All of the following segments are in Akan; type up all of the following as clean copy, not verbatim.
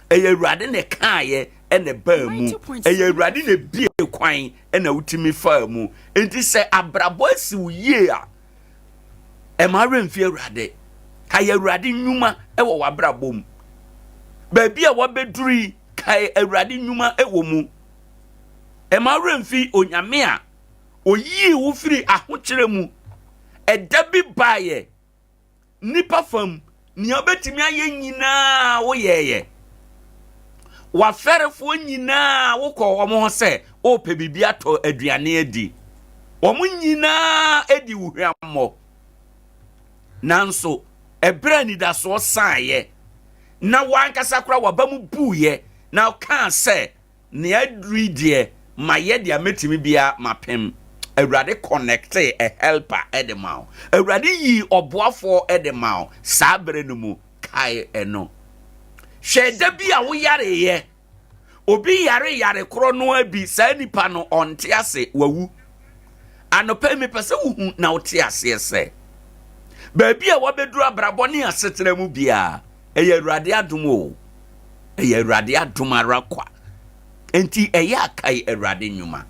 Ɛyɛ Awurade na ɛkaeɛ ɛna ɛbaa mu. Ɛyɛ Awurade na ebie kwan ɛna wotumi faa mu. Enti sɛ abrabɔ asi wo yie a, ɛma werɛ mfi Awurade. Kae Awurade nnwuma wɔ w'abrabɔ mu. Baabi a wabɛduru yi, kae Awurade nnwuma wɔ mu. Ɛma werɛ mfi Onyame a oyii wo firi ahokyerɛ mu. Ɛda bi baeɛ, nnipa fam, nea wobɛtumi ayɛ nyinaa woyɛeɛ. W'afɛrefoɔ nyinaa wokɔɔ wɔn ho sɛ wopɛ biribi atɔ aduane adi. Wɔn nyinaa adi wo hwammɔ. Nanso, ɛberɛ a anidasoɔ saeɛ na w'ankasa koraa w'aba mu buiɛ na wokaa sɛ, Nea aduru yi deɛ, mayɛ deɛ mɛtumi biara mapem. Awurade connectee a helper de ma wo. Awurade yii ɔboafoɔ de ma wo saa berɛ no mu. Kae ɛno. Hwɛ da bi a woyareeɛ. Obi yare yare korɔ no ara bi, saa nipa no ɔnte ase, wawu. Anɔpa yi mepɛ sɛ wohu na wote aseɛ sɛ, baabi a wabɛduru abrabɔ ne asetena mu biara, Ɛyɛ Awurade adom o, ɛyɛ Awurade adom ara kwa. Enti ɛyɛ akae Awurade nnwuma.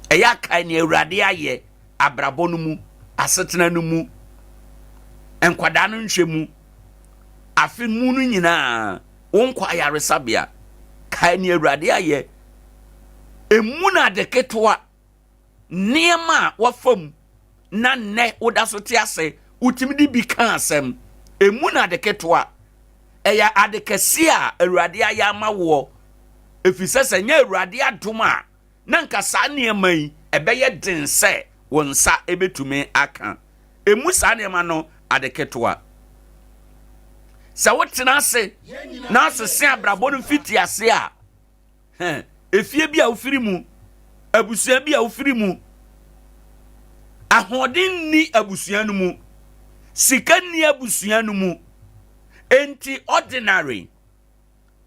Ɛyɛ akae nea Awurade ayɛ abrabɔ no mu, asetena no mu, nkwadaa no nhwɛ mu, afe mu no nyinaa, wonkɔ ayaresabea. Kae nea Awurade ayɛ. Emu na ade ketewa. nneɛma a wafa mu na nnɛ woda so te ase, wotumi de bi ka asɛm. Emu na ade ketewa. Ɛyɛ ade kɛse a Awurade ayɛ ama woɔ. Ɛfiri sɛ sɛ nyɛ Awurade adom a, na nka saa nneɛma yi ɛbɛyɛ den sɛ wo nsa ɛbɛtumi aka. Emu saa nneɛma no ade ketewa. Sɛ wotena ase na asese abrabɔ no mfitiase a, Hɛn, efie bi a wofiri mu, abusua bi a wofiri mu. Ahoɔden nni abusua no mu, sika nni abusua no mu. Enti ordinary,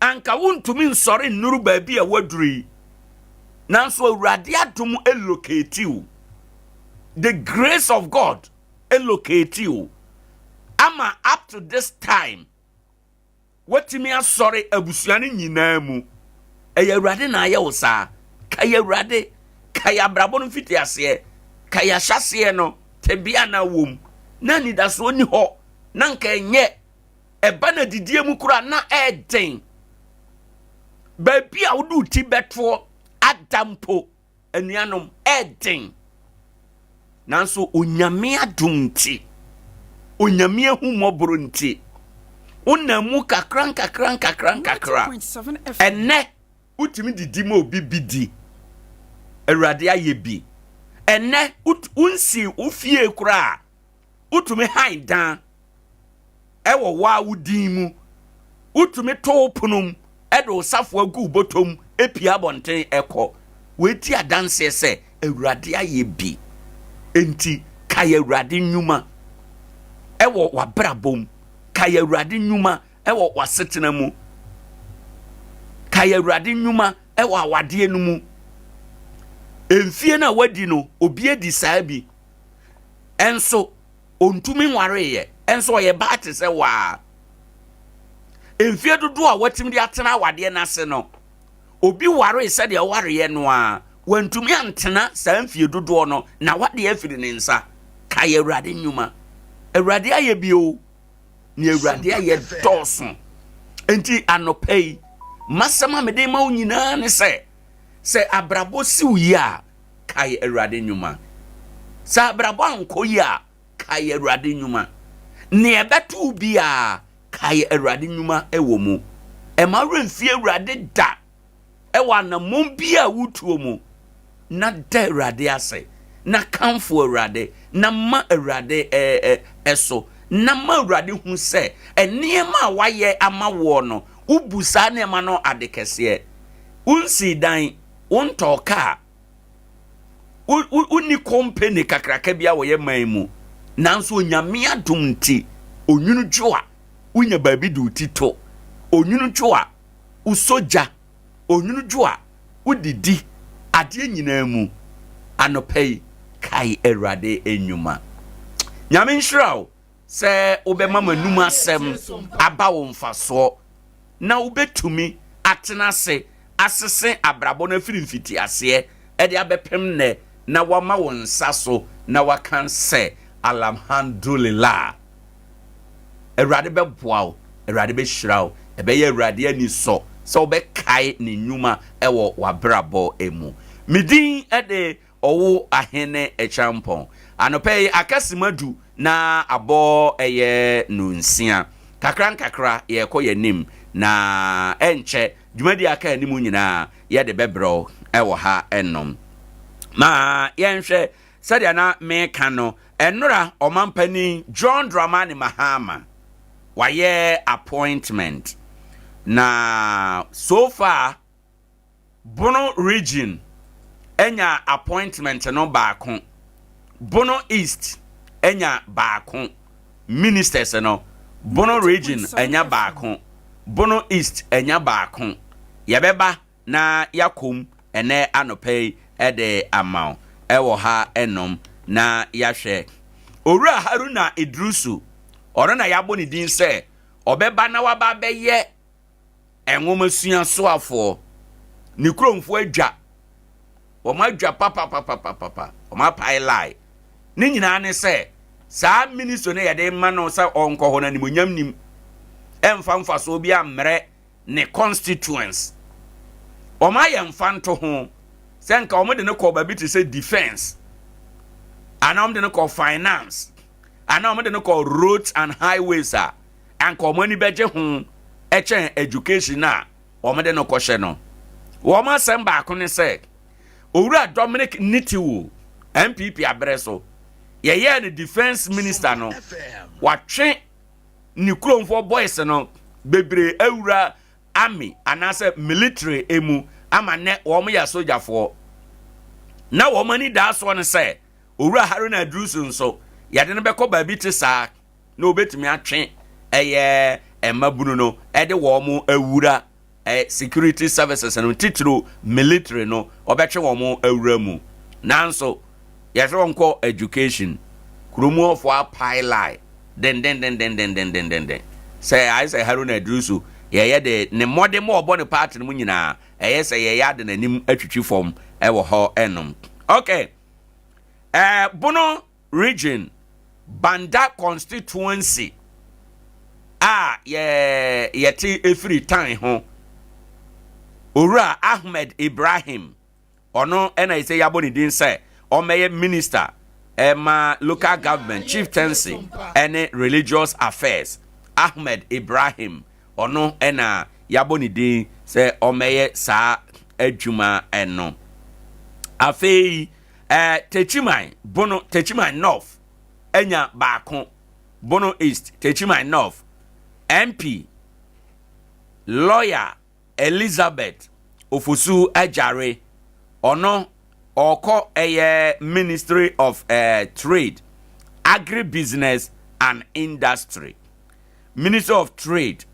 anka wontumi nsɔre nnuru baabi a woaduru yi. Nanso Awurade adom elocate wo. The grace of God elocate wo. Ama up to this time, Woatumi asɔre abusua no nyinaa mu. Ɛyɛ Awurade na ayɛ wo saa. Kae Awurade. Kae abrabɔ no mfitiaseɛ. Kae ahyɛaseɛ no, tebea na wɔ mu. Na anidasoɔ nni hɔ. Na nka ɛnyɛ. Ɛba no adidie mu koraa na ɛɛden. Baabi a wode wo ti bɛtoɔ ada mpo. Anuanom, ɛyɛ den. Nanso Onyame adom nti, Onyame ahummɔborɔ nti, wonam mu kakra nkakra nkakra nkakra. Ɛnnɛ, wotumi didi ma obi bi di. Awurade ayɛ bi. Ɛnnɛ, wonsii wo fie koraa, wotumi han dan. wɔ wo ara wo din mu. Wotumi to wo pono mu de wo safoa gu wo bɔtɔ mu pue abɔnten kɔ. Wei di adanseɛ sɛ Awurade ayɛ bi. Enti kae Awurade nnwuma wɔ w'abrabɔ mu. Kae Awurade nnwuma wɔ w'asetena mu. Kae Awurade nnwuma wɔ awadeɛ no mu. Mfie no a wadi no, obi adi saa bi. Ɛnso ɔntumi nwareeɛ, nso ɔyɛ baa te sɛ waa. Mfeɛ dodoɔ a watumi de atena awadeɛ no ase no, obi waree sɛdeɛ ɔwareeɛ no a, wantumi antena saa mfie dodoɔ no, na wadeɛ afiri ne nsa. Kae Awurade nnwuma. Awurade ayɛ bi o, ne Awurade ayɛ dɔɔso. Enti anɔpa yi, masɛm a mede ma wo nyinaa ne sɛ, sɛ abrabɔ siw yi a, kae Awurade nnwuma. Sɛ abrabɔ ankɔ yie a, kae Awurade nnwuma. Nea ɛbɛto wo biara, kae Awurade nnwuma wɔ mu. Ɛma werɛ mfi Awurade da wɔ anammɔn bi a wotuo mu, na da Awurade ase, na kamfo Awurade, na ma Awurade so, na ma Awurade hu sɛ nneɛma a wayɛ ama woɔ no, wobu saa nneɛma no ade kɛseɛ. Wonsii dan, wontɔɔ kaa, wonni kompani kakraka bi a wɔyɛ man mu, nanso Onyame adom nti, onwunu dwo a, wonya baabi de wo ti to, onwunu dwo a, wosɔ gya, onwunu dwo a, wodidi, adeɛ nyinaa mu. Anɔpa yi, kae Awurade nnwuma. Nyame nhyira wo sɛ wobɛma m'anum asɛm aba wo mfasoɔ na wobɛtumi atena ase asese abrabɔ no afiri mfitiaseɛ de abɛpem nnɛ na wama wo nsa so na waka sɛ Alhamdulillah. Awurade bɛboa wo, Awurade bɛhyira wo, ɛbɛyɛ Awurade anisɔ sɛ wobɛkae ne nnwuma wɔ w'abrabɔ mu. Me din de Ɔwo Ahene Kyampɔn. Anɔpa yi aka sima du na abɔ ɛyɛ nonsia. Kakra nkakra yɛrekɔ yɛn anim na ɛnkyɛ dwumadi a aka anim nyinaa yɛde bɛbrɛ wo wɔ ha nom. Ma yɛnhwɛ sɛdeɛ na meka no, ɛnora ɔmampanin John Dramani Mahama wayɛ appointment na so far Bono region anya appointment no baako, Bono East anya baako, ministers no, Bono region anya baako, Bono East anya baako. Yɛbɛba na yɛakɔ mu ɛnɛ anɔpa yi de ama wo ɛwɔ ha ɛnom na yɛahwɛ. Owura Haruna Iddrisu, ɔno na yɛabɔ ne din sɛ ɔbɛba na waba abɛyɛ nwomasua soafoɔ, ne kuromfoɔ adwa, wɔn adwa papapapapapa, wɔn apae lie. Ne nyinaa ne sɛ, saa ministry no yɛde ma no sɛ ɔnkɔ hɔ no animonyam nim, ɛmfa mfasoɔ bi ammrɛ ne constituents. Wɔn ayɛ mfa nto ho sɛ nka wɔn de no kɔ baabi te sɛ defense, anaa wɔn de no kɔ finance, anaa wɔn de no kɔ roads and highways a, anka wɔn ani bɛgye ho kyɛn education a wɔde no kɔhyɛ no. Wɔn asɛm baako ne sɛ, Owura Dominic Nitiwul, NPP aberɛ so, yɛyɛɛ no defence minister no, watwe ne kuromfoɔ boys no bebree awura army anaasɛ military mu ama nnɛ wɔn yɛ asogyafoɔ. Na wɔn ani daa soɔ no sɛ, Owura Haruna Iddrisu nso, yɛde no bɛkɔ baabi te saa. na obetumi atwe ɛyɛ mmabunu no ɛde wɔn awura security services no titiriw military no ɔbɛtwe wɔn awura mu nanso yɛsɛ wɔn kɔ education kurom hɔfoɔ apae lie dendendendendendendenden sɛ ayɛ sɛ Haruna Iddrisu yɛyɛ de ne mmɔden ma ɔbɔ ne party no mu nyinaa ɛyɛ sɛ yɛyɛ ade n'anim atwitwi fam ɛwɔ hɔ ɛnom okay ɛɛ bono Region, Banda Constituency a yɛ yɛte efiri tan ho. Owura Ahmed Ibrahim, ɔno ɛna yɛsɛ yɛabɔ ne din sɛ ɔmmɛyɛ minister ɛma local government, chieftaincy ɛne religious affairs. Ahmed Ibrahim, ɔno ɛna yɛabɔ ne din sɛ ɔmmɛyɛ saa adwuma ɛno. Afei Eh, Techiman, Bono, Techiman North anya baako, Bono East, Techiman North, MP, Lawyer Elizabeth Ofosu Agyare, ɔno ɔkɔ ɛyɛ Ministry of eh, Trade, Agribusiness and Industry. Ministry of Trade,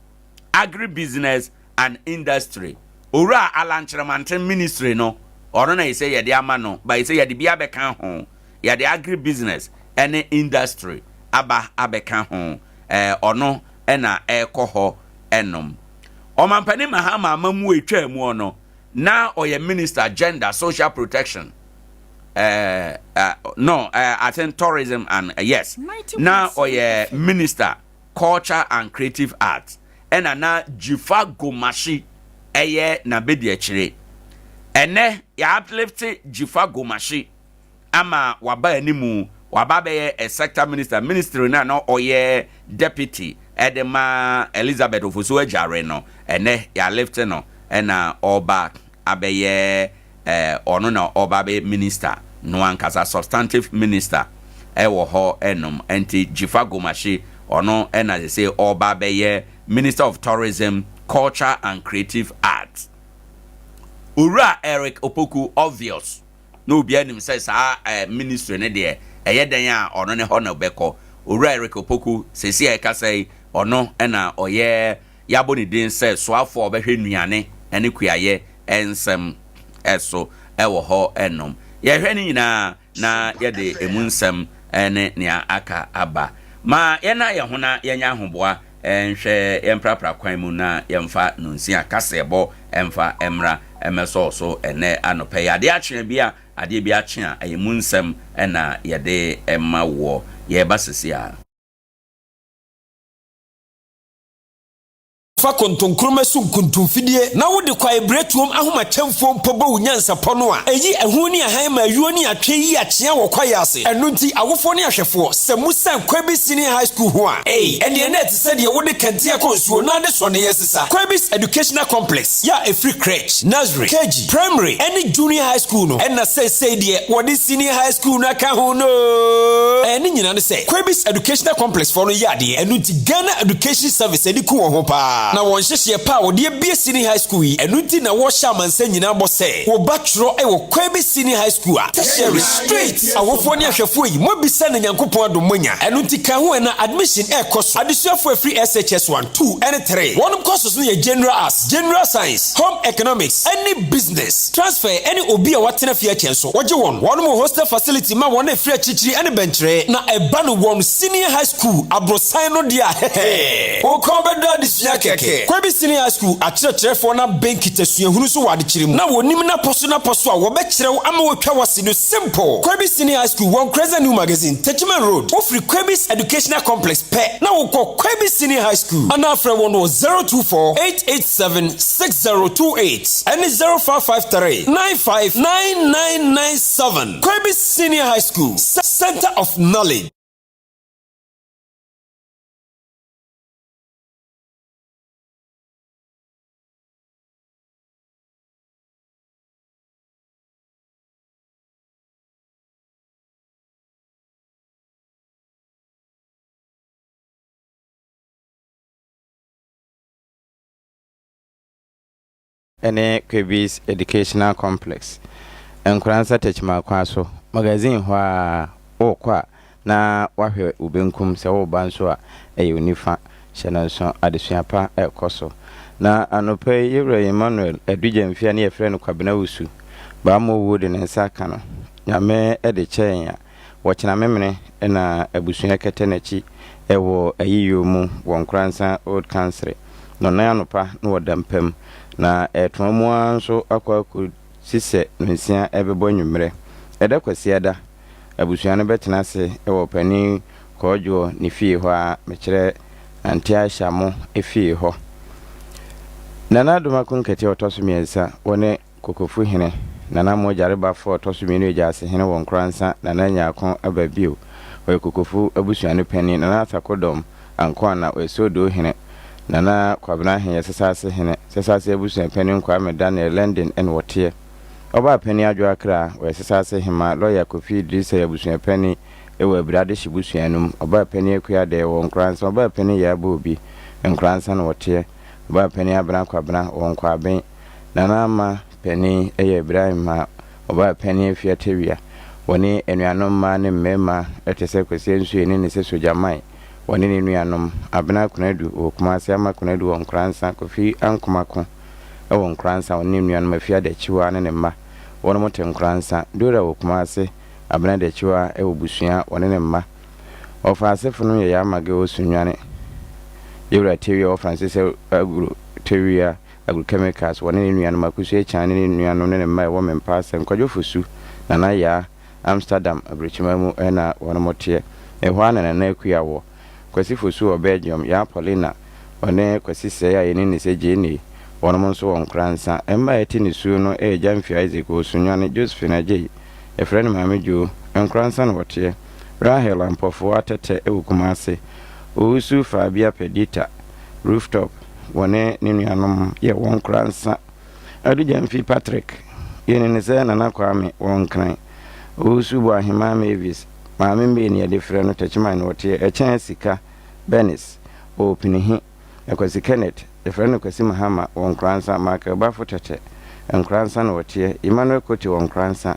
Agribusiness and Industry, Owura Alan Kyerematen Ministry no, ɔno na yɛsɛ yɛde ama no, ba yɛsɛ yɛde bi abɛka ho, yɛde Agribusiness ne Industry aba abɛka ho, ɛɛ ɔno na ɛrekɔ hɔ ɛnom. Ɔmampanin Mahama amamuo etwaa muo no, na ɔyɛ Minister Gender, Social Protection, uh, uh, no, I think tourism and yes, na ɔyɛ minister culture and creative arts, ɛna na Dzifa Gomashie ɛyɛ n'abediakyire. Ɛnɛ yɛ uplift Dzifa Gomashie ama waba animu, waba bɛyɛ a sector minister, ministry na na ɔyɛ deputy ɛde ma Elizabeth Ofosu Agyare no, ɛnɛ yɛ uplift no ɛna ɔba abɛyɛ ɔno na ɔba bɛyɛ minister no ankasa, substantive minister ɛwɔ hɔ ɛnom. Ɛnti Dzifa Gomashie, ɔno ɛna sɛ ɔba bɛyɛ Minister of Tourism, Culture and Creative Arts. Owura Eric Opoku, obvious na obiara nim sɛ saa ministry ne deɛ ɛyɛ dɛn a ɔno ne hɔ na ɔbɛkɔ. Owura Eric Opoku, sɛsi a ɛkasa yi, ɔno ɛna ɔyɛ yɛabɔ ne din sɛ soafoɔ a ɔbɛhwɛ nnuane ɛne kuayɛ ɛnsɛm ɛso ɛwɔ hɔ ɛnom. Yɛhwɛ ne nyinaa na yɛde emu nsɛm ɛne nea aka aba ma yɛna yɛn ho na yɛnya ahoboa. Nhwɛ yɛmprapra kwan mu na yɛmfa nonsia kaseɛbɔ mfa mmra mmɛsɔɔ so ɛnnɛ anɔpa yi. Adeɛ akye a bi a, adeɛ bi akye a, ɛyɛ mu nsɛm na yɛde ma woɔ. Yɛreba sisi a. Fa kontonkroma so nkuntumfidie na wode kwaebiretuom ahomakyɛmfoɔ mpo bɔ wo nyansapɔ no a, ɛyi ɛho ne ahan ma ayuo ne atwe yi akyea wɔ kwaeɛ ase. Ɛno nti, awofoɔ ne ahwɛfoɔ, sɛ mosiane Kwabi Senior High School ho a, ei, ɛnneɛ na ɛte sɛ deɛ wode kɛntɛn kɔ nsuo na ade sɔ ne yɛ sesa. Kwabi's Educational Complex, yɛ a ɛfiri Crèche, Nursery, KG, Primary ne Junior High School no, ɛna seesei deɛ wɔde Senior High School no aka ho no oo. Ɛɛ, ne nyinaa ne sɛ, Kwabi's Educational Complex foɔ no yɛ adeɛ, ɛno nti Ghana Education Service ani ku wɔn ho paa. Na wɔn nhyehyeɛ pa a wɔde abue Senior High School yi, ɛno nti na wɔrehyɛ amansan nyinaa bɔ sɛ, wo ba twerɛ wɔ Kwabi Senior High School a, Tertiary, straight! Awofoɔ ne ahwɛfoɔ yi, moabisa na Nyankopɔn adom moanya. Ɛno nti ka ho ɛ na admission ɛrekɔ so. Adesuafoɔ a ɛfiri SHS 1, 2 ɛne 3, wɔnom courses no yɛ General Arts, General Science, Home Economics, ɛne Business. Transfer ɛne obi a watena fie akyɛ nso, wɔgye wɔn. Wɔnom wɔ hostel facility ma wɔn a ɛfiri akyirikyiri ɛne bɛnkyeree. Na ɛba no wɔn Senior High School aborosan no deɛ a, hɛhɛɛ, wo kɔn bɛdɔ adesua kɛkɛ. Kwabi Senior High School akyerɛkyerɛfoɔ no abɛn kita suahunu so wɔ adekyerɛ mu, na wɔnim n'apɔso n'apɔso a wɔbɛkyerɛ wo ama wɔatwa w'ase no simple. Kwabi Senior High School wɔ Nkreza New Magazine, Techiman Road. Wofiri Kwabi's Educational Complex pɛ na wokɔ Kwabi Senior High School anaa frɛ wɔn wɔ 024 887 6028 ɛne 0553 95 9997. Kwabi Senior High School, Center of Knowledge. ne Kwebi's Educational Complex, Nkoransa Techiman kwan so, Magazine hɔ ara, worekɔ a na woahwɛ wo benkum, sɛ woreba nso a ɛyɛ wo nifa. Hyɛ no nso, adesua pa rekɔ so. Na anɔpa yi, Yɛwura Emmanuel Adu Gyamfi a ne yɛfrɛ no Kwabena Wusu, Bammɔ wuo de ne nsa aka no. Nyame de kyɛ yɛn a, wɔkyena memene na abusua kɛtɛ n'akyi wɔ ayiyɔ mu wɔ Nkoransa Old Kansere. Nnɔnnan anɔpa na wɔda mpa mu, na ɛretoa mu ara nso akɔ akɔsi sɛ nnɔnsia rebɛbɔ anwummerɛ. Ɛda Kwasiada, abusua no bɛtena ase wɔ Ɔpanin Kɔɔdwoɔ ne fie hɔ ara, mekyerɛ Ante Aisha mo fie hɔ. Nana Adomako Nkɛtɛ a ɔtɔ so mmiɛnsa, wɔne Kokofu hene, Nana Mogyarebafo a ɔtɔ so mmienu yɛ Gyaase hene wɔ Nkoransa, Nana Nyarko aba bio, ɔyɛ Kokofu abusua no panin, Nana Asakodɔm Ankoana, ɔyɛ Sodoo hene, Nana Kwabena Ahe yɛ Sesase hene, Sesase abusua panin Kwame Daniel London na ɔteɛ. Ɔbaa panin Adwo Akra, ɔyɛ Sesase hemaa, Lɔya Kofi Idrisa yɛ abusua panin wɔ Abira Adehye busua no mu, Ɔbaa panin Akua Adɛɛ wɔ Nkoransa, Ɔbaa panin Yaa Boobi, Nkoransa na ɔteɛ, Ɔbaa panin Abena Kwabena wɔ Nkwaben. Nana Ama panin yɛ Ibrahim a ɔbaa panin Afia Tawia. Wɔne anuanom mmaa ne mmarima te sɛ Kwasi Ansuei ne ne sɛ Sogyaman. Wɔne ne nuanom, Abena Konadu wɔ Kumasi, Ama Konadu wɔ Nkoransa, Kofi Ankomako wɔ Nkoransa, ɔne ne nuanom Afia Dakyiwa ne ne mma, wɔnom te Nkoransa, Dora wɔ Kumasi, Abena Dakyiwa wɔ Busua, wɔne ne mma. Ɔfa asefo no yɛ Yaa Mage wɔ Sunyani, Yewura Tawia wɔ Francis Agro Tawia Agrochemicals, wɔne ne nuanom Akosua Akyan ne ne nuanom ne ne mma a ɛwɔ Mempasa, Kwadwo Fosu, Nana Yaa, Amsterdam aburokyima mu na wɔnom teɛ. Ɛhɔ ara na Nana Akua wɔ. Kwasi Fosu wɔ Belgium, Yaa Paulina, ɔne Kwasi Sɛɛ a yɛnim no sɛ Jane, wɔnom nso wɔ Nkoransa. Mma a ɛte ne suo no yɛ Gyamfi Isaac wɔ Sunyani, Josephine Agyei, yɛfrɛ no Maame Joo, Nkoransa na ɔteɛ, Rahel Ampɔfoɔ Atɛtɛ wɔ Kumase, Owusu Faabia Perdita, Rooftop, wɔne ne nuanom yɛ wɔn Nkoransa. Adu Gyamfi Patrick, yɛnim no sɛ Nana Kwame wɔ Nkran. Owusu Boahemaa Mavis, Maame May ne yɛde frɛ no, Techiman na ɔteɛ. Ɛkyɛn Sika, Bernice, wɔ Opinihi. Akwasi Kenneth, yɛfrɛ no Kwasi Mahama, wɔ Nkoransa. Michael Bafo Tɛtɛ, Nkoransa na ɔteɛ. Emmanuel Kotey wɔ Nkoransa.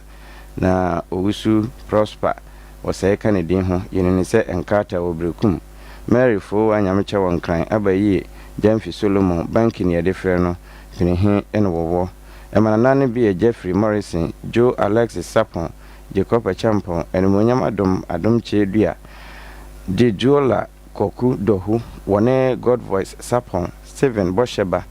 Na Owusu Prosper, wɔsɛe ka ne din ho, yɛnim no sɛ Nkrata wɔ Berekum. Mary Fowaa Nyamekyɛ wɔ Nkran, Aba Yie, Gyamfi Solomon, Banki ne yɛde frɛ no, Pinihe na wɔwɔ. Ɛmanana no bi yɛ Jeffrey Morrison, Joe Alexis Sarpong, Jacob Acheampong, Animuonyam Adom, Adom Kyei Dua, De Duola. Kwaku Dohu, wɔne Godvoice Sarpong, Stephen Bɔhyɛba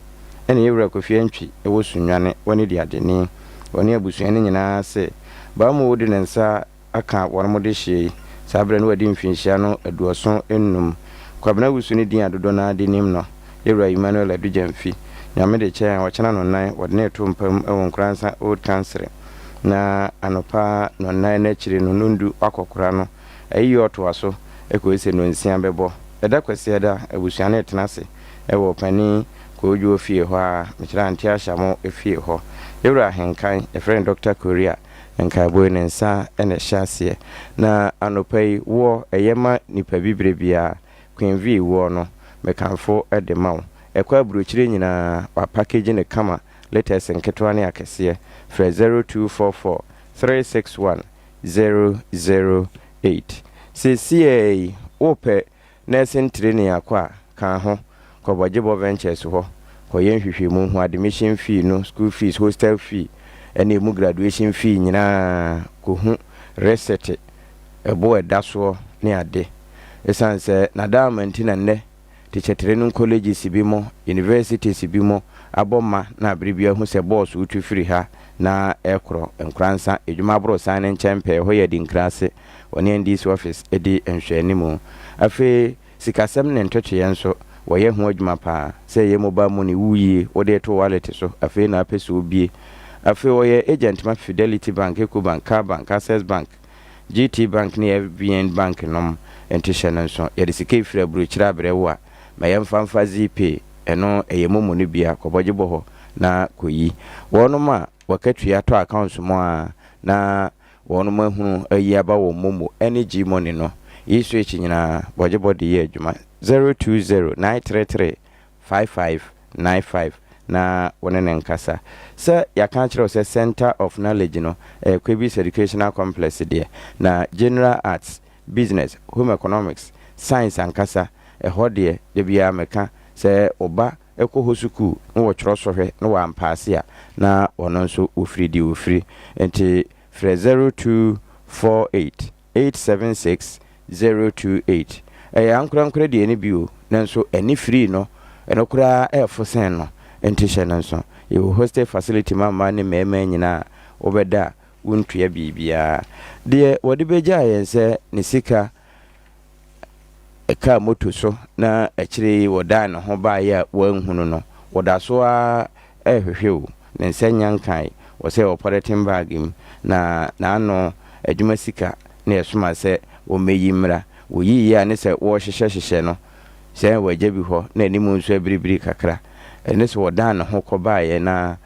ne Yɛwura Kofi Antwi wɔ Sunyani, wɔne di adeni. Wɔne abusua no nyinaa se Baamuwo de ne nsa aka wɔn dehyeɛ yi. Saa berɛ no wadi mfinhyia no 75. Kwabena Wusu ne din a dodoɔ no ara de nim no, Yɛwura Emmanuel Adu Gyamfi. Nyame de kyɛɛ ɔkyena nɔnnan wɔde no reto mpa mu wɔ Nkoransa Old Kansere. Na anɔpa nɔnnan no akyiri no nondu wakɔkora no. Ayiyɔ toa so kɔsi sɛ nonsia bɛbɔ. Ɛda Kwasiada, abusua no retena ase wɔ Ɔpanin Koodwo fie hɔ ara, mekyerɛ Ante Ahyamo fie hɔ. Yɛwura Ahenkan, yɛfrɛ no Dɔkta Korea, nkaebɔ yi ne nsa na ɛhyɛ aseɛ. Na anɔpa yi, woɔ, ɛyɛ ma nipa bibire biara, Queen Vee woɔ no, mekamfo de ma wo. Ɛkɔ aburokyire nyinaa, wɔapakegyi no kama, letters nketewa ne akɛseɛ. Frɛ 0244 361 008. Seesei yi, worepɛ nursing training akɔ a, ka ho. Kɔ Bɔgyebɔ Ventures hɔ kɔyɛ nhwehwɛmu hu admission fee no, school fees, hostel fee, ɛne emu graduation fee nyinaa. Kɔhu receipt, ɛbo a ɛda soɔ ne ade. Ɛsiane sɛ Nadaama nti na nnɛ teacher training colleges bi mo, universities bi mo abɔ ma na abere bi ahu sɛ bɔɔso wotu firi ha na ɛkorɔ Nkoransa edwuma aborosan ne nkyɛn pɛɛ hɔ yɛ Adinkra ase, wɔne NDC office di nhwɛanimu. Afei sikasɛm ne ntotoeɛ nso wɔyɛ ho adwuma paa sɛ ɛyɛ mobile money wuyie wode to wallet so afei na apɛ sɛ obie. Afei wɔyɛ agent ma Fidelity Bank, Ecobank, Cal Bank, Access Bank, GT Bank ne FBN Bank nom. Nti hyɛ no nso, yɛde sika efiri aburokyire abrɛ wo a, ma yɛmfa mfa Zeepay, ɛno ɛyɛ MoMo no bia, kɔbɔgye bɔ hɔ na kɔyi. Wɔnom a wɔkatua tɔ accounts mu a na wɔnom ahunu ayi aba wɔ MoMo ɛne G-Money no, e-switch nyinaa bɔgye bɔ de yɛ adwuma. 020 933 5595 na wɔne ne nkasa. Sɛ yɛaka akyerɛ wo sɛ Center of Knowledge no ɛyɛ Kwebis Educational Complex deɛ, na General Arts, Business, Home Economics, Science ankasa ɛhɔ deɛ, da biara meka sɛ ɔba ɛkɔ hɔ sukuu na wɔtwerɛ sɔhwɛ na wɔampaase a, na ɔno nso wɔfiri deɛ wɔfiri. Nti frɛ 0248 876 028. Ɛyɛ ankorankora deɛ no bi o, nanso ɛne firi no ɛno koraa ɛɛfo sɛn no. Nti hyɛ no nso, yɛwɔ hostel facility ma mmaa ne mmarima nyinaa a wobɛda a wontua biribiara. Deɛ wɔde bɛgyaa yɛn sɛ ne sika ɛkaa moto so na akyire yi wɔdan ne ho baeɛ a wɔanhunu no, wɔda so ara ɛrehwehwɛ o. Ne nsa nya nkae wɔ sɛ wɔ polythene bag mu na n'ano adwuma sika na yɛsoma sɛ wɔmmɛyi mmra. Wɔyiiɛ a ne sɛ wɔrehyehyɛhyehyɛ no sɛ wɔagya bi hɔ na anim nso abiribiri kakra. Ɛne sɛ wɔdan ne ho kɔbaeɛ na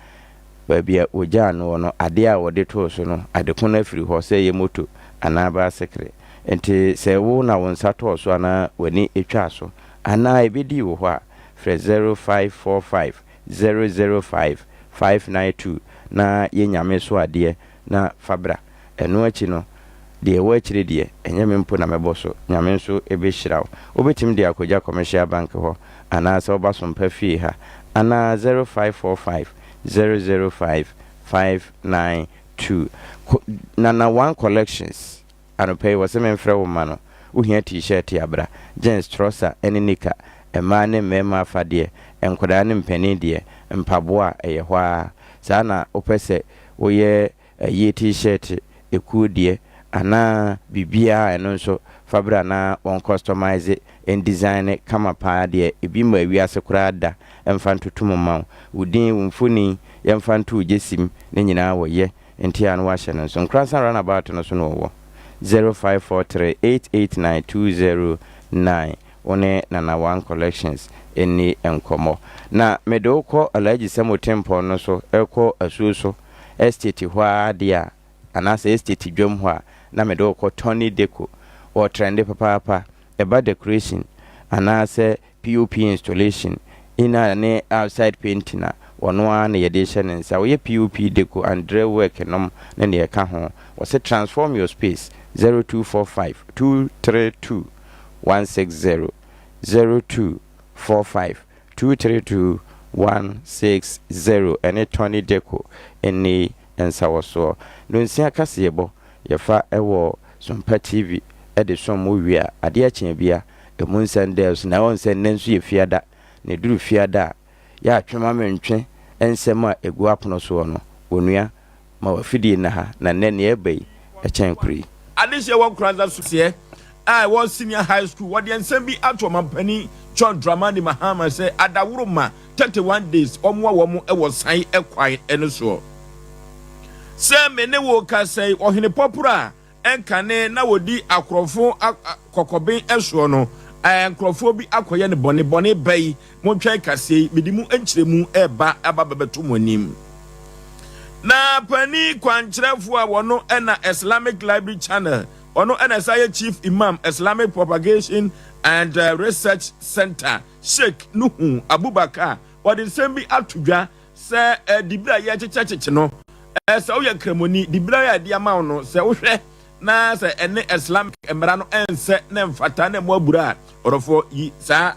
baabi a wɔgyaa noɔ no, adeɛ a wɔde too so no, adeko no afiri hɔ, sɛ ɛyɛ moto anaa baasekere. Nti sɛ wo na wo nsa tɔɔ so anaa w'ani twaa so anaa ɛbɛdii wo hɔ a, frɛ 0545 005 592 na yɛ Nyame so adeɛ na fa bra. Ɛno akyi no, deɛ ɛwɔ akyire deɛ, ɛnyɛ me mpo na mɛbɔ so, Nyame nso bɛhyira wo. Wobɛtumi de akɔgya Commercial Bank hɔ anaasɛ woba Sompa fie ha anaa 0545 005 592. Nana One Collections, anɔpa yi wɔ sɛ memfrɛ wo ma no. Wohia T-shirt abra, jeans, trouser ne nika, mmaa ne mmarima afadeɛ, nkwadaa ne mpanin deɛ, mpaboa a ɛyɛ hɔ ara. Saa na wopɛ sɛ woyɛ ayie T-shirt, ekuo deɛ anaa biribiara, ɛno nso fa bra na wɔn customize ndesign kama paa deɛ ebi ma ewiase koraa da mfa ntoto mu ma wo. Wo din, wo mfoni, yɛmfa nto wo gyesim ne nyinaa wɔyɛ. Nti a no wahyɛ no nso, Nkoransa Roundabout no so no wɔwɔ 0543 889 209. Wo ne Nana One Collections ɛni nkɔmmɔ. Na mede wo kɔ Alhaji Sɛmo Tempɔn no so, ɛkɔ asuo so estate hɔ ara deɛ a, anaasɛ estate dwam hɔ a, na mede wo kɔ Tony Deco. Wɔ trende papaapa, ɛba decoration anaasɛ POP installation, inner ne outside painting a, wɔno ara na yɛde hyɛ ne nsa. Wɔyɛ POP, deco and drill work nom ne deɛ ɛka ho. Wɔsɛ transform your space. 0245 232 160, 0245 232 160. Ɛne Tony Deco ɛne nsawɔsoɔ. Nonsia kaseɛbɔ yɛfa ɛwɔ Sompa TV ɛde som mo wie a, adeɛ akyea bia. Ɛmu nsɛm dɛɛso na ɛwɔ sɛ nnɛ nso yɛ fiada, na ɛduru fiada a, yɛ atwe ma mentwe nsɛm a ɛgu apono soɔ no, onua, ma w'afidie nna ha, na nnɛ nea ɛreba yi, ɛkyɛn koro yi. Adehyeɛ wɔ Nkoranza Suseɛ a ɛwɔ Senior High School, wɔde nsɛm bi ato Ɔmampanin John Dramani Mahama sɛ adaworoma 31 days ɔmmoa wɔn wɔ san kwan no soɔ. Sɛ me ne wo rekasa yi, Ɔhene Pɔporɔ a Ɛnkane na wɔdi akorɔmfo kɔkɔben soɔ no, nkorɔfoɔ bi akɔyɛ no bɔne. Bɔne ba yi, montwɛn kaseɛ yi, mede mu nkyerɛmu reba aba bɛbɛto mo anim. Na panin kwankyerɛfoɔ a wɔno na Islamic Library Channel, ɔno na ɛsan yɛ Chief Imam, Islamic Propagation and Research Center, Sheikh Nuhu Abubakar, ɔde nsɛm bi ato dwa Sɛ dibere a yɛrekyekyɛkyekye no, sɛ woyɛ Kramoni, dibere a yɛde ama wo no, sɛ wohwɛ na sɛ ɛne Islamic mmara no ɛnsɛ na ɛmfata na ɛmmɔ abura a, ɔdɔfoɔ, yi saa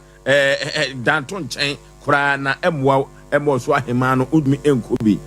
dan to nkyɛn koraa na ɛmmoa wo ɛmmɔ ɔso aheman no, wontumi nkɔ bi.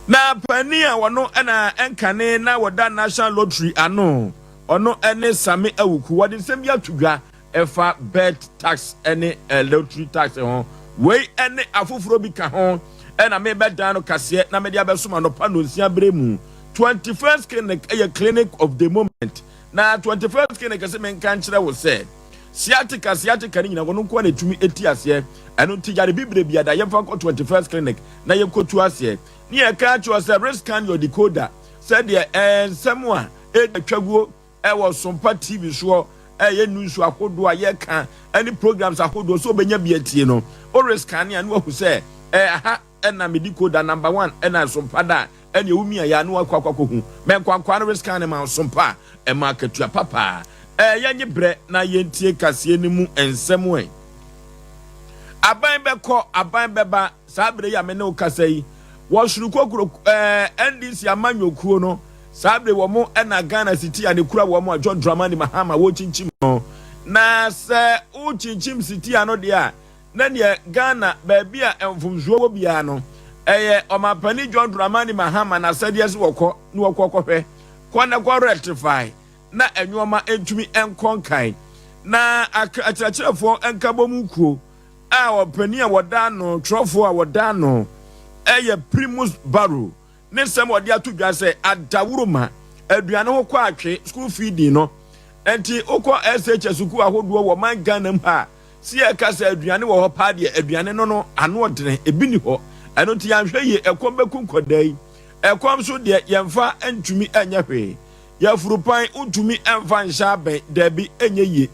Na panin a ɔno na ɛnkane na wɔda National Lottery ano, ɔno ne Same Awuku, wɔde nsɛm bi ato dwa ɛfa birth tax ne lottery tax ho. Wei ne afoforɔ bi ka ho na merebɛdan no kaseɛ na mede abɛsom anɔpa nnɔnsia berɛ mu. 21st Clinic yɛ clinic of the moment. Na 21st Clinic se menka nkyerɛ wo sɛ sciatica sciatica no nyina wɔno nkoa na ɛtumi ɛti aseɛ. Ɛno nti yare bibire biada yɛmfa nkɔ 21st Clinic na yɛnkɔtu aseɛ. Ne yɛka akyerɛ wo sɛ rescan your decoder sɛdeɛ nsɛm a ɛtwa guo Ɛwɔ Sompa TV soɔ ɛyɛ news ahodoɔ a yɛka ɛne programs ahodoɔ sɛ ɔbɛnya bi atie no wo rescanne a na wahu sɛ ɛɛ aha ɛna me decoder number one ɛna Sompa da a ɛne wo mia yɛ a na wakɔ akɔ akɔhu mɛnkwankwaa no rescanne ma Sompa ɛma akatua papa ɛɛ yɛnye brɛ na yɛntie kaseɛ no mu nsɛm ɛ aban bɛkɔ aban bɛba saa berɛ yi a me ne wo kasa yi wɔ soro kokuro ɛɛ NDC amanyɔkuo no Saa bere wɔn na Ghana siti a ne kura wɔn a John Dramani Mahama wɔrekyinkyim no. Na sɛ wokyinkyim siti ano deɛ a, na neɛ Ghana baabi a mfomsoɔ wɔ biara no, ɛyɛ Ɔmanpanin John Dramani Mahama n'asɛdeɛ sɛ wɔkɔ na wɔkɔ kɔhwɛ, kɔ na kɔ rectify na nnoɔma ntumi nkɔ nkan. Na akyerɛkyerɛfoɔ nkabom kuo a ɔpanin a wɔda ano, twerɛfoɔ a wɔda ano yɛ Primus Barrow, Ne nsɛm a ɔde ato dwa sɛ adaworoma, aduane ho kɔ atwe, school feeding, no nti wokɔ SHS sukuu ahodoɔ wɔ man Ghana mu ha a, sɛ yɛka sɛ aduane wɔ hɔ paa deɛ aduane no no ano ɔdene, ebi nni hɔ. Ɛno nti yɛanhwɛ yie ɛkɔm bɛku nkwadaa yi. Ɛkɔm nso deɛ yɛmfa ntumi nyɛ hwee. Yɛafurupan wontumi mfa nhyɛ abɛn, daabi ɛnyɛ yie.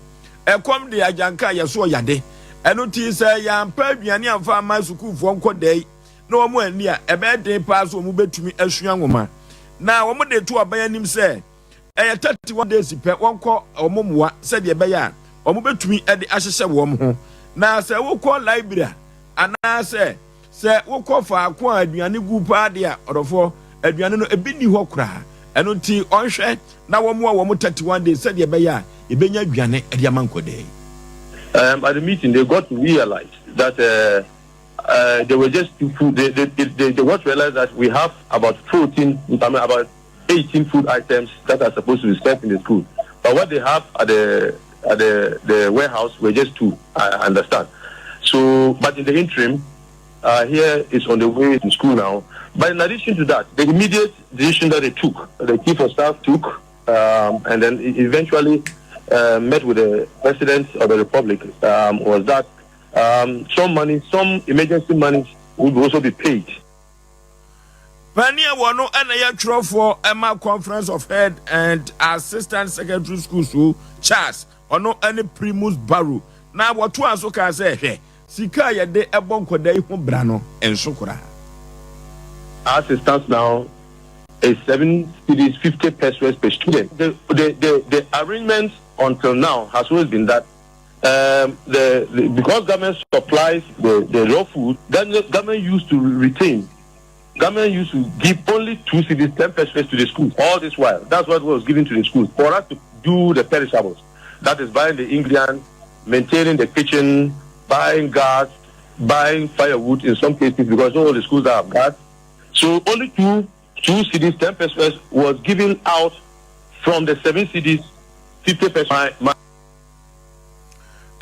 Ɛkɔm de agyanka a yɛso ɔyade. Ɛno nti sɛ yɛampɛ aduane amfa amma sukuufoɔ nkwadaa yi, na wɔn anni a, ɛbɛyɛ den paa sɛ wɔbɛtumi asua nwoma. Na wɔde to aban anim sɛ ɛyɛ 31 days pɛ wɔnkɔ wɔn mmoa sɛdeɛ ɛbɛyɛ a wɔbɛtumi de ahyehyɛ wɔn ho. Na sɛ wokɔ Liberia anaasɛ sɛ wokɔ faako a aduane gu paa deɛ a, ɔdɔfoɔ, aduane no ebi nni hɔ koraa. Ɛno nti wɔnhwɛ na wɔmmoa wɔn 31 days sɛdeɛ ɛbɛyɛ a yɛbɛnya aduane de ama nkwadaa yi. At the meeting, they got to realize that uh, uh, they were just too food. They, they, they, they, they got to realize that we have about 14, I mean, about 18 food items that are supposed to be served in the school. But what they have at the at the, the warehouse were just two, I understand. So, but in the interim, uh, here is on the way to school now. But in addition to that, the immediate decision that they took, the chief of staff took, um, and then eventually uh, met with the president of the republic, um, was that um, some money, some emergency money would also be paid. Panin a wɔno na ɛyɛ twerɛfoɔ ma Conference of Head and Assistant Secretary Schools so Charles, ɔno ne Primus Barrow, na wɔtoaa so kaa sɛ, Hwɛ, sika a yɛde bɔ nkwadaa yi ho bra no nso koraa. As it stands now is seven cedis 50 pesewas per student. The, the, the, the arrangement until now has always been that um, the, the, because government supplies the, the raw food, government, government used to retain Government used to give only two cedis, 10 pesewas to the schools all this while. That's what was given to the schools for us to do the perishables. That is buying the ingredients, maintaining the kitchen, buying gas, buying firewood in some cases because all the schools have gas. So only two two cedis, 10 pesewas was given out from the seven cedis, 50 pesewas. My, my.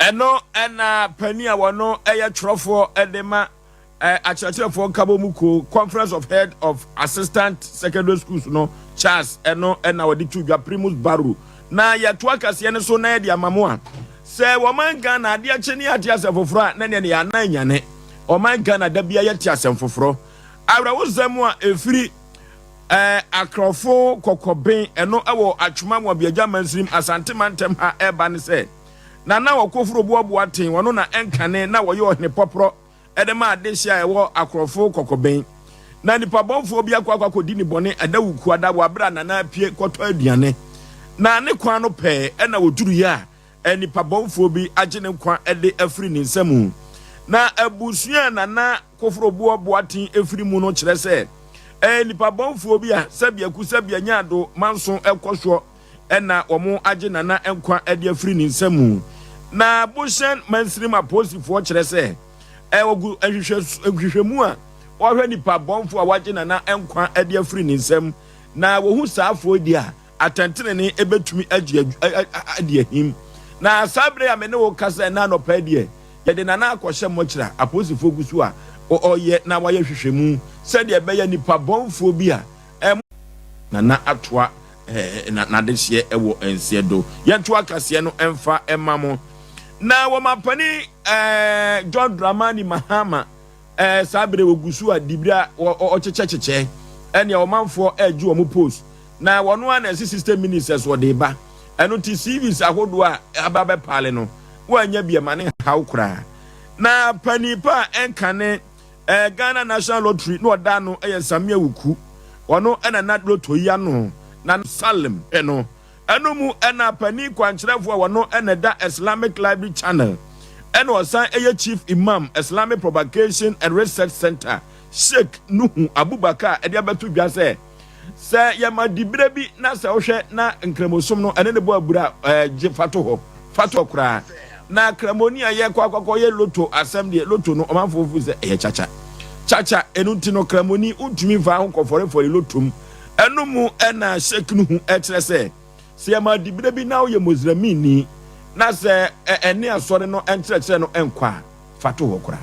Ɛno na panin a wɔno yɛ twerɛfoɔ de ma akyerɛkyerɛfoɔ nkabom kuo, Conference of Head of Assistant Secondary Schools no, Charles, ɛno na wɔde to dwa, Primus Barrow. Na yɛtoa kaseɛ no so na yɛde ama mo a, sɛ wɔman Ghana adeɛ kye ne yɛate asɛm foforɔ a, na neɛ ne yɛn anan nyane. Ɔman Ghana da biara yɛte asɛm foforɔ. Awerɛhosɛm a ɛfiri Akrɔfo Kɔkɔben, ɛno wɔ Atwoma Nwabiagya Mansirim, Asante Mantam ha ɛreba ne sɛ, Nana Ɔkoforo Boaboa Ten, ɔno na ɛnkane na wɔyɛ ɔhene pɔporɔ de ma adehye a ɛwɔ Akrɔfo Kɔkɔben. Na nipa bɔnfoɔ bi akɔ akɔ akɔdi ne bɔne ɛda Wukuada wɔ aberɛ a Nana apue kɔtɔ aduane. Na ne kwan no pɛɛ ɛna ɔduruiɛ a nipa bɔnfoɔ bi agye ne nkwa de afiri ne nsa mu. Na abusua a Nana Koforoboɔ Boaten firi mu no kyerɛ sɛ ɛyɛ nipa bɔnfoɔ bi a sɛbi aku sɛbi anya ado manso kɔ soɔ na wɔn agye Nana nkwa de afiri ne nsa mu. Na Bohyɛn mansinim apolisifoɔ kyerɛ sɛ wɔgu nhwehwɛmu a wɔhwɛ nipa bɔnfoɔ a wagye Nana nkwa de afiri ne nsam na wɔhu saa afoɔ yi deɛ a atɛntenenee bɛtumi agye adi ahim. Na saa berɛ a me ne wo kasa ɛnnɛ anɔpa yi deɛ, yɛde Nana akɔhyɛ mɔkyerɛ a apolisifoɔ gu so a wɔreyɛ na wɔayɛ nhwehwɛmu sɛdeɛ ɛbɛyɛ nipa bɔnfoɔ bi a ɛmo Nana atoa n'adehyeɛ wɔ nseɛ do. Yɛntoa kaseɛ no mfa mma mo. Na wɔmampanin John Dramani Mahama Ɛɛ saa bere wɔgu so a dibere a wɔkyekyɛkyekyɛ ɛnea ɔmanfoɔ ɛregye wɔn post na wɔn ara na ɛsi system ministers wɔde ba ɛno nti CVs ahodoɔ a aba bɛpaale no wɔanya bi ɛma ne nhaw koraa na panin pa a ɛnkane ɛɛ Ghana National Lottery na ɔda ano ɛyɛ Samia Wuku ɔno ɛna na lotto yi ano na Salim ɛno Ɛno mu na panin kwankyerɛfoɔ a ɔno na ɛda Islamic Library Channel ɛna ɔsan yɛ Chief Imam Islamic Propagation and Research Centre Sheikh Nuhu Abubakar de abɛto dwa sɛ, sɛ yɛma diberɛ bi na sɛ wohwɛ na Nkramosom no ɛne no bɔ abura a, gye fa to hɔ, fa to hɔ koraa. Na Kramoni a yɛkɔ akɔkɔyɛ loto asɛm deɛ, loto no ɔmanfoɔ feel sɛ ɛyɛ kyakya kyakya, ɛno nti no Kramoni wontumi mfa ho nkɔfɔrefɔre loto mu. Ɛno mu na Sheikh Nuhu kyerɛ sɛ, sɛ yɛma diberɛ bi na woyɛ Moslemini na sɛ ɛne asɔre no nkyerɛkyerɛ no nkɔ a, fa to hɔ koraa.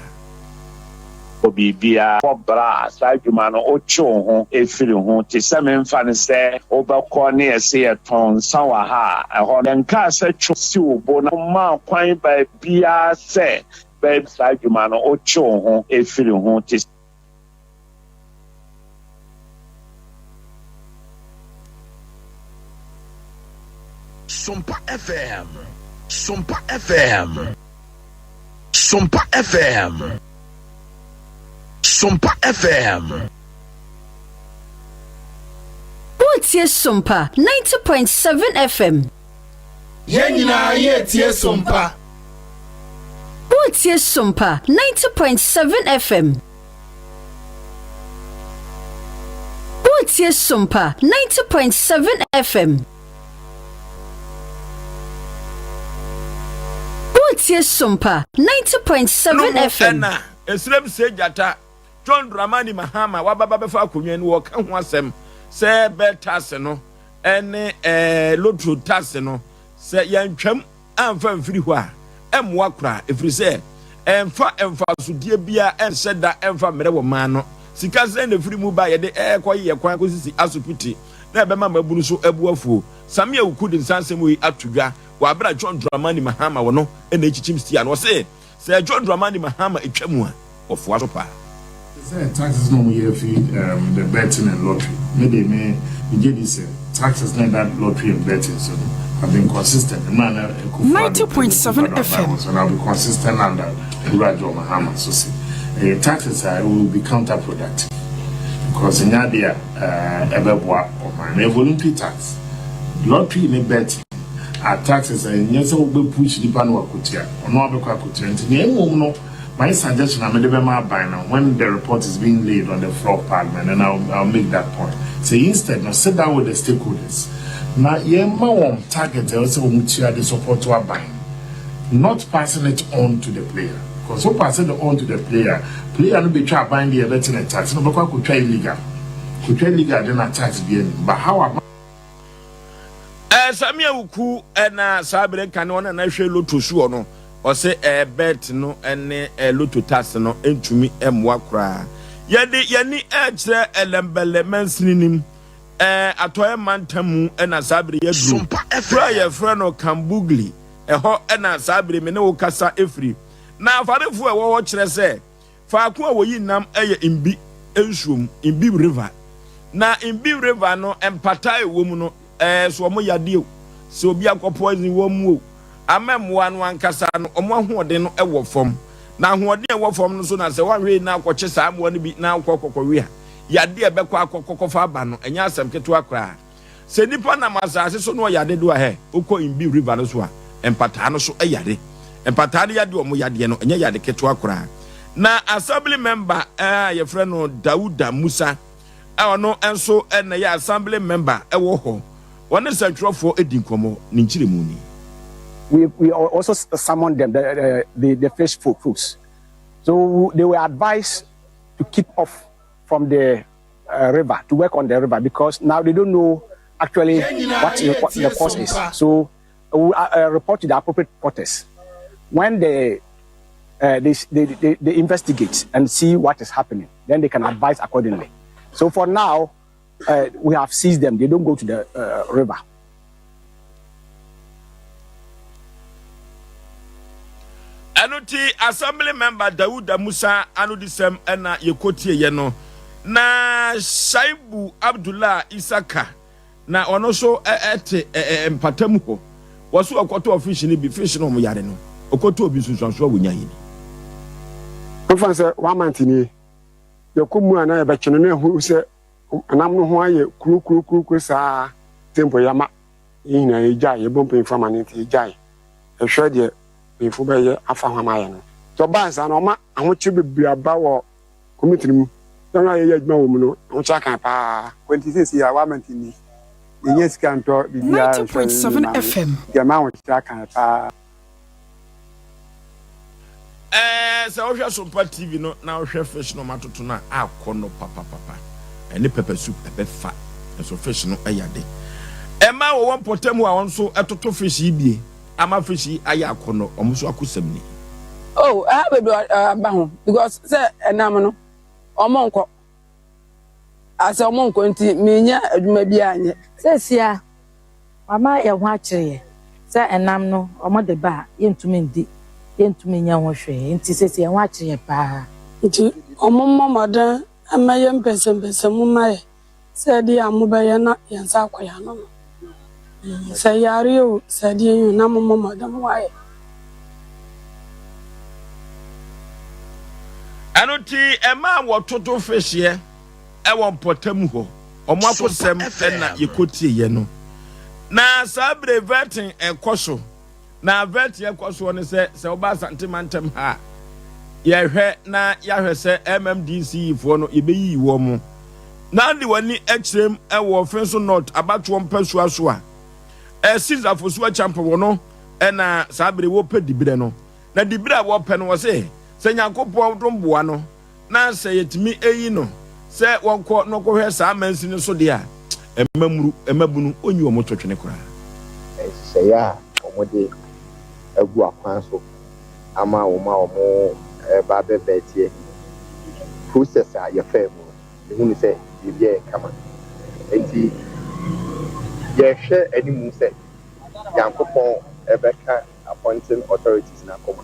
Wɔ biribiara bɔ bra a, saa adwuma no wotwe wo ho firi ho. Te sɛ memfa no sɛ wobɛkɔ ne yɛse yɛtɔn nsa wɔ ha a, ɛhɔ no yɛnkaa sɛ twe si wo bo na wommaa kwan baabiara sɛ baabi saa adwuma no wotwe wo ho firi ho. Te. Sompa FM. Sompa FM. Sompa FM. Sompa FM. Woretie Sompa 90.7 FM. Yɛn nyinaa yɛretie Sompa. Woretie Sompa 90.7 FM. Woretie Sompa 90.7 FM. Woretie Sompa 90.7 No mu FM. ɛna esrem se gyata John Dramani Mahama waba ba bɛfa akonnwa no wɔka ho asɛm sɛ bɛ tax no ɛne ɛɛ lotro tax no sɛ yɛntwam amfa amfiri hɔ a, ɛmmoa koraa, ɛfiri sɛ ɛmfa mfasodeɛ biara ɛnhyɛ da ɛmfa mmerɛ wɔ man no. Sika sɛn na ɛfiri mu ba a yɛde ɛrekɔyeyɛ kwan kɔsisi asopiti na ɛbɛma mmabunu so abu afuo? Sammy Awuku de nsa asɛm wei ato dwa wɔ aberɛ a John Dramani Mahama wɔ no na ɛkyikyim stia no. Ɔse Sɛ John Dramani Mahama twa mu a, wɔfoa so paa. Te sɛ taxes na ɔmo yɛ fi um the betting and lottery me de me me gye di sɛ taxes na ɛda lottery and betting so no have been consistent mmerɛ a na Akufo Addo President Akufo Addo aban wɔ so and I will be consistent under Owura John Mahama so se ɛyɛ taxes a it will be counter productive because ɛnyɛ adeɛ a ɛbɛboa ɔman no ɛyɛ voluntary tax lottery ne betting are taxes a ɛnyɛ sɛ wobɛ push nipa no wakotua ɔno abɛkɔ akotua nti nea mmom no my suggestion a mede bɛma aban no when the report is being laid on the floor of parliament and I'll, I'll make that point sɛ instead no sit down with the stakeholders na yɛma wɔn target ɛwɔ sɛ wɔn tua de support aban not passing it on to the player because wo pass it on to the player player no betwa aban deɛ ɛbɛte ne tax na ɔbɛkɔ akotwa illegal kotwa illegal de na tax bi anim but how aban Ɛɛ Samia Wuku na saa bere nka ne ɔno na na hwɛ loto soɔ no. Ɔse ɛɛ bet no ne ɛɛ lotto tax no ntumi mmoa koraa. Yɛde yɛni ɛɛkyerɛ Ɛlɛmbɛlɛ mansini nim, ɛɛ Atɔeɛ mantam mu na saa bere yɛaduru. Kuro a yɛfrɛ no Kambugli, ɛhɔ na saa bere me ne wo kasa firi. Na afarefoɔ a ɛwɔ hɔ kyerɛ sɛ Faako a wɔyi nam yɛ Mbi nsuom, Mbi River. Na Mbi River no, mpataa a ɛwɔ mu no, ɛɛ, so wɔn yadeɛ o, sɛ obi akɔ poison wɔn mu o, ama mmoa no ankasa no, wɔn ahoɔden no wɔ fam. Na ahoɔden a ɛwɔ fam no nso na sɛ woanhwɛ yie na akɔkye saa mmoa no bi na wokɔ kɔkɔwe a, yadeɛ a ɛbɛkɔ akɔkɔfa aba no, ɛnyɛ asɛm ketewa koraa. Sɛ nipa nam asase so na ɔyɛ ade do a, hɛ, wokɔ Mbi River no so a, mpataa no so yare. Mpataa no yadeɛ a wɔn yadeɛ no, ɛnyɛ yade ketewa koraa. Na Assembly member a yɛfrɛ no Dauda Musa a ɔno nso na ɛyɛ Assembly member wɔ hɔ, ɔne sɛntwerɛfoɔ di nkɔmmɔ. Ne nkyerɛmu ni. We we also summoned them, the, the, the fish folks. So they were advised to keep off from the uh, river, to work on the river, because now they don't know actually what, what the cause is. So we uh, uh, report to the appropriate quarters. When they, uh, they, they, they, they investigate and see what is happening, then they can advise accordingly. So for now, uh, we have seized them. They don't go to the uh, river. Ɛno nti Assembly Member Dauda Musa anodisɛm na yɛkɔtieeɛ no. Na Shaibu Abdullah Isaka na ɔno nso te mpatamu hɔ. Wɔse ɔkɔtɔɔ fish no bi, fish no wɔn yare no, ɔkɔtɔɔ bi nsunsuansoɔ a wɔnyaeɛ ni. Mfa no sɛ one month nie, yɛkɔ mu a na yɛbɛkye no na yɛhu sɛ nam no ho ayɛ kurokurokurokuro saa nti mpo yɛama yɛn nyinaa yɛgyae, yɛbɔ mpanyimfo amanneɛ nti yɛgyae. Yɛhwɛ deɛ mpanyimfo bɛyɛ afa ho ama ayɛ no. Nti ɔbaa saa no ɔma ahokyere bebree aba wɔ community no mu. Yɛn a yɛyɛ adwuma wɔ mu no, ahokyere aka yɛn paa. Nti seesei a one month ni, yɛnnya sika ntɔ biribiara nhwɛ yɛn maame, nti ɛma ahokyere aka yɛn paa. Ɛɛ sɛ wohwɛ Sompa TV no na wohwɛ fish no ɔmatoto no a akɔ no papapapa. Ɛne pepper soup ɛbɛfa. Nso fish no ɛyɛ ade. Ɛmaa wɔwɔ mpɔtam hɔ a wɔn nso ɛtoto fish yi bie ama fish yi ayɛ akɔnnɔ. Wɔn nso akosɛm ni. Oh ɛha bebree aba ho because sɛ ɛnam no ɔmo nkɔ asɛ ɔmo nkɔ nti menya adwuma biara nyɛ. Sesia Wama yɛn ho akyere yɛn sɛ ɛnam no wɔde ba a, yɛntumi ndi, yɛntumi nyɛ ho hwee. Enti seesei yɛn ho akyere yɛn paa. Nti wɔmmɔ mmɔden mmɛyɛ mpɛnsɛmpɛnsɛmu mma yɛ sɛ ɛdeɛ a mobɛyɛ na yɛn nsa akɔ yɛn ano no. Sɛ yareɛ o, sɛ ɛdeɛn o, na mommɔ mmɔden mmoa yɛ. Ɛno nti ɛmaa wɔtoto fehyeɛ. Wɔ mpɔtam hɔ, wɔn akosɛm na yɛkɔtieeɛ no. Na saa berɛ yi vetting rekɔ so. Na vetting ɛkɔ soɔ ne sɛ, sɛ woba Asante mantam ha a, yɛhwɛ na yɛahwɛ sɛ MMDCE foɔ no yɛbɛyiyi wɔn mo. Na wode w'ani kyerɛm wɔ Offinso North abatoɔ mpasua so a, Caesar Fosu Acheampong wɔ no na saa berɛ yi wɔpɛ diberɛ no. Na diberɛ a wɔpɛ no wɔse sɛ Nyankopɔn dom boa no, na sɛ yɛtumi yi no sɛ wɔnkɔ na ɔkɔhwɛ saa mansin no so deɛ a, mmamuru, mmabunu, ɔnyi wɔn to twene koraa. Nhyehyɛeɛ a wɔde agu akwan so ama wɔn a wɔreba abɛvɛɛteɛ process a yɛfaa mu no, mehu no sɛ biribiara yɛ kama. Enti yɛhwɛ anim sɛ Nyankopɔn bɛka appointing authorities no akoma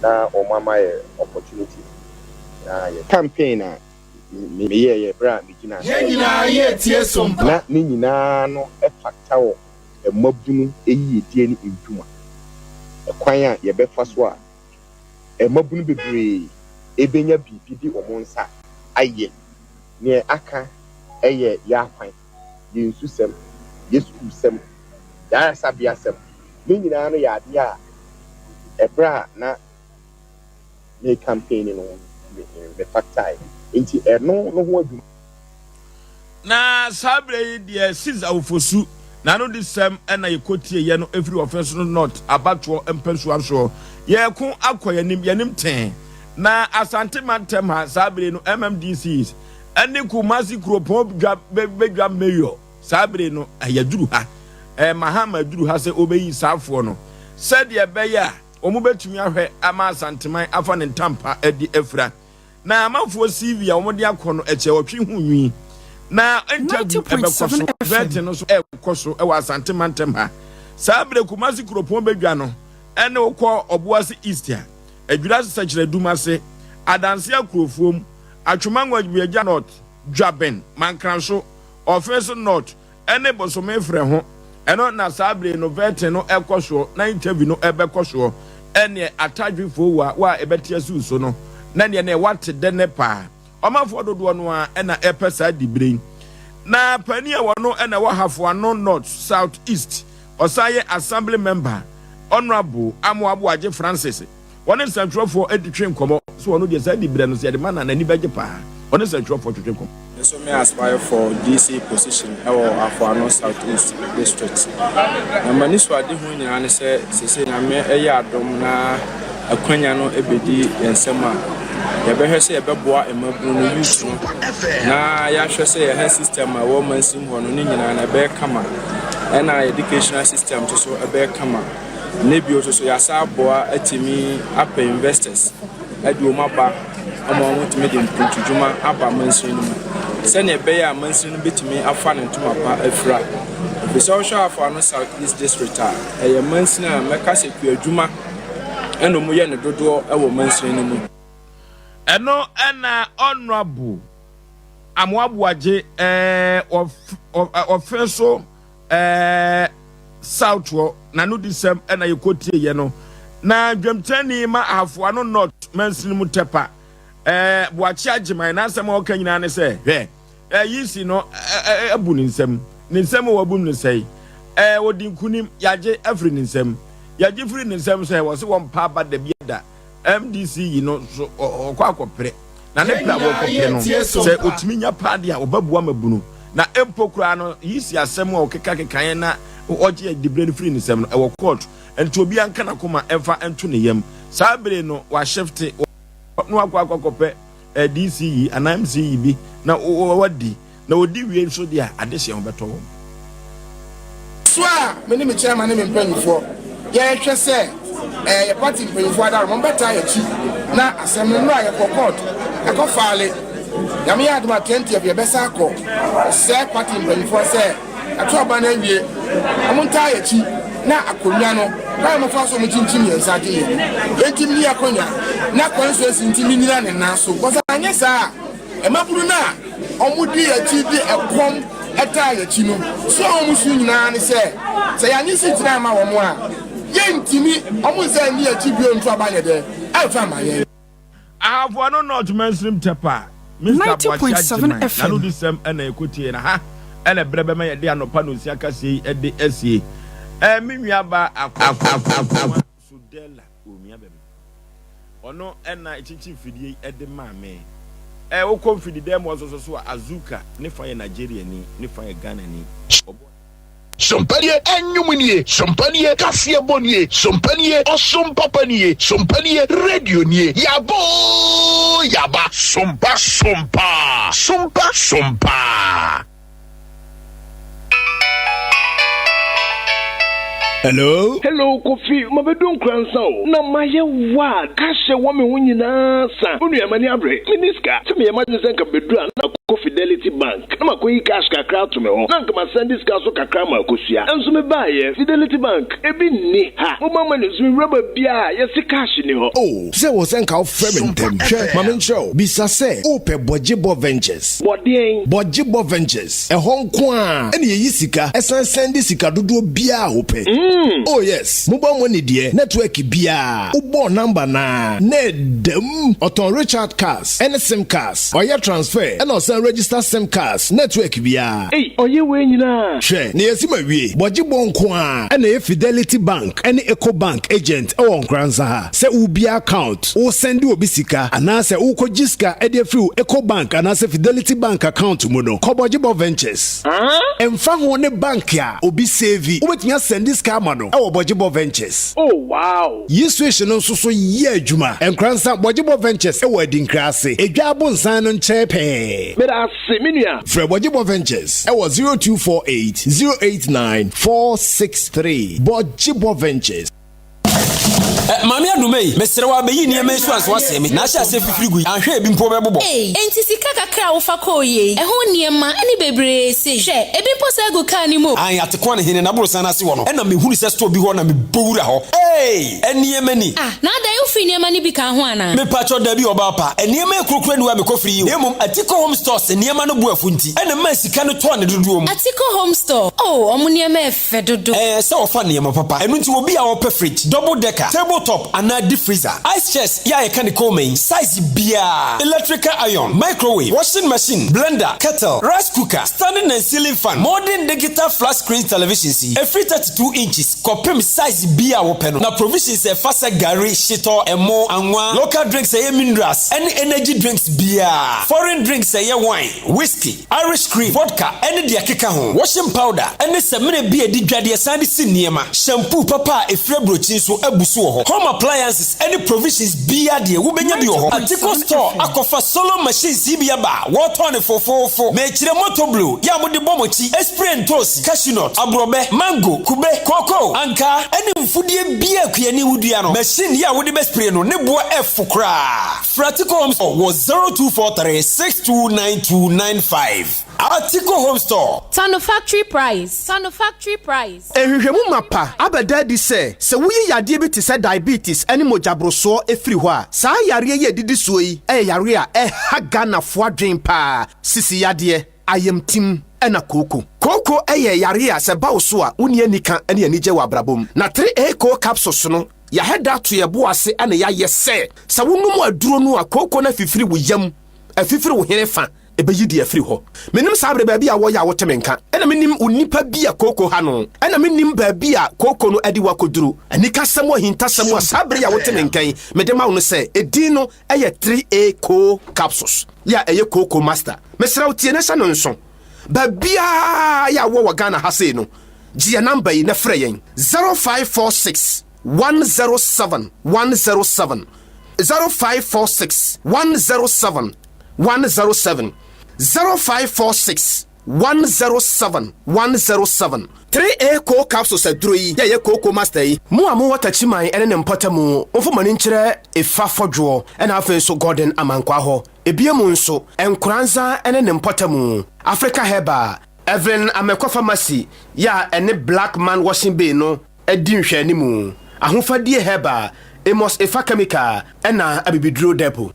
na wɔn ama yɛ opportunity no na yɛ. Campaign a me yɛɛyɛ berɛ a me gyinaa Yɛn nyinaa yɛ tie sompa. Na ne nyinaa no fata wɔ mmabunu yiyedie ne ndwuma. Ɛkwan a yɛbɛfa so a mmabunu bebree bɛnya biribi de wɔn nsa ayɛ. Neɛ aka yɛ yɛ akwan. yɛn nsusɛm, yɛn sukuusɛm, yɛn ayaresabeasɛm, ne nyinaa no yɛ adeɛ a ɛberɛ a na merecampaign no me factae. Nti ɛno no ho adwuma. Na saa berɛ yi deɛ Caesar Ofosu n'anodisɛm na yɛkɔtieeɛ no firi Ɔfɛnsono North abatoɔ mpasua soɔ. Yɛreko akɔ yɛn anim, yɛn anim tee. Na Asante mantam ha saa berɛ yi no MMDCs ne Kumasi kuropɔn dwa badwa mayor saa bere no yɛaduru ha. Mahama aduru ha sɛ ɔbɛyi saafoɔ no sɛdeɛ ɛbɛyɛ a. wɔbɛtumi ahwɛ ama Asanteman afa ne ntampa adi afira. Na amanfoɔ CV a wɔde akɔ no ɛkyɛ ɔtwe ho nwi. Na interview ɛbɛkɔ so, 90.7 FM. vetting no nso ɛrekɔ so wɔ Asante mantam ha. Saa berɛ Kumasi kuropɔn badwa no ɛne wokɔ Ɔboase East a, Adwira Sɛkyerɛ Ase, Adanse Akurofuom, Atwoma Nwabiagya North, Dwaben, Mankranso, Ɔfeso North ne Bosome Frɛ ho. Ɛno na saa bere no vetting no ɛkɔ soɔ na interview no ɛbɛkɔ soɔ. Ɛneɛ atadwefoɔ wɔ a wɔ a ɛbɛte asi wo so no na neɛ neɛ wate dɛnɛ paa. Ɔmanfoɔ dodoɔ no ara na ɛpɛ saa dibere yi. Na panin a wɔno na ɛwɔ Hafoano North, South East, ɔsan yɛ Assembly Member, Honourable Amoah Boagye Francis. Ɔne nsɛntwerɛfoɔ retwetwe nkɔmmɔ sɛ ɔno deɛ saa diberɛ no sɛ yɛde ma no a n'ani bɛgye paa. Ɔne nsɛntwerɛfoɔ twetwe nkɔmmɔ. Me nso me aspire for DC position wɔ Afoano South East District. Na m'anisoadehu nyinaa ne sɛ seesei Nyame yɛ adom na akwanya no bɛdi yɛn nsam a, yɛbɛhwɛ sɛ yɛbɛboa mmabunu no, youth no, na yɛahwɛ sɛ yɛn health system a ɛwɔ mansin hɔ no ne nyinaa no ɛbɛyɛ kama, ɛna educational system nso so ɛbɛyɛ kama. Ne bio nso so yɛasan aboa atumi apɛ investors de wɔn aba ama wɔatumi de mpuntudwuma aba mansini no mu sɛnea ɛbɛyɛ a mansini no bɛtumi afa ne ntoma pa afira. Ɛfiri sɛ wohwɛ Afoano South East District a, ɛyɛ mansini a mɛka sɛ kuadwuma ɛna wɔyɛ no dodoɔ wɔ mansini no mu. Ɛno na Honourable Amoah Boagye ɔfe so Ɛɛ South hɔ n'anodisɛm na yɛkɔtieeɛ no. Na dwamtenani ma Ahafoano North mansini mu Tɛpa, ɛɛ Boakye Agyeman n'asɛm a ɔka nyinaa ne sɛ, hwɛ, ɛɛ Yisi no ɛɛ abu ne nsam. Ne nsam a wabu no sɛe. Ɛɛ ɔdi nkunim, yɛagye afiri ne nsam. Yɛagye firi ne nsam sɛ wɔse wɔmpa aba da bi da. MDC yi no nso ɔkɔ akɔpere. Na ne pere a wɔkɔpere no, sɛ ɔtumi nya paa deɛ a, ɔbɛboa mmabunu. Na mpo koraa no, Yisi asɛm a ɔkekakekaeɛ na ɔgye diberɛ no firi ne nsam no, ɛwɔ kɔɔto. Nti obiara nka n'akoma mfa nto ne yam. Saa bere no, wahyefte, na wakɔ akɔkɔpɛ DC yi anaa MC yi bi na wadi. Na ɔdi wie nso deɛ a, adehyeɛ ho bɛtɔ wɔn. So a me ne me chairman ne me mpanyinfoɔ yɛrehwɛ sɛ ɛɛ yɛ party mpanyinfoɔ adaro wɔn bɛtaa yɛn akyi na asɛm no nnora yɛkɔ court ɛkɔ faale Nyame yɛ adom a 20th yɛbɛsa akɔ sɛ party mpanyinfoɔ sɛ ɛto aba no awie wɔn ntaa yɛn akyi na akonnwa no kwan a wɔfa so wɔn kyinkyim yɛn nsa gye yɛn no yɛntim ni akonnwa na constituency ntimi nyina ne nan so because anyɛ saa a mmabunu no a wɔdi yɛn akyi de ɛkɔm taa yɛn akyi no, su a wɔsu nyinaa ne sɛ, sɛ yɛanye seat no amma wɔn a, yɛntumi, wɔn nsa nni yɛn akyi bio nto aba nyɛ dɛ amfa mma yɛn. Ahafoano North Mansirim Tɛpa, Mister Boakye 90.7 Agyeman, FM. n'anodisɛm na yɛkɔtiee na ha na ɛberɛ bɛma yɛde anɔpa nonsia kaseɛ yi de asie. Ɛɛ me nuabaa Akosua Sodela Onua bɛbi. Ɔno na ɛkyinkyin mfidie yi de maa me. Ɛ, wokɔ mfididan mu hɔ nso so a, Azuka, ne fa yɛ Nigeriani, ne fa yɛ Ghanani. Ɔbɔ. Sompa nie, ɛnwom nie, sompa nie, kaseɛbɔ nie, sompa nie, ɔsom papa nie, sompa nie, radio nie, yaba oo yaba. Sompa sompa, sompa sompa. Hello? Hello Kofi, mabedu Nkoransa o, na mayɛ wild, cash a ɛwɔ me ho nyinaa sa. Wo nua m'ani abere, menni sika. Sɛ meyɛ m'adwene sɛ nka mebedu a na makɔ Fidelity Bank na makɔyi cash kakra ato me hɔ na anka masɛnde sika nso kakra ama Akosua. Nso mebaeɛ, Fidelity Bank, ebi nni ha. Mobile money nso mewura baabiara a, yɛse cash nni hɔ. Oh, sɛ wɔ sɛ nka wofrɛ me ntɛm. Hwɛ, ma menkyerɛ wo. Bisa sɛ wopɛ Bɔgyebɔ Ventures. Bɔ deɛn? Bɔgyebɔ Ventures. Ɛhɔ nko ara na yɛyi sika san sɛnde sika dodoɔ biara a wopɛ. Oh yes, mobile money deɛ, network biara, wobɔɔ number no ara na ɛda mu. Ɔtɔn recharge cards ne sim cards, ɔyɛ transfer ɛna ɔsan register sim cards, network biara. Ei, ɔyɛ wei nyinaa? Hwɛ, na yɛasi ma wie. Bɔgyebɔ nko ara na ɛyɛ Fidelity Bank ne Ecobank agent wɔ Nkoranza ha. Sɛ wobue account, wosɛnde obi sika, anaasɛ worekɔgye sika de afiri wo Ecobank anaasɛ Fidelity Bank account mu no, kɔ Bɔgyebɔ Ventures. Ɛmfa ho ne bank a obi save, wobɛtumi asɛnde sika ama no wɔ Bɔgyebɔ Ventures. Oh wow! Yi switch no nso so yɛ adwuma. Nkoransa, Bɔgyebɔ Ventures wɔ Adinkra ase, Edwa Abonsan no nkyɛn pɛɛ. Meda ase, me nua. Frɛ Bɔgyebɔ Ventures wɔ 0248 089 463. Bɔgyebɔ Ventures. Eh, Maame Adoma ei, mesrɛ wo ara bɛyi nneɛma yi so ansa woasɛe me. Na ahyɛ aseɛ fifiri gu yi, anhwɛ a ebi mpo bɛbobɔ. Ei, enti sika kakra a wofa kɔɔ yie yi, ɛho nneɛma ne bebree sei? Hwɛ, ebi mpo saa gu kaa no mu o. Ae, Atekoa ne hene n'aborosan no ase hɔ no, ɛna mehunu sɛ store bi hɔ na mebɔ wura hɔ. Ei, nneɛma ni! Ah, na adɛn, wofiri nneɛma no bi kaa ho anaa? Mepakyɛw, dabi, ɔbaa pa, nneɛma yi korokoro aniwa a mekɔfiri yi o, na mmom Atiko Home Stores nneɛma no bo afu nti, ɛna memaa sika no tɔɔ ne dodoɔ mu. Atiko Home Store, oh, wɔn nneɛma yɛ fɛ dodo. Ɛɛ sɛ wɔfa nneɛma papa. Ɛno nti obi a ɔpɛ fridge, double decker, table top anaa deep freezer, ice chest yɛ a yɛka ne Coleman yi, size biara, electrical iron, microwave, washing machine, blender, kettle, rice cooker, standing and ceiling fan, modern digital flat screen televisions yi, ɛfiri 32 inches kɔpem size biara a wopɛ no. Na provisions a ɛfa sɛ gari, shitɔ, ɛmo, anwa, local drinks a ɛyɛ minerals ɛne energy drinks biara, foreign drinks a ɛyɛ wine, whiskey, Irish cream, vodka ne deɛ ɛkeka ho, washing powder ne samina bi a ɛdi dwa deɛ san de si nneɛma, shampoo papa a ɛfiri aburokyi nso abu so wɔ hɔ, home appliances ne provisions biara deɛ wobɛnya bi wɔ hɔ. Atiko Store akɔfa solo machines yi bi aba a wɔretɔn no fofoofo. Mekyerɛ motor blow yɛ a mode bɔ mo akyi spray ntoosi, cashew nut, aborɔbɛ, mango, kube, kookoo, ankaa ne mfudeɛ biara a kuani wodua no. Machine yi a wode bɛ spray no ne boɔ ɛfo koraa. Frɛ Atiko Home Store wɔ 0243 629295. Atiko Home Store. Tɔ no factory price. Tɔ no factory price. Nhwehwɛmu mapa abɛda adi sɛ, sɛ woyi yadeɛ bi te sɛ diabetes ne mogyaborosoɔ firi hɔ a, saa yareɛ yi a ɛdidi soɔ yi yɛ yareɛ a ɛha Ghanafoɔ adwene pa ara, sisi yadeɛ, ayamtim ɛna kooko. Kooko yɛ yareɛ a sɛ ɛba wo so a, wonni anika ne anigye wɔ abrabɔ mu. Na 3A Koo Capsules no Yɛahɛ da ato yɛn bo ase na yɛayɛ sɛ, sɛ wonom aduro no a, kooko no afifiri wo yam, afifiri wo hene fa, ɛbɛyi deɛ afiri hɔ. Menim saa bere baabi a wɔyɛ a wote me nka, ɛna menim onipa bi a kooko ha no, ɛna menim baabi a kooko no adi wo akɔduru. Anikasɛm ahintasɛm a saa bere yi a wote me nka yi mede ma wo no sɛ, edin no yɛ 3A Koo Capsules, yɛ a ɛyɛ Kooko Master. Mesrɛ wo tie na hyɛ no nso. Baabiara yɛ a wowɔ wɔ Ghana ha sei no, Gye yɛn namba yi na frɛ yɛn, 0546 107 107, 0546 107 107, 0546 107 107. 3A Coal Capsules aduro yi yɛ yɛ kooko master yi. Mo a mowɔ Takyiman ne ne mpɔtamu, momfa mo ani nkyerɛ Efa Fɔdwoɔ ɛna afei nso Gordon Amankwaa hɔ. Ebia mu nso, Nkoranza ne ne mpɔtamu, Africa Herbal, Evelyn Amekɔ Pharmacy yɛ a ɛne Black Man Washing Bay no di nhwɛanimu, Ahofadie Herbal, Amos Efa Chemical ɛna Abibiduro Depot.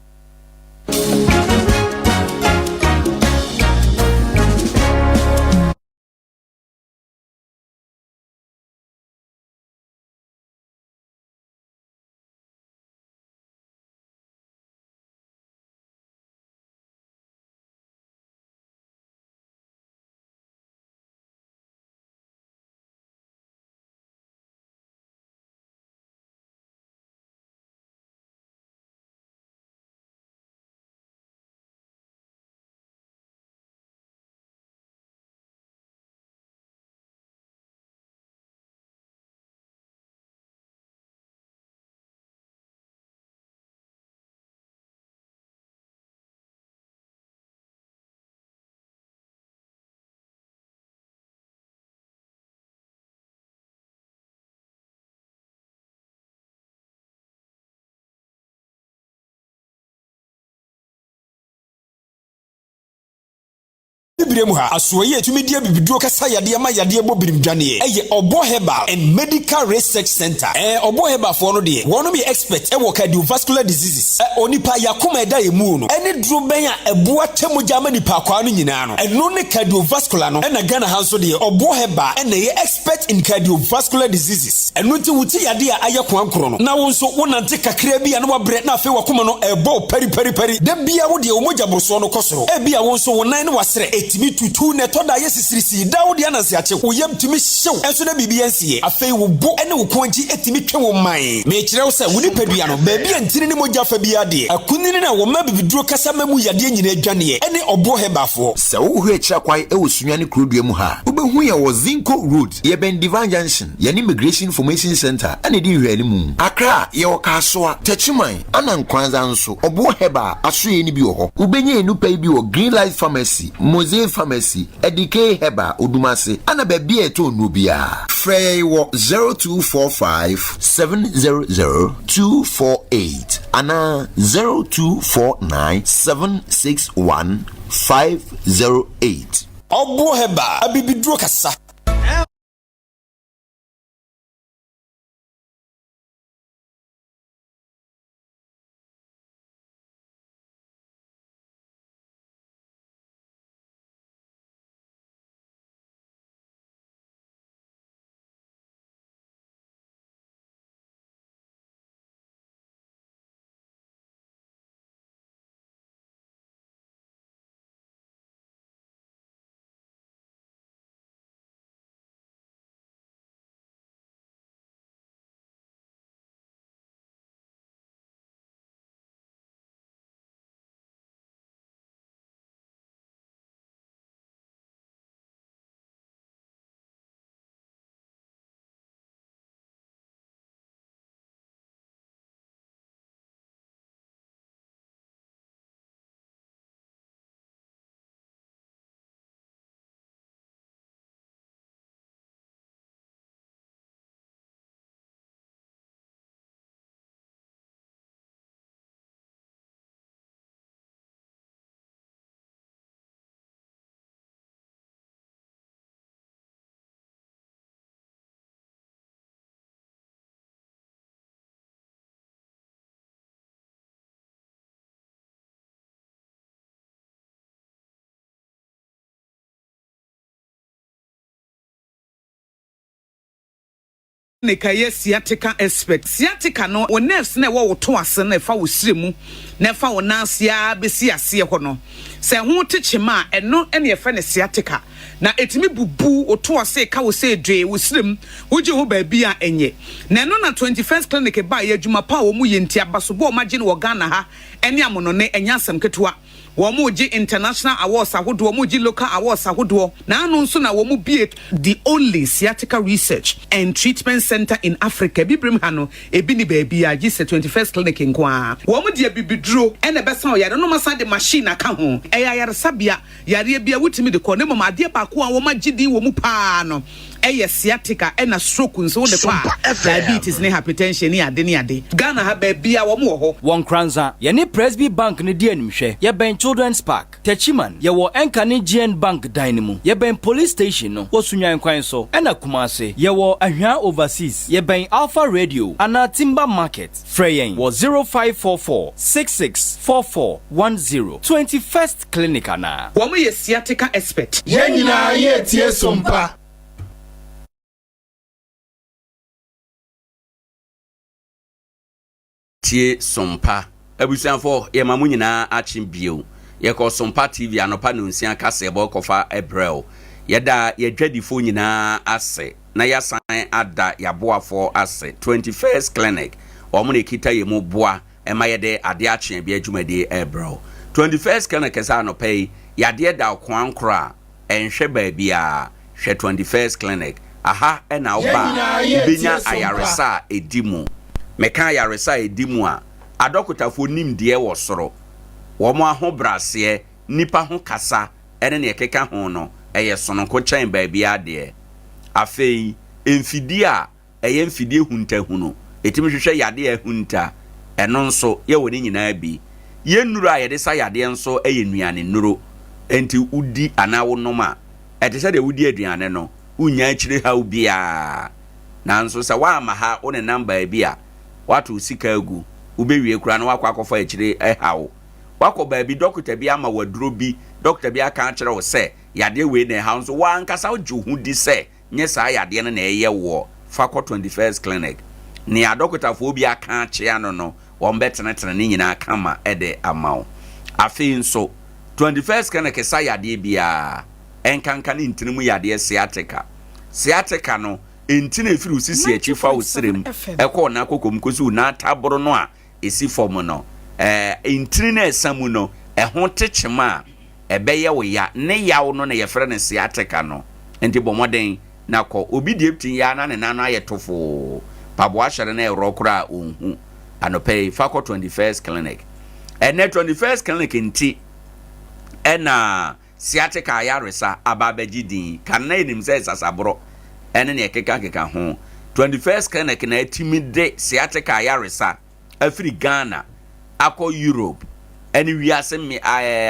Abibire mu ha, asoɛeɛ a ɛtumi di abibiduro kasa yadeɛ ma yadeɛ bɔ birim dwaneɛ yɛ Ɔbɔ Herbal and Medical Research Centre. Ɛɛ Ɔbɔ Herbal foɔ no deɛ, wɔnom yɛ expert wɔ cardiovascular diseases. Ɛ onipa yakoma a ɛda yɛn mu no, ɛne duro bɛn a ɛboa kyɛ mogya ma nipa akwaa no nyinaa no, ɛno ne cardiovascular no. Ɛna Ghana ha nso deɛ, Ɔbɔ Herbal ɛna ɛyɛ expert in cardiovascular diseases. Ɛno nti wo ti yadeɛ a ayɛ koankorɔ no, na wo nso wo nante kakraa bi a na wabrɛ na afei wakoma no ɛrebɔ wo pariparipari. Da biara wo deɛ wo mogya borosoɔ no kɔ soro. Ebia wo nso wo nan ne w'asrɛ ɛtumi tutu na ɛtɔ da a ɛyɛ sisirisii. Daa wo deɛ ananse akye wo, wo yam tumi hye wo nso na biribi ansi yɛ. Afei wo bo ne wo kɔn akyi tumi twe wo man. Mekyerɛ wo sɛ wo nipadua no, baabi a ntini ne mogya fa biara deɛ, akunini no a wɔma abibiduro kasa ma mu yadeɛ nyinaa dwaneɛ ne ɔboɔ Heberfoɔ. Sɛ wohwɛ akyiri akwan wɔ Sunyani kurodua mu ha a, wobɛhu yɛn wɔ Zinco Road, yɛbɛn Divine Junction, yɛne Immigration Information Centre na ɛdi nhwɛanimu. Accra, yɛwɔ Kasoa, Techiman, Ana Nkoranza nso, Ɔboɔ Herbal asoɛeɛ no bi wɔ hɔ. Wobɛnya yɛn nnupa yi bi wɔ Green Life Pharmacy, Mose. Edikey Pharmacy, Edikey Herbal, Odumase, ɛna baabi a yɛtɔn nnuro biara. Frɛ yɛn wɔ 0245 700 248 anaa 0249 761 508. Ɔboɔ Herbal, abibiduro kasa. Ne ka yɛ sciatica expert. Sciatica no, wo nerves no a ɛwɔ wo to ase no a ɛfa wo srɛ mu na ɛfa wo nan ase ara bɛsi aseɛ hɔ no, sɛ ɛho te kyema a, ɛno na yɛfrɛ no sciatica. Na ɛtumi bubu wo to ase, ɛka wo sɛ dwee, wo srɛ mu, wogye ho baabi a ɛnyɛ. Na ɛno na 21st Clinic baeɛ, adwuma pa a wɔyɛ nti, abasobɔ a wɔagye no wɔ Ghana ha ne amonɔne, ɛnyɛ asɛm ketewa. Wɔregye international awards ahodoɔ, wɔregye local awards ahodoɔ. N'ano nso na wɔbue the only sciatica research and treatment centre in Africa. Abibirem ha no, ebi nni baabiara gye sɛ 21st Clinic nko ara. Wɔde abibiduro na ɛbɛsa ɔyare no, na wɔasan de machine aka ho. Ɛyɛ ayaresabea. Yareɛ biara wotumi de kɔ, na mmom adeɛ baako a wɔagye din wɔ mu pa ara no yɛ sciatica ɛna stroke nso wode kɔ a, diabetes ne hypertension ne ade ne ade. Ghana ha baabiara wɔn wɔ hɔ. Wɔ Nkoranza, yɛne Presby Bank no di animhwɛ. Yɛbɛn Children's Park. Techiman, yɛwɔ Ɛnka ne GN Bank dan no mu. Yɛbɛn Police Station no wɔ Sunyani kwan so. Ɛna Kumasi, yɛwɔ Ahwea Overseas. Yɛbɛn Alpha Radio anaa Timber Market. Frɛ yɛn wɔ 0544 66 44 10, 21st Clinic anaa. Wɔn yɛ sciatica expert. Yɛn nyinaa yɛretie Sompa. Tie Sompa. Abusuafoɔ, yɛma mo nyinaa akye bio. Yɛkɔ Sompa TV anɔpa nnɔnsia kaseɛbɔ kɔfa brɛ wo. Yɛda yɛn dwadifoɔ nyinaa ase na yɛasan ada yɛaboafoɔ ase. 21st Clinic, wɔn na ɛkita yɛn mu boa ma yɛde adeɛ akye bia dwumadie rebrɛ wo. 21st Clinic sɛ anɔpa yi, yadeɛ da wo koankorɔ a, ɛnhwɛ baabiara, hwɛ 21st Clinic. Aha na woba a, wobɛnya ayaresa a ɛdi mu. Meka ayaresa a ɛdi mu a, adɔkotafoɔ nimdeɛ wɔ soro, wɔn ahobraseɛ, nnipa ho kasa ne nea ɛkeka ho no, ɛyɛ sononko kyɛn baabiara deɛ. Afei, mfidie a ɛyɛ mfidie huntahunu, ɛtumi hwehwɛ yadeɛ a ahunta, ɛno nso yɛwɔ ne nyinaa bi. Yɛn nnuro a yɛde sa yadeɛ nso yɛ nnuane nnuro, enti wodi anaa wonom a, ɛte sɛ deɛ wodi aduane no, wonnya akyire haw biara. Nanso sɛ woamma ha, wonenam baabi a, woato wo sika agu, wobɛwie koraa na woakɔ akɔfa akyire haw. Woakɔ baabi, dɔkota bi ama wo aduro bi, dɔkota bi aka akyerɛ wo sɛ yadeɛ wei na ɛha wo, nso wo ankasa wogye wo ho di sɛ nyɛ saa yadeɛ no na ɛyɛ woɔ, fa kɔ 21st clinic. Nea adɔkotafoɔ bi aka akyea no no, wɔbɛtenetene ne nyinaa kama de ama wo. Afei nso, 21st clinic sa yadeɛ biara, ɛnkanka ne ntini mu yadeɛ sciatica. Sciatica no, ntini a ɛfiri wo sisi akyi fa wo srɛ mu kɔ wo nan koko mu kɔsi wo nan ataboro no a ɛsi fam no, ntini no a ɛsa mu no, ɛho te kyema a, ɛbɛyɛ wo ya. Ne yaw no na yɛfrɛ no sciatica no. Enti bɔ mmɔden na kɔ. Obi deɛ bɛtumi yɛ ara na ne nan no ayɛ tofoo, mpaboa hyɛ no na ɛworɔ koraa a ɔnhu. Anɔpa yi, fa kɔ 21st Clinic. Ɛnnɛ 21st Clinic nti ɛna. sciatica ayaresa aba abɛgye din. Kan na yɛnim sɛ sasaborɔ ne nea ɛkekakeka ho. 21st Clinic na atumi de sciatica ayaresa afiri Ghana akɔ Europe ne wiase mme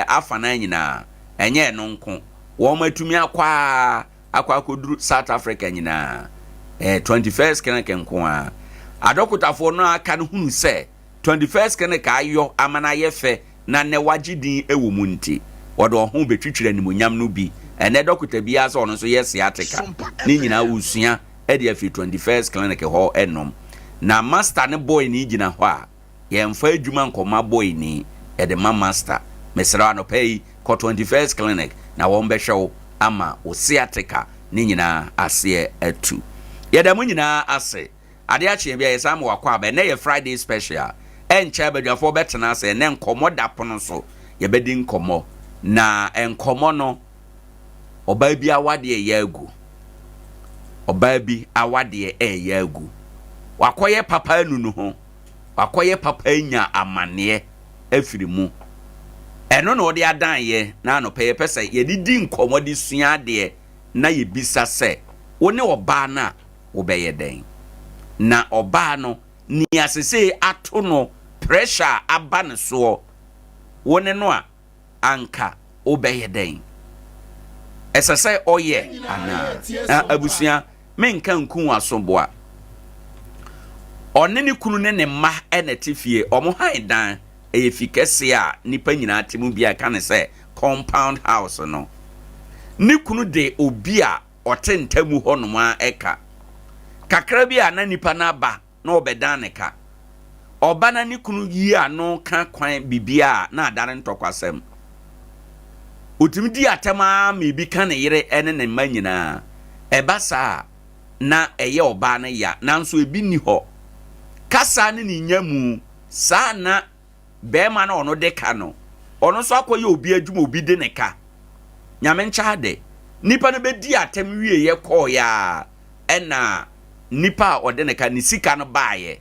afanan nyinaa. Ɛnyɛ ɛno nko, wɔatumi akɔ ara akɔ akɔduru South Africa nyinaa. Ɛyɛ 21st Clinic nko ara. Adɔkotafoɔ no a aka no hunu sɛ 21st Clinic ayɔ ama no ayɛ fɛ na nnɛ wagye din wɔ mu nti, wɔde wɔn ho rebɛtwitwiri animuonyam no bi. Ɛnnɛ dɔkota biara sɛ ɔno nso yɛ sciatica. Ne nyinaa wɔsua de afiri 21st Clinic hɔ nom. Na master ne boy ni gyina hɔ a, yɛmfa adwuma nkɔma boy ni, yɛde ma master. Mesrɛ wo anɔpa yi, kɔ 21st Clinic na wɔbɛhwɛ wo ama wo sciatica ne nyinaa aseɛ atu. Yɛda mo nyinaa ase. Ade akye bi a yɛsan ma wakɔ aba. Ɛnnɛ yɛ Friday special. Ɛnkyɛ abadwafoɔ bɛtena ase. Ɛnnɛ nkɔmmɔ da pono so. Yɛbɛdi nkɔmmɔ. Na nkɔmmɔ no, ɔbaa bi awadeɛ ɛyɛ agu. Ɔbaa bi awadeɛ ɛyɛ agu. Wakɔyɛ papa anu no ho. Wakɔyɛ papa anya amaneɛ afiri mu. Ɛno na ɔde adan yɛ na anɔpa yɛpɛ sɛ yɛde di nkɔmmɔ de sua adeɛ na yɛbisa sɛ, wo ne ɔbaa no a wobɛyɛ dɛn? Na ɔbaa no, nea sesei ato no, pressure a aba ne soɔ, wo ne no a, anka wobɛyɛ dɛn? Ɛsɛ sɛ ɔyɛ anaa? Na abusua, menka nku w'asoboa. Ɔne ne kunu ne ne mma na ɛte fie. Wɔn han dan, ɛyɛ fi kɛseɛ a nnipa nyinaa te mu bi a ɛka ne sɛ compound house no. Ne kunu de obi a ɔte ntamu hɔnom ara ɛka. Kakra bi a na nipa no aba na ɔbɛdan ne ka. Ɔba na ne kunu yi ano ka kwan biribiara a na adane ntɔkwasɛm. Ɔtumi di atɛm ara ma ebi ka ne yere ne ne mma nyinaa. Ɛba saa a, na ɛyɛ ɔbaa no ya, nanso ebi nni hɔ. Kasa ne ne nyamu, saa na Bɛɛma no a ɔno de ka no, ɔno nso akɔyɛ obi adwuma obi de ne ka. Nyame nkyɛ ade. Nipa no bɛdii atɛm wieɛ kɔɔeɛ a ɛna nipa a ɔde ne ka ne sika no baeɛ.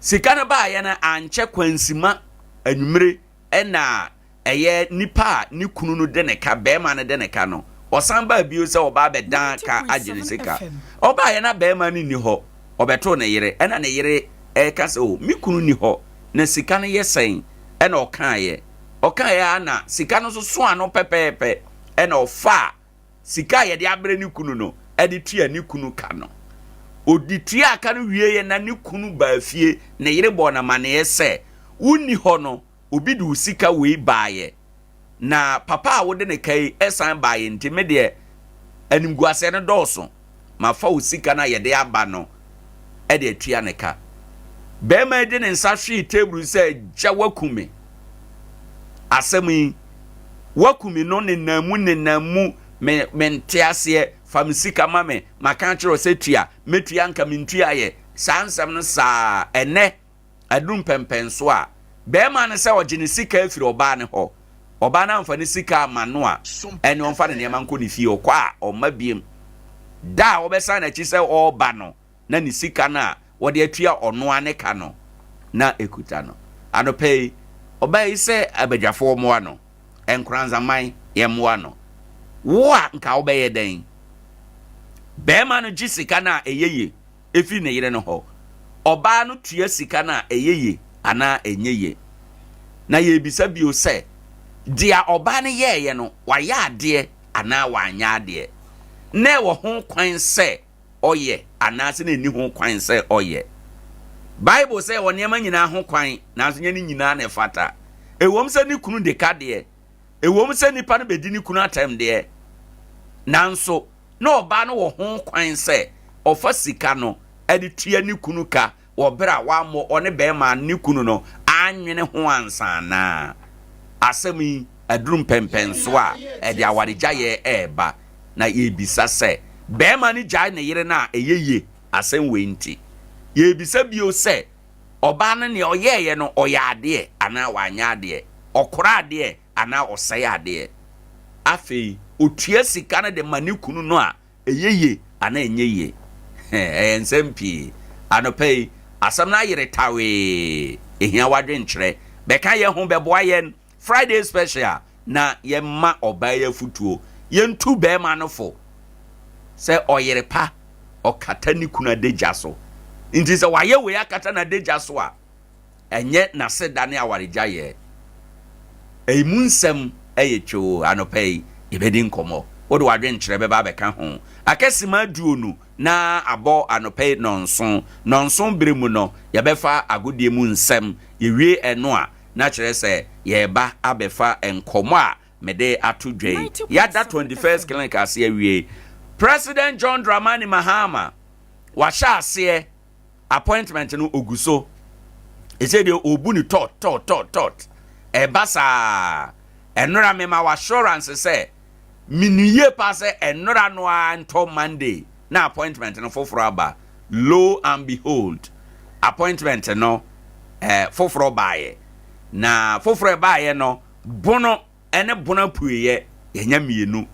Sika no baeɛ no ankyɛ kwansima anwummere ɛna ɛyɛ nipa a ne kunu no de ne ka, bɛɛma no de ne ka no, ɔsan baa bio sɛ ɔba abɛdan ka agye ne sika. Ɔbaeɛ na bɛɛma no nni hɔ. Ɔbɛtoo ne yere, ɛna ne yere reka sɛ, O, me kunu nni hɔ, na sika no yɛ sɛn? Ɛna ɔkaeɛ. Ɔkaeɛ ara na sika no nso so ano pɛpɛɛpɛ, ɛna ɔfaa sika a yɛde abrɛ ne kunu no de tua ne kunu ka no. Ɔde tuaa ka no wieeɛ na ne kunu baa fie, ne yere bɔɔ no amaneɛ sɛ, Wonni hɔ no, obi de wo sika wei baeɛ, na papa a wode ne ka yi san baeɛ nti, me deɛ animguaseɛ no dɔɔso, mafa wo sika no a yɛde aba no de atua ne ka. Barima yi de ne nsa hwee table sɛ, Gya woaku me. Asɛm yi, woaku me no nenam mu nenam mu, me mente aseɛ, fa me sika ma me, maka akyerɛ wo sɛ tua, mɛtua nka mentuaeɛ. Saa nsɛm no saa ɛnɛ. Aduru mpɛnpɛnso a, barima no sɛ ɔgye ne sika afiri ɔbaa no hɔ, ɔbaa no amfa ne sika amma no a, ɛnne ɔmfa ne nneɛma nkɔ ne fie, ɔkɔ a, ɔmma biom. Da a ɔbɛsan n'akyi sɛ ɔreba no, na ne sika no a wɔde atua ɔno ara ne ka no na ɛkuta no. Anɔpa yi, ɔbaa yi sɛ abadwafoɔ mmoa no, Nkoranzaman, yɛmmoa no. Wo a, nka wobɛyɛ dɛn? Barima no gye sika no a, ɛyɛ yie. firi ne yere no hɔ. Ɔbaa no tua sika no a, ɛyɛ ye anaa ɛnyɛ ye? Na yɛrebisa bio sɛ, deɛ ɔbaa no yɛeɛ no, wayɛ adeɛ anaa wanyɛ adeɛ? Na ɛwɔ ho kwan sɛ ɔyɛ anaasɛ na ɛnni ho kwan sɛ ɔyɛ? Bible sɛ ɛwɔ nneɛma nyinaa ho kwan, nanso nyɛ ne nyinaa na ɛfata. Ɛwom sɛ ne kunu de ka deɛ, ɛwom sɛ nipa no bɛdi ne kunu atɛm deɛ, nanso na ɔbaa no wɔ ho kwan sɛ ɔfa sika no de tua ne kunu ka wɔ bere a wammɔ ɔne barima no, ne kunu no, annwene ho ansa anaa? Asɛm yi aduru mpɛnpɛnso a ɛde awaregyaeɛ reba, na yɛrebisa sɛ, barima no gyae ne yere no a ɛyɛ yie asɛm wei nti? Yɛrebisa bio sɛ, ɔbaa no nea ɔyɛeɛ no, ɔyɛ adeɛ anaa wanyɛ adeɛ? Ɔkora adeɛ anaa ɔsɛe adeɛ. Afei ɔtua sika no de ma ne kunu no a, ɛyɛ yie anaa ɛnyɛ yie? Ɛyɛ nsɛm pii. Anɔpa yi, asɛm no ayere tawee. Ɛhia w'adwenkyerɛ. Bɛka yɛn ho, bɛboa yɛn. Friday special. na yɛmma ɔbaa yi afotuo. Yɛntu barima no fo sɛ ɔyere pa, ɔkata ne kunu adagya so. Nti sɛ wayɛ wei akata n'adagya so a, ɛnyɛ n'aseda ne awaregyaeɛ. Emu nsɛm yɛ twoo. Anɔpa yi, yɛbɛdi nkɔmmɔ. Wode w'adwenkyerɛ bɛba abɛka ho. Aka simma aduonu na abɔ anɔpa yi nnɔnson. Nnɔnson berɛ mu no, yɛbɛfa agodie mu nsɛm. Yɛwie ɛno a, na kyerɛ sɛ yɛreba abɛfa nkɔmmɔ a mede ato dwa yi. Yɛada 21st Clinic ase awie. President John Dramani Mahama, wahyɛ aseɛ appointment no ogu so. Ɛsɛ deɛ ɔbu ne tɔt tɔt tɔt tɔt. Ɛba saa. Ɛnora mema wo assurance sɛ menim yie paa sɛ ɛnora no ara ntɔ Monday na appointment no foforɔ aba. Lo and behold, appointment no eh, foforɔ baeɛ. Na foforɔ ɛbaeɛ no, bono ne bono apueeɛ yɛnya mmienu.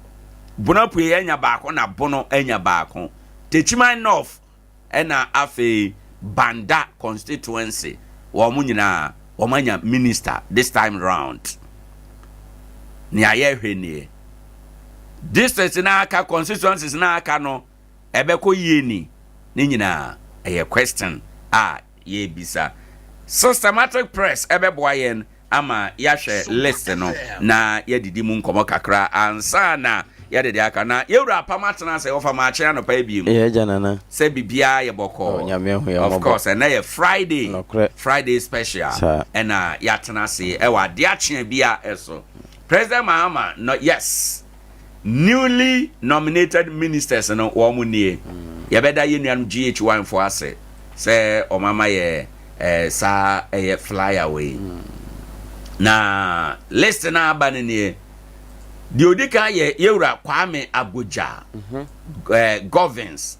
Bono apueeɛ anya baako na bono anya baako. Techiman North ɛna afei Banda constituency wɔn nyinaa wɔn anya minister this time round. Nea yɛhwɛ nie. Districts na aka constituencies na aka no ɛbɛkɔ yie ni ne nyinaa ɛyɛ question a yɛrebisa. Systematic press ɛbɛboa yɛn ama yɛahwɛ list no na yɛadidi mu nkɔmmɔ kakra ansa na yɛde deɛ aka. Na yɛwura apam atena ase ɔfa maakye anɔpa yi biem. Yɛ agya nana. Sɛ biribiara yɛ bɔkɔɔ. Oh, Nyame ahu yɛn Of mmɔbɔ. course, ɛnɛ yɛ Friday. Nokorɛ. Friday special. Saa. Ɛna yɛatena ase ɛwɔ adeɛ akyea bi a ɛso. President Mahama, no, yes. Newly nominated ministers no wɔn nie. Yɛbɛda yɛn nuanom GH1 foɔ ase sɛ wɔn ama yɛ eh, saa ɛyɛ flyer wei. Na list no aba no nie. Deɛ odi kan yɛ yɛwura Kwame Agbodza, eh, Govins.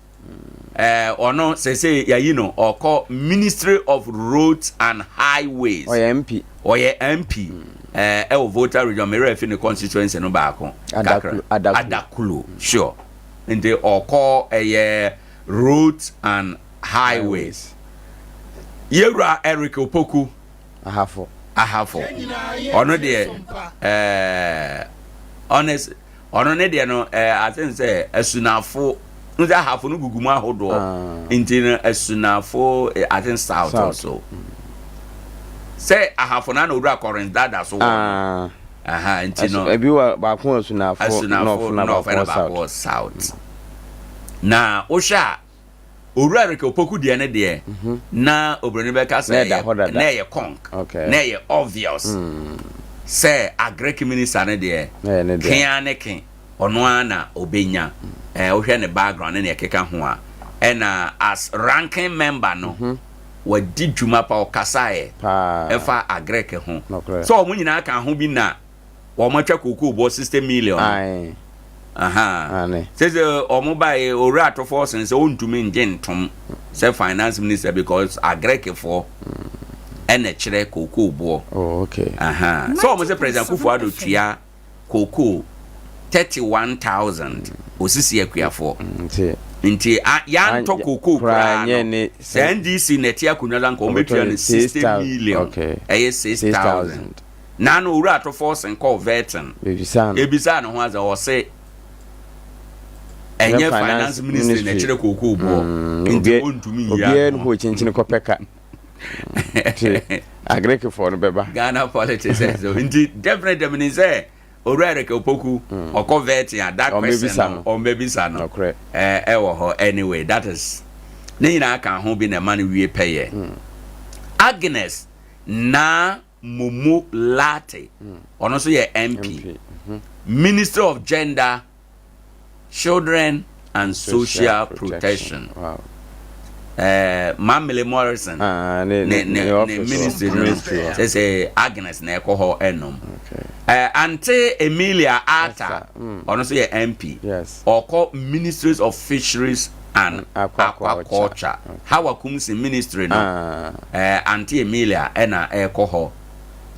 Eh, ɔno sese yɛayi no ɔkɔ Ministry of Roads and Highways. Ɔyɛ MP. Ɔyɛ MP eh, ɛwɔ Volta Region mmerɛ afi ne constituency no baako. Adaklu. Adaklu. Adaklu, sure. Nti ɔkɔ ɛyɛ Roads and Highways. Yɛwura Eric Opoku. Ahafo. Ahafo. Ɔno deɛ eh, honest. Ɔno ne deɛ no ɛɛ I think sɛ asunafo n sɛ ahafo no gugu mu ahodoɔ ah. nti no asunafo eh, I think south or so sɛ ahafo no ana owura Collins dada so wɔ no ah. aha nti no ebi wɔ baako wɔ asunafo asunafo north ɛna baako wɔ south na wohwɛ a Owura Eric Opoku deɛ ne deɛ mhm. na obroni bɛka sɛ na ɛyɛ conk na ɛyɛ obvious mm. sɛ agric minister ne deɛ kea ne ke ɔno ara na obenya ɛɛ wohwɛ ne background ne nea ɛkeka ho a ɛna as ranking member no mhm. wadi dwuma pa ɔkasaeɛ ɛfa agric ho sɛ wɔn nyinaa ka ho bi na wɔn atwa kookoo bɔ 60 million no. Sɛ sɛ wɔn ba yɛ owura atɔfoɔ sen sɛ ɔntumi ngye ntom sɛ finance minister because agrɛkefoɔ ɛna kyerɛ kookoo boɔ. Oh, okay. Sɛ wɔn sɛ President Akufo-Addo tua kookoo 31,000 osisi akuafoɔ. Nti nti yɛantɔ kookoo koraa no sɛ NDC na ɛte akonnwa so anka wɔn bɛtua no 60 million ɛyɛ 6,000. Naano Owura Ato Forson kɔɔ Vetting, yɛbisaa no ho asɛm, ɔse ɛnyɛ finance ministry na ɛkyerɛ kookoo boɔ, mm, nti ɔntumi nyi ano. Obiara no hɔ kyinkyin kɔpɛ ka. Nti Agrekefoɔ no bɛba. Ghana politics ɛso nti definitely menim sɛ Owura Eric Opoku mm. ɔkɔ vetting a that question no ɔmbɛbisa no ɛwɔ hɔ anyway that is ne nyinaa ka ho bi na ɛma no wie pɛyɛ. Mm. Agnes na Momo Lartey, ɔno nso yɛ MP, Ministry of Gender, Children and Social Protection. Eh, Mamile Morrison ah, ne ne ne ne ministry no sɛ sɛ Agnes na ɛkɔ hɔ ɛnom. Eh, Ante Emilia Arthur, mm. ɔno nso yɛ MP. Ɔkɔ Ministries of Fisheries and Aquaculture. Hawa Koomson ministry no, ah. eh, Auntie Emilia ɛna ɛkɔ hɔ.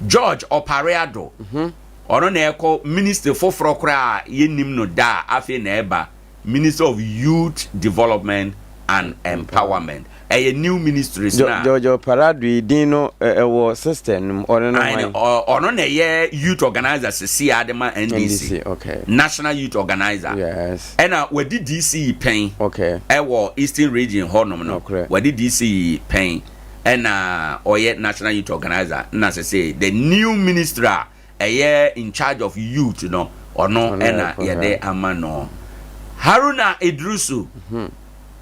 George Opare Addo, mhm. ɔno na ɛkɔ ministry foforɔ koraa yɛnnim no da a afei na ɛba Ministry of Youth Development and Empowerment. Ɛyɛ new ministries na. George Oparado yi din no ɛwɔ system no mu ɔno ne hwan? Ɔno na ɛyɛ youth organizer sisi a de ma NDC. NDC okay. National youth organizer. Yes. Ɛna wadi DC pɛn. Okay. Ɛwɔ Eastern region hɔnom no. Nokorɛ. Wadi DC pɛn ɛna ɔyɛ national youth organizer na sese the new ministry a ɛyɛ in charge of youth no ɔno ɛna yɛde ama no. Haruna Iddrisu,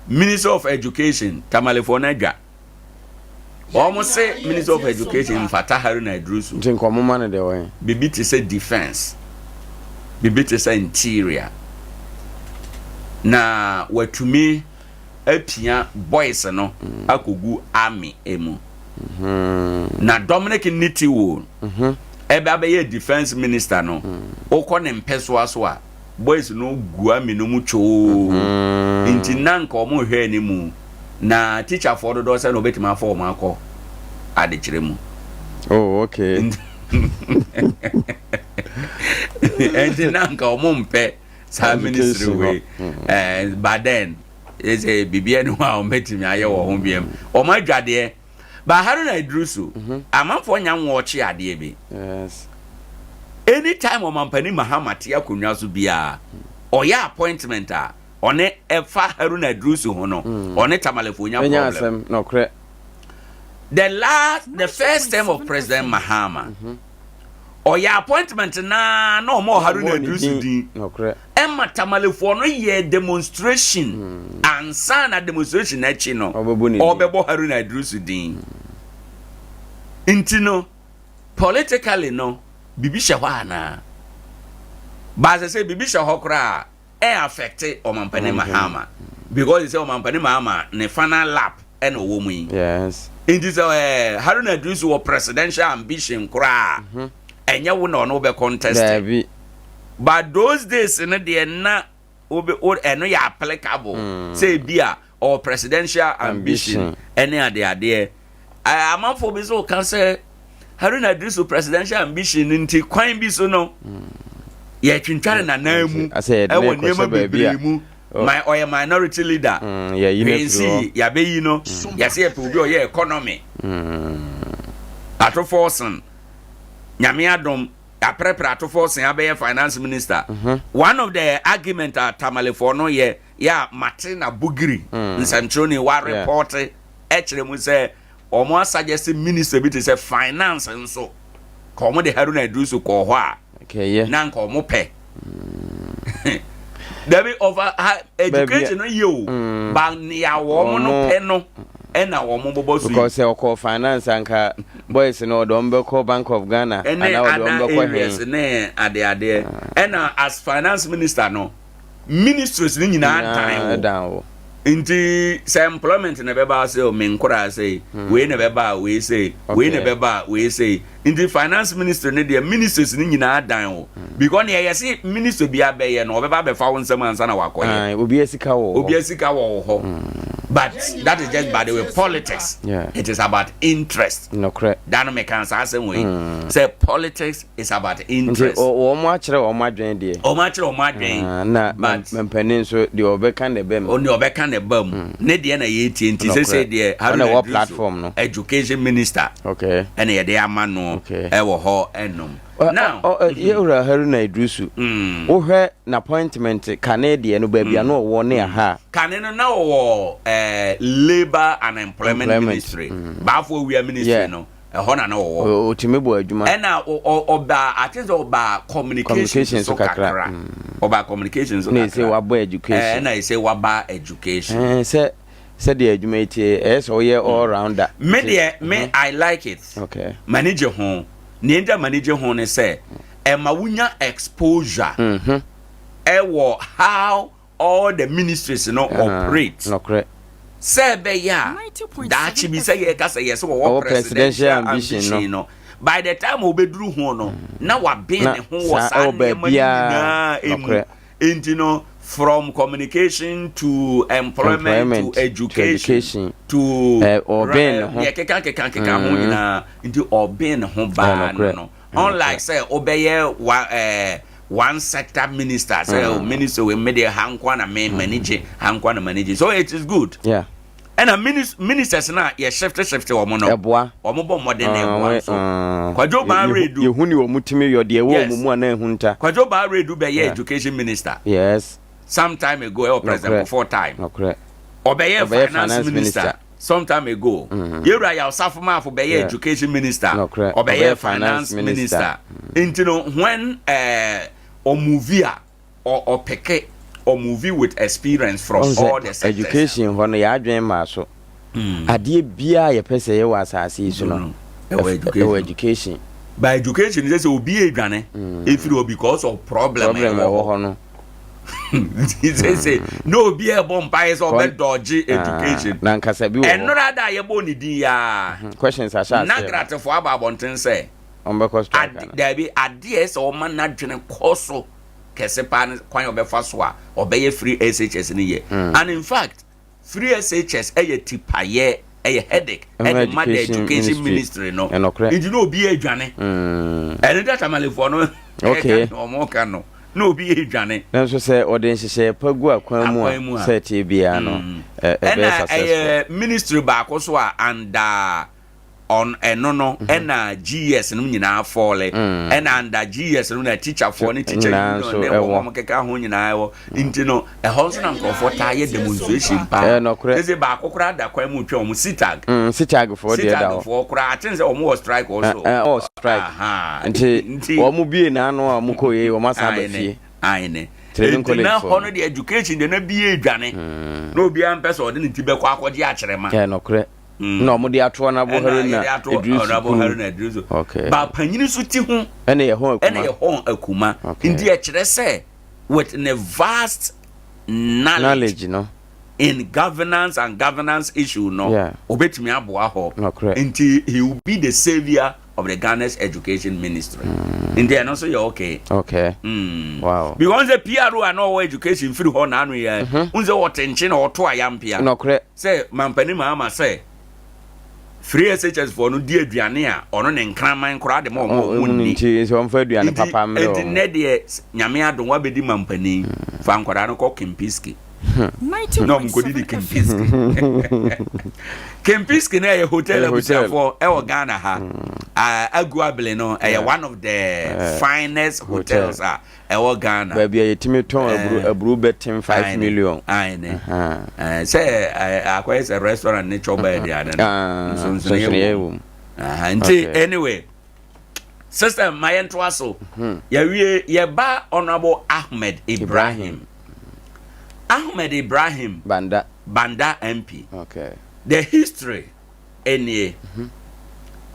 Minister of Education, Tamalefoɔ no adwa. Wɔn se Minister of Education mfata Haruna Iddrisu. Nti nka wɔn ma no deɛ wɔn. Bibi te sɛ defence, bibi te sɛ interior. Na watumi apia boys no akɔgu army mu. Na Dominic Nitiwul ɛbɛ abɛyɛ defence minister no, wokɔ ne mpɛsoa so a, boys no gu army no mu twoo. Nti na nka wɔn rehwɛ anim na teacherfoɔ dodoɔ sɛ na wɔbɛtumi afa wɔn akɔ adekyerɛ mu. Oh, okay. Nti na nka wɔn mpɛ saa ministry wei. Eh, but then, ɛsɛ biribiara ni hɔ a wɔbɛtumi ayɛ wɔ ho biam. Wɔn adwadeɛ. Ba Haruna Iddrisu, amanfoɔ nya nwɔɔkye adeɛ bi. Yes. Anytime Ɔmampanin Mahama te akonnwa so biara, ɔyɛ appointment a, ɔne ɛfa Haruna Iddrisu ho no, ɔne Tamalefoɔ nya Ɛnya problem. asɛm, nɔkorɛ. The last, the first term of President Mahama, ɔyɛ appointment naa na ɔma Haruna Iddrisu din. Nɔkorɛ. Ɛma Tamalefoɔ no yɛɛ demonstration ansa na demonstration no akyi no ɔbɛbɔ Haruna Iddrisu din. Nti no politically no biribi hyɛ hɔ anaa? Baasɛ sɛ biribi hyɛ hɔ koraa a ɛn affect Ɔmampanin Mahama because sɛ Ɔmampanin Mahama ne final lap ɛna ɔwɔ mu yi. Yes. Nti sɛ ɛɛ Haruna Iddrisu wɔ presidential ambition koraa ɛnyɛ wo na ɔno wobɛ contest. Daabi. But those days no deɛ na wobe wo ɛno yɛ applicable sɛ ebi a ɔwɔ presidential ambition ɛne adeadeɛ. Ɛɛ amanfoɔ bi nso ka sɛ Haruna Iddrisu presidential ambition no nti kwan bi so no yɛtwintware n'anan mu ɛwɔ nneɛma bebree mu. My ɔyɛ minority leader. Hwee nsi yɛabɛyi no. Yɛsɛ yɛpɛ obi a ɔyɛ economy. Ato Forson Nyame adom Aprɛprɛ Ato Forson abɛyɛ finance minister. One of the argument a Tamalefoɔ no yɛ yɛ a mate na Bugiri nsɛmtwerɛni wa report kyerɛ mu sɛ wɔn asuggest minister bi te sɛ finance nso ka wɔn de Haruna Iddrisu kɔɔ hɔ a na nka wɔn pɛ. Dabi ɔfa ha education no yɛ o ba nea wɔn no pɛ no ɛna wɔn bobɔ so yi. Because sɛ ɔkɔ finance anka boys no ɔde wɔn bɛkɔ Bank of Ghana ɛne anaa ɔde wɔn other bɛkɔ areas he. ne adeadeɛ ɛna as finance minister no ministries no nyinaa dan wo dan wo. Nti sɛ employment na ɛbɛba sɛ o me nkoraa sei wei na ɛbɛba a wei sei wei na ɛbɛba a wei sei nti finance ministry no deɛ ministries no nyinaa dan wo because nea yɛse minister bi abɛyɛ no ɔbɛba abɛfa wo nsam ansa na wakɔyɛ. Aye, obi asika wɔ hɔ. Obi asika wɔ wo hɔ. But that is just by the way politics. Yeah. It is about interest. Nokorɛ. Da no meka saa asɛm wei sɛ politics is about interest. Nti wɔn akyerɛ wɔn adwene deɛ. Wɔn akyerɛ wɔn adwene. Ah, na mpanin nso deɛ ɔbɛka na ɛbɛ mu. Ɔne ɔbɛka na ɛba mu. Ne deɛ na yɛretie nti sese deɛ Haruna Ɔna ɛwɔ Iddrisu platform no. education minister. Okay. Ɛna yɛde ama no ɛwɔ hɔ ɛnom. Now. Yɛwura Haruna Iddrisu. Wohwɛ n'appointment kane deɛ no baabi a na ɔwɔ ne aha. Kane no na ɔwɔ eh, labour and employment, Employment. ministry. Baafo awia ministry Yeah. no. Ɛhɔ na na ɔwɔ. Ɔtumi bɔ adwuma. Ɛna ɔbaa, I think sɛ ɔbaa communication so kakra. Ɔbaa communication so kakra. Na ɛsɛ wabɔ education. Ɛna ɛsɛ waba education. Ɛɛ sɛ sɛdeɛ adwuma yi tie ɛyɛ sɛ ɔyɛ all rounder. Me deɛ me I like it. Okay. M'ani gye ho. Nea nti a m'ani gye ho ne sɛ ɛma wonya exposure. Ɛwɔ how all the ministries no operate. Nokorɛ. Sɛ ɛbɛyɛ a daakye bi sɛ yɛka sɛ yɛsɛ wɔwɔ presidential ambition no, by the time obeduru ho no, na waben ne ho wɔ saa nneɛma no nyinaa emu. Nti no, from communication to employment, to education to deɛ keka keka keka ho nyinaa, nti ɔben ne ho baa no no. Unlike sɛ wobɛyɛ wa eh, one sector minister sɛ mm. minister wei me deɛ ha nkoa na me m'ani gye ha nkoa na m'ani gye so it is good. Yeah. Ɛna ministers no a yɛ shift shift wɔn no. Ɛboa. Wɔn bɔ mmɔden na ɛboa nso. Kwadwo Baa Redu. Yehu ni wɔn tumi yɔ deɛ ɛwɔ wɔn mu a na ehunta. Kwadwo Baa Redu bɛyɛ education minister. Yes. Some time ago ɛwɔ President Kufuor time. Nokorɛ. Ɔbɛyɛ finance minister some time ago. Yewura Yaw Safo Maafo bɛyɛ education minister. Nokorɛ. Ɔbɛyɛ finance minister. Nti no when ɛɛ ɔmuvi a. Ɔpeke ɔmovi with experience from all the sectors. Education hɔ no yɛadwen maa so. Adeɛ biara a yɛpɛ sɛ yɛ wɔ asase yi so no ɛwɔ education. By education sɛ sɛ obi edwane efiri hɔ because of problem ɛwɔ hɔ no. Sɛ sɛ na obi ɛbɔ mpaeɛ sɛ ɔbɛ dɔgye education. Na nkasa bi wɔ hɔ. Ɛnora da a yɛbɔ ne din yaa. Questions ahyɛ aseɛ. Nagratefo aba abɔnten sɛ. Ɔmbɛkɔ strike ana. Dabi adeɛ sɛ ɔma n'adwene kɔ so. Kɛse paa ne kwan a ɔbɛfa so a ɔbɛyɛ free SHS no yɛ. And in fact, free SHS ɛyɛ tipayɛ, ɛyɛ headache ɛde ma the education ministry no. Nti na obi adwane. Ɛno da Tamalefoɔ no ɛka wɔn ka no na obi adwane. Nanso sɛ ɔde nhyehyɛeɛ pa gu akwan mu a sɛ ɛteɛ biara no ɛbɛyɛ successful. Ɛna ɛyɛ ministry baako so a under ɔn ɛno no mhm. ɛna GES no nyinaa fɔɔle mm. ɛna anda GES no na teacherfoɔ ne teacher union ne wɔn wɔn keka ho nyinaa ɛwɔ mm. nti no ɛhɔ nso na nkurɔfoɔ taa yɛ demonstration paa ɛsɛ baako koraa da kwan mu twɛn wɔn sitag mm, sitag foɔ deɛ da hɔ foɔ koraa aten sɛ wɔn wɔ strike also ɔ strike nti wɔn bie n'ano a wɔn kɔ yie wɔn asan aba fie ayene nti na hɔ no deɛ education deɛ na bie dwane na obiara mpɛ sɛ ɔde ne ti bɛkɔ akɔgye akyerɛma ɛnokorɛ Mm. Na wɔn de ato Honourable Haruna Iddrisu kunu. Haruna Iddrisu. Okay. Ba panyin so ti ho. Ɛna yɛ hɔn akuma. Ɛna yɛ hɔn akuma. Okay. Nti ɛkyerɛ sɛ with ne vast knowledge, knowledge no. in governance and governance issue no. Yeah. Obetumi aboa hɔ. Nokorɛ. Nti he will be the saviour of the Ghana's education ministry. Mm. Nti ɛno nso yɛ okay. Okay. Mm. Wow. Because the PRO a na ɔwɔ education firi hɔ n'ano yɛ. Mm-hmm. N sɛ ɔte nkye na ɔto ayampia. Nokorɛ. Sɛ mampanin Mahama sɛ free SHS foɔ no di aduane a ɔno ne nkraman koraa de ma ɔmo a ɔmo nni. Nti sɛ ɔmfa aduane papa mmerɛ wɔn. Nti nnɛ deɛ Nyame adom wabɛdi mampanin fa nkwadaa no kɔ Kempiski. Na ɔmo nkɔdidi Kempiski. Kempiski no ɛyɛ hotel abusuafoɔ ɛwɔ Ghana ha. Aguabele no ɛyɛ one of the finest hotels a ɛwɔ Ghana. Baabi a yɛtumi tɔn aburo eh, aburo bɛtem 5 million. Aane. Sɛ akɔyɛ sɛ restaurant ne chɔba aduane no. Ah, nsonsonoeɛ wɔ mu. Nti anyway, system ma yɛntoa so. Mhm. Yɛwie yɛba Honorable Ahmed Ibrahim. Ahmed Ibrahim. Banda. Banda MP. Okay. The history nie. Mhm.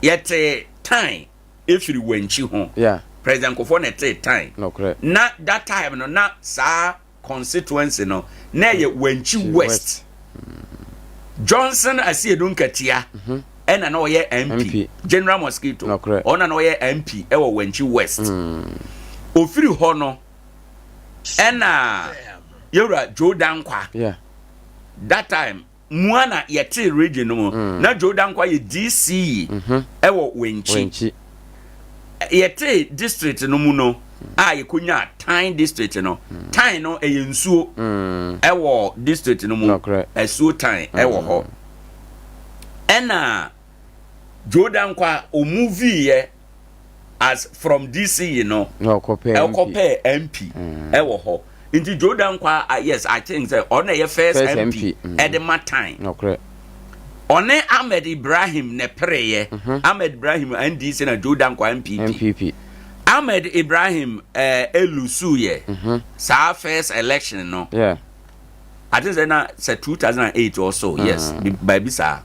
Yɛte time efiri wankyi ho. Yeah. President Kufuor na ɛtee time. Nokorɛ. Na that time no na saa constituency no na ɛyɛ Wankyi West. Johnson Asiedu Nkatia mhm. ɛna na ɔyɛ MP. MP. General Mosquito. Nokorɛ. Ɔna na ɔyɛ MP ɛwɔ Wankyi West. Mm. Ofiri hɔ no ɛna yɛwura Joe Dankwa. Yeah. That time Mua na yɛtee region no mu. Mm. Na Joe Dankwa yɛ DCE mhm. ɛwɔ Wenchi. Yɛtee district no mu no a yɛkɔnya Tan district no. Mm. Tan no ɛyɛ nsuo mm. ɛwɔ district no mu. Ɛsuo Tan ɛwɔ hɔ. Ɛna Joe Dankwa ɔmuviiɛ as from DC no ɛkɔpɛɛ MP mm. ɛwɔ hɔ nti Joe Dankwa uh, yes I think sɛ ɔno ɛyɛ first, first MP ɛde mm. ma time ɔne Ahmed Ibrahim na ɛpereeɛ mm-hmm. Ahmed Ibrahim NDC na Joe Dankwa NPP NPP Ahmed Ibrahim ɛɛ eh, elusu yɛ mm-hmm. saa first election no. Yeah. I think sɛ na sɛ 2008 or so yes mm. baabi saa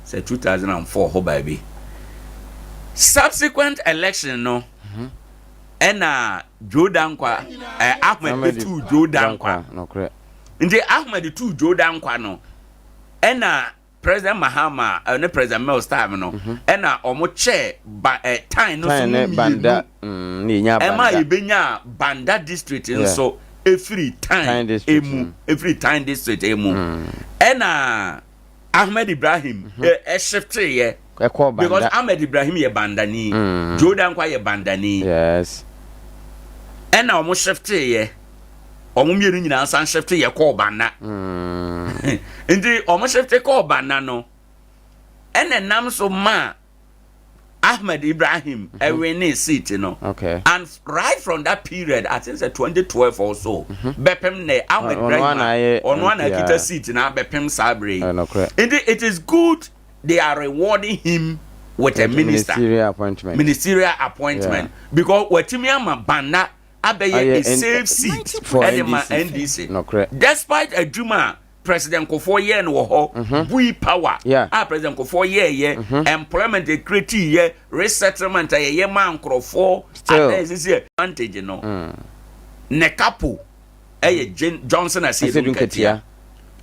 sɛ 2004 hɔ baabi subsequent election no mm-hmm. ɛna Joe Dankwa eh, Ahmed tu Joe Dankwa nti Ahmed tu Joe Dankwa no ɛna President Mahama ne President Mills time no ɛna wɔn kyɛɛ ba ɛ tan no so mu mmienu ɛma yɛbɛnya Banda district nso efiri tan emu efiri tan district emu ɛna Ahmed Ibrahim ɛshifteeɛ because Ahmed Ibrahim yɛ Bandani Joe Dankwa yɛ Bandani ɛna wɔn shifteeɛ. Wɔn mmienu nyinaa san shifte yɛ kɔɔ Banda. Mm. Nti wɔn shift kɔɔ Banda no ɛna ɛnam so maa Ahmed Ibrahim ɛwinee mhm. seat no. Okay. And right from that period, I think sɛ 2012 or so, mhm. bɛpem nɛ Ahmed Ibrahim ɔno ana akita seat na bɛpem saa bere yi. Nti it is good they are rewarding him with a minister. Ministerial appointment. Ministerial appointment. Yeah. Because watumi ama Banda abɛyɛ a safe seat ɛde ma NDC. Despite adwuma a President Kufuor yɛɛ no wɔ hɔ, mhm. Bui power a President Kufuor yɛɛyɛ, mhm. employment ekreti yɛ, resettlement a yɛyɛ maa nkorɔfoɔ, ana esisi advantage no. Mm. Ne kapo ɛyɛ Johnson Asiedu Nketia.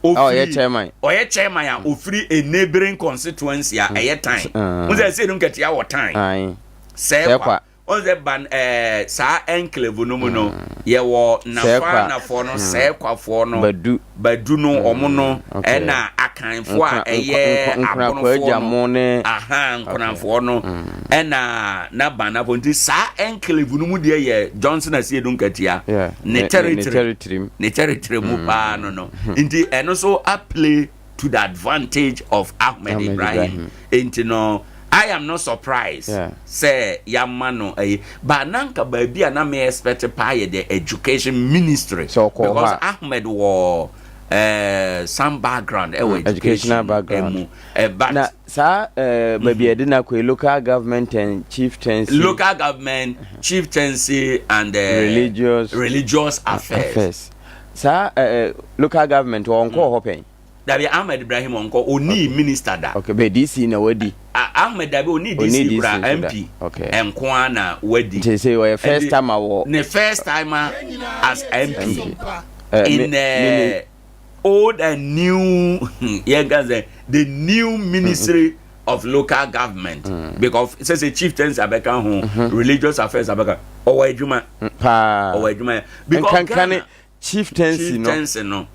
Ɔyɛ chairman. Ɔyɛ chairman a ofiri a neighboring constituency a ɛyɛ tan. N sɛ Asiedu Nketia wɔ tan. Sɛɛkwa. Ɔn sɛ ban ɛɛ saa enclave no mu no yɛwɔ Sɛɛkwa. Nafaanafoɔ no, Sɛɛkwafoɔ no, Badu. Badu no, wɔn no, Okay. ɛna Akanfoɔ a Nkra, ɛyɛ nkra, Nkorankwa Abonofoɔ agya no, mo ne. ahaa, Okay. Nkoranfoɔ no, ɛna Nabanafoɔ. Nti saa enclave no mu deɛ yɛ Johnson Asiedu Nkatia Yeah. ne Ne, ne, ne territory, territory mu. ne territory mu paa no no. Nti ɛno nso aplay to the advantage of Ahmed, Ahmed Ibrahim. Ibrahim. Nti no, I am not surprised yeah. sɛ yama no ayi. But nanka baabi a na me expect paa yɛ the education ministry. So, because Ahmed wɔ uh, some background ɛwɔ mm, educational background mu. Uh, but na saa uh, baabi a yɛde no akɔ local government and chieftaincy. Local government, chieftaincy and uh, religious religious affairs. affairs. Saa eh, local government wɔ ɔnkɔɔ hɔ pɛn? Dabi Ahmed Ibrahim ɔnkɔ, ɔnii minister da. Okay, bɛ DC na wadi. Ahmed dabi ɔnii DC kura MP nko ara na wadi. Nti sɛ ɔyɛ first timer wɔ. Ne first timer as MP in the old and new yɛn ka sɛ the new ministry of local government because sɛ sɛ chieftaincy abɛka ho religious affairs abɛka ɔwɔ adwuma. Paa. Ɔwɔ adwuma yɛ. Because Ghana Chieftaincy no. Chieftaincy no.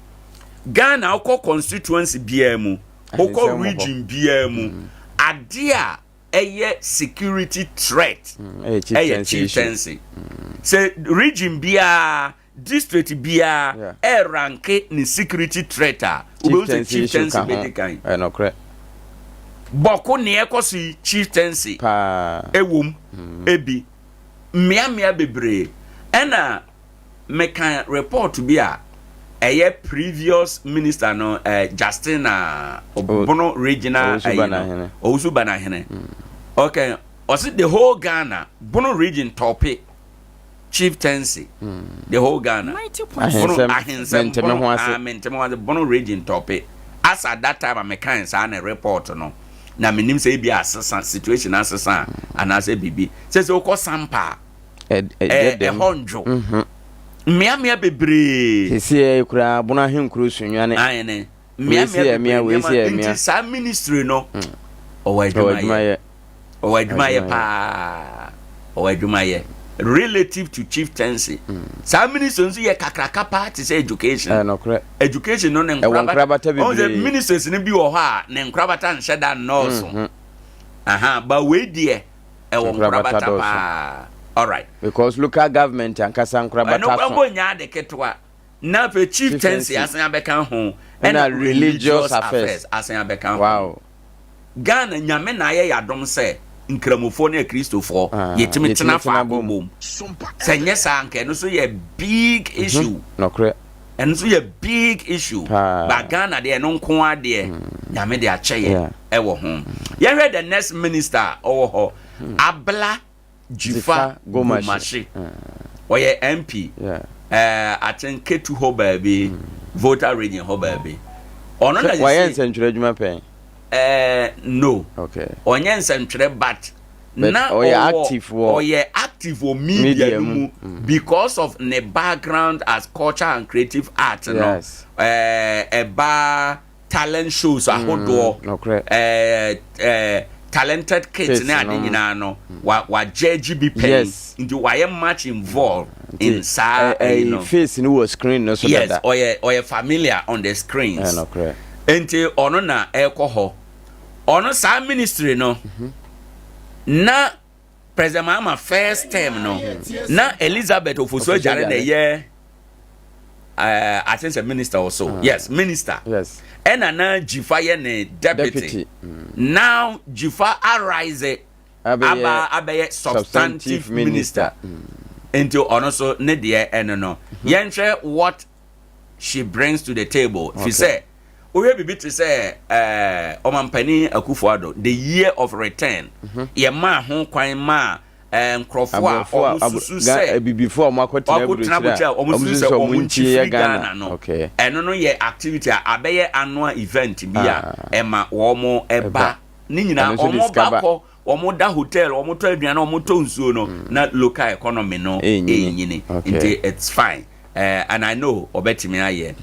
Ghana wokɔ constituency biara mu, wokɔ region biara mu, mm. ade a ɛyɛ security threat mm, ɛyɛ chieftaincy. Mm. Sɛ region biara, district biara ɛranke ne security threat a, wobɛhu sɛ chieftaincy bɛdi kan. Bɔko nea ɛkɔ so yi chieftaincy ɛwom ebi mmeammea bebree ɛna Meka report bi a ɛyɛ previous minister no eh, Justina Bono regional ɛyi no Owusu Banahene. Okay, ɔsi the whole Ghana Bono region tɔpe chieftaincy mm. the whole Ghana. Bono ahensɛm Bono ah mente ho ase Bono region tɔpe. As at that time a meka saa na report no na menim sɛ ebi asesa situation asesa anaasɛ biribi sɛ sɛ wokɔ Sampa ɛhɔ ndwo mhm. mmeammea bebree. Sisi yɛ koraa bono ahenkuro sunwane. Ayene mmeammea bebree nneɛma nti saa ministry no mm. ɔwɔ adwuma yɛ ɔwɔ adwuma yɛ paa ɔwɔ adwuma yɛ relative to chieftaincy mm. saa ministry nso yɛ kakraka paa te sɛ education eh, education no ne nkorabata ɔn sɛ ministries no bi wɔ hɔ a ne nkorabata nhyɛ da nnɔɔso mm-hmm. aha ba wei deɛ ɛwɔ nkorabata paa alright. Because local government ankasa nkorabata so. Ɛno mpo nyɛ ade ketewa. Na afei chieftaincy asan abɛka ho. Ɛna religious affairs asan abɛka ho. Wow. Ghana nyame na ayɛ yadom sɛ nkramofoɔ ne akristofoɔ ah, yɛtumi tena faako bom. Sɛ nyɛ saa nka ɛno so yɛ big mhm. issue. Nɔkorɛ. Ɛno nso yɛ big issue. Ba Ghana deɛ ɛno nko ara deɛ mm. nyame de akyɛ yɛ ɛwɔ ho. Yɛhwɛ the next minister a ɔwɔ hɔ hmm. Abla Jifa Gomashie. Hmm. Ɔyɛ MP. Ɛɛ aten Ketu hɔ baabi, hmm. Volta region hɔ baabi. Ɔno na wɔyɛ nsɛntwerɛ adwuma pɛn. Ɛɛ no. Okay. Ɔnyɛ nsɛntwerɛ but na ɔyɛ active wɔ ɔyɛ active wɔ media no mu mm. because of ne background as culture and creative art no ɛɛ ɛba talent shows mm, ahodoɔ ɛɛ ɛɛ talented kids ne ade nyinaa no mm. wa wa judge bi pɛn nti wayɛ much involved in saa ɛyi no face no wɔ screen no so dada yes ɔyɛ ɔyɛ familiar on the screens nti ɔno na ɛkɔ hɔ. Ɔno saa ministry no na President Mahama first term no na Elizabeth Ofosu Adjare na ɛyɛ. I think sɛ minister or so. Yes, minister. Yes. Ɛna na Jifa yɛ ne deputy. Deputy. Now Jifa arise aba abɛyɛ substantive minister. Nti ɔno so ne deɛ ɛno no. Yɛnhwɛ what she brings to the table. Fi sɛ wohwɛ biribi te sɛ ɛɛ ɔmampanin Akufo-Addo the year of return. Yɛmaa ho kwan maa ɛɛ nkurɔfoɔ a wɔn susu sɛ abibifoɔ a wɔn akɔtena aburokyire a wɔn susu sɛ wɔn nkyi firi Ghana no. Ɛno no yɛ activity a abɛyɛ annual event bi a ɛma wɔn ɛba ne nyinaa wɔn ba kɔ wɔn da hotel wɔn tɔ aduane wɔn tɔ nsuo no na local economy no ɛnyini nti it's fine and I know ɔbɛtumi ayɛ.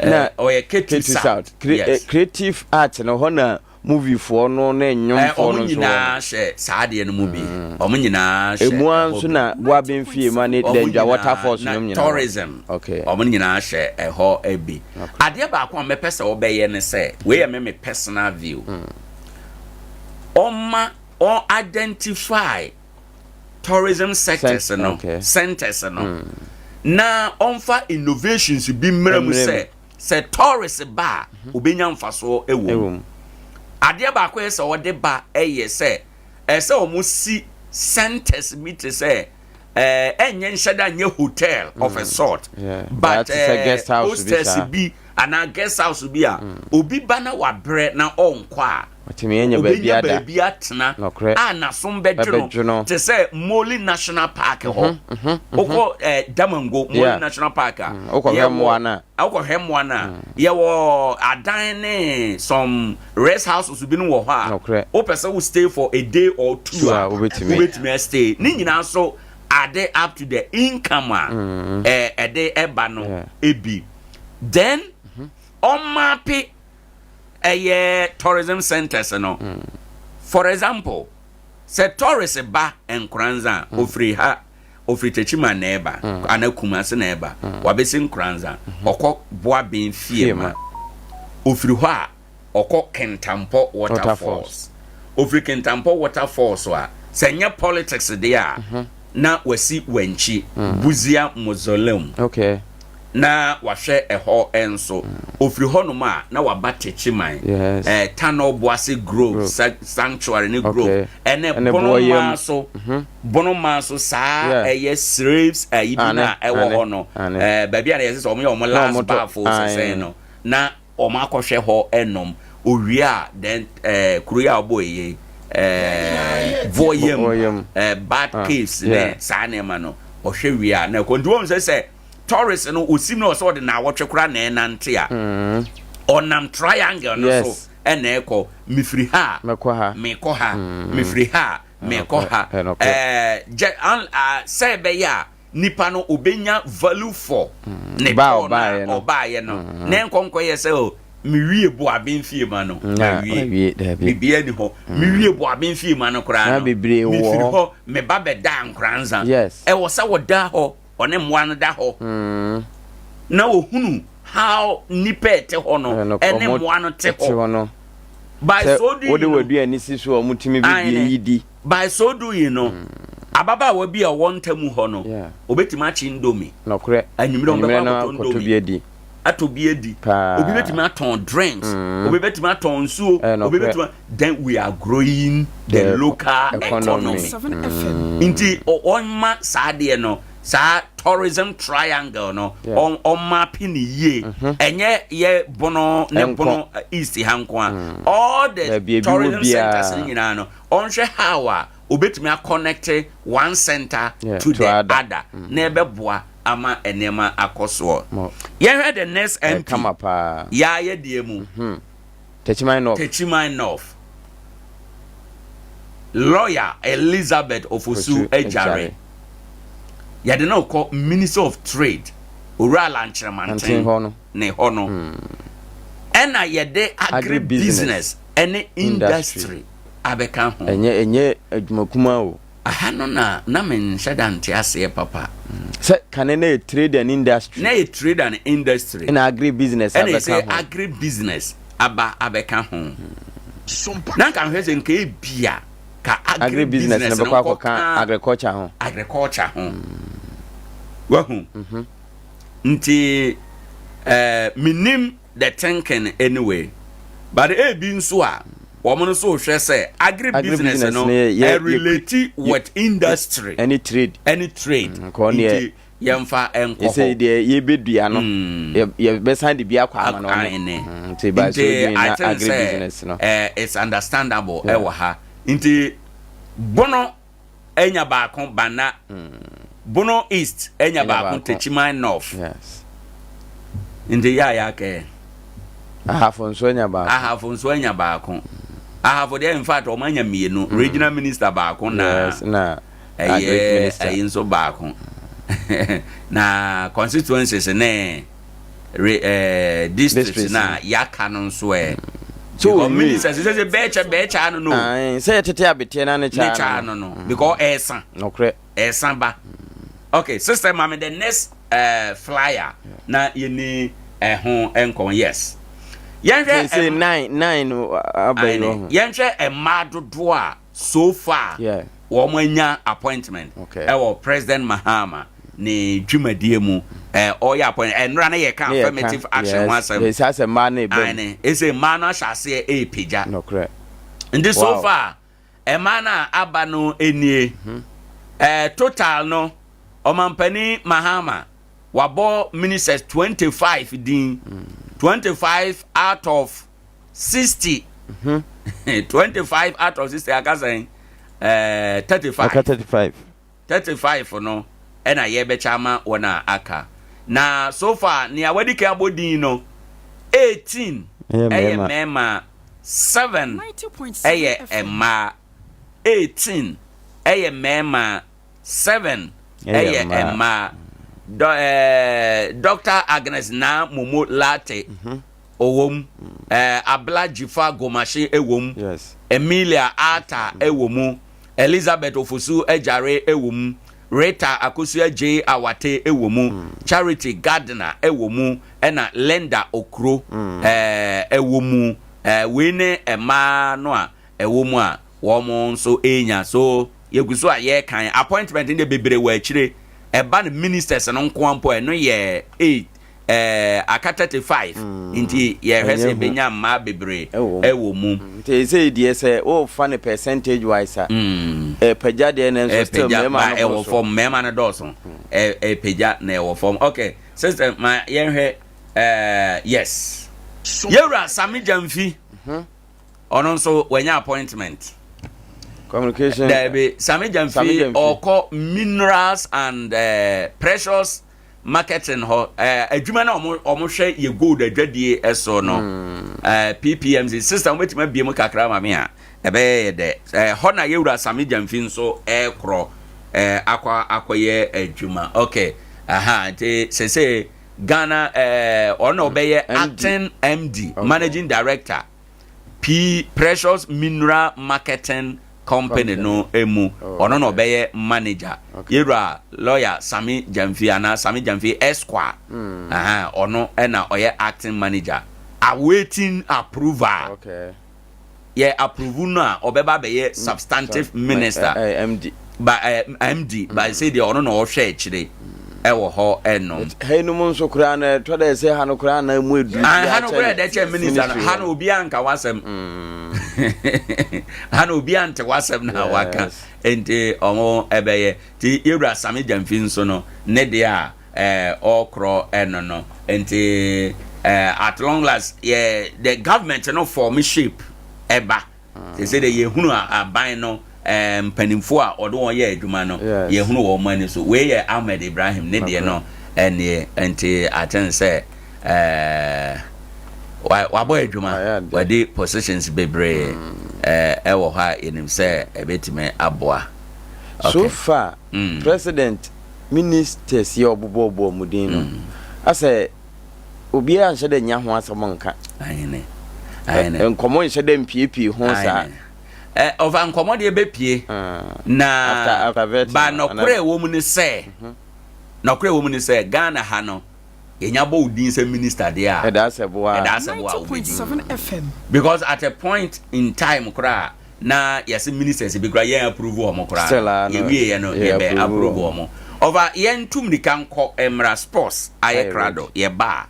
Na ɔyɛ Ketu South. Yes. Creative art no hɔ na movie foɔ no ne nnwomfoɔ no nso. Wɔn nyinaa hyɛ saa adeɛ no mu bi. Wɔn nyinaa hyɛ. Emu ara nso na Boaben fie ma ne Danjwa waterfalls nom nyinaa. Tourism. Okay. Wɔn nyinaa hyɛ ɛhɔ bi. Adeɛ baako a mɛpɛ sɛ wɔbɛyɛ ne sɛ wei yɛ me me personal view. Ɔma ɔn identify tourism sectors no centers no na ɔmfa innovations bi mmra mu sɛ sɛ tourist ba a obenya mfasoɔ wɔ mu. Adeɛ baako yɛ sɛ ɔde ba yɛ sɛ ɛsɛ wɔn si centers bi te sɛ ɛɛ ɛnyɛ nhyɛ da nyɛ hotel of a sort but ɛɛ hostels bi anaa guest house bi a obi ba na wabrɛ na ɔnkɔ a Ɔtumi anya baabi obenya ada. baabi atena Nokorɛ. a n'asom bɛdwo Bɛdwo no no. te sɛ Mole National Park hɔ. Wokɔ eh, Damango Mole Yeah. National Park a Wokɔhwɛ yɛwɔ- mmoa no a. Wokɔhwɛ mmoa no a yɛwɔ adan ne some rest houses bi no wɔ hɔ a Nokorɛ. wopɛ sɛ wo stay for a day or two Two a a, wobɛtumi. wobɛtumi astay. Ne nyinaa nso ade up to the income a eh, ɛde ɛba no ebi. Then ɔmmape ɛyɛ tourism centers no. For example, sɛ tourist ba Nkoranza a, ofiri ha, ofiri Techiman na ɛba, anaa Kumasi na ɛba, wabɛsi Nkoranza, ɔkɔ Boaben fie ma. Ofiri hɔ a, ɔkɔ Kintampo waterfalls. Ofiri Kintampo waterfalls a, sɛ nyɛ politics deɛ a, na wasi Wankyi, Busia Mausoleum. Okay. Na wahwɛ ɛhɔ nso. Ofiri hɔnom a, na waba Techiman, Yes. eh, Tanor Boase Grove, Grove. sa Sanctuary ne Grove, Okay. ɛne Ɛne Bonomaa Boɔyam. so, Bonomaa so saa Yeah. ɛyɛ slaves ayi bi Ane, no a ɛwɔ ane, hɔ no, ane. eh, baabi a na yɛsɛ sɛ wɔyɛ wɔn Na last wɔn tɔ- bath o sɛ sɛn ae. no, na wɔn akɔhwɛ hɔ nom. Owie a, then eh, kuro yi a wɔbɔ yie, eh, Voyam, Voyam. eh, Bat Ah, Caves ne yeah. saa nneɛma no, ɔhwɛ wie a na ɛkɔ. Nti wɔn sɛ sɛ tourist no osim na ɔsɛ ɔde naawɔtwe koraa na ɛnante a, ɔnam triangle no so Yes. ɛna ɛkɔ. Mefiri ha a, Mɛkɔ ha. mekɔ ha. Mefiri ha a, mekɔ ha. Ɛnɔkorɛ. Ɛɛ, gyɛ, an, a, sɛ ɛbɛyɛ a nipa no obenya value for ne Ba a tɔɔ no a ɔbaeɛ no. ɔbaeɛ no. Na ɛnkɔ nkɔyɛ sɛ o, mewie Boaben fie ma no, Na, mawie. wawie, daabi. Biribiara ni hɔ. Mewie Boaben fie ma no koraa Na no, bebree wɔ mefiri hɔ. hɔ, meba bɛdaa Nkoranza. Yes. Ɛwɔ sɛ wɔda hɔ, ɔne mmoa no da hɔ. Na wɔhunu how nnipa a ɛte hɔ no ɛne mmoa no te hɔ. no. By Sɛ so doing wode no, w'aduane si so a, wɔtumi Aane. bɛdie yi di. By so doing no, ababaawa bi a ɔwɔ ntamu hɔ no, Yeah. obetumi akye indomie. Nɔkorɛ. Anwummerɛ Anwummerɛ ɔbɛkɔ no akɔtɔ akɔtɔ bi indomie. adi. Atɔ bi adi. Paa. Obi betumi atɔn drinks. Obi betumi atɔn nsuo. Ɛyɛ Obi nɔkorɛ. betumi then we are growing the, The local economy. economy. Nti ɔmma saa adeɛ no, saa tourism triangle no, Yeah. ɔmmape ne yie. Ɛnyɛ yɛ Bono ne Ɛnkɔ. Bono East ha nko a. All the Baabi ebi wɔ tourism centers biara. no nyinaa no, ɔnhwɛ how a obetumi aconnect one center Yeah, to to the other. other na ɛbɛboa ama nneɛma akɔ soɔ. Mo- Yɛhwɛ the next Ɛyɛ MP. kama paa. Yɛayɛ deɛ mu. Techiman North. Techiman North. Lawyer Elizabeth Ofosu Ofosu Ejare. Ejare. Yɛde no kɔ Ministry of Trade, Owura Alan Kyerematen Nten hɔ no. ne hɔ no. Ɛna yɛde agri business ɛne industry abɛka ho. Ɛnyɛ ɛnyɛ adwuma kumaa o. Aha no na na menhyɛ da nte aseɛ papa. Sɛ kane na yɛ trade and industry. Na yɛ trade and industry. Ɛna agri business Ɛna abɛka yɛsɛ ho. agri business aba abɛka ho. Na nka mehwɛ sɛ nka ebia ka agri Agri business business no no bɛkɔ akɔka nkɔka agriculture ho. agriculture ho. Wahu? Nti eh, menim the thinking anyway. But ebi nso a, wɔn nso hwɛ sɛ agri business no relate with industry. Ɛne trade. Ɛne trade. Nti yɛmfa nkɔ hɔ. Ɛsɛ deɛ yɛbɛdua no, yɛbɛsan de bi akɔ ama no. Nti by so doing na agri business no. It's understandable ɛwɔ ha. Nti bono anya baako Banna, Bono East anya baako Techiman North. Yes. Nti yɛ a yɛaka ɛ. Ahafo nso anya baako. Ahafo nso anya baako. Ahafo deɛ in fact wɔn anya mmienu. Regional minister baako na yes, na ɛyɛ ɛyi nso baako. Na constituencies ne re eh, districts na yɛaka no nso ɛ. So because ministers sɛ sɛ bɛɛkyɛ bɛɛkyɛ ano no. Sɛ yɛtete abeteɛ na ne kyaa ne kyaa no no because ɛɛsa. Nokorɛ. Ɛɛsa ba. Okay, sister maame the next uh, flyer na yɛni ɛho nkɔn yes. Yɛnhwɛ sɛ nine nine aba yi wɔ ho. Yɛnhwɛ mmaa dodoɔ a so far wɔn anya appointment ɛwɔ President Mahama ne dwumadie mu ɔyɛ appointment ɛnora no yɛ ka affirmative action ho asɛm. Ɛsɛ sɛ mmaa no ɛbɛm. Ɛne ɛsɛ mmaa no ahyɛ aseɛ ɛrepagya. Nokorɛ. Nti so far mmaa no a aba no nie. Total no Ɔmampanin Mahama wabɔ ministers 25 din. 25 out of 60. 25 out of 60 aka sɛn? 35. Aka 35. 35 no ɛna yɛbɛkyɛ ama wɔn a aka. Na so far nea wadi kan abɔ din no 18 ɛyɛ mmarima, 7 ɛyɛ mmaa. 18 ɛyɛ mmarima, 7 ɛyɛ mmaa. Dɔ ɛɛ Dr. Agnes Naa Momo Lartey ɔwɔ mu. Ɛɛ Abla Dzifa Gomashie ɛwɔ mu. Emilia Arthur ɛwɔ mu. Elizabeth Ofosu Agyare ɛwɔ mu. Rita Akosua Gyei Awate ɛwɔ mu. Charity Gardner ɛwɔ mu. Ɛna Linda Okro ɛɛ ɛwɔ mu. Ɛɛ wei ne mmaa no a ɛwɔ mu a wɔn nso renya. So yɛgu so a yɛrekan. Appointment no deɛ bebree wɔ akyire. Ɛba no ministers no nko ara mpo a, ɛno yɛ eight, ɛɛ aka 35. Nti yɛhwɛ sɛ yɛbɛnya mmaa bebree ɛwɔ mu. Nti ɛsei deɛ sɛ wofa no percentage wise a, ɛpagya deɛ nanso still Ɛpagya, mmarima ba no ɛwɔ boro so. fam, mmarima no dɔɔso. Ɛpagya na ɛwɔ fam. Okay, sister ma yɛnhwɛ ɛɛ yes. Yɛwura Sami Gyamfi. Ɔno nso wanya appointment. Communication. Dabi, Sami Gyamfi ɔkɔ minerals and uh, precious marketing hɔ. Uh, adwuma na ɔmo ɔmo hwɛ yɛ gold adwadie ɛso no. Uh, PPMC sister mo betumi abie mu kakra ma me a ɛbɛyɛ yɛ dɛ. Uh, hɔ na yɛwura Sami Gyamfi nso ɛkorɔ uh, akɔ akɔyɛ adwuma. Okay, aha nti sese Ghana uh, ɔno na ɔbɛyɛ acting MD, okay. Managing Director. P Precious Mineral Marketing Company no mu. Ɔno na ɔbɛyɛ manager. Yɛwura lawyer Sami Gyamfi anaa Sami Gyamfi Esquire. Aha, ɔno na ɔyɛ acting manager. Awaiting approval. Okay. Yɛ approve no a ɔbɛba abɛyɛ substantive minister. MD. Ba MD ba sɛ deɛ ɔno na ɔhwɛ akyire ɛwɔ hɔ ɛnom. Ha yi nom nso koraa no ɛtɔ dɛ sɛ ha no koraa na mu edu. Ha no koraa ɛdɛ kyɛ minister no ha no obiara nka wasɛm. Ha no obiara nte wasɛm na waka nti ɔmo ɛbɛyɛ ti yɛwura Sami Gyamfi nso no ne deɛ a ɛɛ ɔkorɔ ɛno no nti ɛɛ at long last yɛ the government no form shape ɛba. Seesei deɛ yɛhunu aban no mpanimfoɔ a ɔde wɔn yɛ adwuma no, yɛhunu wɔn ani so. Wei yɛ Ahmed Ibrahim ne deɛ no nie, nti aten sɛ wabɔ adwuma, wadi positions bebree ɛwɔ hɔ a yɛnim sɛ ɛbɛtumi aboa. So far, president ministers yɛ ɔbobɔbɔ mu din no, asɛ obiara nhyɛ dɛ nya ho asɛm nka. Ahene. Ahene. Nkɔmɔ nhyɛ dɛ mpiepie ho saa. Ɛ ɔfa nkɔmɔ deɛ bɛpie. Na after, after ba nɔkorɛ ɛwɔ mu ne sɛ mhm. nɔkorɛ ɛwɔ mu ne sɛ Ghana ha no yɛnya bɔ wo din sɛ minister deɛ a ɛda asɛ boa ɛda asɛ boa wobɛdi because at a point in time koraa na yɛse ministers bi koraa yɛn approve wɔn koraa Still a, no, yɛwie yɛ no yɛ yɛbɛ approve approve wɔn. wɔn. Ɔfa yɛntu mmirika nkɔ mmra sports ayɛ krado yɛba a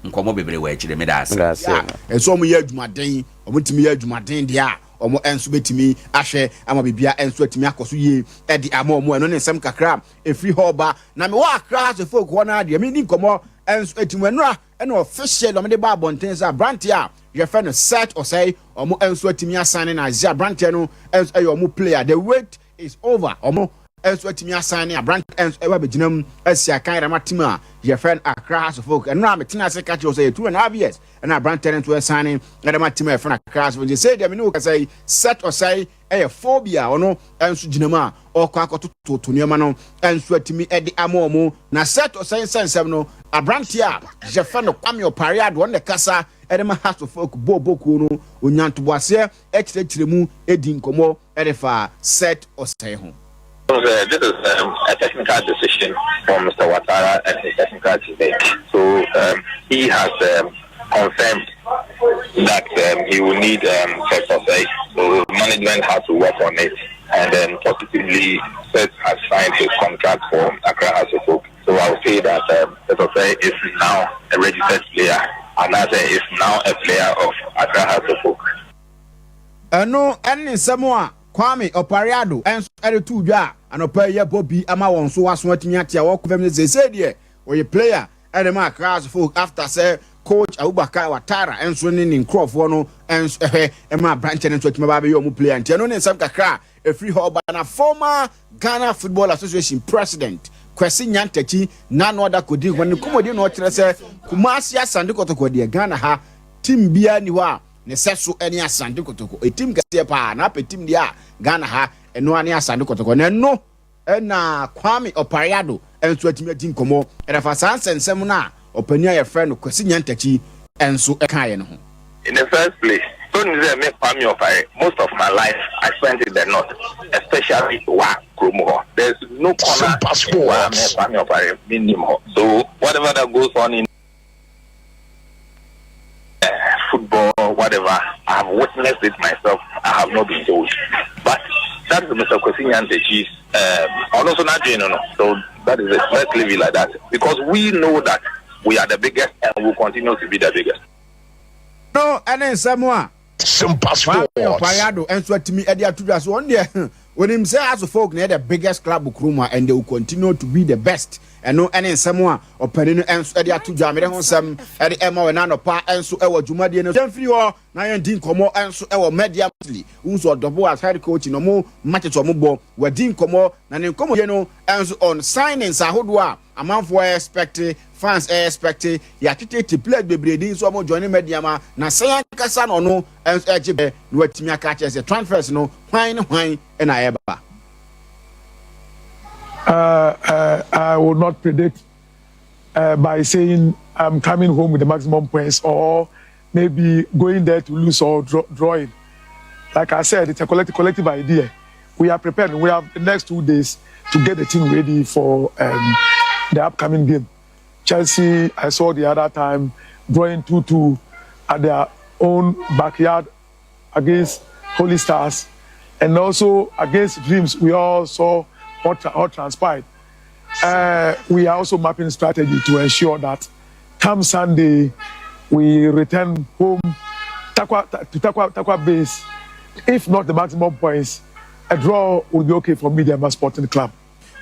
nkɔmmɔ bebree wɔ akyire. Meda ase. A ɛsɛ wɔn yɛ adwumaden, wɔn tumi yɛ adwumaden deɛ a, wɔn nso bɛtumi ahwɛ ama biribiara nso atumi akɔ so yie de ama wɔn. Ɛno ne nsɛm kakra a ɛfiri hɔ ba. Na mewɔ Accra Hearts of Oak hɔ no ara deɛ, medi nkɔmmɔ nso ɛti mu ɛnora ɛna official wɔn de ba abɔnten sɛ aberanteɛ a yɛfrɛ no Seth Osei, wɔn nso atumi asan na agye aberanteɛ no nso ɛyɛ wɔn player. The wait is over. Wɔn nso atumi asan ne aberanteɛ nso ɛba abɛgyina mu asi akan rama team a yɛfrɛ no Accra Hearts of Oak. Ɛnora a metena ase ka kyerɛ sɛ yɛ 2.5 years ɛna aberanteɛ no nso ɛsan ɛde team a yɛfrɛ no Accra Hearts of Oak. Sɛ deɛ me ne wo kasa yi, Seth Osei ɛyɛ phobia, ɔno nso gyina mu a ɔkɔ akɔtototo nneɛma no nso atumi ɛde ama wɔn. Na Seth Osei nsɛnsɛm no, aberanteɛ a yɛfrɛ no Kwame Opare Ado, ɔno na kasa ɛde ma Hearts of Oak bɔɔl bokuo no, onyantoboaseɛ ɛkyerɛkyerɛ mu edi nkɔmɔ ɛde fa Seth Osei ho. This is a technical decision from Mr. Ouattara and his technical team. So he has confirmed that he will need Seth Osei. So management has to work on it. And then positively, Seth has signed his contract for Accra Hearts of Oak. So I will say that Seth Osei is now a registered player and as a, is now a player of Accra Hearts of Oak. Ɛno ɛne nsɛm a Kwame Opare Ado ɛnso ɛde to dwa a anɔpa yi yɛbɔ bi ama wɔn so waso atumi ate a wɔkɔ fam no seesei deɛ ɔyɛ player ɛde ma Accra Hearts of Oak after sɛ coach Abubakar Ouattara ɛnso ne ne nkurɔfoɔ no ɛnso ɛhwɛ ɛma aberanteɛ no nso atumi aba abɛyɛ ɔmo player. Nti ɛno ne nsɛm kakra a ɛfiri hɔ ɔba. Na former Ghana Football Association president Kwesi Nyantakyi n'ano ɔda kɔdi nkɔmɔ ne nkɔmmɔdi na ɔkyerɛ sɛ Kumasi Asante Kɔtɔkɔ deɛ, Ghana ha team biara ni hɔ a ne sɛ so ne Asante Kɔtɔkɔ. Ɛteam kɛseɛ paa na apɛ team deɛ a Ghana ha, ɛno ne Asante Kɔtɔkɔ. Na ɛno ɛna Kwame Opare Ado nso atumi adi nkɔmmɔ ɛdafa saa nsɛnsɛm no a ɔpanin a yɛfrɛ no Kwasi Nyantakyi nso ɛkaeɛ no ho. In the first place, don't say me Kwame Opare. Most of my life I spent in the north, especially Wa kurom hɔ. There's no corner in Wa me Kwame Opare mennim hɔ. So whatever that goes on in football, whatever, I have witnessed it myself. I have not been told. But that is Mr. Kwesi Nyantakyi's also not doing no. So that is it. Let's leave it like that. Because we know that we are the biggest and will continue to be the biggest. No, ɛne nsɛm a Simpa Kwame Opare Ado nso atumi ɛde ato dwa so. Ɔno deɛ onim sɛ Hearts of Oak na yɛ the biggest club kurom a, and they will continue to be the best. Ɛno ɛne nsɛm a ɔpanin no nso ɛde ato dwa. Mede ho nsɛm ɛde ɛma wɔ n'anɔpa nso ɛwɔ dwumadie no. Yɛmfiri hɔ na yɛndi nkɔmmɔ nso ɛwɔ media mostly nso ɔdɔbo as head coach na ɔmo matches ɔmo bɔ wɔdi nkɔmmɔ na ne nkɔmmɔ no nso on signings ahodoɔ a amanfoɔ expect, fans expect. Yɛatete players bebree din nso ɔmo join Medeama na sɛn ankasa na ɔno nso ɛgye bɛ na watumi aka akyerɛ sɛ transfers no, hwan ne hwan ɛna ɛba. I will not predict by saying I'm coming home with the maximum points or maybe going there to lose or drawing. Like I said, it's a collective idea. We are prepared. We have the next 2 days to get the team ready for the upcoming game. Chelsea, I saw the other time, drawing 2-2 at their own backyard against Holy Stars and also against Dreams. We all saw what transpired. We are also mapping strategy to ensure that come Sunday, we return home Tarkwa, to Tarkwa, Tarkwa base. If not the maximum points, a draw will be okay for Medeama Sporting Club.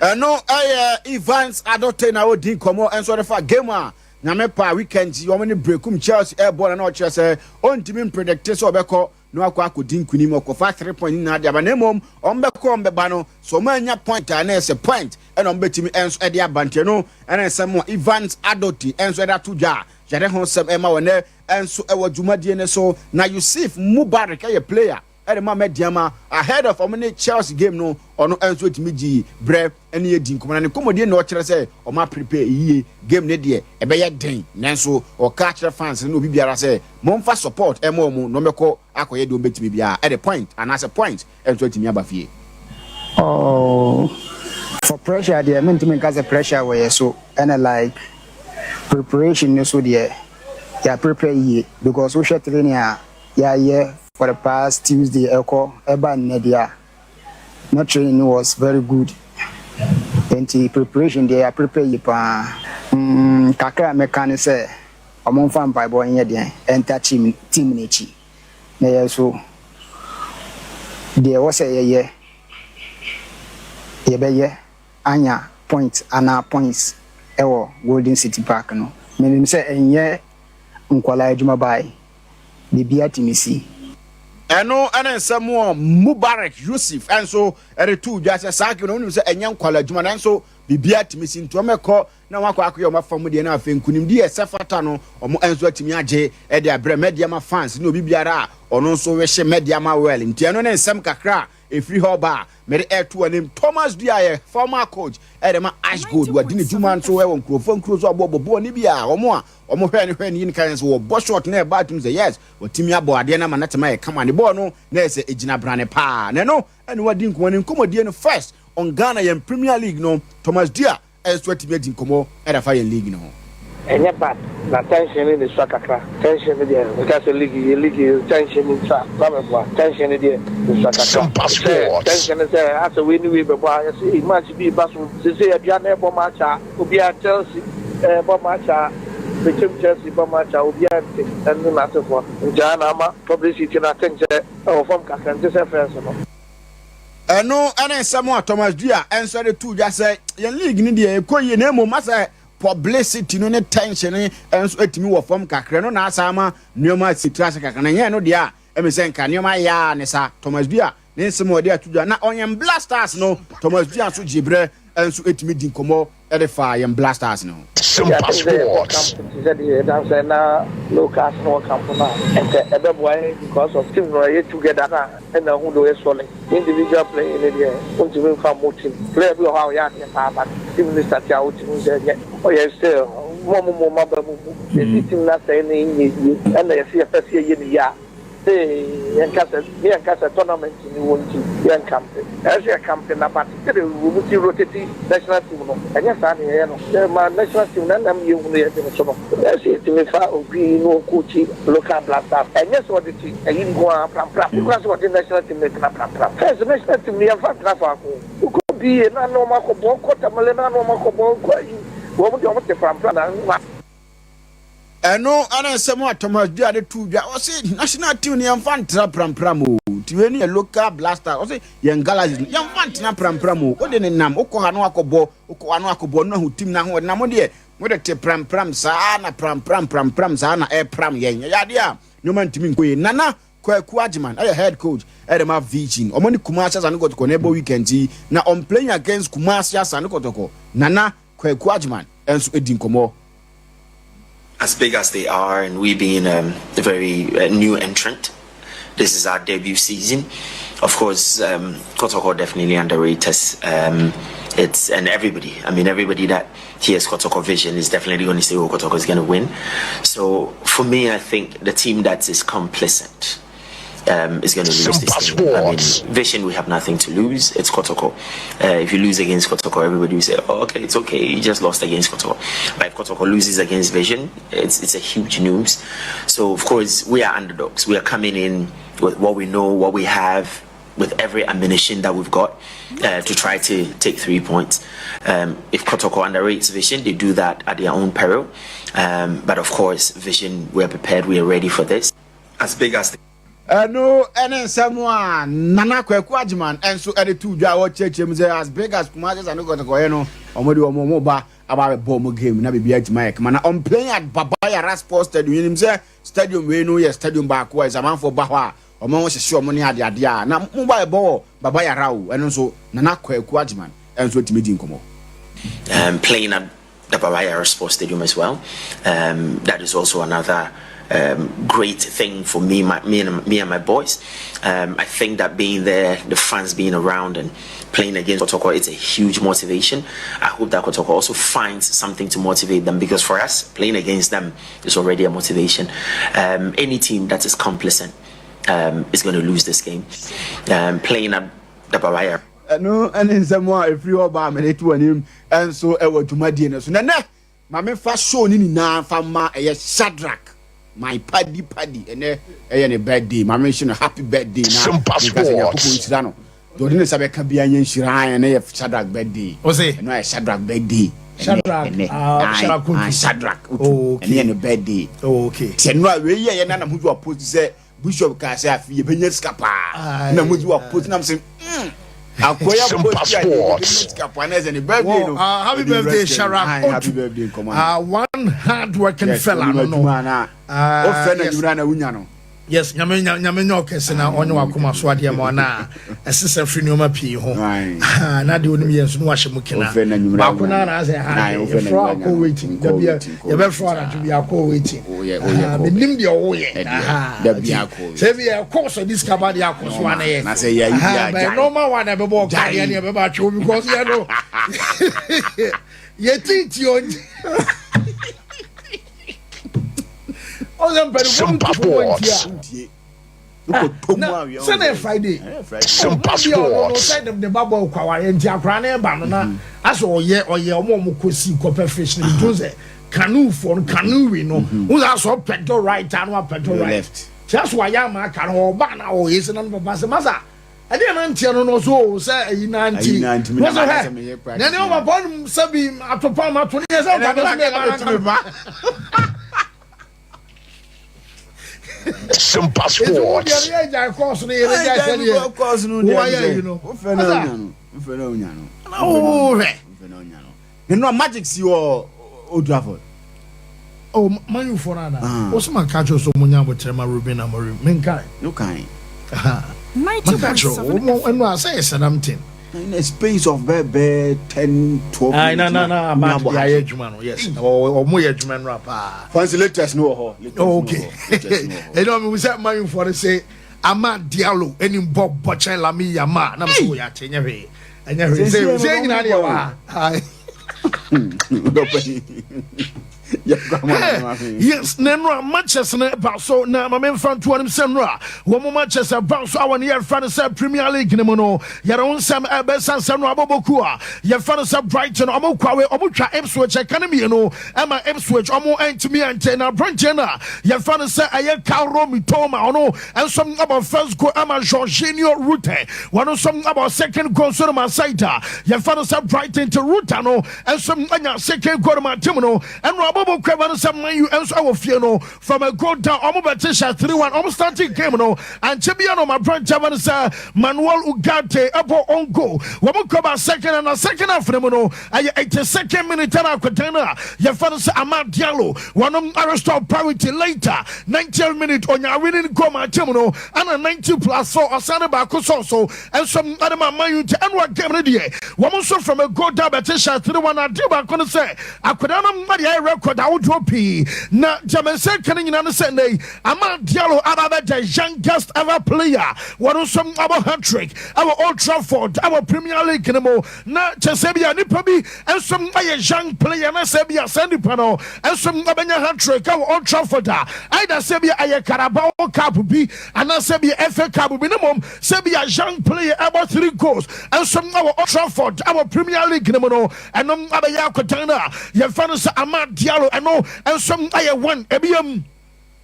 Ɛno ɛyɛ Evans Adotey na ɔdi nkɔmmɔ ɛnso de fa game a Nyame pa weekend yi wɔn ne Brekum Chelsea ɛbɔ na ɔkyerɛ sɛ ɔntumi mpredict sɛ ɔbɛkɔ na wakɔ akɔdi nkunim ɔkɔfa 3 point nyinaa de aba, na mmom ɔmbɛkɔ ɔmbɛba no so ɔmo anya point a na ɛsɛ point ɛna ɔmbɛtumi ɛnso ɛde aba. Ntiɛ no ɛna nsɛm a Evans Adotey ɛnso ɛde ato dwa a yɛde ho nsɛm ɛma wɔ nɛ ɛnso ɛwɔ dwumadie ne so. Na Yusuf Mubarak ɛyɛ player ɛde ma Medeama ahead of ɔmo ne Chelsea game no, ɔno ɛnso etumi gyi brɛ ɛne yɛ di nkɔmɔ na ne nkɔmɔdie na ɔkyerɛ sɛ ɔmo aprepare yie. Game ne deɛ ɛbɛyɛ den, nanso ɔka kyerɛ fans ne obi biara sɛ momfa support ɛma ɔmo na ɔmɛkɔ akɔyɛ deɛ ɔmbɛtumi biara ɛde point anaasɛ point ɛnso atumi aba fie. Oh, for pressure deɛ, mentumi nka sɛ pressure wɔ yɛ so. Ɛna like preparation no so deɛ, yɛ prepare yie because wohwɛ training a yɛayɛ for the past Tuesday ɛkɔ ɛba nnɛ deɛ a, na training was very good. Nti preparation deɛ yɛ prepare yie paa. Mm, kakra a mɛka ne sɛ ɔmo nfa mpaebɔ nyɛ deɛn ɛnta team team no akyi na yɛn nso deɛ ɛwɔ sɛ yɛyɛ yɛbɛyɛ anya point anaa points ɛwɔ Golden City Park no. Menim sɛ ɛnyɛ nkwadaa adwuma bae, biribiara tumi si. Ɛno ne nsɛm a Mubarak Yusuf nso de too dwa sɛ saa game no wonim sɛ ɛnyɛ nkwadaa adwuma nanso biribiara tumi si nti wɔmɛkɔ na wɔakɔ akɔyɛ wɔn afa mu deɛ na afei nkunimdi a ɛsɛ fata no wɔn nso atumi agye de abrɛ Medeama fans ne obi biara a ɔno nso wehye Medeama well nti ɛno ne nsɛm kakra a ɛfiri hɔ ba a mede ɛto anim. Thomas Dua yɛ former coach ɛde ma Ash Gold wadi ne dwuma nso ɛwɔ nkurɔfoɔ nkuro so abɔ bɔbɔɔ ne bi a wɔn a wɔn hwɛ ne hwɛ ne yi ne kan sɛ wɔbɔ shot na ɛba atum sɛ yes watumi abɔ adeɛ no ama n'atɛm ayɛ kama ne bɔɔl no na ɛsɛ ɛgyina brane paa na ɛno ɛne wadi nkɔmmɔ ne nkɔmmɔdie no first on Ghana yɛn Premier League no Thomas Dua nso atumi adi nkɔmmɔ de afa yɛn league no ho. Ɛnyɛ bad na tension no na esua kakra tension no deɛ meka sɛ league yɛ league yi tension no nsa na meboa tension no deɛ esua kakra sɛ tension no sɛ asɛ wei ne wei bɛbɔ a yɛsɛ ei match bi ba so sese adua na ɛbɔ match a obiara Chelsea ɛbɔ match a bɛkyɛm Chelsea bɔ match a obiara nte ɛne n'asefoɔ nti a na ama publicity no aten sɛ ɛwɔ fam kakra nte sɛ first no. Ɛno ne nsɛm a Thomas Dua nso de too dwa sɛ yɛn league no deɛ ɛkɔ yie na mmom asɛ publicity no ne tension no nso atumi wɔ fam kakra no na asa ama nneɛma asi tiri ase kakra na ɛnyɛ ɛno deɛ a ɛmi sɛ nka nneɛma ayɛ a ne saa. Thomas Dua ne nsɛm a ɔde ato dwa na ɔyɛn Black Stars no Thomas Dua nso gye berɛ nso tumi di nkɔmmɔ de faa yɛn Black Stars no ho. Simpa Sports. Te sɛ deɛ yɛda sɛ na locals no wɔ camp no a nka ɛbɛboa yɛn because of team no ɛyɛ together na ɛna hu deɛ ɔyɛ solid. Individual playing no deɛ wontumi mfa mmɔ team. Player bi wɔ hɔ a ɔyɛ adeɛ paa but team no start a wotumi hu sɛ ɛnyɛ ɔyɛ still mo a mo mmɔ mo aba mu mu. Yɛsi team no asɛe no nyɛ yie ɛna yɛsi yɛpɛ sɛ yɛyɛ no yie a Ee, yɛnka sɛ, ne yɛnka sɛ tournament ni wɔ nti yɛnkampe. Ɛyɛ sɛ yɛkampe na but sɛdeɛ wɔn ti rotate national team no, ɛnyɛ saa na yɛyɛ no. Yɛma national team no ɛnam yɛhunu yɛn dwene so no, ɛyɛ sɛ yɛtumi fa obi na ɔcoachi local Black Stars. Ɛnyɛ sɛ ɔde te ayi nko ara prampram. Ɛkura sɛ ɔde national team no tena prampram. First national team no yɛmfa ntena faako. Wokɔ BA na na wɔn akɔbɔ, wokɔ Tamale na na wɔn akɔbɔ, wokɔ ayi, wɔn deɛ wɔn te prampram na. Ɛno ne nsɛm a Thomas Duah de too dwa. Ɔse national team no yɛmfa ntra prampram o. Nti wei no yɛ local blaster. Ɔse yɛn galaxies no yɛmfa ntena prampram o. Wode ne nam wokɔ ha no akɔbɔ, wokɔ ha no akɔbɔ no ahu team no ahoɔden. Na mo deɛ mode te prampram saa na prampram prampram saa na ɛpram yɛn. Ɛyɛ adeɛ a nneɛma ntumi nkɔ yie. Nana Kwaku Agyeman yɛ head coach de ma Vision. Wɔn ne Kumasi Asante Kɔtɔkɔ na ɛbɔ weekend yi. Na on playing against Kumasi Asante Kɔtɔkɔ, Nana Kwaku Agyeman nso di nkɔmmɔ. As big as they are and we being a very new entrant, this is our debut season. Of course, um, Kotoko definitely underrate us. Um, it's and everybody. I mean, everybody that hears Kotoko Vision is definitely going to say, "Oh, Kotoko is going to win." So for me, I think the team that is complacent um, is going to lose this game. I mean, Vision, we have nothing to lose. It's Kotoko. Uh, if you lose against Kotoko, everybody will say, oh, okay, it's okay. You just lost against Kotoko. But if Kotoko loses against Vision, it's, it's a huge news. So, of course, we are underdogs. We are coming in with what we know, what we have, with every ammunition that we've got uh, to try to take three points. Um, if Kotoko underrates Vision, they do that at their own peril. Um, but of course, Vision, we are prepared, we are ready for this. As big as Ɛno ne nsɛm a Nana Kwaku Agyeman nso de too dwa a ɔkyerɛkyerɛ mu sɛ as big as Kumasi Asante Kɔtɔkɔyɛ no, wɔn de wɔn wɔn ba aba abɛbɔ wɔn game na biribi atumi ayɛ kama. Na on playing at Baba Yara Sports Stadium, yɛnim sɛ stadium wei no yɛ stadium baako a amanfoɔ ba hɔ a wɔn ho hyehye wɔn ne adeadeɛ a na mo ba ɛbɔ wɔ Baba Yara o, ɛno nso Nana Kwaku Agyeman nso atumi di nkɔmmɔ. Um, playing at the Baba Yara Sports Stadium as well. Um, that is also another um, great thing for me, my, me, and, me and my boys. Um, I think that being there, the fans being around and playing against Kotoko, it's a huge motivation. I hope that Kotoko also finds something to motivate them because for us, playing against them is already a motivation. Um, any team that is complacent um, is going to lose this game. Um, playing at the Baba Ɛno ne nsɛm a ɛfiri hɔ ba a mede to anim nso wɔ dwumadie no so. Na nɛ ma memfa show no nyinaa mfa ma ɛyɛ Shadrack my paddy paddy ɛnɛ ɛyɛ ne birthday ma menhyɛ no happy birthday na Simpa menka sɛ Nyankopɔn Sports. nhyira no. Deɛ ɔde ne nsa bɛka biara nyɛ nhyira. Ae, ɛnɛ yɛ Shadrach birthday. Ose? Ɛno ayɛ Shadrach birthday. Shadrach, Ɛnɛ, ah, ae, Shadrach Otu. ae, Shadrach Otu. Oh, okay. Ɛnɛ yɛ ne birthday. Oh, okay. Nti ɛno a wei yɛ yɛ na na mo post sɛ Bishop kaa sɛ afi yɛbɛnya sika paa. Aye. Na mo wa post na mo sɛ mm. Akoya Simpa post a yɛbɛnya Sports. sika paa na ɛsɛ ne birthday Well, no. happy ɔde birthday, rest Shadrach Aye, happy Otu. birthday nkɔmɔ. One hard-working Yes, fella, onim no, no. adwuma na ɔfrɛ no Yes. anwummerɛ na wonya no. Yes, nyame nyame nyɛ ɔkɛse na ɔnyɛ wakoma so adeɛ ma ɔna ɛsesa firi nneɛma pii ho. Na deɛ onim yɛ nso no wahyɛ mu kena. Baako na na asɛ ha yɛfrɛ akɔ waiting. Da bia yɛbɛfrɛ anadwo bi akɔ waiting. Menim deɛ ɔwoyɛ. Sɛ bi ɛkɔ so de sika ba deɛ akɔ so ana yɛ. Bɛyɛ normal one ɛbɛbɔ ɔka deɛ ne ɛbɛba atwe wo because yɛ no. Yɛtiiti ɔnti. Ɔsɛ mpanimfoɔ Simpa ntu fo wɔn Sports. nti a. Na sɛ na Friday. Simpa Ɔmo bi a ɔno no Sports. sɛ ne ba bɔ kwawareɛ nti akwaraa no ɛba no na asɛ ɔyɛ ɔyɛ ɔmo a ɔmo kɔ si kɔpɛ fish no bi sɛ canoe foɔ no canoe no n sɛ asɛ ɔpɛdɔ right ano apɛdɔ right kyerɛ sɛ wayɛ ama aka no ɔba na ɔyɛ sɛ na ne papa sɛ masa ɛdeɛ na nteɛ no no so o sɛ ayi na nti Ayi na nti, wọ́n sɛ na hɛ sɛ meyɛ practice na ɛne ɔba pɔ ɔnum sɛ bi atopa ma to ne yɛ sɛ ɔka bɛ sɛ mɛ ba na Simpa Eti wo deɛ Sports. no yɛ gyae kɔɔso no yɛ bɛ gyae sɛ deɛ wo ayɛ yi no. Wofɛ na onya no. Wofɛ na onya no. Na wo hwɛ. Wofɛ na onya no. Ne no magic si wɔ Old Trafford. Oh, man u fo no ana? Wo so ma ka kyerɛ so mo nya abotrɛ ma Ruben Amorim. Menkae. No kan. Ma ka kyerɛ wo mo ɛno a sɛ yɛ Southampton. In a space of bɛɛ 10 12 Aye, na na na Ahmad de ayɛ adwuma no. Yes. Ɔmo yɛ adwuma no paa. Fancy latest no wɔ hɔ. Oh, okay. Ɛnna ɔmo sɛ man u fo no sɛ Amad Diallo ɛni bɔ bɔkyɛn Lamine Yamal na mo sɛ wɔyɛ ate nyɛ hwee. Ɛnyɛ hwee. Sɛ sɛ nyinaa deɛ wɔ ha. Yes, na nnora matches no ba so na ma memfa ntoɔ nom sɛ nnora wɔn mu matches ɛba so a wɔne yɛfrɛ no sɛ Premier League no mu no yɛde wo nsɛm ɛbɛsa nsɛm no abɔbɔku a yɛfrɛ no sɛ Brighton ɔmo kwawe ɔmo twa Ipswich ɛka no mmienu ɛma Ipswich ɔmo ɛntumi ɛnte na aberanteɛ no a yɛfrɛ no sɛ ɛyɛ Kaoru Mitoma ɔno nso abɔ first goal ama Georginio Rutter wɔn nso abɔ second goal nso no ma side a yɛfrɛ no sɛ Brighton te Rutter no nso anya second goal ma team no ɛno abɔbɔ kwaba no sɛ Man U nso ɛwɔ fie no from a goal down ɔmo bɛte hyɛ 3-1 ɔmo starting game no ankyɛ bia no ma aberanteɛ no sɛ Manuel Ugarte ɛbɔ on goal wɔn kwaba second na second half no mu no ɛyɛ 82nd minute ɛna akɔdan no a yɛfrɛ no sɛ Amad Diallo wɔnom restore parity later 90th minute onya winning goal ma team no ɛna 90 plus 4 ɔsan baako sɔɔ so ɛnso ɛde ma Man U nti ɛno game no deɛ wɔn nso from a goal down bɛte hyɛ 3-1 adeɛ baako no sɛ akwadaa no mma deɛ ayɛ record ahodoɔ pii na gyamɛnsɛ ka no nyinaa no sɛ nnɛ yi Amad Diallo aba bɛgye youngest ever player wɔn nso abɔ hat-trick ɛwɔ Old Trafford ɛwɔ Premier League no mu na kyɛ sɛ bi a nipa bi nso ayɛ young player na sɛ bi a saa nipa no nso abɛnya hat-trick ɛwɔ Old Trafford a either sɛ bi a ɛyɛ Carabao Cup bi anaasɛ bi a FA Cup bi ne mmom sɛ bi a young player ɛbɔ three goals nso ɛwɔ Old Trafford ɛwɔ Premier League no mu no ɛnom abɛyɛ akotan no a yɛmfa no sɛ Amad Diallo ɛno nso ayɛ one ebiem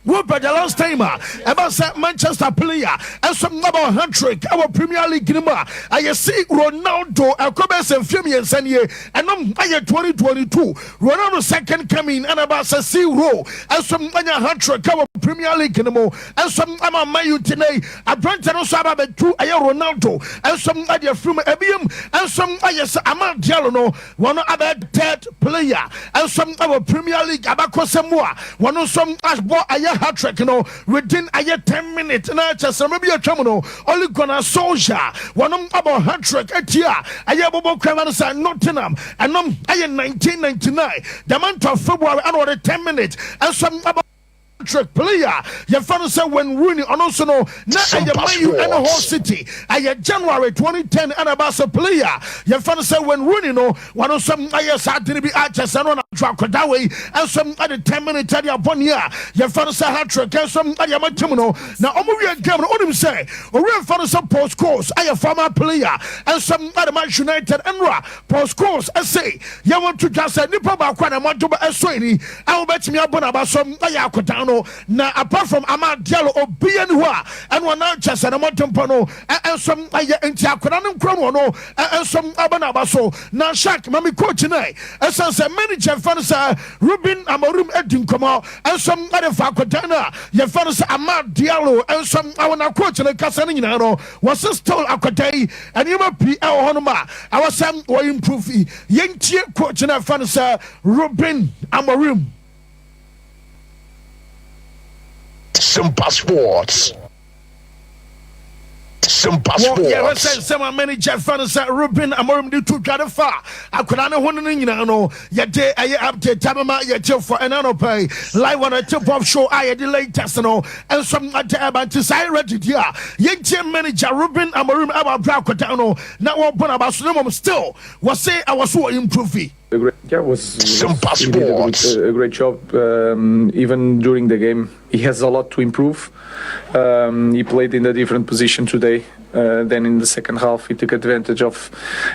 wopɛ the last time a ɛba sɛ Manchester player ɛnso abɔ hat-trick ɛwɔ Premier League no mu a ɛyɛ si Ronaldo ɛkɔ bɛ sɛ mfie mmiɛnsa nie ɛnom ayɛ 2022 Ronaldo second coming ɛna ɛba sɛ si ro ɛnso anya hat-trick ɛwɔ Premier League no mu ɛnso ama Man U ti nei aberante no nso aba bɛtu ɛyɛ Ronaldo ɛnso ade afiri mu ebiem ɛnso ayɛ sɛ Amad Diallo no wɔn abɛ third player ɛnso ɛwɔ Premier League abakɔsɛm mu a wɔn nso abɔ ɛyɛ hat-trick no within ɛyɛ 10 minutes na kyɛ sɛ bi atwa mu no Ole Gunnar Solskjaer wɔn abɔ hat-trick atia ɛyɛ bɔbɔ kwama no sɛ Nottingham ɛnom ɛyɛ 1999 the month of February ɛna wɔde 10 minutes ɛnso abɔ hat-trick player yɛfa no sɛ Wayne Rooney ɔno nso no na ɛyɛ Man U ɛne Hull City ɛyɛ January 2010 ɛna ɛba sɛ player yɛfa no sɛ Wayne Rooney no wɔno nso ayɛ saa adene bi akyɛ sɛ no na Akwadaa wei nso de 10 minutes de abɔ nea yɛfrɛ no sɛ hat-trick nso de ama team no. Na wɔn wie game no, wonim sɛ owura mfa no sɛ Paul Scholes ayɛ former player nso de ma United. Nwura Paul Scholes ɛse yɛwɔ nto dwa sɛ nipa baako a na ɛmɔdom ɛsɔ ani a wobɛtumi abɔ n'aba so ayɛ akwadaa no. Na apart from Amad Diallo, obiara ni hɔ a ɛno ɔna kyɛ sɛ ne mmɔdempɔ no nso ayɛ, nti akwadaa no nkura no ɔno nso aba n'aba so. Na Shark mami coach no ɛsiane sɛ manager fa no sɛ Ruben Amorim adi nkɔmmɔ nso ɛde fa akwadaa no a yɛfa no sɛ Amad Diallo nso awɔ. Coach no kasa no nyinaa no, wɔse still akwadaa yi nneɛma pii ɛwɔ hɔnom a ɛwɔ sɛ wɔ improve. Yɛntie coach no ɛfa no sɛ Ruben Amorim. Simpa Sports. Simpa Wɔ yɛhwɛ Sports. sɛ nsɛm a manager fa no sɛ Ruben Amorim de to dwa de fa akwadaa ne ho no nyinaa no, yɛde ɛyɛ update amama yɛkyefo ɛna nɔpɛ yi live on the Tip Off Show a yɛde latest no nso ade ɛba. Nti saa ready di a, yɛntie manager Ruben Amorim ɛwɔ abere akwadaa no na wɔbɔ n'aba so no mmom still wɔse ɛwɔ so wɔ improve. A great, yeah, was Simpa he did a, Sports. good, a great job. Even during the game, he has a lot to improve. He played in a different position today. Then in the second half, he took advantage of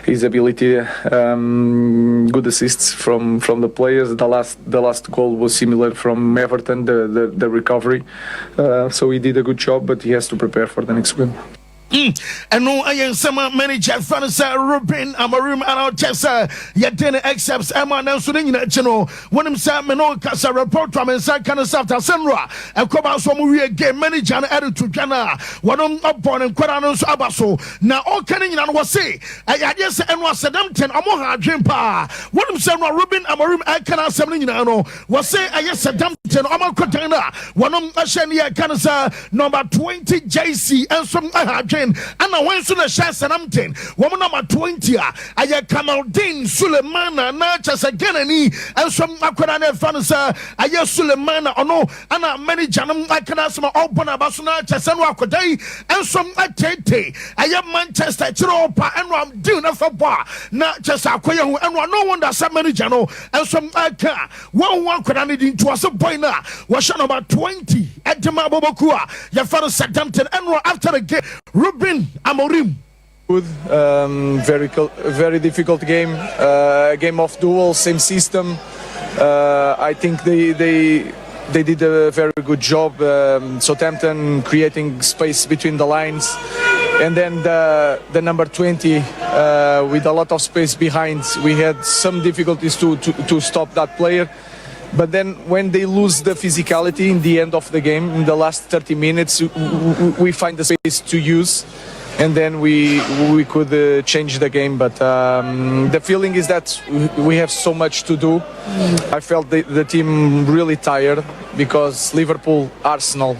his ability. Good assists from the players. The last goal was similar from Everton, the recovery. So he did a good job, but he has to prepare for the next game. Ɛno ɛyɛ nsɛm a manager fa no sɛ Ruben Amorim ana ɔkyɛ sɛ yɛde ne excerpts ɛma. Nanso no nyina akyi no, wonim sɛ me ne kasa report a me nsa ka no sɛ after sɛ a ɛkɔba so ɔmo wie game, manager no ɛde to dwa no a wɔnom abɔ ne nkwadaa no nso aba so. Na ɔka no nyina no, wɔse ɛyɛ adeɛ sɛ ɛno asɛdɛm ten ɔmo ha adwen paa. Wonim sɛ no a Ruben Amorim ɛka no asɛm no nyinaa no, wɔse ɛyɛ sɛdɛm ten ɔmo akɔdan no a wɔnom ahyɛ ne yɛka no sɛ number 20 JC nso ɛha adwen. Ɛna wɔn nso na hyɛ Southampton wɔn number 20 a ɛyɛ Kamaldeen Sulemana, na kyɛ sɛ Ghanani nso akwadaa no ɛfa no sɛ ɛyɛ Sulemana, ɔno ɛna manager no aka no asɛm a ɔbɔ n'aba so. Na kyɛ sɛ no akwadaa yi nso atete ɛyɛ Manchester kyerɛ ɔpa ɛno deal no fɛ bɔ a na kyɛ sɛ akɔyɛ ho ɛno. No wonder sɛ manager no nso aka wɔn ho akwadaa no di nti wɔsɛ boy no a wɔhyɛ number 20 ɛde ma abɔbɔku a yɛfa no Southampton. Ɛno after the game, Ruben Amorim. Good, very very difficult game. Game of duels, same system. I think they did a very good job. Southampton creating space between the lines, and then the number 20 with a lot of space behind. We had some difficulties to stop that player. But then when they lose the physicality in the end of the game, in the last 30 minutes, we find the space to use, and then we could change the game. But the feeling is that we have so much to do. I felt the team really tired because Liverpool, Arsenal,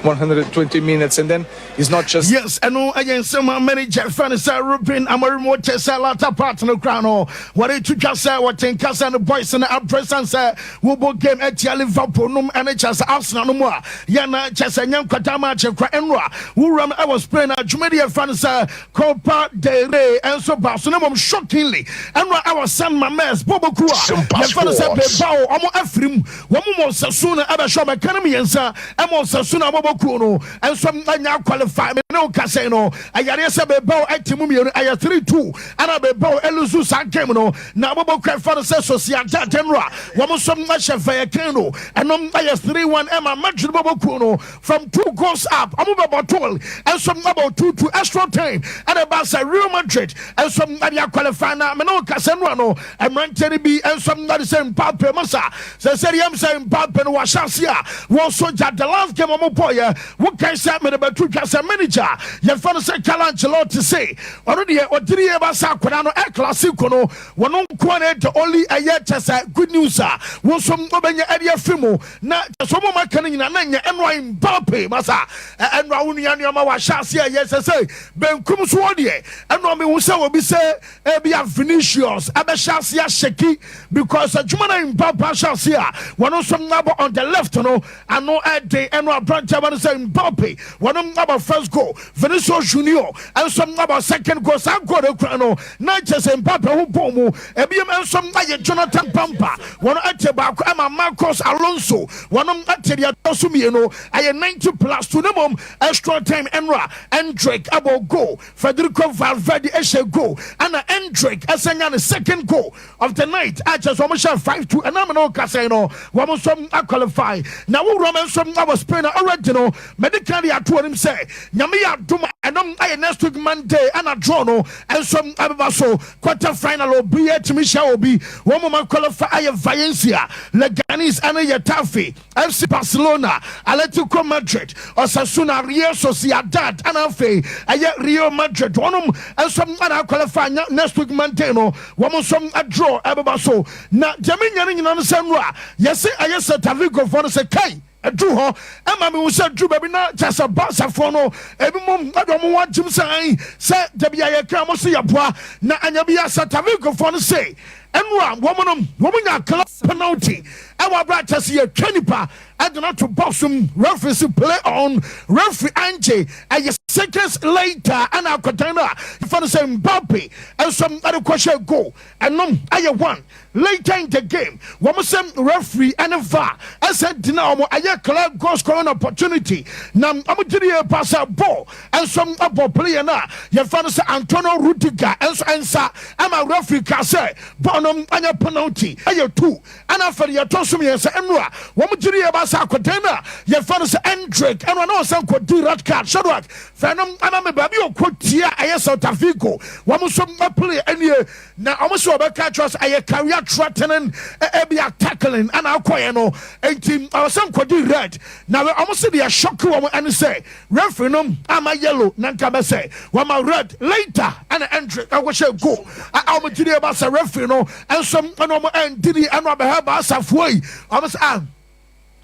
120 minutes, and then it's not just Yes, ɛno ɛyɛ nsɛm a manager fɛ no sɛ Ruben Amorim wɔkyɛ sɛ latter part no kora no wɔde to twa sɛ wɔte nka sɛ no boys no abrɛ sane sɛ wobɔ game atia Liverpool nom ɛne kyɛ sɛ Arsenal no mu a yɛna kyɛ sɛ nyɛ nkwadaa ma akyɛ kora. Ɛno a wowuram ɛwɔ Spain a dwumadi yɛfa no sɛ Copa del Rey ɛnso ba so no mmom, shockingly, ɛno a ɛwɔ San Mames bɔbɔku a yɛfa no sɛ Bilbao ɔmo afirim wɔn mu Osasuna ɛbɛhyɛ ɔmo ɛka no mmiɛnsa ɛma Osasuna abɔbɔkuo no ɛnso anya qualify. Me ne wo kasa no, ɛyareɛ sɛ Bilbao ɛte mu mmienu, ɛyɛ 3-2 ɛna Bilbao ɛlose saa game no. Na abɔbɔkuo ɛfa no sɛ Sociedad no a wɔn nso ahyɛ Vallecano, ɛnom ɛyɛ 3-1 ɛma Madrid bɔbɔkuo no. From two goals up, ɔmo bɛbɔ toll ɛnso abɔ 2-2 extra time ɛna ɛba sɛ Real Madrid ɛnso ɛde aqualify. Na me ne wo kasa no ano mmeranteɛ no bi ɛnso ɛde sɛ Mbappe masa sɛ yɛm sɛ Mbappe no wahyɛ ase a wɔn so gya. The last game ɔmo bɔɔyɛ, wokae sɛ mede bɛto dwa sɛ manager yɛmfa no sɛ Carlo Ancelotti se ɔno deɛ ɔdiri yɛ ba sɛ akwadaa no El Clasico no wɔno nkoa no the only ɛyɛ kyɛ sɛ good news a wɔn nso wɔbɛnya ɛde afi mu. Na kyɛ sɛ ɔmo maka no nyinaa na nyɛ ɛno a Mbappe masa ɛno a wo nua nneɛma wahyɛ ase a yɛ sɛ benkum so wɔ deɛ ɛno a mehu sɛ obi sɛ ebi a Vinicius ɛbɛhyɛ ase ahyɛki because adwuma no Mbappe ahyɛ ase a wɔn nso abɔ on the left no ano ɛde ɛno aberanteɛ ba no sɛ Mbappe wɔn abɔ first goal. goal. Vinicius Junior nso abɔ second goal. Saa goal no kura no na kyerɛ sɛ Mbappe ho bɔɔ mu. Ebiem nso ayɛ Jonathan Bamba, wɔn ate baako ama Marcos Alonso, wɔn ate deɛ ɛtɔ so mmienu. Ɛyɛ 90 plus 2 ne mmom extra time ɛnora Endrick abɔ goal, Federico Valverde ɛhyɛ goal, ɛna Endrick ɛsɛ nya ne second goal of the night a kyerɛ sɛ wɔn hyɛ 5-2. Ɛnam ne kasa yi no, wɔn nso aqualify. Na wowura wɔn nso wɔ Spain a already no medical de ato wɔn sɛ Nyame yɛ adom, ɛnom ayɛ next week Monday ɛna draw no nso abɛba so. Quarter final, obi atumi hyɛ obi. Wɔn mu qualify ayɛ Valencia, Leganes ɛne Getafe, FC Barcelona, Atletico Madrid, Osasuna, Real Sociedad ɛna afei ɛyɛ Real Madrid. Wɔnom nso ɛna qualify. Next week Monday no, wɔn nso draw ɛbɛba so. Na deɛ menya no nyinaa no sɛ no a yɛsɛ ɛyɛ Celta Vigo foɔ no sɛ kai ɛduru hɔ ɛma mi sɛ duru baabi na kyɛ sɛ Barcafoɔ no ebi mu ɛde ɔmo ho agyim sɛ ɛn sɛ dabi a yɛkra mo so yɛboa na anya bi yɛ Celta Vigofoɔ no sɛ ɛnu a wɔn no wɔn nya clear penalty ɛwɔ abira kyɛ sɛ yɛtwa nipa ɛde no to box mu. Referee si play on, referee angye. Ɛyɛ seconds later ɛna akɔdan no a yɛfa no sɛ Mbappe ɛnso ɛde kɔhyɛ goal. Ɛnom ɛyɛ one. Later in the game, wɔn sɛ referee ɛne VAR ɛsɛ dina wɔn ɛyɛ clear goal scoring opportunity na wɔn gyina yɛ pass ball ɛnso ɛbɔ player no a yɛfa no sɛ Antonio Rudiger ɛnso ɛnsa ɛma referee ka sɛ ball no ɛnyɛ penalty. Ɛyɛ two. Ɛna afɛ yɛtɔ so mmiɛnsa, ɛnu a wɔn gyina yɛ pass akɔdan no a yɛfa no sɛ Endrick, ɛnu a na ɔsɛ nkɔdi red card. Shadrack fɛnum ɛma mi baabi ɔkɔ tia ɛyɛ Celta Vigo wɔn nso ɛplay ɛnie na wɔn nso wɔbɛka kyerɛ sɛ ɛyɛ career threatening, ɛbi a tackling ɛna akɔyɛ no nti ɔsɛ nkɔdi red. Na wɔn nso deɛ shock wɔn ɛne sɛ referee no ama yellow na nka bɛ sɛ wɔma red. Later ɛna Endrick ɛkɔhyɛ goal a wɔn gyina yɛ ba sɛ referee no ɛnso ɛna wɔn ɛndini ɛna ɔbɛhɛ Barcafoɔ yi wɔn sɛ ah,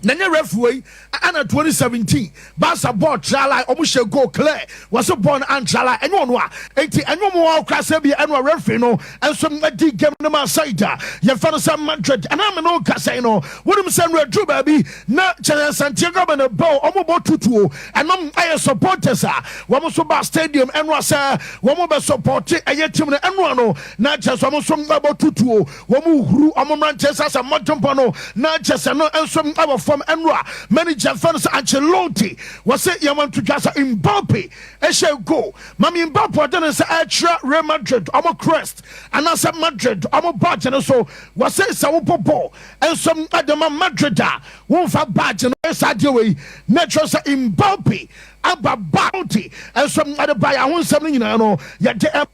na nye referee yi ɛna 2017 Barca ball trala, ɔmo hyɛ goal clear, wɔsɛ ball no antrala. Ɛnyɛ ɔno a eti ɛnyɛ ɔmo wɔ kora sɛ bi ɛno a referee no ɛnso ɛdi game no ma side a yɛfɛ no sɛ Madrid. Ɛna mi no kasa yi no, wɔnim sɛ no aduru baabi na kyerɛ Santiago Bernabeu ɔmo bɔ tutuo. Ɛnom ɛyɛ supporters a wɔn nso ba stadium ɛno a sɛ wɔn bɛ support ɛyɛ team no. Ɛno ano na kyerɛ sɛ wɔn nso ɛbɔ tutuo, wɔn huru wɔn mmeranteɛ sɛ sɛ mmɔdempɔ no na kyerɛ sɛ no nso ɛwɔ fam. Ɛno a manager fɛ no sɛ Ancelotti wɔsɛ yɛn ntotwa sɛ Mbappe ɛhyɛ goal mami Mbappe ɔde ne nsa ɛkyerɛ Real Madrid ɔmo crest anaasɛ Madrid ɔmo badge no so. Wɔsɛ sɛ wobɔ ball ɛnso ɛde ma Madrid a wɔmfa badge no ɛsa adeɛ wei na ɛkyerɛ sɛ Mbappe aba bounty ɛnso ɛde ba yɛn ahonsɛm no nyinaa no yɛde ɛ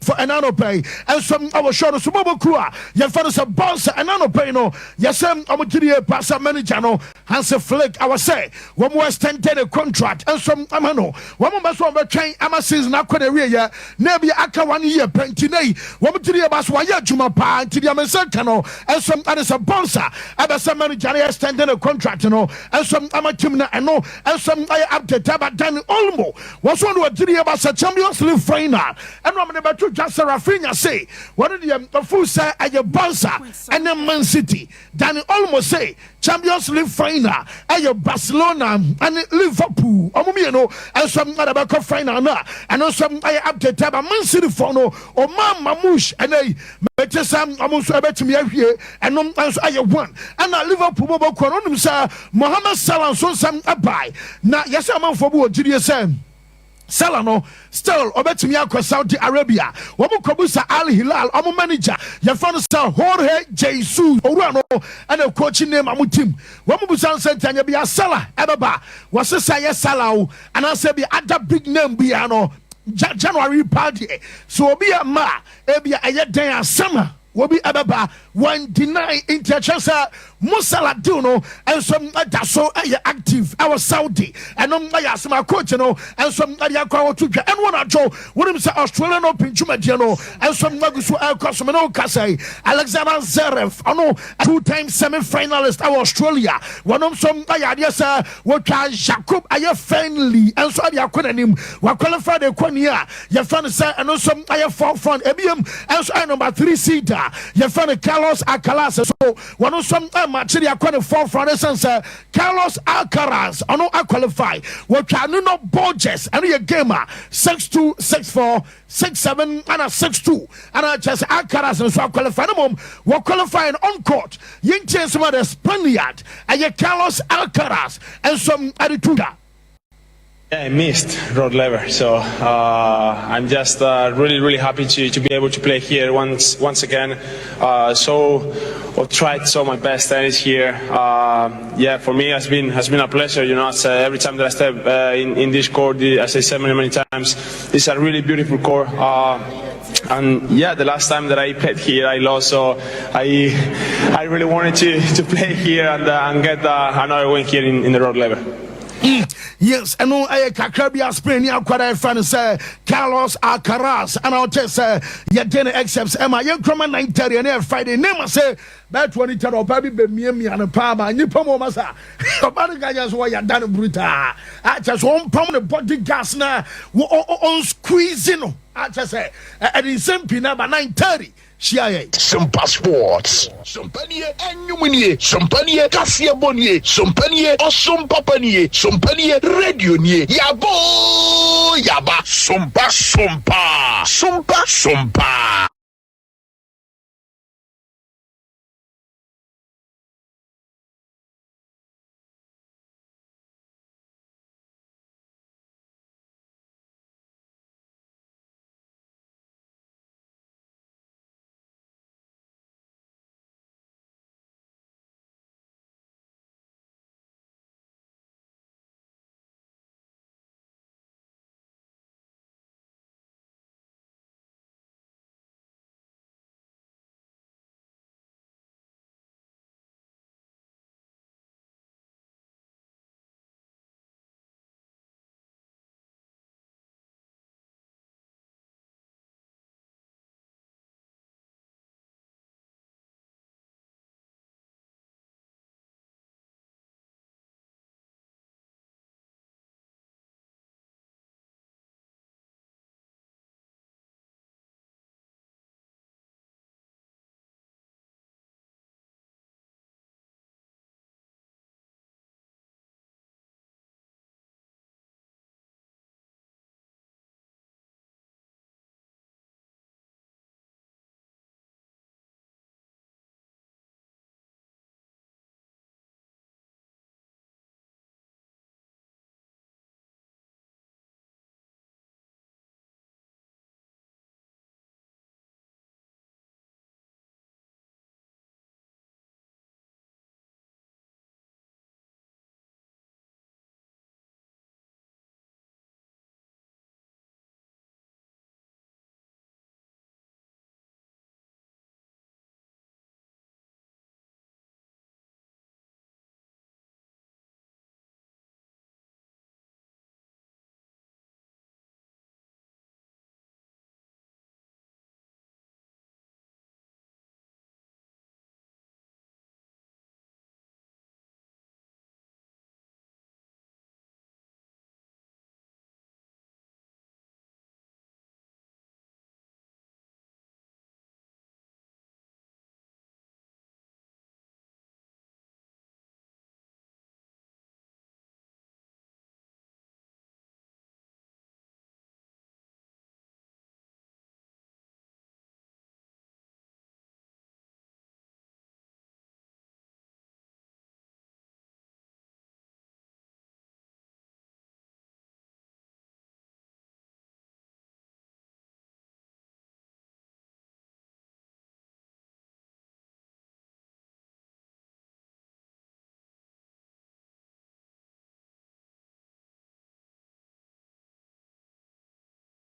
for ɛna anɔpɛ yi ɛnso ɛwɔ show no so bɔbɔ kuru a yɛmfa no sɛ Barca. Ɛna anɔpɛ yi no, yɛsɛ ɔmo gyiri yɛ Barca manager no Hansi Flick awɔ sɛ wɔn mo extended the contract ɛnso ama no. Wɔn mo bɛ so wɔn bɛtwɛn ama season akɔ na ewie yɛ na ebi aka one year pɛ. Nti ne yi wɔn gyiri yɛ ba so wɔayɛ adwuma paa. Nti deɛ mɛnsa ka no ɛnso ɛde sɛ Barca ɛbɛsɛ manager no extended the contract no ɛnso ama team na ɛno ɛnso ɛyɛ update aba. Dani Olmo wɔn so wɔn gyiri yɛ ba sɛ Champions League final ɛna wɔn de bɛto dwa sɛ Raphinha se wɔn deɛ ɔfu sɛ ɛyɛ Barca ɛne Man City. Dani Olmo se Champions League final ɛyɛ Barcelona ɛne Liverpool, ɔmo mmienu ɛnso ɛde bɛkɔ final no a ɛno nso ɛyɛ update aba. Man City fɔ no, Omar Marmoush ɛnɛ yi mɛte sɛ ɔmo nso ɛbɛtumi ahwie. Ɛno nso ɛyɛ one. Ɛna Liverpool bɔ bɔkɔ no onim sɛ Mohamed Salah nso nsɛm ɛbae na yɛsɛ amanfoɔ bi wɔ gyidie sɛ Salah no still ɔbɛtumi akɔ Saudi Arabia. Wɔn kɔbusa Al Hilal ɔmo manager yɛfa no sɛ Jorge Jesus, owura no ɛna coach name ɔmo team. Wɔn busa nsɛ ntanya bi a Salah ɛbɛba. Wɔsesa yɛ Salah o anaasɛ bi ada big name bia no January paa deɛ so obi yɛ mma a ebi a ɛyɛ den asɛm a wɔbi ɛbɛba wɔn deny. Nti ɛkyerɛ sɛ Mo Salah deal no nso ɛda so ɛyɛ active ɛwɔ Saudi. Ɛno ɛyɛ asɛm a coach no nso ɛde akɔ awɔto dwa. Ɛno wɔn adwo wɔnim sɛ Australian Open dwumadie no nso agu so ɛrekɔ so. Mene wo kasa yi, Alexander Zverev, ɔno two time semi finalist ɛwɔ Australia, wɔnom nso ɛyɛ adeɛ sɛ wɔtwa Jacob ɛyɛ Fernley nso ɛde akɔ n'anim. Waqualify de kɔ ni a yɛfɛ no sɛ ɛno nso ɛyɛ fourth round. Ebiem nso ɛyɛ number three seed a yɛfɛ no Carlos Carlos Alcaraz so wɔn nso ɛmakye de akɔ ne fourth round ɛsiane sɛ Carlos Alcaraz ɔno aqualify wɔtwa Nuno Borges ɛno yɛ game a 6-2 6-4 6-7 ɛna 6-2 ɛna kyerɛ sɛ Alcaraz nso aqualify no mmom wɔ qualify no on court. Yɛntie nsɛm a the Spaniard ɛyɛ Carlos Alcaraz nso ɛde to dwa. Yeah, I missed Rod Laver, so I'm just really, really happy to, to be able to play here once, once again. So, I've tried so my best tennis here. Yeah, for me, has been has been a pleasure. You know, it's, every time that I step in in this court, as I said many, many times, it's a really beautiful court. And yeah, the last time that I played here, I lost. So I I really wanted to, to play here and, and get another win here in, in the Rod Laver. Yes, ɛno ɛyɛ kakra bi a Spain ni akwara ɛfa no sɛ Carlos Alcaraz ɛna ɔte sɛ yɛde no excerpts ɛma yɛnkurama 9:30 ɛne yɛ Friday ne ma sɛ bɛyɛ 2010 ɔbaa bi bɛmiamia no paa ma nnipa mu ɔma sa ɔbaa no ka kyerɛ sɛ wɔyɛ da no brutaa akyɛ sɛ ɔmpam ne body gas na ɔnsqueeze no akyɛ sɛ ɛde nsɛm pii no aba. 9:30 hyia yɛn. Simpa Sports. Sompa nie, ɛnwom nie, sompa nie, kaseɛ bɔ nie, sompa nie, ɔsom papa nie, sompa nie, radio nie, yabɔ yaba, sompa sompa, sompa sompa.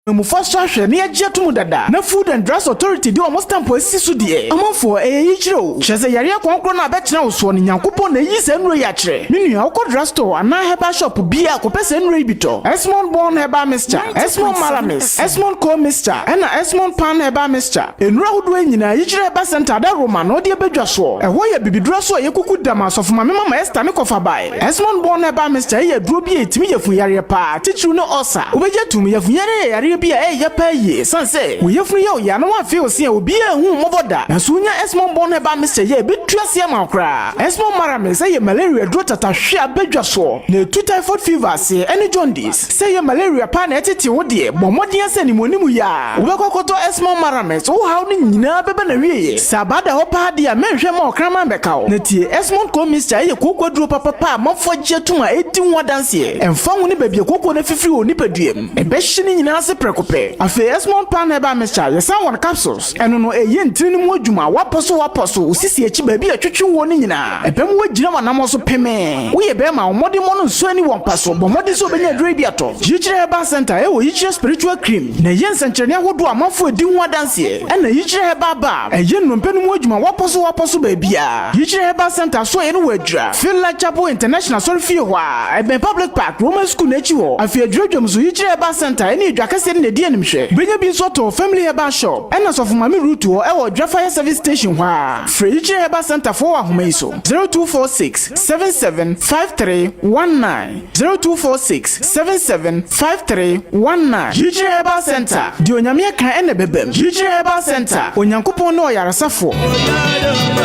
Mmufoɔ so ahwɛ na yɛagye ato mu dada na Food and Drugs Authority de wɔn stamp asisi so deɛ, amanfoɔ, ɛyɛ yikyerɛ o. Kyerɛ sɛ yareɛ kɔnkorɔ no a bɛtena wo soɔ no Nyankopɔn na ayi saa nnuro yi akyerɛ. Me nua, wokɔ drug store anaa herbal shop biaa kɔpɛ saa nnuro yi bi tɔ. Esmond Born Herbal Mixture, Esmond Malamis, Esmond Coal Mixture, ɛna Esmond Pan Herbal Mixture. Nnuro ahodoɔ yi nyinaa yikyerɛ Herbal Center Adaworoma na ɔde abɛdwa soɔ. Ɛhɔ yɛ bibiduro so a yɛkuku dam asɔfo Mame Mama Esther ne kɔfa bae. Esmond Born Herbal Mixture yɛ aduro bi a ɛtumi yafunyareɛ paa, titiriw ne ulcer. Wobɛgye atum, yafunyareɛ yɛ yareɛ bi a ɛyɛ ya paa yie ɛsiane sɛ wo yafunu yɛ wo ya na woamfee wo se a obiara anhu wo mmɔbɔ da. Nanso wonya Esmond Born Herbal Mixture yi a ɛbɛtu aseɛ ama wo koraa. Esmond Maramis yɛ malaria aduro tatahwe a badwa soɔ na ɛtu typhoid fever aseɛ ɛne jaundice. Sɛ ɛyɛ malaria paa na ɛtete wo deɛ, bɔ mmɔden ara sɛ animuanimu yi ara wobɛkɔ akɔtɔ Esmond Maramis, wo haw no nyinaa bɛba n'awieɛ. Sɛ abaa da hɔ paa deɛ a, mɛnhwɛ mma ɔkraman mmɛka wo. Na tie, Esmond Cold Mixture yɛ kooko aduro papapa a amanfoɔ agye atom a ɛredi ho adanseɛ. Ɛmfa ho ne baabi a kooko no afifiri wɔ wo nipadua mu, ɛbɛhye ne nyinaa ase prɛko pɛ. Afei Esmond Pan Herbal Mixture, yɛsan wɔ no capsules. Ɛno no, ɛyɛ ntini no mu adwuma, woapɔ so woapɔ so, wo sisi akyi baabi a ɛtwetwe woɔ no nyinaa. Ɛbɛma woagyina w'anammɔn so pemee. Woyɛ barima a, wo mmɔdemmɔ no nsɔ ani wɔ mpa so. Bɔ mmɔden sɛ wobɛnya aduro yi bi atɔ. Yikyerɛ Herbal Centre ɛwɔ Yikyerɛ Spiritual Cream na ɛyɛ nsɛnkyerɛnne ahodoɔ a amanfoɔ adi ho adanseɛ. Ɛna Yikyerɛ Herbal Balm ɛyɛ nnompe no mu adwuma wapɔ so wapɔ so baabiara. Yikyerɛ Herbal Centre asoɛeɛ no wɔ Adwira, Finland Chapel International Asɔrefie hɔ ara, ɛbɛn Public Park, Roman School no akyi hɔ. Afei Adwira dwam nso Yikyerɛ Herbal Centre ɛne Adwa kɛseɛ no na ɛdi animhwɛ. Wobɛnya bi nso atɔ wɔ Family Herbal Shop ɛna Sɔfo Maame Ruth hɔ ɛwɔ Adwira Fire Service Station hɔ ara. Frɛ Yikyerɛ Herbal Centre foɔ wɔ ahoma yi so, 0246 77 5319. 0246 77 5319 Yikyerɛ Herbal Center, Deɛ Onyame aka ɛna ɛbɛbam. Yikyerɛ Herbal Center, Onyankopɔn ne ɔyaresafoɔ.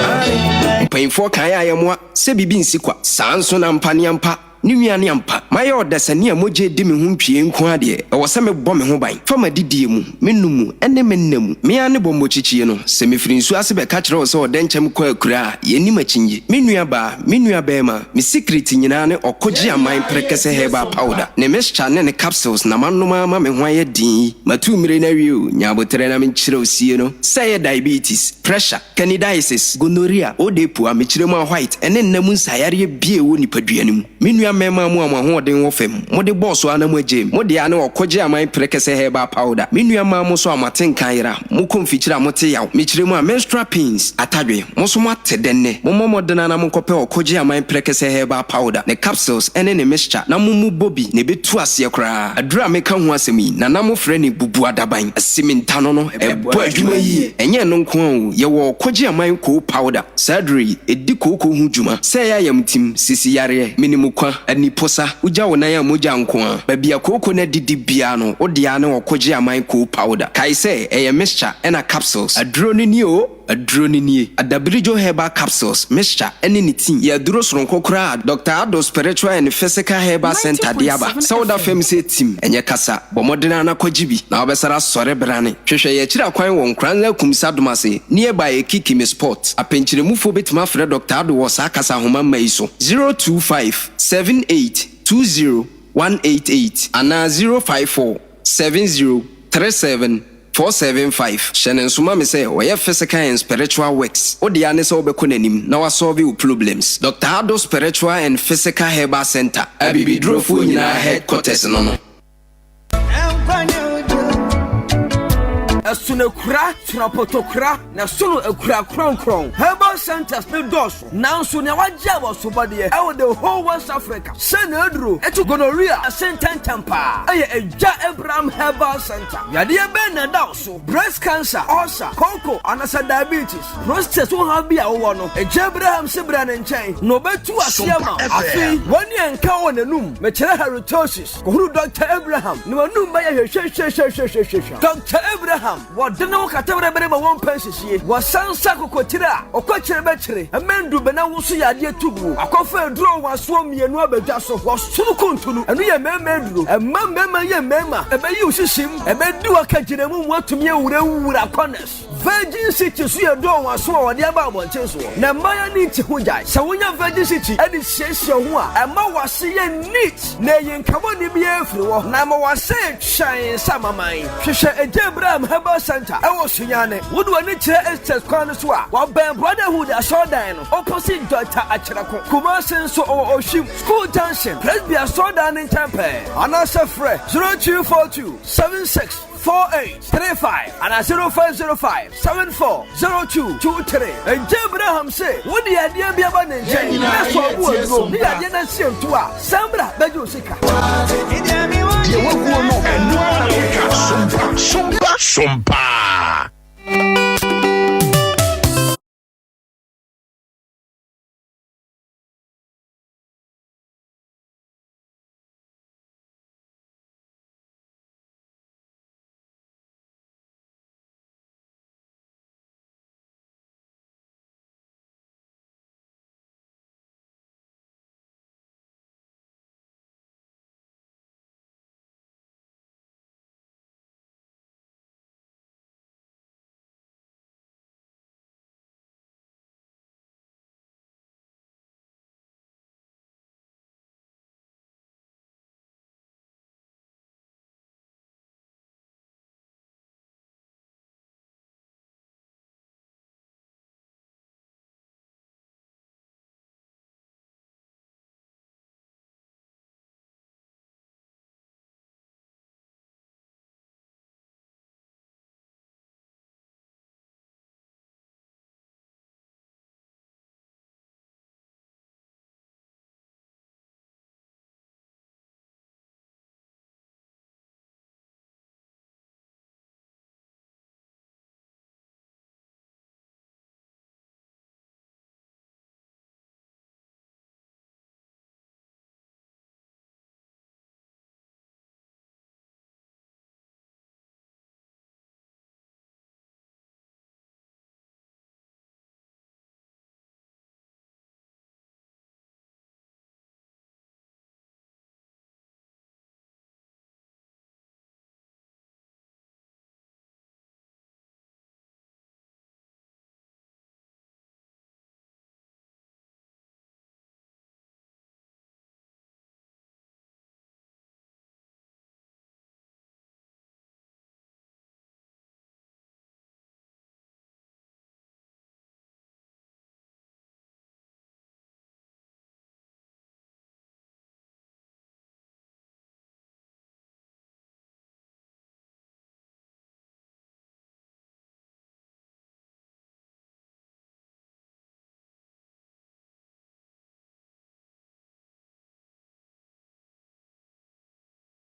Mpanyimfoɔ kae a yɛmmoa sɛ biribi nsi kwa. Saa nso na ampa ne ampa ne nua ne ampa. Mayɛ ɔdasani a mogya redi me ho ntwie nko ara deɛ, ɛwɔ sɛ mebɔ me ho ban fa m'adidie mu, me nom mu, ne me nna mu. Me ara ne bɔmmɔkyikyie no, sɛ mefiri nsuo ase bɛka kyerɛ wo sɛ ɔdɛnkyɛm kɔ akuraa a, yɛnnim akyinnye. Me nuabaa, me nuabarima, Me secret nyinaa ne ɔkogye aman prɛkɛsɛ herbal powder, ne mixture ne ne capsules na manom ara ma me ho ayɛ den yi. Matu mmire no awie o, nya aboterɛ na menkyerɛ wo sie no. Sɛ ɛyɛ diabetes, pressure, candidiasis, gonorrhea, odepu, amekyerɛ mu a white, ɛne nna mu nsaeyareɛ biara ɛwɔ nipadua no mu. Me nua mmarima mo a mo ahoɔden wɔ fam, mode bɔɔ so ara na moagyae mu. Mo dea ne ɔkogye aman prɛkɛsɛ herbal powder. Me nua mmaa mo nso a moate nka ayera, mokɔ mfikyire a mote yaw, mekyerɛ mu a menstrual pains, atadwe, Mo nso moate dɛ nnɛ? Mommɔ mmɔden ara na monkɔpɛ Ɔkogye Aman Prɛkɛsɛ Herbal Powder, ne capsules ne ne mixture na mommu bɔ bi na ɛbɛtu aseɛ koraa. Aduro a meka ho asɛm yi, Nana mofrɛ no Bubuadaban, Asimintano no, ɛbɔ adwuma yie. Ɛnyɛ ɛno nko ara o, yɛwɔ Ɔkogye Aman Koo Powder. Saa aduro yi, ɛdi kooko ho dwuma. Sɛ ɛyɛ ayamtim, sisi yareɛ, menimukwa, aniposa, wogya wo nan a mogya nko ara. Baabi a kooko no adidi biara no, wo dea ne Ɔkogye Aman Koo Powder. Kae sɛ, ɛyɛ mixture ɛna capsules. Aduro no nie o! Aduro no nie, Adabirijo Herbal Capsules, Mixture, ne ne tea yɛ aduro soronko koraa a Doctor Addo Spiritual and Physical Herbal Centre de aba. Sɛ woda fam sɛ tim, ɛnyɛ kasa, bɔ mmɔden ara na kɔgye bi, na wobɛsare asɔre brane. Hwehwɛ yɛn akyiri akwan wɔ Nkoranza Akumsa Domase, nearby Ekikimi Spot. Apɛnkyerɛmufoɔ bɛtumi afrɛ Doctor Addo wɔ saa kasa ahoma mma yi so, 025 78 20 188 anaa 054 70 37 475 Hyɛ no nso ma me sɛ ɔyɛ physical and spiritual works. Wo dea ne sɛ wobɛkɔ n'anim na wasɔlve wo problems. Doctor Addo Spiritual and Physical Herbal Centre, Abibidurofoɔ nyinaa headquarters no no. Ɛsono akura, sono apɔtɔkura, na ɛsono akura kronkron. Herbal centers no dɔɔso, nanso nea wagye a wɔsobɔdeɛ ɛwɔ the whole West Africa sɛ n'aduro ɛtu gonorrhea ase ntɛntɛm paa ɛyɛ Agya Abraham Herbal Center. Yadeɛ bɛn na ɛda wo so? Breast cancer, ulcer, koko, anaasɛ diabetes, prostate ho haw bi a wowɔ no, Agya Abraham se bra ne nkyɛn na ɔbɛtu aseɛ ma wo. Afei, wɔne ɛnka wɔ n'anum, mekyerɛ halitosis, kɔhunu Dr. Abraham na w'anum bɛyɛ hwehwehwehwehwehwehwɛ. Dr. Abraham, wɔde ne ho kata berebere ma wɔmpɛ nsisie. Wɔsan sa kokotire a ɔkɔkyere bɛkyere, ɛmɛ ndubena wo so yadeɛ tu guo. Akɔfa aduro nwasoɔ mmienu abɛdwa so. Wɔsono kuntunu, ɛno yɛ mmarima aduro. Ɛma mmarima yɛ mmarima, ɛbɛyi wo sisim, ɛbɛdi wo akagyinamu mu atumi awurawura corners. Virgin City nso yɛ aduro nwaso a wɔde aba abɔnten soɔ. Na mmaa ani nte ho gyae. Sɛ wonya Virgin City de siesie wo ho a, ɛma w'ase yɛ neat na ɛyi nkabɔne biara firi hɔ na ama w'ase yɛ hyɛnn sɛ amaman. Hwehwɛ Agya Abraham Herbal Centre wɔ Sunyani. Wode w'ani kyerɛ Estes kwan no so a, wɔbɛn Brotherhood asɔredan no, opposite Doctor Akyerɛko. Kumasi nso, ɔwɔ Oshim, School Junction, Presby asɔredan no nkyɛn pɛɛ. Anaasɛ frɛ 0242 76 4835 anaa 0505 74 0223. Agya Abraham se, Wode yadeɛ bi aba ne nkyɛn na sɛ ɔbo aduro ne yadeɛ no asi nto a, san bra bɛgye wo sika. Deɛ waguo no, ɛno ara na wotwa. Sompa, sompa, sompa.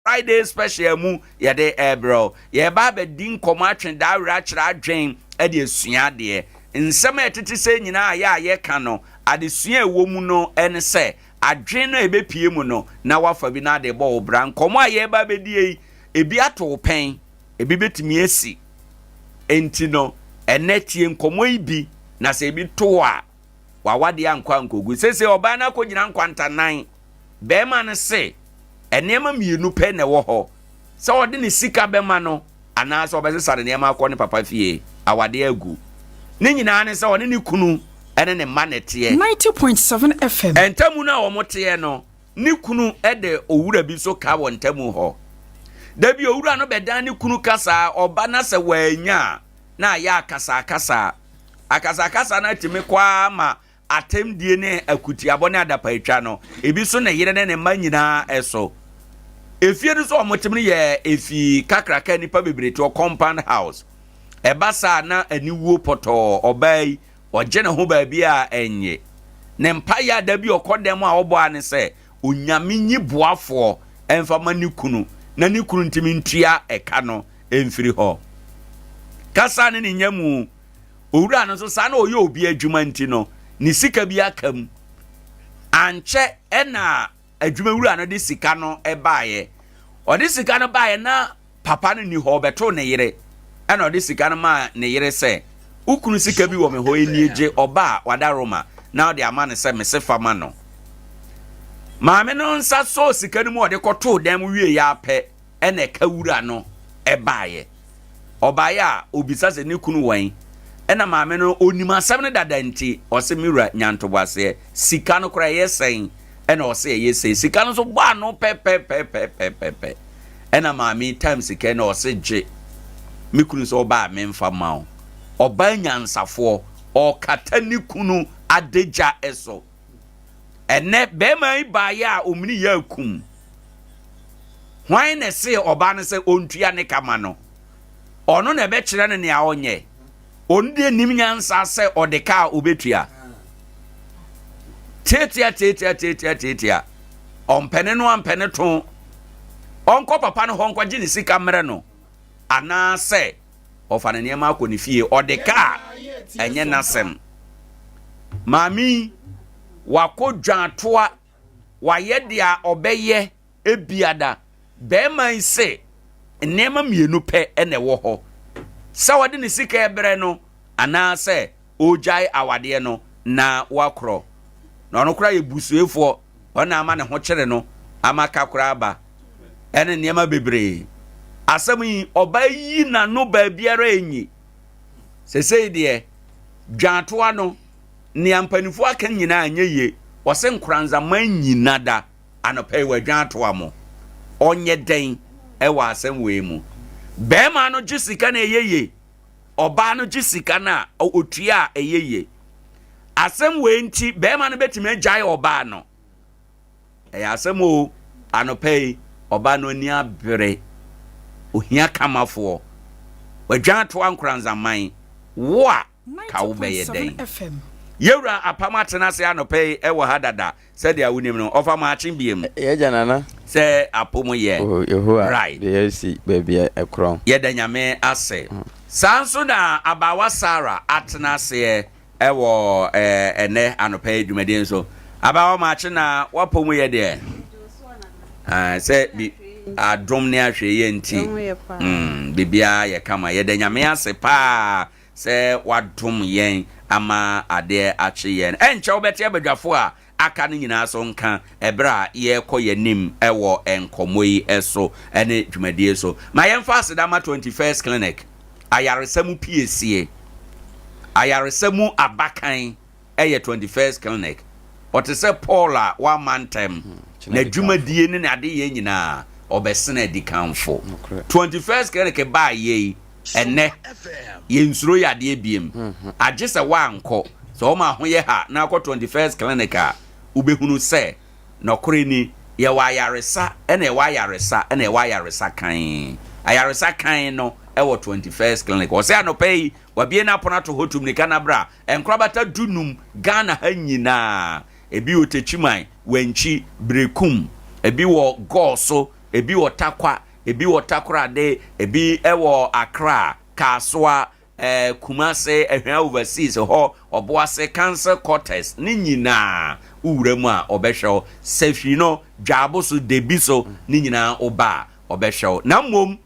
Friday special mu yɛde rebrɛ wo. Yɛreba abɛdi nkɔmmɔ atwe dawere akyerɛ adwen de asua adeɛ. Nsɛm a ɛtete sɛɛ nyinaa a yɛ a yɛka no, adesua a ɛwɔ mu no ne sɛ, adwen no a ɛbɛpue mu no, na woafa bi na ade rebɔ wo bra. Nkɔmmɔ a yɛreba abɛdie yi, ebi ato wo pɛn, ebi bɛtumi asi. Enti no, ɛnnɛ tie nkɔmmɔ yi bi, na sɛ ebi to wo a, w'awadeɛ ankɔ ankɔgu. Seesei ɔbaa no akɔgyina nkwantanan. Barima no se nneɛma mmienu pɛ na ɛwɔ hɔ, sɛ ɔde ne sika bɛma no anaasɛ ɔbɛsesa ne nneɛma akɔ ne papa fie. Awadeɛ agu. Ne nyinaa ne sɛ ɔne ne kunu ne ne mma na ɛteɛ. 90.7 FM. Ntamu no a wɔteɛ no, ne kunu de owura bi nso ka wɔ ntamu hɔ. Da bi owura no bɛdan ne kunu ka saa, ɔba na sɛ wannya a, na ayɛ akasakasa. Akasakasa no atumi kɔ ara ma atɛmdie ne akutiabɔ ne adapaatwa no, ebi so ne yere ne ne mma nyinaa so. Efie no so a wɔtem no yɛ efi kakraka nnipa bebree te hɔ, compound house. Ɛba saa na aniwuo pɔtɔɔ, ɔbaa yi, ɔgye ne ho baabi a ɛnye. Ne mpaeɛ a da bi ɔkɔ dan mu a ɔbɔ a ne sɛ, Onyame nyi boafoɔ mfa ma ne kunu na ne kunu ntumi ntua ɛka no mfiri hɔ. Kasa ne ne nya mu. Owura no nso saa na ɔyɛ obi adwuma nti no, ne sika bi aka mu. Ankyɛ ɛna adwumawura no de sika no baeɛ. Ɔde sika no baeɛ na papa no nni hɔ, ɔbɛtoo ne yere. Ɛna ɔde sika no maa ne yere sɛ, wo kunu sika bi wɔ me hɔ, ɛnie gye, ɔba a wada Roma na ɔde ama no sɛ mese fa ma no. Maame no nsa sɔɔ sika no mu ɔde kɔtoo dan mu wieeɛ ara pɛ ɛna ɛka wura no baeɛ. Ɔbaeɛ a, ɔbisa sɛ ne kunu wɛn? Ɛna maame no, ɔnim asɛm no dada nti, ɔse me wura nya ntoboaseɛ, sika no koraa ɛyɛ sɛn? Ɛna ɔse ɛyɛ sei. Sika no nso bɔ ano pɛpɛpɛpɛpɛpɛ. Ɛna maame yi time sika yi na ɔse gye, me kunu sɛ ɔba a memfa ma wo. Ɔbaa nyansafoɔ, ɔkata ne kunu adagya so. Ɛnɛ bɛrima yi baeɛ a ɔmini yɛ akum. Hwan na ɛsee ɔbaa no sɛ ɔntua ne ka ma no? Ɔno na ɛbɛkyerɛ no nea ɔnyɛ. Ɔno deɛ nim nyansa sɛ ɔde ka a ɔbɛtua. Tiatia tiatia tiatia tiatia. Ɔmpɛne no ampɛne to. Ɔnkɔ papa no hɔ nkɔgye ne sika mmerɛ no. Anaasɛ ɔfa ne nneɛma akɔ ne fie. Ɔde ka a ɛnyɛ n'asɛm. Maame yi wakɔ dwaatoa wayɛ deɛ ɔbɛyɛ ebiada. Barima yi se nneɛma mmienu pɛ na ɛwɔ hɔ, sɛ ɔde ne sika rebrɛ no anaasɛ ɔregyae awadeɛ no na wakorɔ. Na ɔno koraa yɛ busuefoɔ, ɔno na ama ne ho kyere no ama ka koraa aba ɛne nneɛma bebree. Asɛm yi, ɔbaa yi n'ano baabiara enyi. Sesei deɛ, dwaatoa no, nea mpanimfoɔ aka nyinaa nyɛ yie. Wɔse nkoranzaman nyina da. Anɔpa yi wadwan atoa mo. Ɔnyɛ dɛn wɔ asɛm wei mu? Bɛrima no gye sika na ɛyɛ yie. Ɔbaa no gye sika no a ɔtua a ɛyɛ yie. Asɛm wei nti bɛrima no bɛtumi agyae ɔbaa no. Ɛyɛ asɛm o. Anɔpa yi ɔbaa no ani abere. Ohia kamafoɔ. Wadwan atoa nkoranzaman. Wo a ka wobɛyɛ dɛn? Yɛwura apam atena ase anɔpa yi wɔ ha dada. Sɛdeɛ wonim no, ɔfa maakye biem. Yɛgya Nana. Sɛ apo mu yɛ. Oh Yehowa right. De yɛ asi baabi a ɛkorɔn. Yɛda Nyame ase. Saa nso na abaawa Sarah atena aseɛ wɔ ɛnɛ anɔpa yi dwumadie nso. Abaawa maakye na w'apɔ mu yɛ deɛ? Ah, sɛ bi adom ne ahwɛyie nti. Mm, biribiara yɛ kama. Yɛda Nyame ase paa Sɛ wadom yɛn ama adeɛ akye yɛn. Ɛnkyɛ wobɛte abadwafo a aka no nyinaa so nka ɛberɛ a yɛrekɔ yɛn anim wɔ nkɔmmɔ yi so ne dwumadie so. Ma yɛmfa aseda ma 21st Clinic, ayaresa mu piesie, ayaresa mu abakan. yɛ 21st Clinic. Ɔte sɛ Paul a wamma ntɛm. N'adwumadie ne n'adeyɛ nyinaa, ɔbɛsene adikanfo. 21st Clinic baeɛ yi, ɛnnɛ, yɛnsuro yadeɛ biem. Agye sɛ woankɔ. Sɛ wɔma ho yɛ ha na akɔ 21st Clinic a, wobɛhunu sɛ nɔkorɛ ni, yɛwɔ ayaresa ɛna ɛwɔ ayaresa ɛna ɛwɔ ayaresa kann. Ayaresa kann no wɔ 21st Clinic. Ɔsɛ anɔpa yi, wabue n'apono ato hɔ tu mmirika na bra. Nkorabata dunum Ghana ha nyinaa, ebi wɔ Techiman, Wankyi, Berekum, ebi wɔ Gɔɔso, Ebi wɔ Tarkwa, ebi wɔ Takorade, ebi wɔ Accra, Kasoa, eh, Kumase, Ahwea Overseas hɔ, Ɔboase, Council Quarters, ne nyinaa wowura mu a ɔbɛhwɛ wo. Sahwi no, Dwaabo so, Debi so, ne nyinaa woba a ɔbɛhwɛ wo. Na mmom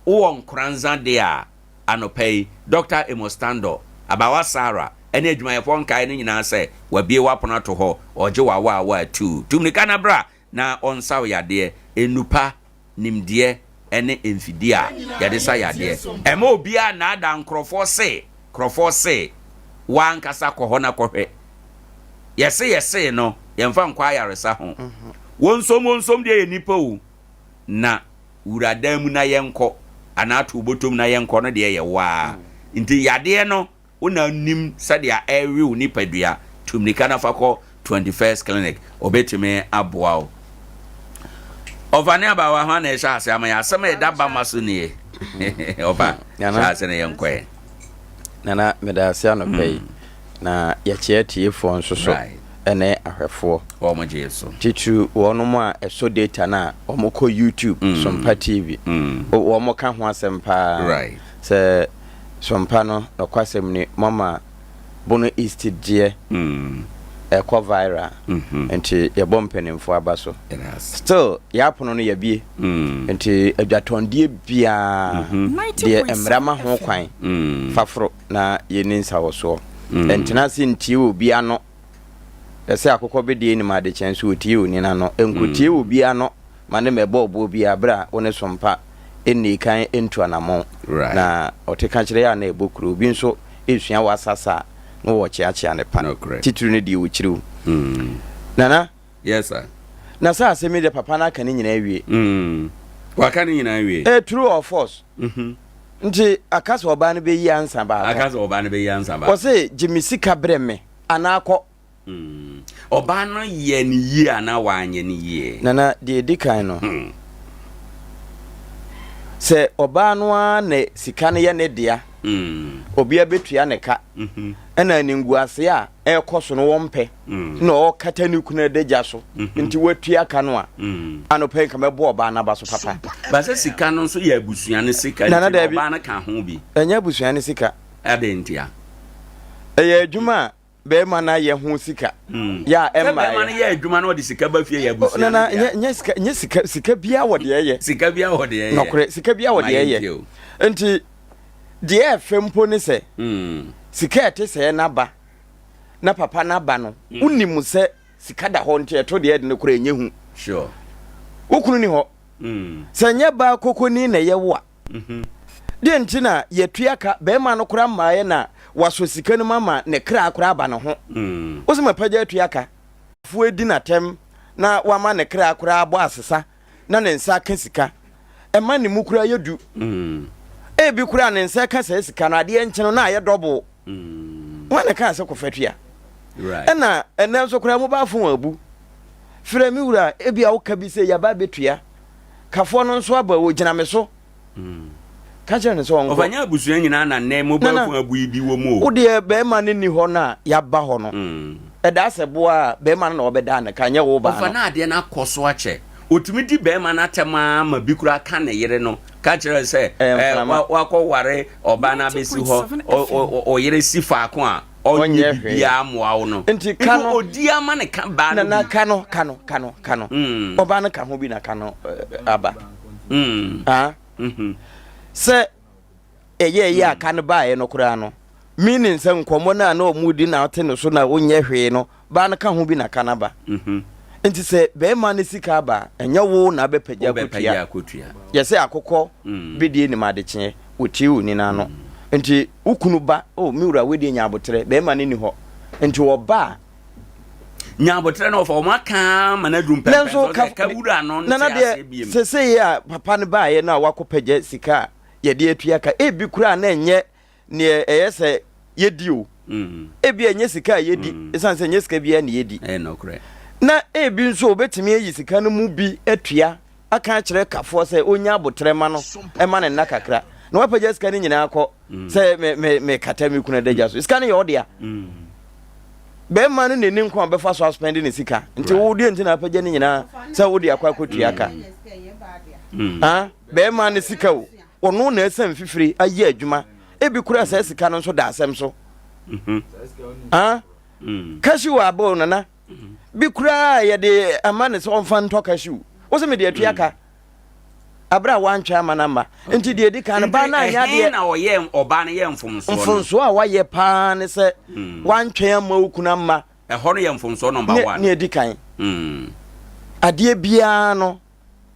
wowɔ Nkoranza de a, anɔpa yi, Dɔkta Amos Tandor, Abawa Sarah, ne adwumayɛfoɔ nkaeɛ no nyinaa sɛ wabue w'apono ato hɔ, ɔregye w'awaawa atuu. Tu mmirika na bra na ɔnsa wo yadeɛ. Nnupa, nimdeɛ ne mfidie a yɛde sa yadeɛ. Ɛmma obiara nnaadaa nkorɔfoɔ se, nkorɔfoɔ se, w'ankasa kɔ hɔ na kɔhwɛ. Yɛse yɛsee no, yɛmfa nkɔ ayaresa ho. Wonsom wonsom deɛ yɛ nnipa o, na wura dan mu na yɛnkɔ, anaa to wo bɔtɔm na yɛnkɔ no deɛ yɛ wo ara. Nti yadeɛ no, Wo na nim sɛdeɛ ɛrewe wo nipadua. Tu mmirika na fa kɔ 21st Clinic. Wɔbɛtumi aboa wo. Ɔfa ne abaawa hwan na ɛhyɛ ase ama yɛ asɛm a ɛda bama so nie. Ɔfa hyɛ ase na yɛnkɔɛ. Nana meda ase anɔpa yi hmm. na yɛkyea tiefoɔ nso so ɛne ahwɛfoɔ. Wɔn gye so. Titiri wɔn a ɛsɔ data no a wɔn kɔ YouTube mm. Sompa TV. Mm. Wɔn ka ho asɛm paa. Right. Sɛ Sompa no nɔkwasɛm ni moama Bono East deɛ ɛkɔ viral nti yɛbɔ mpaninfoɔ aba so still yɛapono no yɛabie nti adwatɔndeɛ biaa deɛ mmara ma ho kwan faforo na yɛni nsawɔsoɔ ɛntena ase ntie obi ano ɛsɛ akokɔ bedeɛ nim adekyɛ nso ɔtie onini ano ɛnkɔtie obi ano ma ne mmɛbɔ ɔboɔ biara berɛ a wo ne Sompa nnii kan ntu anammɔn. Na ɔte ka kyerɛ yɛ a na ɛbɔ kuro. Obi nso resua w'asasa a na wɔkyeakyea ne pa. Titiri no deɛ ɔkyiri wo. Nana. Yes sir. Na sɛ asɛm yi deɛ papa no aka ne nyinaa awie. Mm. Waka ne nyinaa awie. Eh, true or false? Mm -hmm. Nti aka sɛ ɔbaa no bɛyi ansa baako. Aka sɛ ɔbaa no bɛyi ansa baako. Ɔse gye me sika brɛ me anaa kɔ. Mm. Ɔbaa no yɛɛ no yie anaa wanyɛ no yie? Nana, deɛ ɛdi kan no, hmm. sɛ ɔbaa no ara na sika no yɛ ne dea, mm. obiara bɛtua ne ka, mm-hmm. ɛna animguase a ɛrekɔ so no wɔmpɛ, mm. na ɔkata ne kunu adagya so, mm-hmm. nti watua ka no a, mm. anɔpa yi nka mɛbɔ ɔbaa no aba so papa. Ba sɛ sika no nso yɛ abusua no sika, nti ɔbaa no ka ho bi. Ɛnyɛ abusua no sika. Adɛn ntia? Ɛyɛ adwuma a bɛrima no ayɛ ho sika hmm. yɛ a ɛmma yɛ. bɛrima no yɛ adwuma na ɔde sika ba fie yɛ abusua no nana nyɛ sika nyɛ sika sika bia wɔ deɛ ɛyɛ. Sika bia wɔ deɛ ɛyɛ. Nɔkorɛ sika bia wɔ deɛ ɛyɛ. Nti deɛ ɛfɛ mpo ne sɛ hmm. sika ɛte sɛ n'aba na papa n'aba no hmm. wonim sɛ sika da hɔ nti ɛto deɛ ɛde no korɛ ɛnyɛ hu. Sure. Wo kunu ni hɔ. Sɛ nyɛ baa kokoni na ɛyɛ wo a. Deɛ nti na yɛtua ka, bɛrima no koraa mmaeɛ na wasɔ sika no mu ama ne kra koraa aba ne ho. Wo sɛ mapagya atua ka. Foɔ adi n'atɛm na wama ne kra koraa abɔ asesa na ne nsa aka sika. Ɛma ne mu koraa yɛ du. Ebi koraa ne nsa ka saa sika no, adeɛ nkye no na ayɛ dɔbo. Hwan na ɛkaa sɛ kɔfa tua? Ɛna ɛnɛ nso koraa mobile phone abu. Frɛ me wura, ebia woka bi sɛ yɛaba abɛtua. Kafoɔ no nso aba ɔgyina me so. Ka kyerɛ no sɛ ɔnkɔ. Ɔfa nyɛ abusua nyinaa na nnɛ mobile Nana, phone abu yi bi wɔ mu o. Wo deɛ bɛrima no nni hɔ no a yɛaba hɔ no, ɛdaa sɛ boa a bɛrima no na ɔbɛdaa ne ka, nyɛ wo baa Ɔfa no. na adeɛ no akɔ so akyɛ. Ɔtumi di bɛrima no atɛm ara ma bi koraa ka ne yere no ka kyerɛ no sɛ, Ɛyɛ eh, mframa. wa- wakɔware ɔbaa no abɛsi hɔ, ɔ- ɔ- ɔ- ɔyere si faako a ɔnyɛ Ɔnyɛ hwee. biribiara mmoa wo no. Nti ka no. Ɔdi ama ne ka baa no Nana bi. ka no, ka no, ka no, ka no. Ɔbaa no ka ho bi na ka no eh, aba. Ah? Sɛ ɛyɛ ɛyɛ a ka no baeɛ no koraa no, meaning sɛ nkɔmmɔ no a na ɔmo di na ɔte no so na ɔnyɛ hwee no, baa no ka ho bi na ka no aba. Nti sɛ bɛrima no sika aba a, ɛnyɛ wo na abɛpagya Wobɛpagya akɔtua. akɔtua. Yɛsɛ akokɔ bɛdie nim adekyeɛ, wɔtie onini ano. Nti wo kunu ba, oh me wura wei deɛ nya aboterɛ, bɛrima no nni hɔ. Nti ɔba a. Nya aboterɛ na ɔfa wɔn aka ama no aduru mpɛmpɛn so sɛ ka wura no nte Nana aseɛ deɛ biem. sesei a papa no baeɛ no a wakɔpagya sika a yɛde atua ka, ebi koraa na ɛnyɛ neɛ ɛyɛ sɛ yɛdi o. Ebi a ɛnyɛ sika a yɛdi, ɛsiane sɛ ɛnyɛ sika biara na yɛdi. Ɛyɛ nokorɛ. Na ebi nso obetumi ayi sika no mu bi atua aka akyerɛ kafoɔ sɛ ɔnya aboterɛ ma no, ɛma no nna kakra. Na wapagya sika no nyinaa kɔ sɛ me me mekata me kunu adagya so. Sika no yɛ ɔdea. Bɛrima no n'ani nko a ɔbɛfa so aspɛnde ne sika. Nti wo deɛ nti na apagya ne nyinaa sɛ wode akɔ akɔtua ka. Ah, bɛrima no sika o, ɔno na ɛsɛn fifire ayɛ adwuma. Ebi koraa saa sika no nso da asɛm so. Ah, cashew aba o nana. Bi koraa yɛde ama ne sɛ ɔmfa ntɔ cashew. Wo sɛ mede atua ka. Abere a wantwɛn ama no amma. Nti deɛ edi kan no, baa no anyɛ adeɛ. Ɛhe na ɔyɛ ɔbaa no yɛ mfomsoɔ no? Mfomsoɔ a wayɛ paa ne sɛ wantwɛn amma wo kunu amma. Ɛhɔ no yɛ mfomsoɔ number one. Ne edi kan. Adeɛ biara no,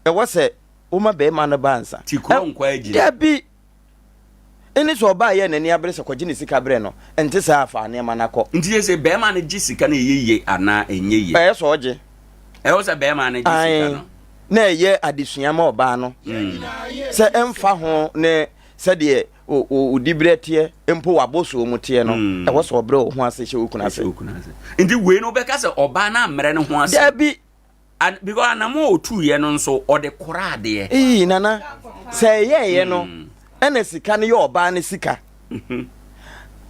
ɛwɔ sɛ woma barima no ba ansa. Ti kuro nkɔ agyina. Dabi. Ɛne sɛ ɔbaa yɛ n'ani abere sɛ kɔgye ne sika brɛ no, ɛnte saa a fa nneɛma no akɔ. Nti yɛ sɛ bɛrima no gye sika no ɛyɛ yie anaa ɛnyɛ yie? Ɛyɛ sɛ ɔgye. Ɛwɔ sɛ bɛrima no gye sika no. Na ɛyɛ adesua ma ɔbaa no sɛ ɛmfa ho ne sɛdeɛ wo diberɛ teɛ mpo w'abɔsoɔ mu teɛ no, ɛwɔ sɛ ɔbrɛ wo ho ase hyɛ wo kunu ase. Nti wei no wobɛka sɛ ɔbaa no ammrɛ ne ho ase? Dabi. And because anamɔ a ɔtuiɛ no nso ɔde kora adeɛ. Ii nana sɛ ɛyɛɛyɛ no ɛna sika no yɛ ɔbaa no sika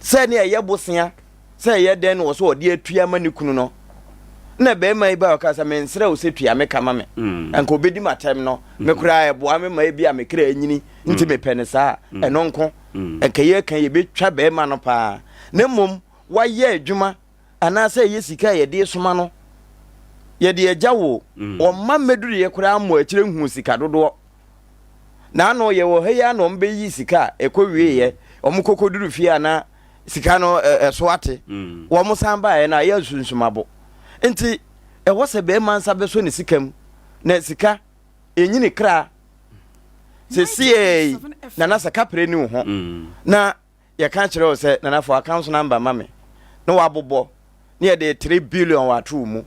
sɛ ne ɛyɛ bosea sɛ ɛyɛ dɛn na wɔ sɛ ɔde atua ma ne kunu no na bɛrima yi ba ɔka sɛ mensrɛ wo sɛ tua me ka ma me nka ɔbɛdi m'atɛm no me koraa ɛboa me ma ebi a me kra anyini nti mepɛ no saa ɛno nko nka yɛka yɛbɛtwa bɛrima no paa na mmom wayɛ adwuma anaasɛ ɛyɛ sika a yɛde soma no yɛde agya wo mm. ɔma mmɛduruiɛ koraa mmɔ akyire nhu sika dodoɔ na ano yɛwɔ ha yi a na ɔmbɛyi sika a ɛkɔ wieɛ ɔmo kɔkɔduru fie a na sika no ɛso ate mm. wɔn san baeɛ no ayɛ nsunsumabo nti ɛwɔ sɛ bɛrima nsa bɛsɔ ne sika mu na sika ɛnyini kra sɛsiei nana sɛ kaprɛ ni wo ho mm. na yɛka kyerɛ wo sɛ nana fa account number ma me na wabobɔ ne yɛde 3 billion wato wo mu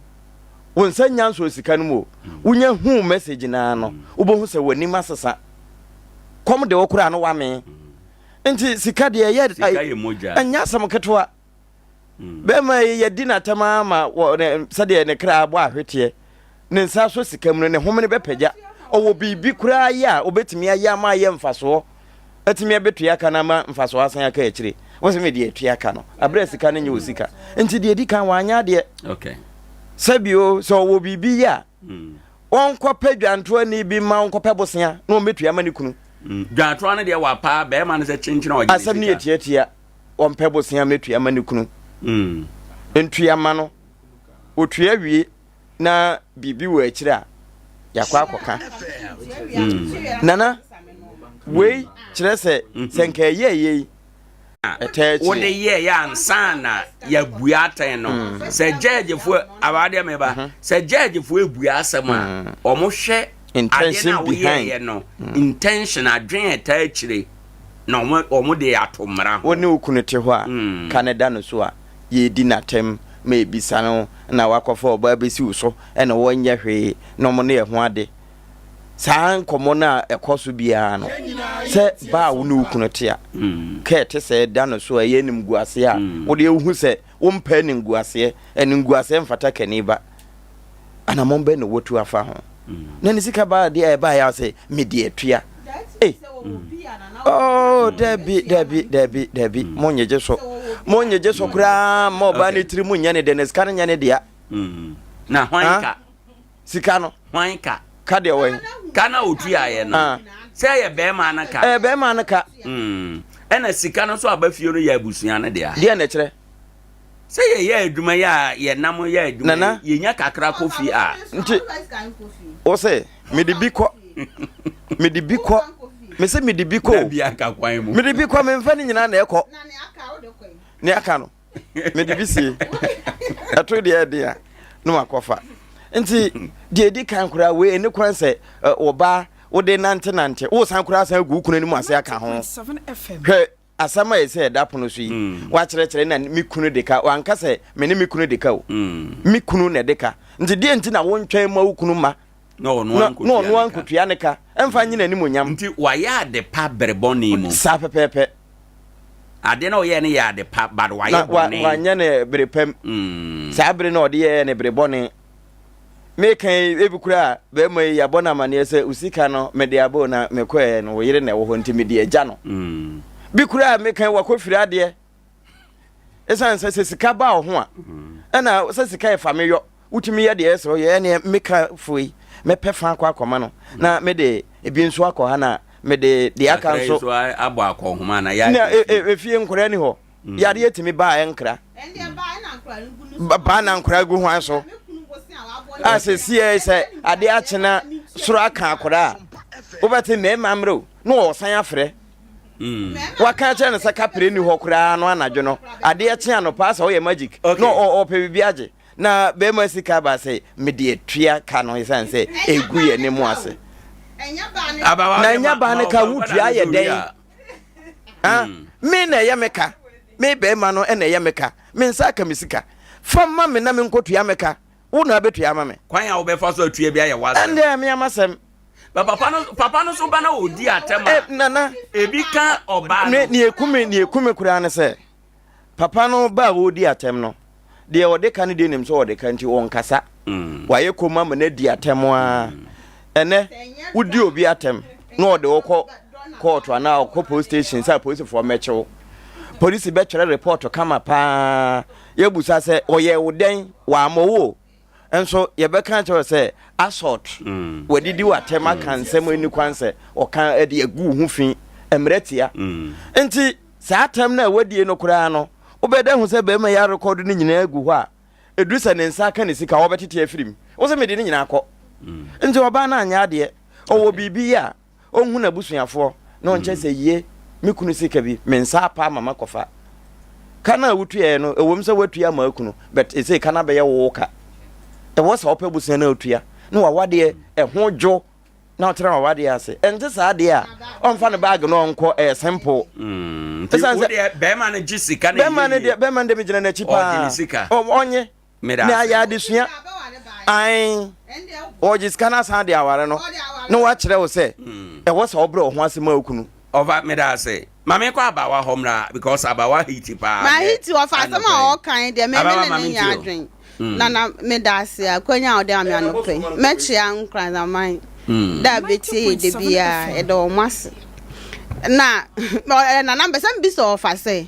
wo nsa nya nso sika no mu o wonya hu message naa no wobɛhu sɛ w'anim asesa kɔm de wo koraa no wame nti sika deɛ ɛyɛ ɛnyɛ asɛm ketewa Bɛrima yi, yɛadi no atɛm ara ma wɔ ne sɛdeɛ ne kra abɔ ahweteɛ. Ne nsa asɔ sika mu no, ne homene bɛpagya. Ɔwɔ biribi koraa yɛ a ɔbɛtumi ayɛ ama ayɛ mfasoɔ. Atumi abɛtua ka no ama mfasoɔ asan aka akyire. Wo sɛ mede atua ka no, aberɛ a sika no nyɛ wo sika. Nti deɛ ɛdi kan, wanyɛ adeɛ. Okay. Sɛbio, sɛ ɔwɔ biribi yɛ a, ɔnkɔpɛ dwantoani bi mma ɔnkɔpɛ bosea na ɔmmɛtua ama ne kunu. Dwantoa no deɛ wapaa bɛrima no sɛ kyenkyene a ɔgye ne sika. Asɛm no yɛ tiatia. ɔmpɛ bosea mɛtua ma ne kunu ntua ma no ɔtua wie na biribi wɔ akyire a yɛakɔ akɔka nana wei kyerɛ sɛ sɛ nka ɛyɛ yei ɛtɛ akyire wode yɛɛyɛ ansa na yɛabua atɛn no sɛ gyɛɛgyefoɔ abadeɛ meba sɛ gyɛɛgyefoɔ abua asɛm a wɔhwɛ adeɛ no a woyɛɛyɛ no intention adwene ɛtaa akyire na wɔn de ato mmara ho. Wo ne wo kunu te hɔ a, ka no da no so a, yɛredi no atɛm ma yɛbisa no na wakɔfa ɔbaa bɛsi wo so na wɔnyɛ hwee na wɔn ne ɛho ade. Saa nkɔmmɔ no a ɛkɔ so biara no, sɛ baa a wo ne wo kunu te a, ka ɛte sɛ da no so a ɛyɛ animguaseɛ a, wo deɛ wohu sɛ wompɛ animguaseɛ, animguaseɛ mfata kani ba. Anammɔn bɛn na watu afa ho? Na ne sika baa deɛ a ɛbaeɛ a sɛ mede atua. Ei! Oh, dabi, dabi, dabi, dabi. Mo nyegye so. Mo nyegye so koraa ma ɔbaa ne tiri mu nyɛ ne dɛ na sika no nyɛ ne dea. Na hwan ka? Sika no. Hwan ka? Ka deɛ wɔ he? Ka na otuaeɛ no. Sɛ ɛyɛ bɛrima no ka. Ɛyɛ bɛrima no ka. Ɛna sika no nso aba fie no yɛ abusua no dea. Deɛ na ɛkyerɛ? Sɛ yɛyɛ adwuma yi a yɛnam yɛ adwuma Nana. yi yɛnya kakra kɔ fie a. Nti wo se mede bi kɔ mede bi kɔ me se mede bi kɔ Na bi aka kwan mu. Mede bi kɔ memfa ne nyinaa na ɛkɔ ne aka no mede bi sie ɛto deɛ ɛde a na wakɔfa nti deɛ ɛdi kan koraa wei ɛne kwan sɛ ɔbaa wode nante nante wosan koraa san agu wo kunu anim ase aka ho hwɛ Asɛm a ɛsɛ ɛda pono so yi, wakyerɛkyerɛ na me kunu de ka. Wanka sɛ me ne me kunu de ka o. Me kunu na ɛde ka. Nti deɛ nti na wontwɛn ma wo kunu ma na ɔno ankotua ne ka ɛmfa nye n'animuonyam. Nti wayɛ ade pa bere bɔne mu. Saa pɛpɛɛpɛ. Adeɛ na ɔyɛɛ no yɛ ade pa but wayɛ bɔne. Na wanyɛ no bere pam. Saa bere na ɔde yɛɛ no bere bɔne. Meka yi, ebi koraa bɛrima yi yɛabɔ no amanneɛ sɛ wo sika no mede aba o na mekɔɛ no wo yere na ɛwɔ hɔ nti mede agya no. Mm. Bi koraa meka yi wakɔfiri adeɛ. Ɛsiane sɛ sɛ sika ba wo ho a mm. Ɛna sɛ sika yɛ fa me yɔ, wotumi yɛ deɛ ɛsɛ ɔyɛ ɛneɛ me ka fo yi, mɛpɛ fa akɔ akɔma no, na mede ebi nso akɔ ha na mede deɛ aka nso. Kakra yi nso abɔ akɔnhoma na yɛ. Na efie nkora ni hɔ, yadeɛ tumi ba a ɛnkra. Baa na nkora gu hwan so. A sɛ sie sɛ adeɛ akyena soro aka akora a, wobɛte mmarima mmerɛ o, na ɔsan afrɛ. Waka akyerɛ no sɛ kapere nni hɔ koraa no anadwo no, adeɛ kye anɔpa asɛ ɔyɛ magic na ɔpɛ biribi agye. Na bɛrima sika ba sɛ mede atua ka no ɛsiane sɛ ɛgu yɛ ne mu ase. Na ɛnya baa no ka wotua yɛ dɛn? Ah, me na ɛyɛ me ka. Me bɛrima no na ɛyɛ me ka. Me nsa aka me sika. Fa ma me na menkɔtua me ka. Wo na abɛtua ama me. Kwan a wobɛfa so atua bi ayɛ w'asɛm. Ɛnde me amasɛm. Ba papa no papa no so ba na odi atɛm a. Eh, nana. Ebi ka ɔbaa no. Ne ne ekume ne ekume koraa ne sɛ papa no ba a ɔredi atɛm no deɛ ɔde ka no deɛ nim sɛ ɔde ka nti ɔnkasa. Mm. Wayɛ kom ama no adi atɛm a. Mm. Ɛnɛ wodi obi atɛm na ɔde wokɔ kɔɔto anaa ɔkɔ police station sɛ apolisifoɔ mmɛkye wo. Polisi bɛtwerɛ report kama paa. Yɛbusa sɛ ɔyɛ wo dɛn wammɔ wo o. Nso yɛbɛka akyerɛ wo sɛ assault, mm. wadidi w'atɛm aka mm. nsɛm ani kwan sɛ ɔka de agu wo ho fi mmerɛ tia. Mm. Nti saa atɛm no a wadie no koraa no wobɛda hu sɛ bɛrima yi arekɔdo no nyinaa agu hɔ a ɛduru sɛ ne nsa aka ne sika wɔbɛtete afiri mu. Wo sɛ mede ne nyinaa kɔ. Nti ɔbaa no anyɛ adeɛ. Ɔwɔ biribi yɛ a ɔnhu n'abusuafoɔ na ɔnkyɛ sɛ yie me kunu sika bi me nsa apa ama makɔfa ka no a wotuaɛ no ɛwom sɛ woatua ama akunu but ɛsei ka no abɛyɛ wo ka ɛwɔ sɛ wopɛ abusua no a wotua na wawadeɛ ɛho dwo na ɔtena wawadeɛ ase ɛnte saa deɛ a ɔmfa no baage no ɔnkɔ ɛyɛ simple mm, ɛsiane sɛ bɛrima no gye sika no bɛrima no deɛ bɛrima no deɛ megyina n'akyi paa ɔnye Meda Ne ase. ayɛ adesua. Ae. Ɔgye sika no asan de aware no na wakyerɛ wo sɛ ɛwɔ sɛ ɔbrɛ wo ho ase ma wo kunu. Ɔfa meda ase. Ma me kɔ abawa hɔ mmra because abawa hiti paa. Ma hiti ɔfa asɛm a ɔka yi deɛ me me ne ne nyɛ adwen. Mm. Nana meda ase akwanya a ɔde ama me anɔpɛ yi. Mɛkyea Nkoranzaman da a bɛtie yɛ da biara yɛda wɔn ase. Na nana mpɛ sɛ mbisa ɔfa sɛ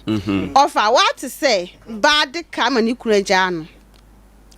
ɔfa wate sɛ Baa de ka ama ne kunu agyaa no.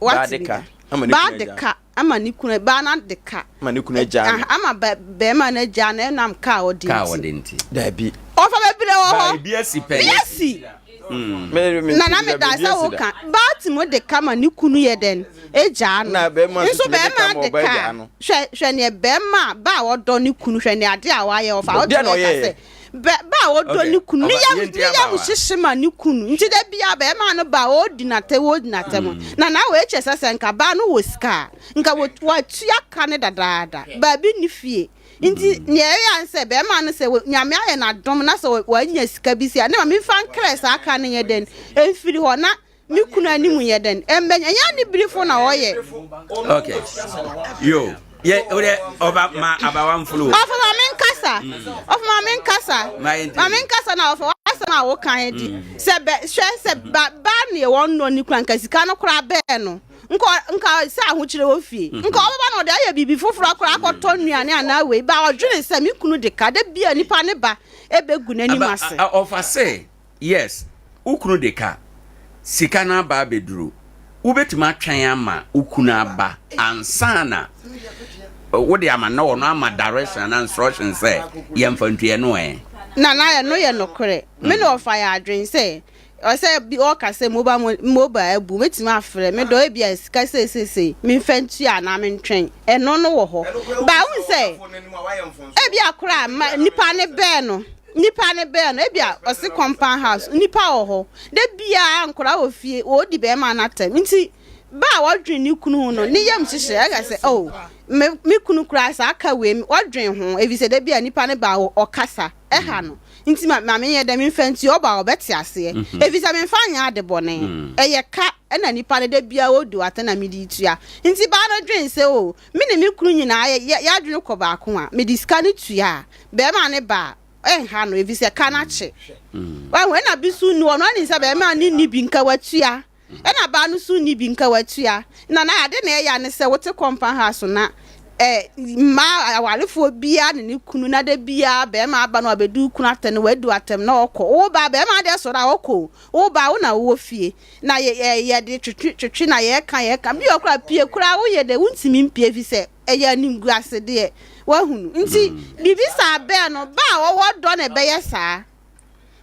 Baa de ka ama ne Baa de ka ama ne kunu baa na de ka. Ama ne kunu agyaa no. Ama bɛrima no agyaa no ɛnam ka a ɔde nti. Ka a ɔde nti. Daabi. Ɔfa bebree wɔ hɔ. Baa ebi asi pɛn. Bi asi. Nana me da sɛ wo ka. Baa ti mo de ka ma ne kunu yɛ dɛn agyaa no. Nso bɛrima de ka. Hwɛ hwɛ neɛ bɛrima baa ɔdɔ ne kunu hwɛ neɛ ade a wayɛ ɔfa ɔde ka sɛ. Bɛ ba a ɔdɔ ne kunu, ne yam ne yam hyehye ma ne kunu. Nti da biara bɛrima no ba a ɔredi n'atɛm ɔredi n'atɛm. Mm. Na na wei kyerɛ sɛ sɛ nka baa no wɔ sika a, nka watua ka ne dadaada. Baabi ne fie. Nti mm. nea ɛyɛ an sɛ bɛrima no sɛ Nyame ayɛ n'adom na sɛ wanya sika bi si a, ne ma memfa nkrɛ saa ka no nyɛ dɛn ɛmfiri hɔ na Me kunu anim yɛ dɛn? Ɛmbɛ ɛnyɛ anibirifo na ɔyɛ. Okay. Yo. Ye ore ọba ma abawa mfulu. Ɔfa ma me nkasa. Ɔfa ma me nkasa. Ma me nkasa na ɔfa wasɛm a woka yi di. Mm. Sɛ bɛ hwɛ sɛ ba ba ne wɔn nɔ ne kura nka sika no koraa bɛɛ no. Nka nka sɛ ahokyere wɔ fie. Mm-hmm. Nka ɔbɛba na ɔde ayɛ biribi foforɔ koraa akɔtɔ nnuane anaa wei. Ba ɔdwene sɛ me kunu de ka da bi a nipa ne ba ebegu n'anim ase. Ɔfa sɛ Yes, wo kunu de ka, sika no aba abɛduru. Wobɛtumi atwɛn ama wo kunu aba ansa na wode ama na ɔno ama direction anaa instruction sɛ yɛmfa ntua ɛno ɛ? Nana ɛno yɛ nokorɛ. Me na ɔfa yɛ adwene sɛ ɔsɛ bi ɔka sɛ mobile mobile abu mɛtumi afrɛ me dɔ ebi a sika seisesei memfa ntua anaa mentwɛn ɛno no wɔ hɔ ba wohu sɛ ebi a koraa ma nipa ne bɛɛ no Nipa no bɛn no, ebia ɔse compound house, nipa wɔ hɔ, da biara nkwadaa wɔ fie, wɔredi bɛrima no atɛm. Nti ba a ɔdwen ne kunu ho no, ne yam hyehye, ɛka sɛ, oh, me, me kunu koraa saa ka wei, ɔdwen ho, efisɛ da biara nipa no ba a ɔkasa, ɛha no. Nti ma, ma menyɛ dɛ, memfa nti ɔba a ɔbɛte aseɛ. Mhm. Efisɛ memfa nyɛ ade bɔne. Mm. Ɛyɛ ka ɛna nipa no da biara ɔdi atɛm na mede tua. Nti baa no dwen sɛ, oh, me ne me kunu nyinaa yɛ, yɛ, yɛadwene kɔ baako a, mede sika no tua a, Bɛrima no ba a, ɛnha no efisɛ ka no akye. Wahu? Ɛna bi so nni hɔ no, ɔnim sɛ bɛrima no nni bi nka watua. Ɛna baa no so nni bi nka watua. Na na ade na ɛya ne sɛ wote compound house na Ɛ, mmaa awarefoɔ biara ne ne kunu na da biara bɛrima aba na wabɛdi wo kunu atɛm na wadi atɛm na ɔkɔ. Wo ba bɛrima deɛ sɔrɔ a ɔkɔ o. Wo ba wo na wowɔ fie na yɛ yɛ yɛde twetwe twetwe na yɛka yɛka bi wɔ koraa pie koraa woyɛ dɛ wontumi mpie fi sɛ ɛyɛ animguasedeɛ woahunu nti biribi saa bɛɛ no ba a ɔwɔ dɔ na ɛbɛyɛ saa.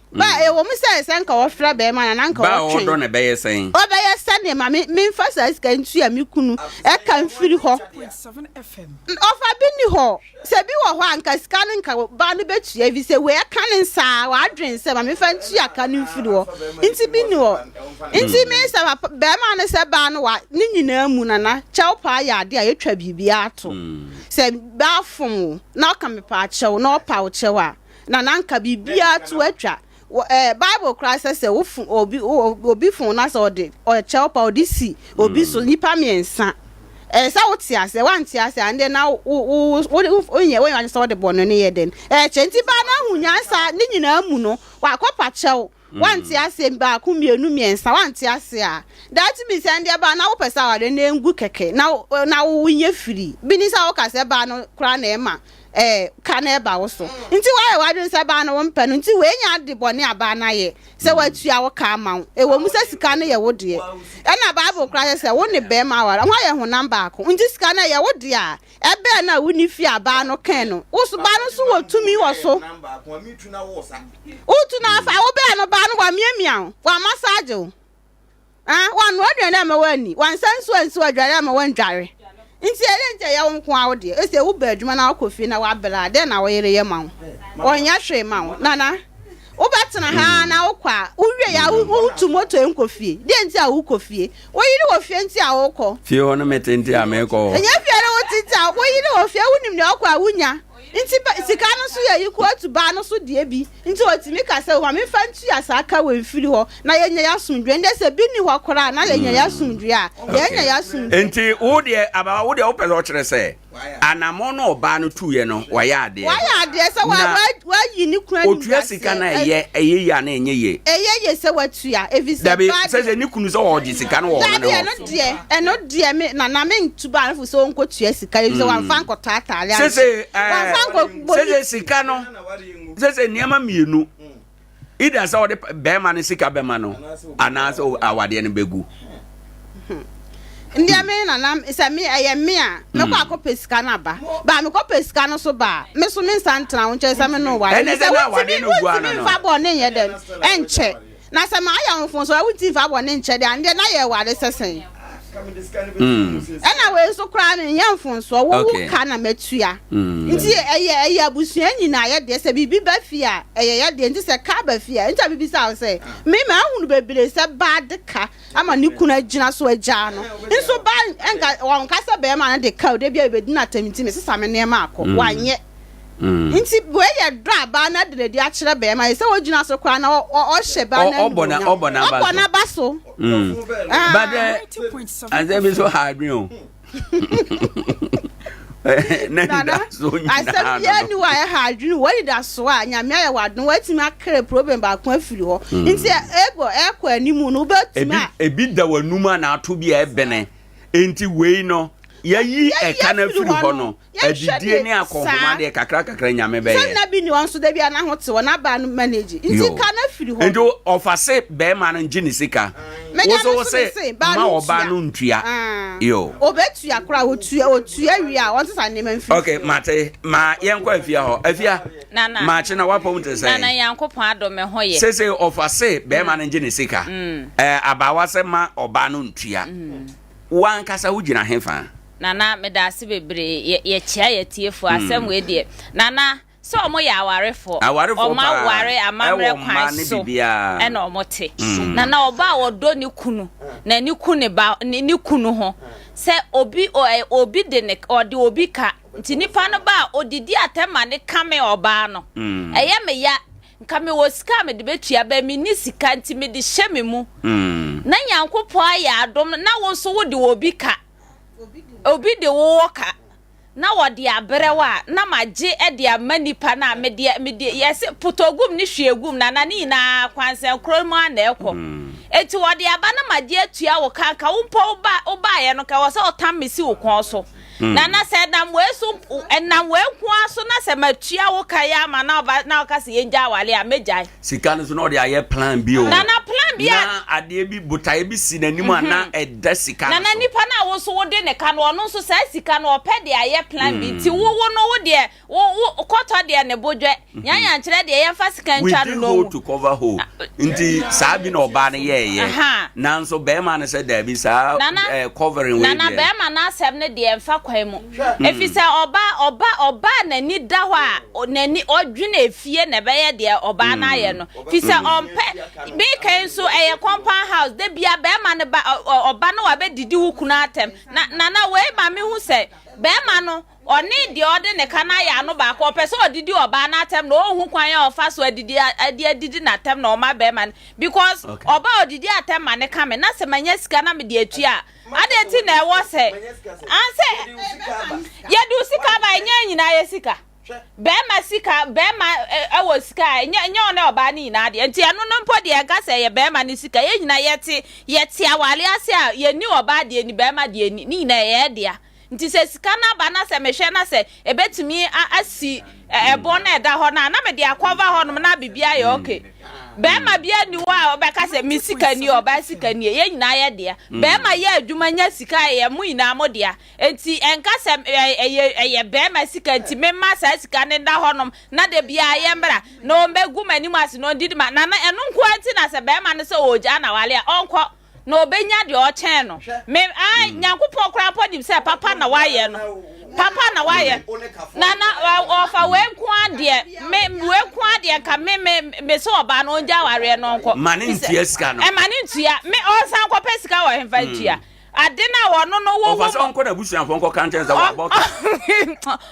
Ba mm. ɛwɔ mu sɛ sɛ nka wɔfrɛ bɛrima na na nka wɔtwe. Ba a ɔdɔ na ɛbɛyɛ sɛn? Ɔbɛyɛ sɛdeɛ ma me memfa saa sika ntua me kunu ɛka mfiri hɔ. Ɔfa bi ni hɔ. Sɛ bi wɔ hɔ a nka sika no nka ba no bɛtua efi sɛ wei ɛka ne nsa a wadwen sɛ ma memfa ntua ka no mfiri hɔ. Nti bi ni hɔ. Nti mm. me sɛ bɛrima no sɛ baa no wa ne nyinaa mu nana kyɛw paa yɛ ade a yɛtwa biribi ato. Mm. Sɛ baa fom wo na ɔka mepaa kyɛw na ɔpa wo kyɛw a na na anka biribiara to atwa. Wɔ ɛɛ Bible koraa sɛ sɛ wofo obi obi fon na sɛ ɔde ɔkyɛw pa ɔde si obi so mm. nipa mmiɛnsa. Ɛɛ sɛ wote ase wante ase a na wo wo wo wonyɛ wonyɛ wade sɛ wɔde bɔ no ne yɛ dɛn. Ɛkyɛ nti baa no ahu nyansa ne nyinaa mu no wakɔpa kyɛw. Wante aseɛ baako mmienu mmiɛnsa wante aseɛ a that means ɛndeɛ baa na wopɛ sɛ awareɛ no ɛngu kɛkɛ na na wonyɛ firi bi ne sɛ woka sɛ baa no koraa na ɛma ɛɛ ka na ɛba wo so nti woayɛ w'adwene sɛ baa no wompɛ no nti wei nyɛ ade bɔne a baa no ayɛ sɛ watua wo ka ama wo ɛwɔ mu sɛ sika no yɛ wo deɛ ɛna bible koraa sɛ sɛ wo ne bɛrima aware ho ayɛ honam baako nti sika no ɛyɛ wo deɛ a Ɛbɛn no a wonni fie a baa no kɛn no, wo so baa no nso wɔ tumi wɔ so. Wotu no afa, wobɛn no baa no wamiamia wo, wamasaagye wo. Ah, wanoa aduane ama woanni, wansa nsuo ansi wo adware ama woandware. Nti ɛdɛn nti ɛyɛ wo nko ara wo deɛ? Ese woba adwuma na wokɔ fie na woabrɛ a, dɛn na wo yere yɛ ma wo? Ɔnyɛ hwee ma wo. Nana, wobɛtena ha na wokɔ a, wowie a wotu moto nkɔ fie. Deɛ nti a wokɔ fie? Wo yere wɔ fie nti a wokɔ. Fie hɔ no mete nti a mekɔ hɔ. Ɛnyɛ fie no wote nti a wo yere wɔ fie wonim nea ɔkɔ a wonya nti sika no so yɛ yi kootu baa no so deɛ bi nti ɔtumi ka sɛ ma memfa ntua saa ka wei mfiri hɔ na yɛnya yɛasomdwoe ɛnde sɛ bi nni hɔ koraa na yɛnya yɛasomdwoe a yɛanya yɛasomdwoe. Nti wo deɛ abawa wo deɛ wopɛ sɛ ɔkyerɛ sɛ Anammɔn no a ɔbaa no tuiɛ no, wayɛ adeɛ. Wayɛ adeɛ sɛ wa wa wayi ne kunu animguaseɛ. Otua sika no a ɛyɛ ɛyɛ yie anaa ɛnyɛ yie? Ɛyɛ yie sɛ watua efisɛ Dabi, baa sɛ sɛ ne kunu sɛ ɔregye sika no wɔ ɔno ne hɔ. Dabi ɛno deɛ ɛno deɛ me nana me ntu baa no fo sɛ ɔnkɔtua sika efisɛ mm. wamfa nkɔtɔ ataare anhyɛ. Sese ɛɛ sese sika no sese nneɛma mmienu. Either sɛ ɔde bɛrima no sika bɛma no anaasɛ awadeɛ no bɛgu. Hmm. Ndeɛ me nana sɛ me ɛyɛ me a mɛkɔ hmm. akɔpɛ sika no aba ba mekɔpɛ sika no so ba a me so me nsa ntena wo nkyɛn sɛ me no ware sɛ wontumi wontumi mfa bɔ ne nyɛ dɛn ɛnkyɛ na sɛ maayɛ wo mfomso a wontumi mfa bɔ ne nkyɛ deɛ andeɛ na yɛ ware sɛ sɛn Mm. Ɛna wei nso koraa no nyɛ mfomsoɔ wo wo ka na matua mm. nti ɛyɛ ɛyɛ abusua nyinaa yɛ deɛ sɛ biribi ba fie a ɛyɛ yɛ deɛ nti sɛ ka ba fie a nti a biribi sa wo sɛ me ma ahunu bebree sɛ baa de ka ama ne kunu agyina so agyaa no nso ba nka wɔn ka sɛ bɛrima no de ka o de bi a ebedi n'atam nti me sesa me nneɛma akɔ mm. wanyɛ Mm. Nti wei yɛ dɔ a baa no adi n'adi akyerɛ bɛrima yɛ sɛ ogyina so koraa na ɔhyɛ baa no animuonyam ɔbɔ n'aba so. Mm. Ah. But eh, asɛm bi so ha adwene o. asɛm biara ni hɔ a ɛha adwene wɔ anidasoɔ a nyame ayɛ w'adom watumi akere problem baako afiri hɔ mm. nti ɛbɔ ɛkɔ anim no wobɛtumi a ebi da w'anum a na ato bi a ɛbɛnɛ nti wei no yɛyi ɛka no afiri hɔ no Adidie ne akɔnhoma deɛ kakra kakra Nyame bɛyɛ. Sɛ nna bi ni hɔ nso da biara n'aho te hɔ n'abaa no manage nti ka no afiri hɔ. Nti ɔfa se bɛɛma no ngye ne sika. Wo so wo se ma ɔbaa no ntua. Yo. Obetua koraa otua otua wie a ɔnsesa nneɛma mfiri. Okay mate ma yɛnkɔ afia hɔ afia. Nana. Maakye na wapɔm te sɛn. Nana Nyankopɔn adom me ho yɛ. Sese ɔfa se bɛɛma no ngye ne sika. Ɛɛ abaawa sɛ ma ɔbaa no ntua. Wo ankasa wo gyina hefa? Nana medaase bebree yɛ yɛkyea yɛtiefoɔ asɛm wei deɛ Nana sɛ ɔmo yɛ awarefoɔ Awarefoɔ ɔmo paa aware amammerɛ ɛwɔ mma kwan ne so biribiara. ɛna ɔmo te Nana ɔbaa a ɔdɔ ne kunu na ne ku ne ba ne ne kunu ho sɛ obi ɔ ɛ obi de ne ɔde obi ka nti nipa no ba a odidi atɛm ma ne kame ɔbaa no ɛyɛ me ya Nka mewɔ sika a mede bɛtua but menni sika nti mede hyɛ me mu. Na Nyankopɔn ayɛ adom na wo nso wode obi ka, obi de wo wɔ ka na wɔde abrɛ wo a na magye de ama nipa no a mede mede yɛse potɔgum ne hwiegum na na ne nyinaa kwansɛn korɔ mu a na ɛkɔ. Enti wɔde aba na magye atua wo ka, nka wo mpo woba wobaeɛ no, nka ɛwɔ sɛ wotam me si wo kɔn so. Na na sɛ ɛnam wei so, ɛnam wei nko ara so na sɛ matua wo ka yi ama na ɔba na ɔka sɛ yɛngya awale a, mɛgyae. Sika no so na ɔde ayɛ plan bi o. Na na plan bi a. Na adeɛ bi botaeɛ bi si n'anim a na ɛda sika no so. Na na nipa no a wo nso wode ne ka no, ɔno nso saa sika no ɔpɛ de ayɛ plan bi. Nti wo wo no wo deɛ Wo wo kɔtɔ deɛ ne bo dwɛ. Nyanyankyerɛ deɛ yɛmfa sika ntwa no We dig na hole ɔnwu. to cover hole. Nti saa bi na ɔbaa no yɛɛyɛ. Aha. Nanso bɛrima no sɛ daabi saa Nana, eh, covering wei Nana deɛ. bɛrima no asɛm no deɛ mfa kwan mu. Efisɛ ɔba ɔba ɔba a n'ani da hɔ a ɔ- n'ani ɔdwene efie na ɛbɛyɛ deɛ ɔbaa no ayɛ no. Fisɛ ɔmpɛ meka yi nso ɛyɛ compound house da bia bɛrima no ba ɔ- ɔ- ɔba no wabɛdidi wo kunu atɛm. Na Nana wei ma mehu sɛ bɛrima no Ɔne deɛ ɔde ne ka no ayɛ ano baako. Ɔpɛ sɛ ɔdidi ɔbaa no atɛm na ɔnhu kwan a ɔfa so adidi de adidi n'atɛm na ɔma bɛrima no because ɔbaa ɔdidi atɛm ma ne ka me na sɛ manya sika na mede atua a adɛn nti na ɛwɔ sɛ ansɛ yɛde wo sika ba ɛnyɛ nyinaa yɛ sika bɛrima sika bɛrima ɛwɔ sika a ɛnyɛ ɛnyɛ ɔne ɔbaa no nyinaa deɛ nti ɛno no mpo deɛ ɛnka sɛ ɛyɛ bɛrima no sika yɛn nyinaa yɛte yɛte awale ase a yɛnni ɔbaa deɛ ni bɛrima deɛ ni ne nyinaa ɛyɛ dea. Nti sɛ sika no aba na sɛ mehwɛ na sɛ ɛbɛtumi asi ɛbɔn no a ɛda hɔ no a, na mede akɔva hɔnom na biribi ayɛ okay. Bɛrima biara nni hɔ a ɔbɛka sɛ me sika nie, ɔbaa sika nie. Yɛn nyinaa yɛ dea. Bɛrima yɛ adwuma nya sika a, ɛyɛ mo nyinaa mo dea. Nti ɛnka sɛ ɛyɛ ɛyɛ bɛrima sika nti memma saa sika no nda hɔnom na da biara yɛmmra na ɔmmɛgu m'anim ase na ɔndidi ma. Nana, ɛno nko ara nti na sɛ bɛrima no sɛ ɔregyaa no aware a, ɔnkɔ. na ɔbɛnya deɛ ɔkyɛn no. Me, ah, Nyankopɔn koraa mpo nim sɛ papa na wayɛ no. Papa na wayɛ. Na na ɔfa wei nko adeɛ, me wei nko adeɛ nka me me me sɛ ɔbaa no ɔngya awareɛ no ɔnkɔ. Ma ne ntua sika no. Ɛma ne ntua. Me ɔnsan kɔpɛ sika wɔ hemfa ntua. Ade no a ɔno no wo Ɔfa sɛ ɔnkɔ n'abusuafoɔ nkɔka nkyɛn sɛ wabɔ ka.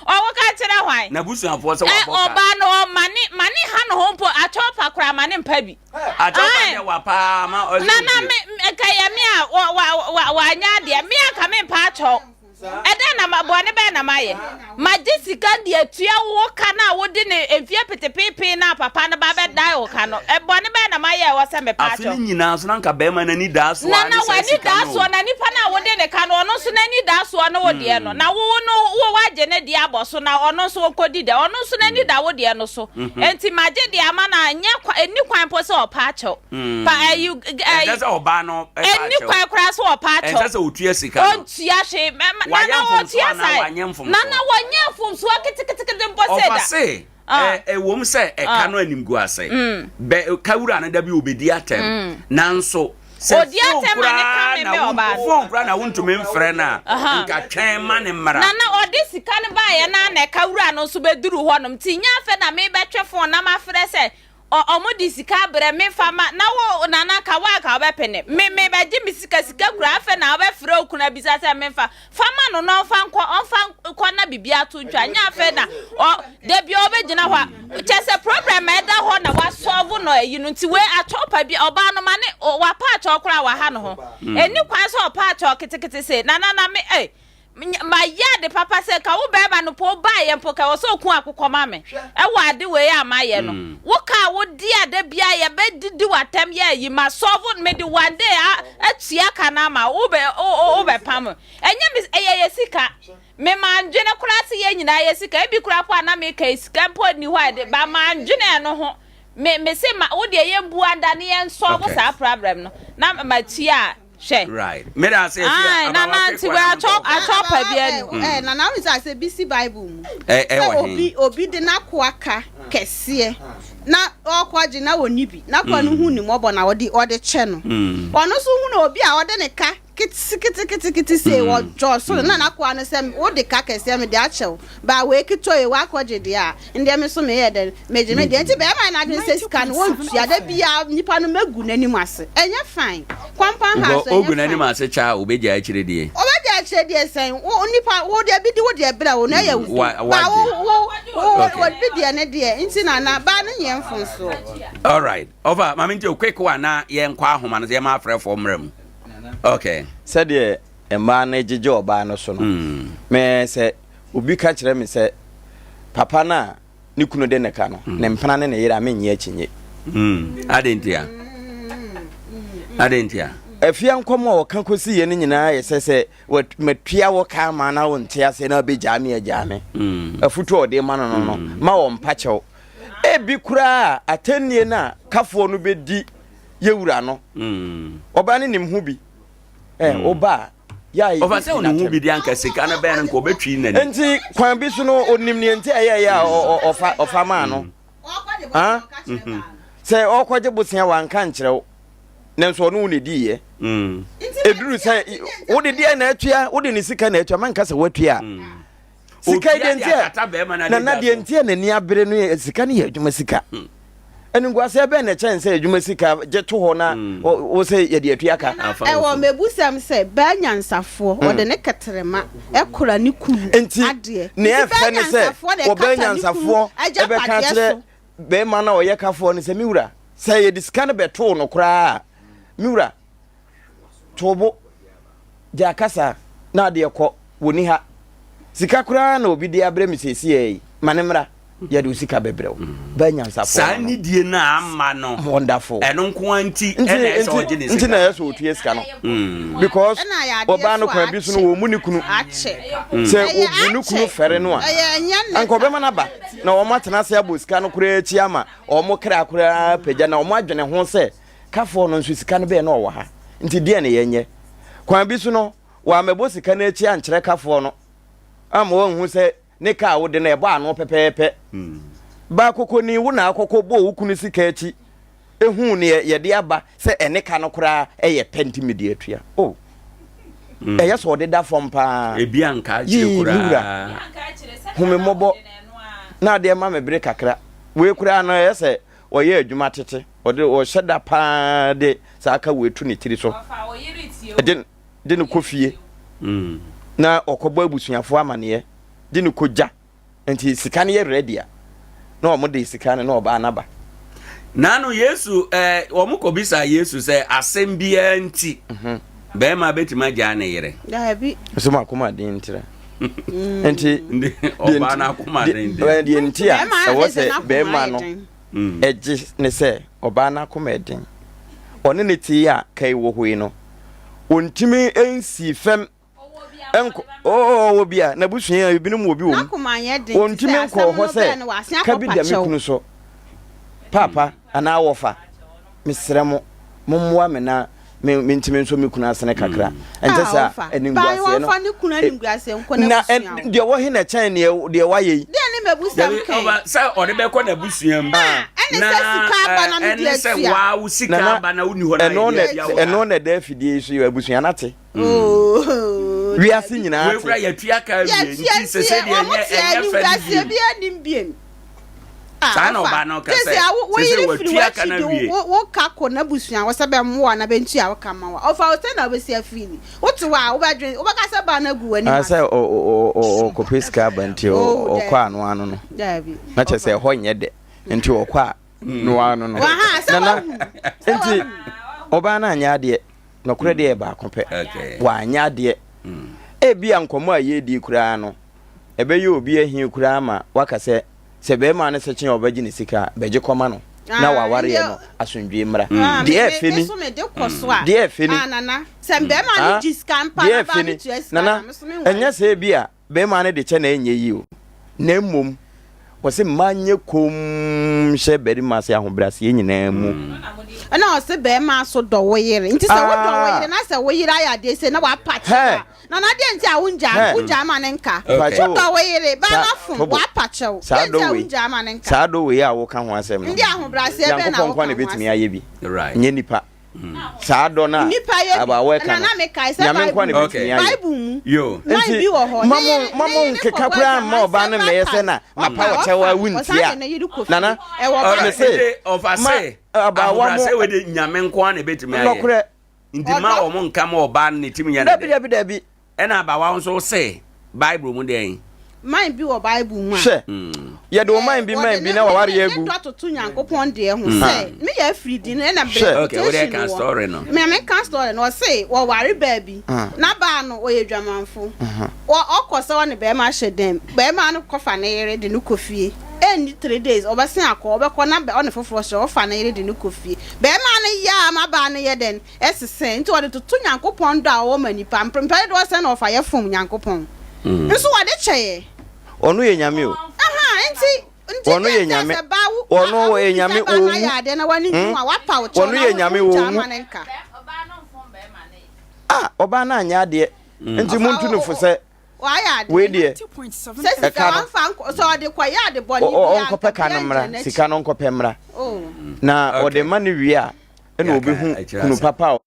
Ɔkɔka nkyerɛ hwan? N'abusuafoɔ sɛ wabɔ ka. Ɔbaa no ɔma ne ma ne ha ne ho mpo atwɔpa koraa ma ne mpa bi. Akyɛw pa deɛ wa paa ma ɔsɛ Na na me nka yɛ me a wa wa wa wanyɛ adeɛ me anka me mpa akyɛw. Ɛdɛn na ma bɔne bɛn na mayɛ? Magye sika de atua wo ka no a wode ne mfie petepeepee no a papa no ba bɛdan wo ka no. Bɔne bɛn na mayɛ a ɛwɔ sɛ mepa Afe no akyɛw? nyinaa so na anka bɛrima no ani daa so Na ara na ne saa w'ani sika daa no soɔ o. na nipa no a wode ne ka no ɔno nso n'ani daa soɔ ne wo deɛ no. Na wo no wo woagye ne deɛ abɔ so na ɔno nso ɔnkɔdi dɛ. Ɔno nso n'ani da wo deɛ no so. Enti magye deɛ ama no a, ɛnyɛ kwa, ɛnni kwan mpo sɛ ɔpa akyɛw. Pa, ɛyi, ɛyi. Ɛnsɛ sɛ ɔbaa no pa akyɛw. Ɛnni kwan koraa sɛ ɔpa akyɛw. Ɛnsɛ sɛ ɔtua sika no. Ɔntua hwee. Mɛ, Wayɛ nana mfomsoɔ ɔtua anaa saa. wanyɛ mfomsoɔ? Nana wɔnyɛ mfomsoɔ ketekete mpo sɛ da. Ɔfa se, ɛ, ɛwom sɛ ɛka no animguase. Bɛ, kawura no da bi ɔbɛdi atɛm. Nanso. Sɛ Odi phone atɛm ma ne ka koraa me na me wo ɔbaa no. phone koraa na wontumi mfrɛ no a, Aha. nka twɛn ma ne mmra. Na na ɔde sika no baeɛ no ara na ɛka wura no nso bɛduruu hɔnom nti nyɛ afei na merebɛtwe phone na mafrɛ sɛ ɔ ɔmo de sika abrɛ me fa ma na wo Nana nka wo a nka wobɛpene me mebɛgye me sika sika kura afei na wobɛfrɛ wo kunu abisa sɛ memfa Fa ma no na ɔmfa nkɔ, ɔmfa nkɔ na biribi ato ntwa. Nyɛ afei na ɔ da bi ɔbɛgyina hɔ a, kyɛ sɛ problem a ɛda hɔ na wasɔlvo no ayi no nti wei atwɔw pa bi ɔbaa no ma ne wapa atwɔw koraa waha ne ho. Ɛnni kwan sɛ ɔpa atwɔw ketekete sei. Na na na me ei mayɛ ade papa sɛ nka wo bɛrima no mpo wobaeɛ mpo ka ɛwɔ sɛ ɔku akokɔ ma me ɛwɔ ade wei a mayɛ no. Wo ka a wode a da biara yɛbɛdidi w'atɛm yɛ ayi masɔlvo no mede one day a atua ka no ama wo wobɛ wobɛpam ɛnyɛ me ɛyɛ yɛ sika me mandwene koraa sɛ yɛn nyinaa yɛ sika ebi koraa po a na meka yi sika mpo nni hɔ a ɛde ba mandwene ɛno ho me me se ma wo deɛ yɛn bu anda ne yɛn sɔɔbo Okay. saa problem no na matua a hwɛ Right. Meda ase afia. Ae, Abawa nana quick nti one wei na atwɔ menkɔ. atwɔ pa bi ani Eh, nana wohu sɛ asɛ bi si bible mu Ɛ sɛ ɛwɔ he? obi obi de n'akoa ka kɛseɛ na ɔrekɔ agye na ɔnni bi, n'akoa no hu ne mmɔbɔ na ɔde ɔde kyɛ no. Ɔno nso hunu obi a ɔde ne ka keteketekete sei, ɔdwɔ so no, na n'akoa no sɛ, wode ka kɛseɛ mede akyɛ wo, baa wei ketewa yi woakɔgye deɛ a, ndeɛ me nso meyɛ dɛn, megye me deɛ. Nti bɛrima no adwene sɛ sika no wɔntua, da biara nipa no mɛgu n'anim ase. Ɛnyɛ fine. Compound house Nkɔ ɛnyɛ ogu n'anim fine. ase kyɛ a obegya akyire die. Obegya akyire die sɛn? Wo nipa wo deɛ bi di wo deɛ brɛ wo na ɛyɛ wo Wa di. Ba wagye. wo wo wo Okay. wo bi deɛ ne deɛ nti na na ba no nyɛ mfomsoɔ. All right. Ɔfa maame nti o quick one na yɛn kɔ ahoma no so yɛn ma afrɛfoɔ mmerɛ mu. Okay. Sɛdeɛ mmaa no gyegye ɔbaa no so no, me sɛ obi ka kyerɛ me sɛ papa no a ne kunu de ne ka no, ne mpena ne ne yere a, mennye akyinnye. Adɛn ntia? Adɛn ntia? Afia nkɔm a ɔka kɔsiiɛ no nyinaa yɛ sɛ sɛ matua wo ka ama na wonte aseɛ na wobɛgyaa me agyaa me. Mm. Afotu a ɔde ma no no no, mm. ma wɔmpa kyɛw. Ebi koraa atɛnnie no a kafoɔ no bɛdi yɛwura no, mm. ɔbaa no nim ho bi. Ɛ woba a yɛ a ɔfa sɛ ɔne ho bi de anka sika no bɛn no nka ɔbɛtwi n'ani. Nti kwan bi so no onim neɛ nti a ɛyɛ a ɔfa ɔfa maa no. Mm. Sɛ ɔkɔgye bosea wanka nkyerɛ wo nanso ɔne wo na ɛdiiɛ. Ɛduru sɛ wode deɛ na atua wode ne sika na atua manka sɛ woatua a sika yi deɛ nti a nana deɛ nti a n'ani abere no yɛ sika no yɛ adwuma sika hmm. animguaseɛ bɛn na ɛkyɛn sɛ adwuma sika gye to hɔ na hmm. wo sɛ yɛde atua ka ɛwɔ mebusɛm sɛ baa nyansafoɔ hmm. ɔde ne kɛtrɛma ɛkora ne kunu adeɛ nti nea ɛfɛ ne sɛ ɔbaa nyansafoɔ ɛbɛka kyerɛ bɛrima no a ɔyɛ kafoɔ no sɛ me wura sɛ yɛde sika no bɛtoo no koraa me wura To bo, gyaa kasa na adeɛ kɔ, wɔnni ha. Sika koraa na obi de abrɛ me seesei yi, ma no mmra, yɛde wo sika bɛbrɛ wo. Baa nyansafoɔ Saa no no. nidie no a amma no, Wonderful. ɛno nko ara nti Nti, na ɛyɛ sɛ nti, ɔgye ne nti sika. na ɛyɛ sɛ ɔtua sika no. Because Ɛna ayɛ adeɛ ɔbaa no so a kwan bi so no akyɛ. wɔmmu ne kunu. Akyɛ. Sɛ Ɛyɛ ɔbu ne kunu akyɛ. fɛre no a, Ɛyɛ ɛnyɛ nnɛ anka da. ɔbɛma no aba na wɔn atena ase abɔ sika no koraa akyi ama wɔn kra koraa apagya na wɔn adwene ho sɛ Kafoɔ no nso sika no bɛɛ na ɔwɔ ha nti deɛn na yɛnyɛ? Kwan bi so no wammɛbɔ sika no akyi ankyerɛ kafoɔ no amma wanhu sɛ ne ka a wode no ɛbɔ ano pɛpɛɛpɛ. Baa kokoni wo na akɔkɔ bɔɔ wo kunu sika akyi huu neɛ yɛde aba sɛ ɛne ka no koraa ɛyɛ pɛ nti mede atua. Oh ɛyɛ sɛ ɔde da fam paa. Ebi anka akyire Yii me wura koraa. hu me mmɔbɔ na adeɛ ma me bere kakra. Wei koraa no ɛyɛ sɛ ɔyɛ adwuma tete, ɔde ɔhyɛ da paa de saa ka wei to ne tiri so de de no kɔ fie mm. na ɔkɔbɔ abusuafoɔ amaneɛ de no kɔ gya nti sika no yɛ ready a na wɔn de sika no na ɔbaa n'aba. Nano Yesu ɛɛ eh, wɔn kɔ bisa Yesu sɛ asɛm biara nti mhm. bɛrima bɛtumi agyaa ne yere. Daabi. Sɛ mo akoma den ntira. Mm. Nti ɔbaa no akoma den deɛ deɛ nti a ɛwɔ sɛ bɛrima no mm. ɛgye ne sɛ ɔbaa no akoma ɛden ɔne ne te a kai wɔ hɔ yi no ɔntumi nsi fam nkɔ ɔwɔ bi a n'abusua ebinom wɔ bi wɔ mu ɔntumi nkɔ hɔ sɛ ka bi da me kunu so paapa anaa wɔfa mesrɛ mo mommoa me na me mentumi nso me kunu asene kakra mm. ɛnkyɛ sɛ ah, animguaseɛ no na deɛ wɔ he na ɛkyɛn deɛ deɛ wayɛ yi sɛ ɔde bɛkɔ n'abusua mu ah, na ɛne sɛ waa wo sika aba na wonni hɔ na ɛno na ɛda afidie yi so yɛ abusua no ate mm. oh, wiase nyinaa te wekura yɛtua ka wie nti sɛ sɛ deɛ ɛnyɛ ɛnyɛ fɛ ne biem Ah, Saa na ɔfa. ɔbaa no ka Sese sɛ, a wo wo sese yere firi watua ka w'akyi no de awie. wo wo ka kɔ n'abusua hɔ sɛ bɛmmoa na bɛntua wo ka ma wo a, ɔfa wo sɛn na wobɛsi afiri ni? Wote hɔ a wobɛdwen wobɛka sɛ baa no agu w'anim Ah, ase. sɛ ɔkɔpɛ sika aba nti Oh, ɔkɔ daabi. ano ano no Daabi. na kyerɛ sɛ ɛhɔ nyɛ dɛ nti ɔkɔ a no ano no Waha, sɛ nana wahu. Sɛ nti wahu. ɔbaa no anyɛ adeɛ nɔkorɛ deɛ yɛ baako pɛ Okay. wanyɛ adeɛ ebia nkɔmmɔ a yɛredi koraa no ɛbɛyɛ obi ahi koraa ma waka sɛ Sɛ bɛɛma no sekye a ɔbɛgye ne sika a, bɛgye kɔma no na w'awareɛ no asomdwie mmra. Deɛ ɛfɛ ni, deɛ ɛfɛ ni, ah, deɛ ɛfɛ ni, nana, ɛnyɛ sɛ ebi a bɛɛma no de kyɛ na ɛnyɛ yie o, na mmom wɔse mmaa nyɛ komm hyɛ barima ase ahobrɛaseɛ nyinaa mu. Ɛna ɔse bɛɛma so dɔ wo yere, nti sɛ wodɔ wo yere na sɛ wo yere ayɛ adeɛ sei na wapa kyɛw a, Nana deɛ nti a wongyaa no wogyaa ma ne nka wodɔ wo yere ba no afom wapa kyɛw deɛ nti a wongyaa ma ne nka. Saa dɔ wei a woka ho asɛm no Ndi ahobrɛaseɛ bɛn na Nyankopɔn nko woka na ho ɛbɛtumi asɛm. ayɛ bi nyɛ nipa saa dɔ no a abaawa ɛka na no na mekae sɛ Nyame nko na Bible ɛbɛtumi ayɛ. Bible mu Yo. man Nti bi wɔ hɔ ma ne mo yere ma ne mo yere nkeka kɔbɔ koraa mma adwaman ɔbaa no several mmɛyɛ sɛ times na mapa ɔpa wo kyɛw ɔfa a wontie ɔsan a de ne yere kɔ fie Nana ɛwɔ Alright, mese Bible nti ɔfa ma se abaawa mo ahobrɛaseɛ wei de Nyame nko ara na ɛbɛtumi ayɛ. nɔkorɛ Nti ma wɔn nka ma ɔbaa no ne tim nyɛ no Dabi dɛ. dabi dabi. Ɛna abawa nso se Bible mu dɛn? Man bi wɔ Bible mu a. Hwɛ, yɛde wo man bi Wɔde man bi ne na waware ne agu. dɔ toto Nyankopɔn deɛ ho sɛ me yɛ afiri di no ɛna Hwɛ. bere Okay, wo deɛ quotation ka wɔ. story no. Me me ka story no ɔse wɔware baa bi na baa no ɔyɛ dwamanfo. Wɔ ɔkɔ sɛ ɔne bɛrima hyɛ dɛm bɛrima no kɔfa ne yere de no kɔ fie. Ɛnni 3 days ɔbɛsen akɔ, ɔbɛkɔ na ɔne foforɔ hyɛ, ɔfa ne yere de no kɔ fie. Bɛɛma no yɛ a ma baa no yɛ dɛn? Ɛsesɛn. Nti ɔde toto Nyankopɔn dɔ a ɔwɔ ma nipa. Mpɛn dodoɔ sɛn na ɔfa yɛ fom Nyankopɔn? Nso ɔde kyɛ yɛ. Ɔno yɛ Nyame o. Ahaa, nti, nti Ɔno deɛ yɛ nti a Nyame. sɛ baa wo, a, Ɔno a ɔyɛ wobisa Nyame, baa no ɔnwu. ayɛ adeɛ na w'ani gye Hmm? ho a, wapa wo kyɛw Ɔno na yɛ wo, Nyame, wongyaa ɔnwu. ma no nka. Ah, ɔbaa no anyɛ adeɛ. Nti Ɔfa montu wo, no fo sɛ wayɛ adeɛ. wei deɛ, Sɛ sika ɛka no, wamfa nkɔ, sɛ ɔde kɔyɛ ade bɔne ɔ- ɔ- bi a, ɔnkɔpɛ anka ka no bia mmra. ngyina n'akyi. Sika no ɔnkɔpɛ mmra. Oh. Na Okay. ɔde ma no wie a, ɛna Yɛaka ɔbɛhu akyerɛ kunu asɛm. papa a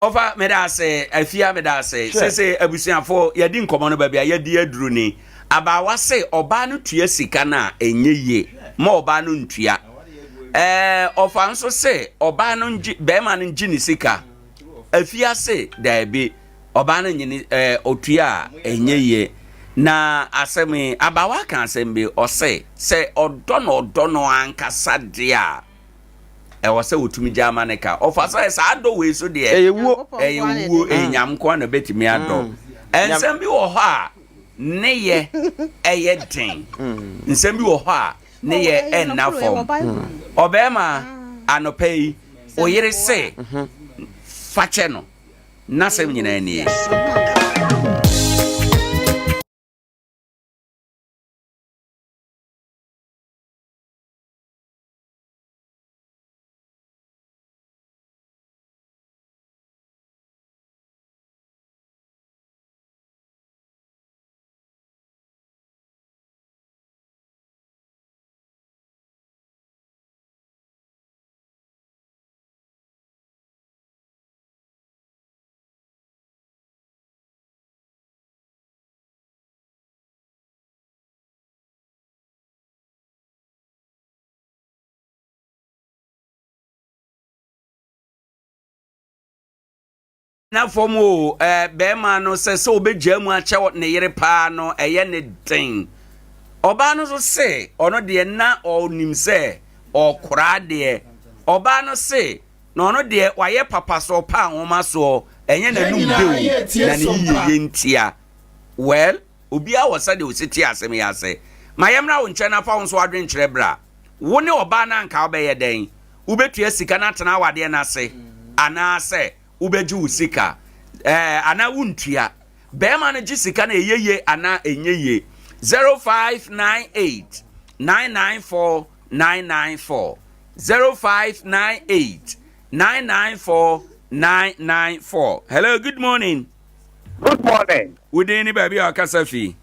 Ɔfa meda ase afia meda ase Hwɛ. sese abusuafo yɛdi nkɔmɔ no baabi a yɛdi aduru ni abaawa se ɔbaa no tua sika no a ɛnyɛ yie ma ɔbaa no ntua ɛɛ ɔfa nso se ɔbaa no ngye bɛrima no ngye ne sika afia se daabi ɔbaa no nye ne ɛɛ ɔtua a ɛnyɛ yie na asɛm yi abaawa ka asɛm bi ɔse sɛ ɔdɔ no ɔdɔ no ankasa deɛ a ɛwɔ sɛ wɔtumi gya ama ne ka ɔfa sɛ saa dɔ wei so deɛ ɛyɛ wuo ɛyɛ wuo ɛyɛ nyam nko na bɛtumi adɔ mm. nsɛm bi wɔ hɔ a ne yɛ ɛyɛ den mm. nsɛm bi wɔ hɔ a ne yɛ ɛnna fam ɔbɛrima anɔpa yi oyere se mm-hmm. fakyɛ no n'asɛm nyinaa nie. na fam o ɛɛ bɛrima no sɛ sɛ ɔbɛgyaa mu akyɛ ne yere paa no ɛyɛ ne den ɔbaa no nso se ɔno deɛ na ɔnim sɛ ɔkora deɛ ɔbaa no se na ɔno deɛ wayɛ papa so ɔpa nwoma soɔ ɛnyɛ n'anum dew na ne yiyeyɛ ntia well Obiara wɔ sɛdeɛ ɔsi te asɛm yi ase. Ma yɛmmra wo nkyɛn na fa wo nso w'adwenkyerɛ bra. Wo ne ɔbaa no anka wobɛyɛ dɛn? Wobɛtua sika no atena awadeɛ no ase anaasɛ wobɛgye wo sika? Ɛɛ, anaa wontua? Barima no gye sika no ɛyɛ yie anaa ɛnyɛ yie? 0598 994 994 0598 994 994 Hello, good morning. Good morning. Wo din ne baabi a ɔkasa fi?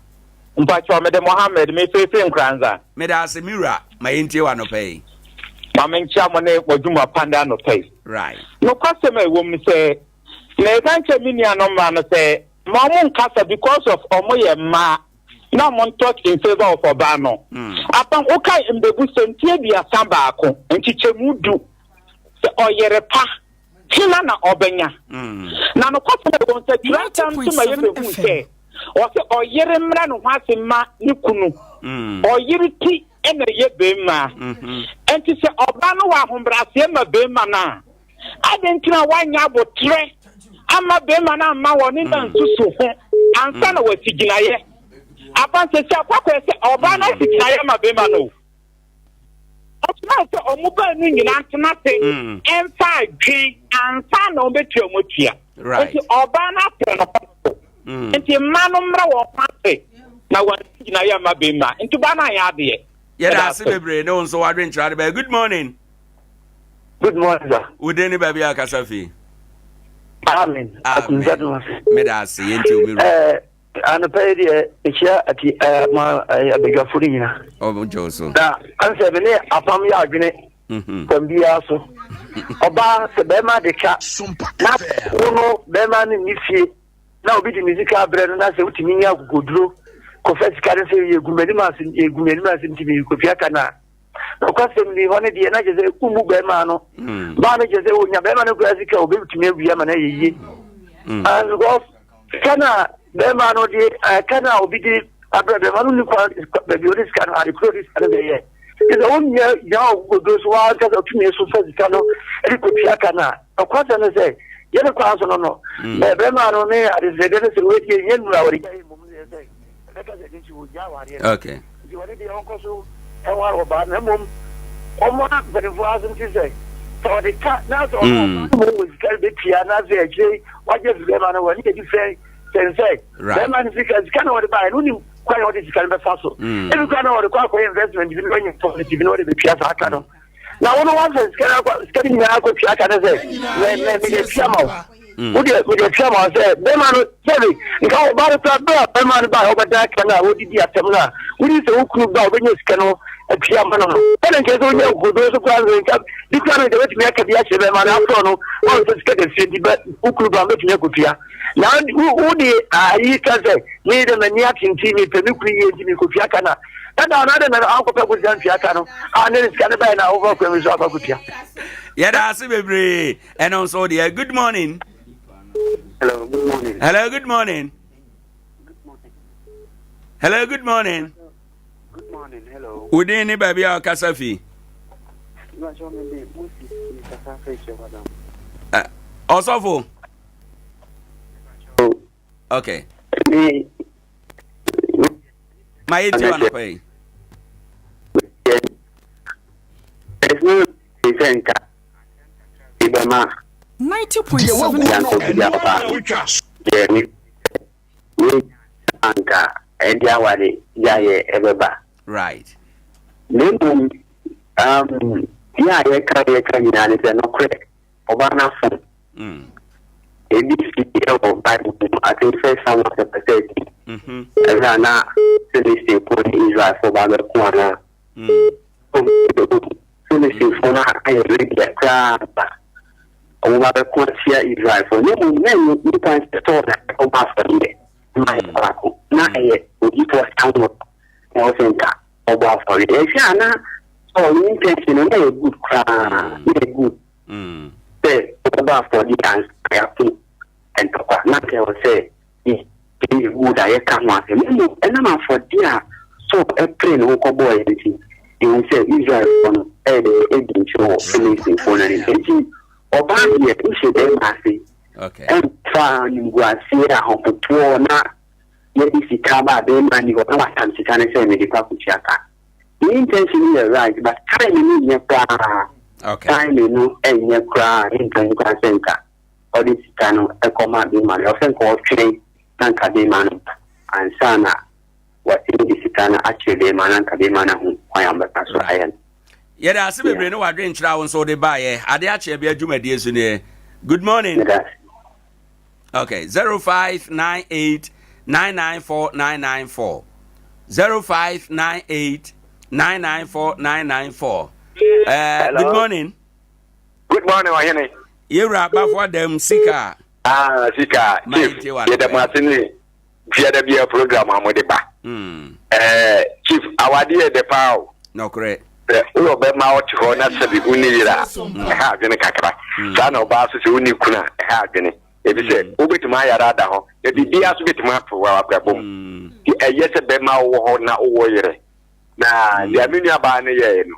Mpakyɛw, mede Mohammed, mefeefee Nkoranza. Meda ase me wura, ma yɛntie wo anɔpa yi. Ma menkyia mo ne mo adwuma pa nnɛ anɔpa yi. Right. Nokwasɛm a ɛwɔ mu ne sɛ, meka nkyerɛ me nuanom mmaa no sɛ, ma ɔmo nkasa because of ɔmo yɛ mmaa na ɔmo ntɔk in favour of ɔbaa no. Aban, wokae mbebusɛm ti 31, nkyekyɛmu du, sɛ ɔyere pa Hena na ɔbɛnya? Na nokwasɛm a ɛwom sɛ Kyerɛwnsɛm nso ma yebehu sɛ ɔsɛ ɔyere mmrɛ ne ho ase mma ne kunu. Ɔyere ti na ɛyɛ barima. Enti sɛ ɔbaa no wɔ ahobrɛaseɛ ma barima no a, adɛn nti na wanyɛ aboterɛ amma barima no amma wɔne no ansusu ho ansa na wasi gyinaeɛ? Afa sɛ sɛ akɔakɔyɛ sɛ ɔbaa no asi gyinaeɛ ama barima no o. Ɔsomaa sɛ wɔn baanu nyinaa ntena ase mm. mfa adwen ansa na wɔbɛtua wɔn atua. Nti ɔbaa no apɛ no hɔ so. Mm. Nti mmaa no mmra wɔn ho ase na wɔn gyina yɛ mma bɛmma. Nti baa no anyɛ adeɛ. Yɛda ase bebree ne wo nso wadwenkyerɛ ade bɛyɛ. Good morning. Good morning sir. Wo din ne baabi a kasa fi? Amen. Amen. Meda ase yɛnti omi wura. Eh, Anɔpa yi deɛ mekyia ati ɛɛ ma ɛɛ abadwafo no nyina. Ɔmo gye wo so. Na ansɛ me ne apam yɛ adwene mhm. kwan biara so. Ɔbaa sɛ bɛrima de ka na wo no bɛrima no nni fie na obi de ne sika abrɛ no na sɛ wotumi nya akokoduro kɔfa sika no sɛ yɛgu m'anim ase yɛgu m'anim ase nti mekɔtua ka no a nokwasɛm ni hɔ no deɛ na kyerɛ sɛ wommu bɛrima no hmm. baa no kyerɛ sɛ onya bɛrima no koraa sika obɛtumi awia ma no ayɛ yie hmm. and because sika no a bɛrima no de ɛka no a obi de abrɛ bɛrima no ni kwan baabi ɔde sika no ade koro de sika no bɛyɛ kyerɛ sɛ wonnya gyina hɔ kokoduro so wankasa otumi so fa sika no de kɔtua ka no a nokwasɛm no sɛ yɛne kwan so no no hmm. bɛrima no ne adesrɛdeɛ no sɛ wɔadie nyɛ nnura wɔde gya yɛ mmom sɛ Okay. ɛnware ɔbaa no na mmom ɔma mpanimfoɔ aso nte sɛ sɛ ɔde ka na sɛ ɔno ɔbaa no mmom wɔ sika no bɛtua na sɛ akyire yi wagye afiri bɛrima no hɔ ne yɛdi fɛn sɛn sɛ bɛrima no sika sika na ɔde baeɛ no wonim kwan a ɔde sika no bɛfa so mm. ebi kora na ɔde kɔ akɔyɛ investment bi na wanya profit bi na ɔde bɛtua saa ka no na wo no wafa sika no akɔ sika no nyinaa akɔtua ka no sɛ mɛ mɛ mede tua ma wo mm. wo deɛ mede tua ma wo sɛ bɛrima no sɛbi nka ɔbaa no kora bɛrɛ a bɛrima no ba a ɔbɛda aka no a wɔdidi atɛm no a wodi sɛ wo kunu ba a wobɛnya sika no atua ma no no ɛna nkyɛ sɛ wonya nkodoɔ so koraa no nka bi kora no nka bɛtumi aka bi akyerɛ bɛrima no aforɔ no ɔn sɛ sika da fie nti bɛ wo kunu ba bɛtumi akɔtua na wode ayi ka sɛ me dɛ m'ani ate nti mepɛ me kunu yie nti mekɔtua ka no a dada no adɛn na ankɔpɛ kosua ntua ka no a ne ne sika no bɛyɛ na wofa kwan mi so akɔ akɔtua. Yɛda ase bebree ɛno nso deɛ good morning. Hello, good morning. Hello, good morning. Hello, good morning. Good morning, hello. Within ne baabi a ɔkasa fi. Ɔsɔfo. Okay. Ma yɛ ti wa nɔpɛ yi. 90.7 Anka ɛde aware gyaeɛ ɛbɛba. Right. Na mmom um, yɛ a yɛka yɛka nyinaa ne sɛ nokorɛ ɔbaa no afom. Mm. Ebi si wɔ Bible mu, I think First Samuel chapter 13. Mm-hmm. Ɛberɛ a na Philistifoɔ ne Israelfoɔ ba bɛko anaa. Mm. Philistifoɔ no ayɛ ready koraa ba. Wɔn ba bɛko atia Israelfoɔ. Na mmom na ɛnyɛ nipa sɛ Saul na ɛkɔbɔ afɔdeɛ ma yɛ baako. Na ɛyɛ odiyifoɔ Samuel na ɛwɔ sɛ nka ɔbɔ afɔdeɛ. Ɛhwɛ a na Saul ne intention no na ɛyɛ good koraa. Na ɛyɛ good. Sɛ wɔbɔ afɔdeɛ ansa na yɛako ntɔkwa na anka ɛwɔ sɛ yɛyɛ good a yɛka ho asɛm. Na mmom ɛnam afɔdeɛ a Saul peree ne ho kɔbɔeɛ nti, yɛhu sɛ Israelfoɔ no ɛyɛ dɛ ɛdi nkyerɛ wɔ Filistifoɔ no anim. Enti ɔbaa deɛ wohyɛ bɛrima ase ɛmfa animguaseɛ, ahopopoɔ na yɛde sika ba a bɛrima nni hɔ na watam sika no sɛ mede kɔ akɔtua ka. Ne intention no yɛ right but time no nyɛ koraa. Okay. Time no nyɛ koraa ne nka koraa sɛ nka ɔde sika no ɛkɔma bema no. Ɔsɛ nka ɔtwɛn na nka bema no ba ansa na watumi de sika no akyerɛ bema na nka bema no ahu kwan a ɔbɛfa so ayɛ no. Yɛda ase bebree ne wadwenkyerɛ a wo nso wode baeɛ. Ade akyeɛ bi adwumadie so nie. Good morning. Okay, 0598 994 994. 0598 994 994. Good morning. Good morning, Ɔhene. Yewura Bafo Adam Sika. Ah, Sika. Chief, yɛda mo ase ne fiada bia program a mode ba. Hmm. Eh, Chief, awadeɛ yɛ dɛ paa o. Nɔkorɛ. Sɛ woyɛ ɔbɛma ɔte hɔ na sɛbi wonni yere a, hmm. ɛha adwene kakra. Hmm. Saa na ɔbaa so sɛ wonni kunu a, ɛha adwene. Ebi sɛ wobɛtumi ayare ada hɔ, na biribiara so bɛtumi ato wɔ abrabɔ mu. Nti ɛyɛ sɛ bɛma wowɔ hɔ na wowɔ yere. Na deɛ me nuabaa no yɛɛ no,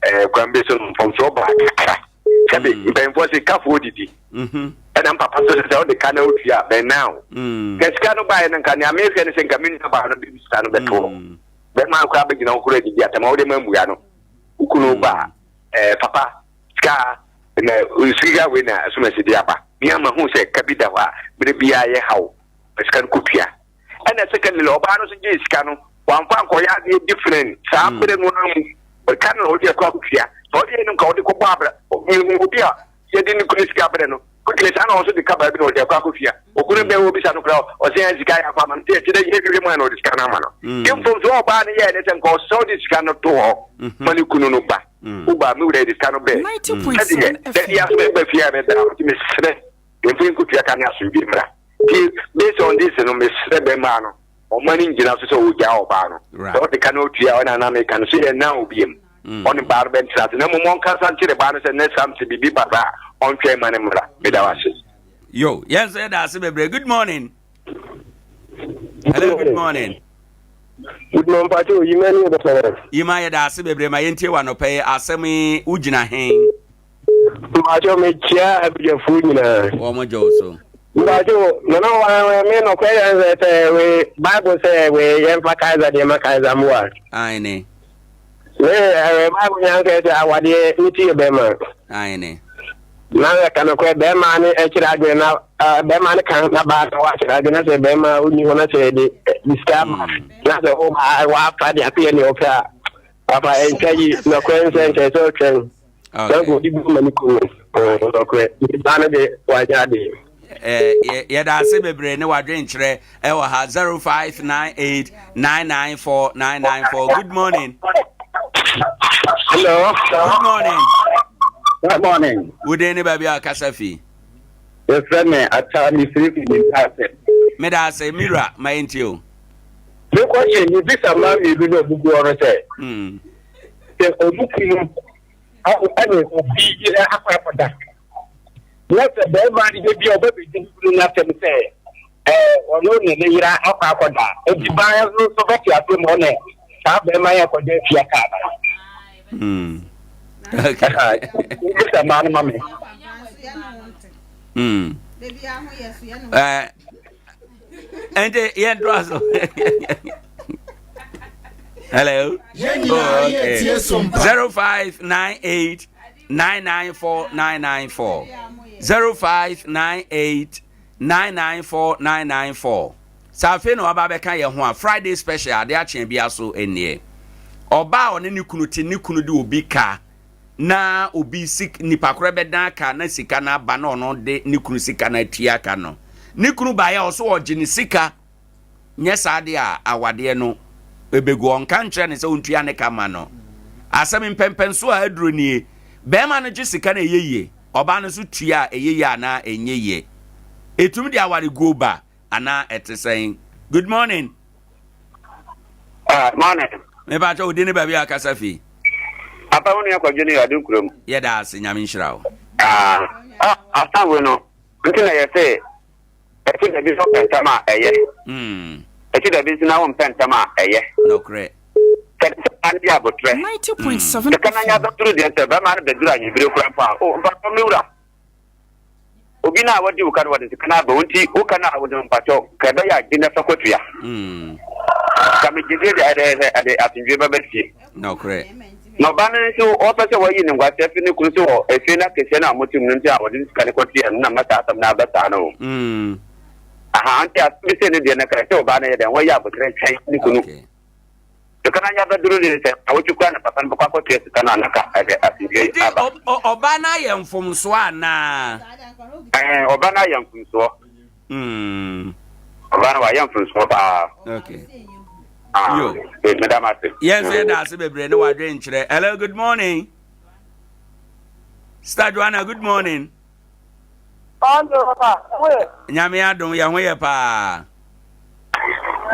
ɛɛ kwan bi so no mfomsoɔ baa kakra. Sɛbi mm. mpanyinfoɔ se kafoɔ didi. Mm-hmm. Ɛna mpapa so sɛ ɔde ka na otua bɛn na o. Mm. Kɛ sika no baeɛ no nka nea mehwɛ no sɛ nka me nuabaa no de sika no bɛto hɔ. Mm. Bɛrima no koraa bɛgyina hɔ koraa didi atɛm a wode ma mmua no. Wokunu ba ɛɛ papa sika na sika wei na asomasi de aba. Me ama hu sɛ ka bi da hɔ a bere biara yɛ haw sika no kɔtua. Ɛna secondly ɔbaa no nso gyee sika no wamfa ankɔyɛ adeɛ different saa mm. bere no ara mu ka no na ɔde akɔ akɔtua sɛ ɔde yɛ no nka ɔde kɔbɔ abra mehu obi a yɛde ne kunu sika brɛ no quickly saa na ɔnso de ka baabi na ɔde akɔ akɔtua okunu bɛn obisa no koraa ɔsɛ yɛn sika yɛ akɔ ama no nti ɛkyerɛ yɛ hwehwɛ mu a na ɔde sika no ama no mm. ke mfom so ɔbaa no yɛɛ ne sɛ nka ɔsɛ ɔde sika no to hɔ mm-hmm. ma ne kunu no ba mm. woba me wura de sika no bɛɛ sɛdeɛ dɛde aso bɛba fie a mɛda nti mesrɛ mfa nkotua ka ne asomdwe mmra nti based on this no mesrɛ bɛmaa no ɔma no ngyina so sɛ ɔgyaa ɔbaa no sɛ ɔde ka na ɔtua ɔna na meka no so yɛ na obiam mm. ɔne baa no bɛntena ase na mmom ɔnkasa nkyerɛ baa no sɛ next time sɛ biribi ba saa ɔntwɛn ma no mmra meda wo ase. Yo, yɛn nso yɛda ase bebree. Good morning. Hello, good morning. Good morning, Pacho. Yima ni ɔbɛsɔrɔ. Yima yɛda ase bebree ma yɛntie wɔ anɔpɛ yi asɛm yi wogyina he. Mpacho mekyia abadwafoɔ nyinaa. Wɔn gye wo so. Mpacho nana wa me nɔkɔ yɛn sɛ sɛ we bible sɛ we yɛn fa Kaiser deɛ ma Kaiser mmoa. Aane. Me ɛɛ Bible nyinaa sɛ sɛ awadeɛ ne ti yɛ bɛrima. Aane. Na yɛ ka nokorɛ bɛrima ne ɛkyerɛ adwene na bɛrima ne ka na baa na wakyerɛ adwene na sɛ bɛrima onni hɔ na sɛ de sika ama na sɛ ɔba wafa de akɔyɛ nea ɔpɛ a wafa ɛnkyɛ yi nokorɛ nsɛ nkyɛ sɛ ɔtwɛn na nka ɔde bi ma ne kunu nokorɛ baa no de wanyɛ adeɛ. Yɛda ase bebree ne wadwenkyerɛ ɛwɔ ha 0598 994 994. Good morning. Hello. Good morning. Good morning. Wodin ne baabi a kasa fi? Yɛfrɛ me Ata mefiri fi Nimpaase. Meda ase Mira ma yɛntie o. Me question mebisa mmaa mmienu na ɔmo gu hɔ no sɛ sɛ ɔmo kunu ɛne obi yere akɔ akɔda na sɛ bɛrima no bɛ bi a ɔbɛbɛdi ne kunu n'asɛm sɛ ɛɛ ɔno ne ne yere akɔ akɔda eti ban no nso bɛte ase ma ɔne saa bɛrima yɛ akɔda afia kaa no. Hmm. Bisa mmaa no ma me. Hmm. Eh, ɛnti yɛntoa so. Hello. Oh, okay. 0598 994 994 0598 994 994 Sɛ afei na waba abɛka yɛn ho a, Friday special ade akye bia so nnie. Ɔbaa a ɔne ne kunu te ne kunu de obi ka na obi sik nipa korɔ bɛdan ka na sika no aba na ɔno de ne kunu sika no atua ka no. Ne kunu baeɛ a ɔso ɔgye ne sika Nyɛ saa deɛ a, awadeɛ no bɛgu. Ɔnka nkyerɛ no sɛ ɔntua ne ka ma no. Asɛm mpɛmpɛnsoɔ a aduro nie. Barima no gye sika no a ɛyɛ yie, ɔbaa no nso tua a ɛyɛ yie anaa ɛnyɛ yie. Ɛtumi de awareguo ba anaa ɛte sɛn? Good morning. Ah, morning. Mepa kyɛ wo din ne baabi a kasa fi. Apa wo nua kwadwo ne yɛ ade nkurom. Yɛda ase, Nyame nhyira wo. Ah, ah, asan wei no, nti na yɛse Ɛte da bi nso wopɛ ntɛm a, ɛyɛ. Ɛte da bi nso na wompɛ ntɛm a, ɛyɛ. Nokorɛ. Sɛ ɛte sɛ ɔbaa no yɛ aboterɛ. Sika no anya bɛduru deɛ sɛ bɛrima no bɛduru anwummere koraa mpo a, o mpakyɛw me wura, obi no a wadi wo ka no wɔde sika no aba wo nti wo ka no a wode no mpakyɛw ka ɛbɛyɛ a gye na fa kɔtua. Ka megye die deɛ ɛde ɛde asomdwoeɛ bɛba fie. Nokorɛ. Na ɔbaa no nso ɔpɛ sɛ wɔyi ne nkwasea fi ne kunu so wɔ efie no akɛseɛ no a wɔte mu no nti a wɔde ne sika no kɔteɛ no na ma saa asɛm no aba saa no. Mm. Aha, nti asɛm bi sɛ ne deɛ no kae sɛ ɔbaa no yɛ dɛn wɔyɛ aboterɛ twɛn ne kunu. Sika no anya bɛduru ne sɛ awotwe kura na papa no bɛkɔ akɔtua sika no a na ka ɛde asomdwoe aba. Nti ɔbaa no ayɛ mfomsoɔ anaa? Ɛɛ, ɔbaa no ayɛ mfomsoɔ. Mm. Ɔbaa no wayɛ mfomsoɔ paa. Okay. Ah, Yo. Eh, meda mo ase. Yɛn nso yɛda ase bebree ne wadwen nkyerɛ. Hello, good morning. Star Joanna, good morning. Nyame adom yɛn ho yɛ paa.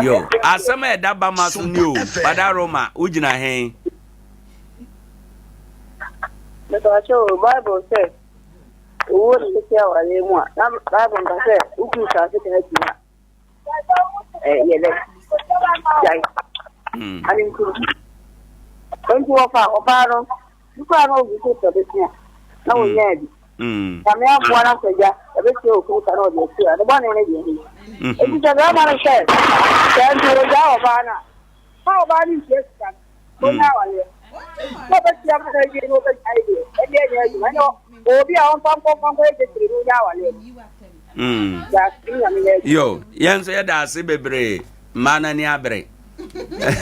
Yo, asɛm a ɛda ba ma so ni o. Fada Roma, wogyina he? Mepaakyɛw, Bible sɛ owuo na ɛtete awareɛ mu a, na Bible nka sɛ wokunu saa sika akyi a, yɛ dɛ gyae. Hmm. Ane nkuru. Nti wɔfa ɔbaa no, nukura na ogu so sɛ bɛsia na hmm. wɔnyaa bi. Hmm. Nyame aboa no asɛ gya, ɛbɛtua okunu ka na ɔde atua, ne bɔne no deɛ he. Enti sɛ bɛrima no sɛ, sɛ nti wɔgyaa ɔbaa no a, ma ɔbaa no ntua sika no. Ɔnya awareɛ. Sɛ ɔbɛtua ma no awie na ɔbɛgyae deɛ, ɛnneɛ ɛnyɛ adwuma. Ɛnneɛ ɔwɔ bi a ɔmfa nkɔ mfa nkɔyɛ titire na ɔnya awareɛ. Mm. Daase ne Nyame nyɛ adwuma. Yo, yɛn nso yɛda ase bebree. Mmaa no ani abere.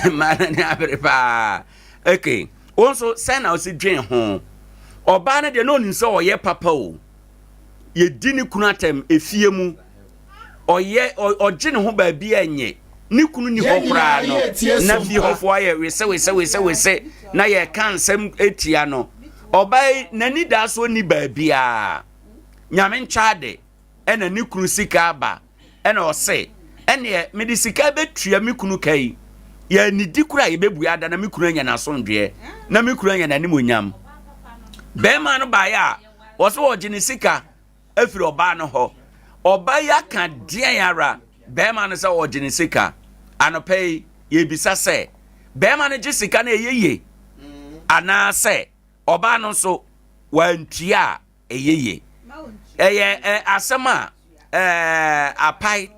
Mmaa no ani abere paa. Okay, wo nso sɛn na wosi dwen ho? Ɔbaa no deɛ na ɔnim sɛ ɔyɛ papa o. Yɛdi ne kunu atɛm efie mu. Ɔyɛ ɔgye ne ho baabi a ɛnyɛ. Ne kunu ni hɔ koraa no na fie hɔfoɔ ayɛ wese wese wese wese na yɛka nsɛm etia no. Ɔbaa yi n'ani daa so ni baabiara. Nyame nkyɛ ade ɛna ne kunu sika aba ɛna ɔse ɛneɛ mede sika bɛtua me kunu ka yi yɛanidi koraa yɛbɛbua ada na me kunu anya n'asomdwoeɛ na me kunu anya n'animonyam. Bɛrima no baeɛ a ɔse ɔgye ne sika afiri ɔbaa no hɔ. Ɔbaa yi aka deɛn ara bɛrima no sɛ ɔgye ne sika. Anɔpa yi yɛbisa sɛ bɛrima no gye sika no ɛyɛ yie anaasɛ ɔbaa no nso wantua a ɛyɛ yie. Ɛyɛ ɛ asɛm a ɛɛ apae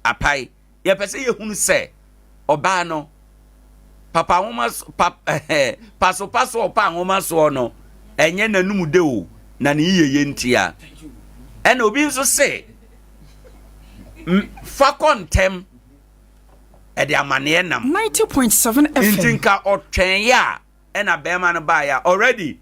apae. Yɛpɛ sɛ yɛhunu sɛ ɔbaa no Papa nwoma so pa ɛhɛ pasopaso ɔpa nwoma soɔ no ɛnyɛ n'anum de o na ne yiyeyɛ ntia. Ɛna obi nso se fa kɔ ntɛm ɛde amaneɛ nam. 90.7 FM. Nti nka ɔtwɛn yɛ a ɛna bɛrima no baeɛ a already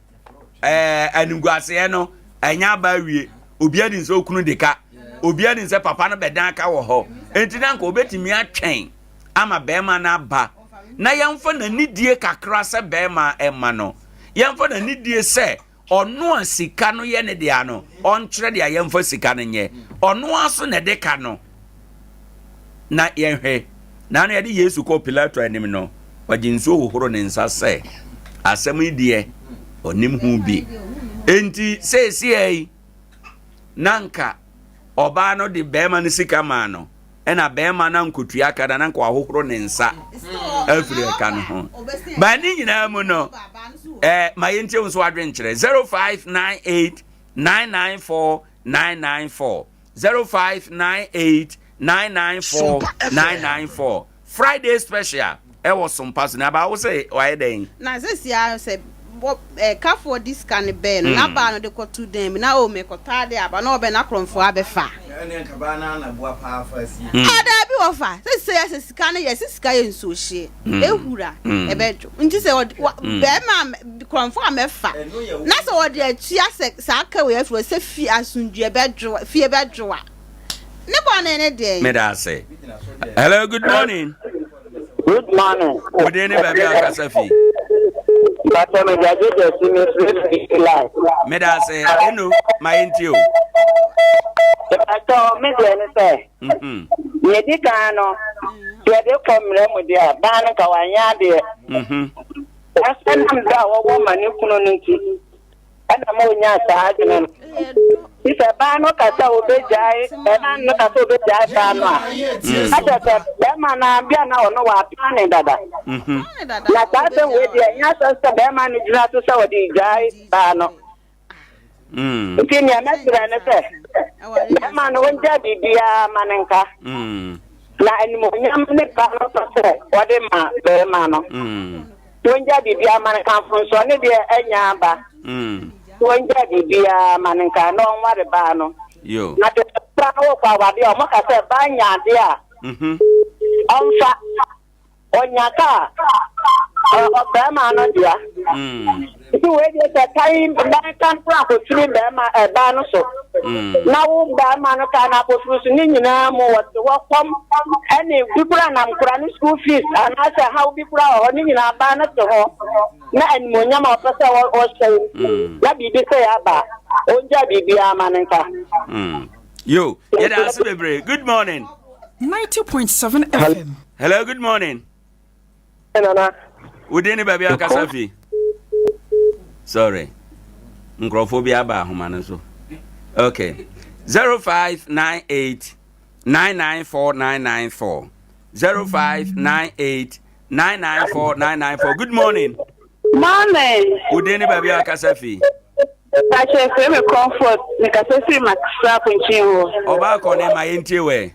ɛɛ animguaseɛ no ɛnyɛ aba awie obi adi nsɛ okunu de ka obi adi nsɛ papa no bɛdan ka wɔ hɔ nti na nka obetumi atwɛn ama bɛrima no aba na yɛmfa n'anidie kakra sɛ bɛrima ɛma no yɛmfa n'anidie sɛ ɔno a sika no yɛ ne dea no ɔnkyerɛ deɛ yɛmfa sika no nyɛ ɔno aso na ɛde ka no Na yɛnhwɛ, na ano yɛde Yesu kɔɔ Pilato anim no, ɔgye nsuo hohoro ne nsa sɛ, asɛm yi deɛ, ɔnim ho bi. Enti seesia yi, na nka ɔbaa no de bɛrima no sika maa no, ɛna bɛrima no ankotua ka na na nka wahohoro ne nsa afiri ɛka no ho. Ba ne nyinaa mu no, eh, ma yɛntie wo nso adwenkyerɛ 0598 994 994. 0598 994 994 Friday special ɛwɔ Sompa so na aba wo sɛ wayɛ dɛn. Na sɛsi ara sɛ wɔ ɛɛ kafoɔ de sika no bɛɛ no na mm. baa no de kɔto dan mu na o mekɔtɔ ade aba na ɔbɛ na korɔmfoɔ abɛfa. Mm. Adaa bi wɔ fa sɛsi yɛ sɛ sika no yɛ sɛ sika yɛ nsuo hyeɛ mm. ehura mm. ɛbɛdwo nti sɛ ɔde wa mm. bɛrima korɔmfo a mɛfa na sɛ ɔde atua sɛ saa ka wei afiri sɛ fie asomdue bɛdwo fie bɛdwo a ne bɔne ne deɛ. Meda ase. Hello, good morning. Good morning. Wode ne baabi a kasa fi. Bàtà mi gàdé dẹ̀sí mi firi fi láì. Meda ase, eno ma yɛn ti o. Bàtà mi deɛ ne sɛ. Mm-hmm. Deɛ edi kan no, deɛ de kɔ mmerɛ mu deɛ a, baa no nka wanyɛ adeɛ. Mm-hmm. Nanso ɛnam dɔ a wɔwɔ ma ne kunu no nti, ɛna ma onyaa saa adwene no. Nti sɛ baa no ka sɛ obegyae, bɛrima no ka sɛ obegyae baa no a, na kyerɛ sɛ bɛrima no ara bia na ɔno waplan dada. Mm-hmm. Na saa asɛm wei deɛ, ɛnyɛ asɛm sɛ bɛrima no gyina so sɛ ɔde gyae baa no. Mm. Nti nea mɛsrɛ ne sɛ, bɛrima no ɔngya biribiara ma no nka. Mm. Na animuonyam ne ba no pɛ sɛ ɔde ma bɛrima no. Mm. Wɔngya biribiara ma no nka mfomsoɔ ne deɛ anya aba. Wɔngya biribiara ma no nka na ɔnware baa no. Yo. Na tete koraa no wokɔ awadeɛ a wɔka sɛ baa nya adeɛ a mm-hmm. ɔmfa. Ɔnya ka a ɔbarima no dea. Nti wei deɛ sɛ kan ban ka no akɔfiri bɛrima ɛbaa no so na wo barima no ka no akɔfiri so ne nyinaa mu wɔte hɔ kɔm ɛne bi kora nam kora ne school fees anaasɛ haw bi kora wɔ hɔ ne nyinaa baa no te hɔ na animonyam a ɔpɛ sɛ ɔhyɛ na biribi sɛ aba ɔngya biribiara ma no nka. Yo, yɛda ase bebree. Good morning. 90.7 FM. Hello, good morning. Hey, Nana. Within the baby akasa fi. Sorry. Nkurɔfoɔ bi aba ahoma no so. Okay. 0598 994 994. 0598 994 994. Good morning. Morning. Within the baby akasa fi. Pakyɛ frɛ me Comfort, mekasa firi Maksa Aponkyen hɔ. Ɔbaa kɔ ne ma yɛntie wɛ.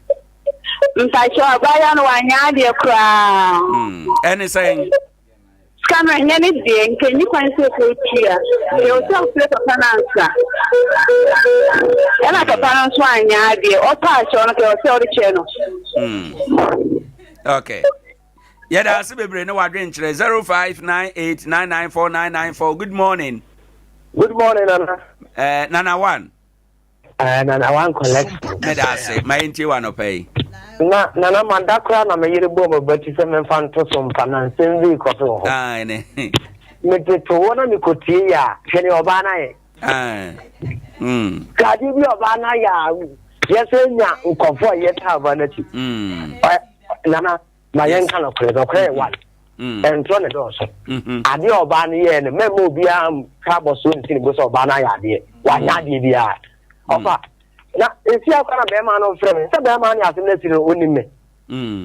Mpakyɛ ɔbaayewa no wanyɛ adeɛ koraa. Hmm, ɛne sɛn? Sika no ɛnyɛ ne deɛ, nka nni kwan sɛ ɔkɔtua. Ɛwɔ sɛ ɔfrɛ papa no ansa. Ɛna papa no nso anyɛ adeɛ, ɔpa akyɛw no ka ɛwɔ sɛ ɔde kyɛ no. Hmm. Okay. Yɛda ase bebree ne wadwenkyerɛ 0598994994. Good morning. Good morning, Nana. Nana one. Uh, Nana one collect. Meda ase ma yɛntie wɔ anɔpa yi. Na nana ma da koraa na me yere bɔɔ me bati sɛ memfa nto so mpa na nsɛm bi rekɔ so wɔ hɔ. Aane. Mete to hɔ na mekɔtie yɛ a, hwɛ nea ɔbaa no ayɛ. Mm. Kadeɛ bi a ɔbaa no ayɛ a yɛsɛ nya nkɔfoɔ a yɛtaa ɔbaa no akyi. Mm. Nana ma yɛnka nɔkorɛ, nɔkorɛ yɛ one. Mm. Ɛntorɔ ne dɔɔso. Mm-hmm. Adeɛ a ɔbaa no yɛɛ no, mɛmma obiara nka abɔsoɔ nsi ne bo sɛ ɔbaa no ayɛ adeɛ. Wanyɛ mm. adeɛ biara. Mm. Ɔfa, na esi akora na bɛrima no frɛ me sɛ bɛrima no asɛm no asi no ɔnim me.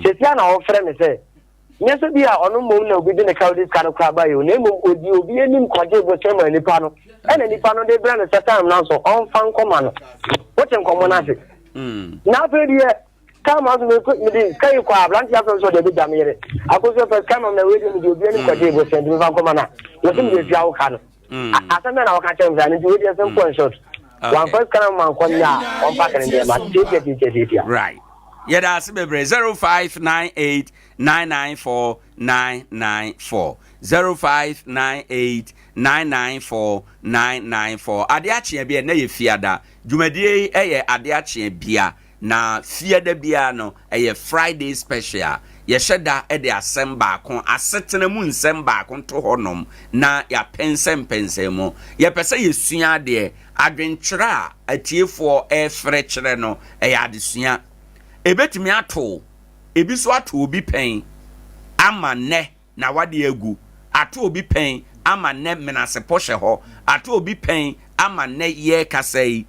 Sesia na ɔfrɛ me sɛ nyɛ sɛ bi a ɔno mmom na obi de ne ka ɔde sika no koraa baeɛ o, na mmom ɔdi obi anim kɔgye bosea maa nipa no, ɛna nipa no de brɛ no sɛ time no aso ɔmfa nkɔma no. Wote nkɔmmɔ no ase? Na afei deɛ. Sika ma nso mede sika yi kɔ a aberante afɛm sɛ ɔde abɛgya me yere. Akosua fa sika ma me na wei deɛ mede obi anim kɔgyee bosea nti memfa nkɔma no a wɔse mede atua wo ka no. Asɛm bɛn na wɔka kyerɛ me saa no nti wei deɛ simple and short. Wamfa sika no ma nkɔ nyɛ a ɔmpa kene nneɛma tiatia tiatia tiatia. Right. Yɛda ase bebree 0598 994 994 0598 994 994 Ade akyeɛ bi ɛnɛ yɛ fiada dwumadie yi ɛyɛ ade akyeɛ bia Na Fiada biara no, ɛyɛ Friday Special. Yɛhyɛ da de asɛm baako, asetena mu nsɛm baako to hɔnom na yɛapɛnsɛmpɛnsɛn mu. Yɛpɛ sɛ yɛsua adeɛ. Adwenkyerɛ a atiefoɔ refrɛ kyerɛ no, ɛyɛ adesua. Ɛbɛtumi ato wo, ebi nso ato obi pɛn ama nnɛ. na wade agu, ato obi pɛn ama nnɛ menasepɔ hyɛ hɔ, ato obi pɛn ama nnɛ yɛrekasa yi,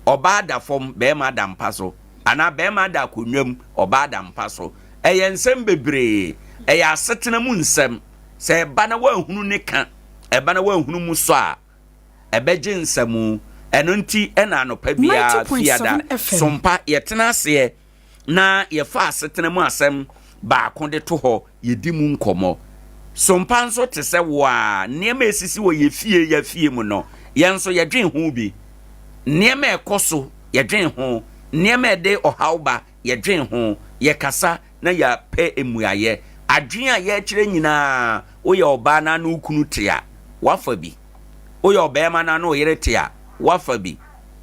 ɔbaa da fam, barima da mpa so, anaa barima da akonnwa mu, ɔbaa da mpa so. Ɛyɛ nsɛm bebree, ɛyɛ asetena mu nsɛm. Sɛ ɛba na woanhunu ne ka, ɛba na woanhunu mu sɔ a, ɛbɛgye nsamu. Ɛno nti na anɔpa biara, fiada, sompa, yɛtena aseɛ na yɛfa asetena mu asɛm baako de to hɔ, yɛdi mu nkɔmmɔ. Sompa nso te sɛ wo ara, nneɛma a ɛsisi wɔ yɛn fie yɛn afie mu no, yɛn nso yɛdwen ho bi. Nneɛma a ɛkɔ so, yɛdwen ho. Nneɛma a ɛde ɔhaw ba, yɛdwen ho. Yɛkasa na yɛapɛ mmuaeɛ. Adwene a yɛrekyerɛ nyinaa, woyɛ ɔbaa na ne wo kunu te a, woafa bi. Woyɛ ɔbarima na ne wo yere te a, woafa bi.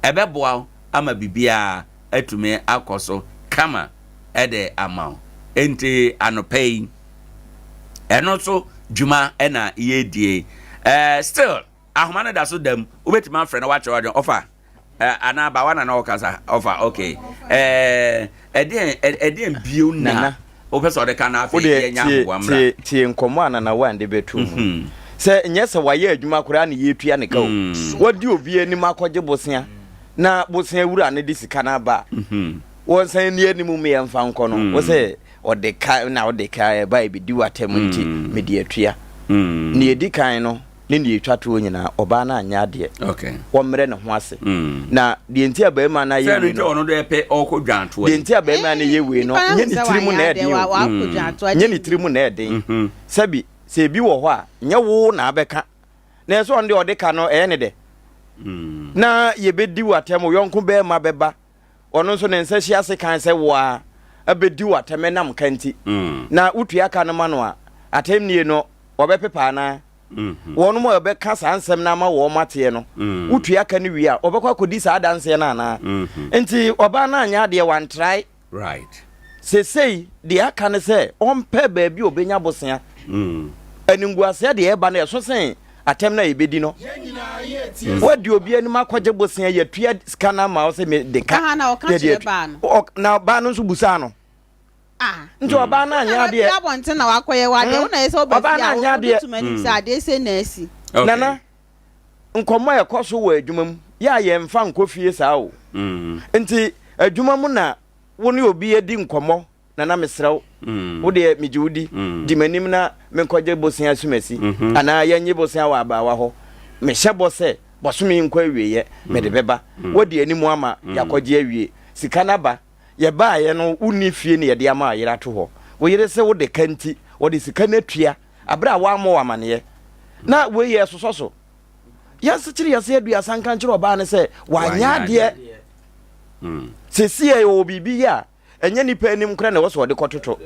Ɛbɛboa wo ama biribiara atumi akɔ so kama de ama wo. Enti anɔpa yi, ɛno nso dwuma na yɛredie. Eh, still, ahoma no da so da mu. Wobɛtumi afrɛ na woakyerɛ w'adwene. Ɔfa, eh, anaa bawa na na ɔkasa. Ɔfa, okay. Eh, ɛdeɛn, ɛdeɛn bio na wopɛ sɛ ɔde ka na afei yɛnya ahoboa mmra. Tie nkɔmmɔ a Nana Wan de bɛto mu. Mhm. Sɛ nyɛ sɛ wayɛ adwuma koraa na yɛtua ne ka o. Mm. Wadi obi anim akɔgye bosea. na bosea wura no de sika no aba a, wɔnsan nni anim ma yɛmfa nkɔ no, wo sɛ ɔde ka na ɔde ka ɛba ɛbɛdi w'atɛm nti mede atua. Nea ɛdi kan no ne nea ɛtwa toɔ nyinaa, ɔbaa no anyɛ adeɛ. Wɔmmrɛ ne ho ase. Na deɛ nti a barima no ayɛ wei no, deɛ nti a barima no yɛ wei no, nyɛ ne tiri mu na ɛden o. Nyɛ ne tiri mu na ɛden. Sɛbi, sɛ ebi wɔ hɔ a, nyɛ wo na abɛka. Na ɛsɛ ɔno deɛ ɔde ka no ɛyɛ ne dɛ. Mm. Na yɛbɛdi wo atɛm, wo yɔnko bɛrima bɛba, ɔno nso ne nsa hyia ase kan sɛ wo a abɛdi wo atɛm ɛnam ka nti. Mm. Na wotua ka no ma no a, atɛm nie no wɔbɛpepa anaa? Mm-hmm. Wɔnom a wɔbɛka saa nsɛm no ama wɔn ateɛ no, mm. wotua ka no wie a, wɔbɛkɔ akɔdi saa adanseɛ no anaa? Mm-hmm. Nti ɔbaa no anyɛ adeɛ wantrae. Right. Sesei deɛ aka ne sɛ ɔmpɛ baabi a ɔbɛnya bosea. Mm. Animguaseɛ deɛ ɛba no ɛso sen atɛm no a yɛbɛdi no. Woadi obi anim akɔgye bosea yɛtua sika no ama wo sɛ mede ka. Na ɔka kyerɛ baa no. Na baa no nso busaa no. Ah. Nti ɔbaa no anyɛ adeɛ. Wona abɔnten na wakɔyɛ w'adeɛ. Wona yɛ sɛ woba fie a wode to m'anim sɛ adeɛ sei na asi. Nana, nkɔmmɔ a ɛkɔ so wɔ adwuma mu yɛ a yɛmfa nkɔ fie saa o. Nti adwuma mu na wo ne obi adi nkɔmmɔ, Nana mesrɛ wo, wo deɛ megye wo di, di m'anim na menkɔgye bosea asumasi anaa yɛnnye bosea wɔ abaawa hɔ. Mehyɛ bɔ sɛ bɔsome yi nkɔ awieeɛ mede bɛba. Woadi anim ama yɛakɔgye awie. Sika no aba. Yɛbaeɛ no wonni fie na yɛde ama wo yere ato hɔ. Wo yere se wode ka nti ɔde sika no atua bere a wammɔ wo amanneɛ. Na wei yɛ sosɔ so. Yɛnsekyere yɛn se aduasa nka nkyerɛ ɔbaa no sɛ wanyɛ adeɛ. Hmm. Seesei a ɔwɔ biribi yɛ a, ɛnyɛ nnipa anim koraa na ɛwɔ sɛ ɔde kɔtoto.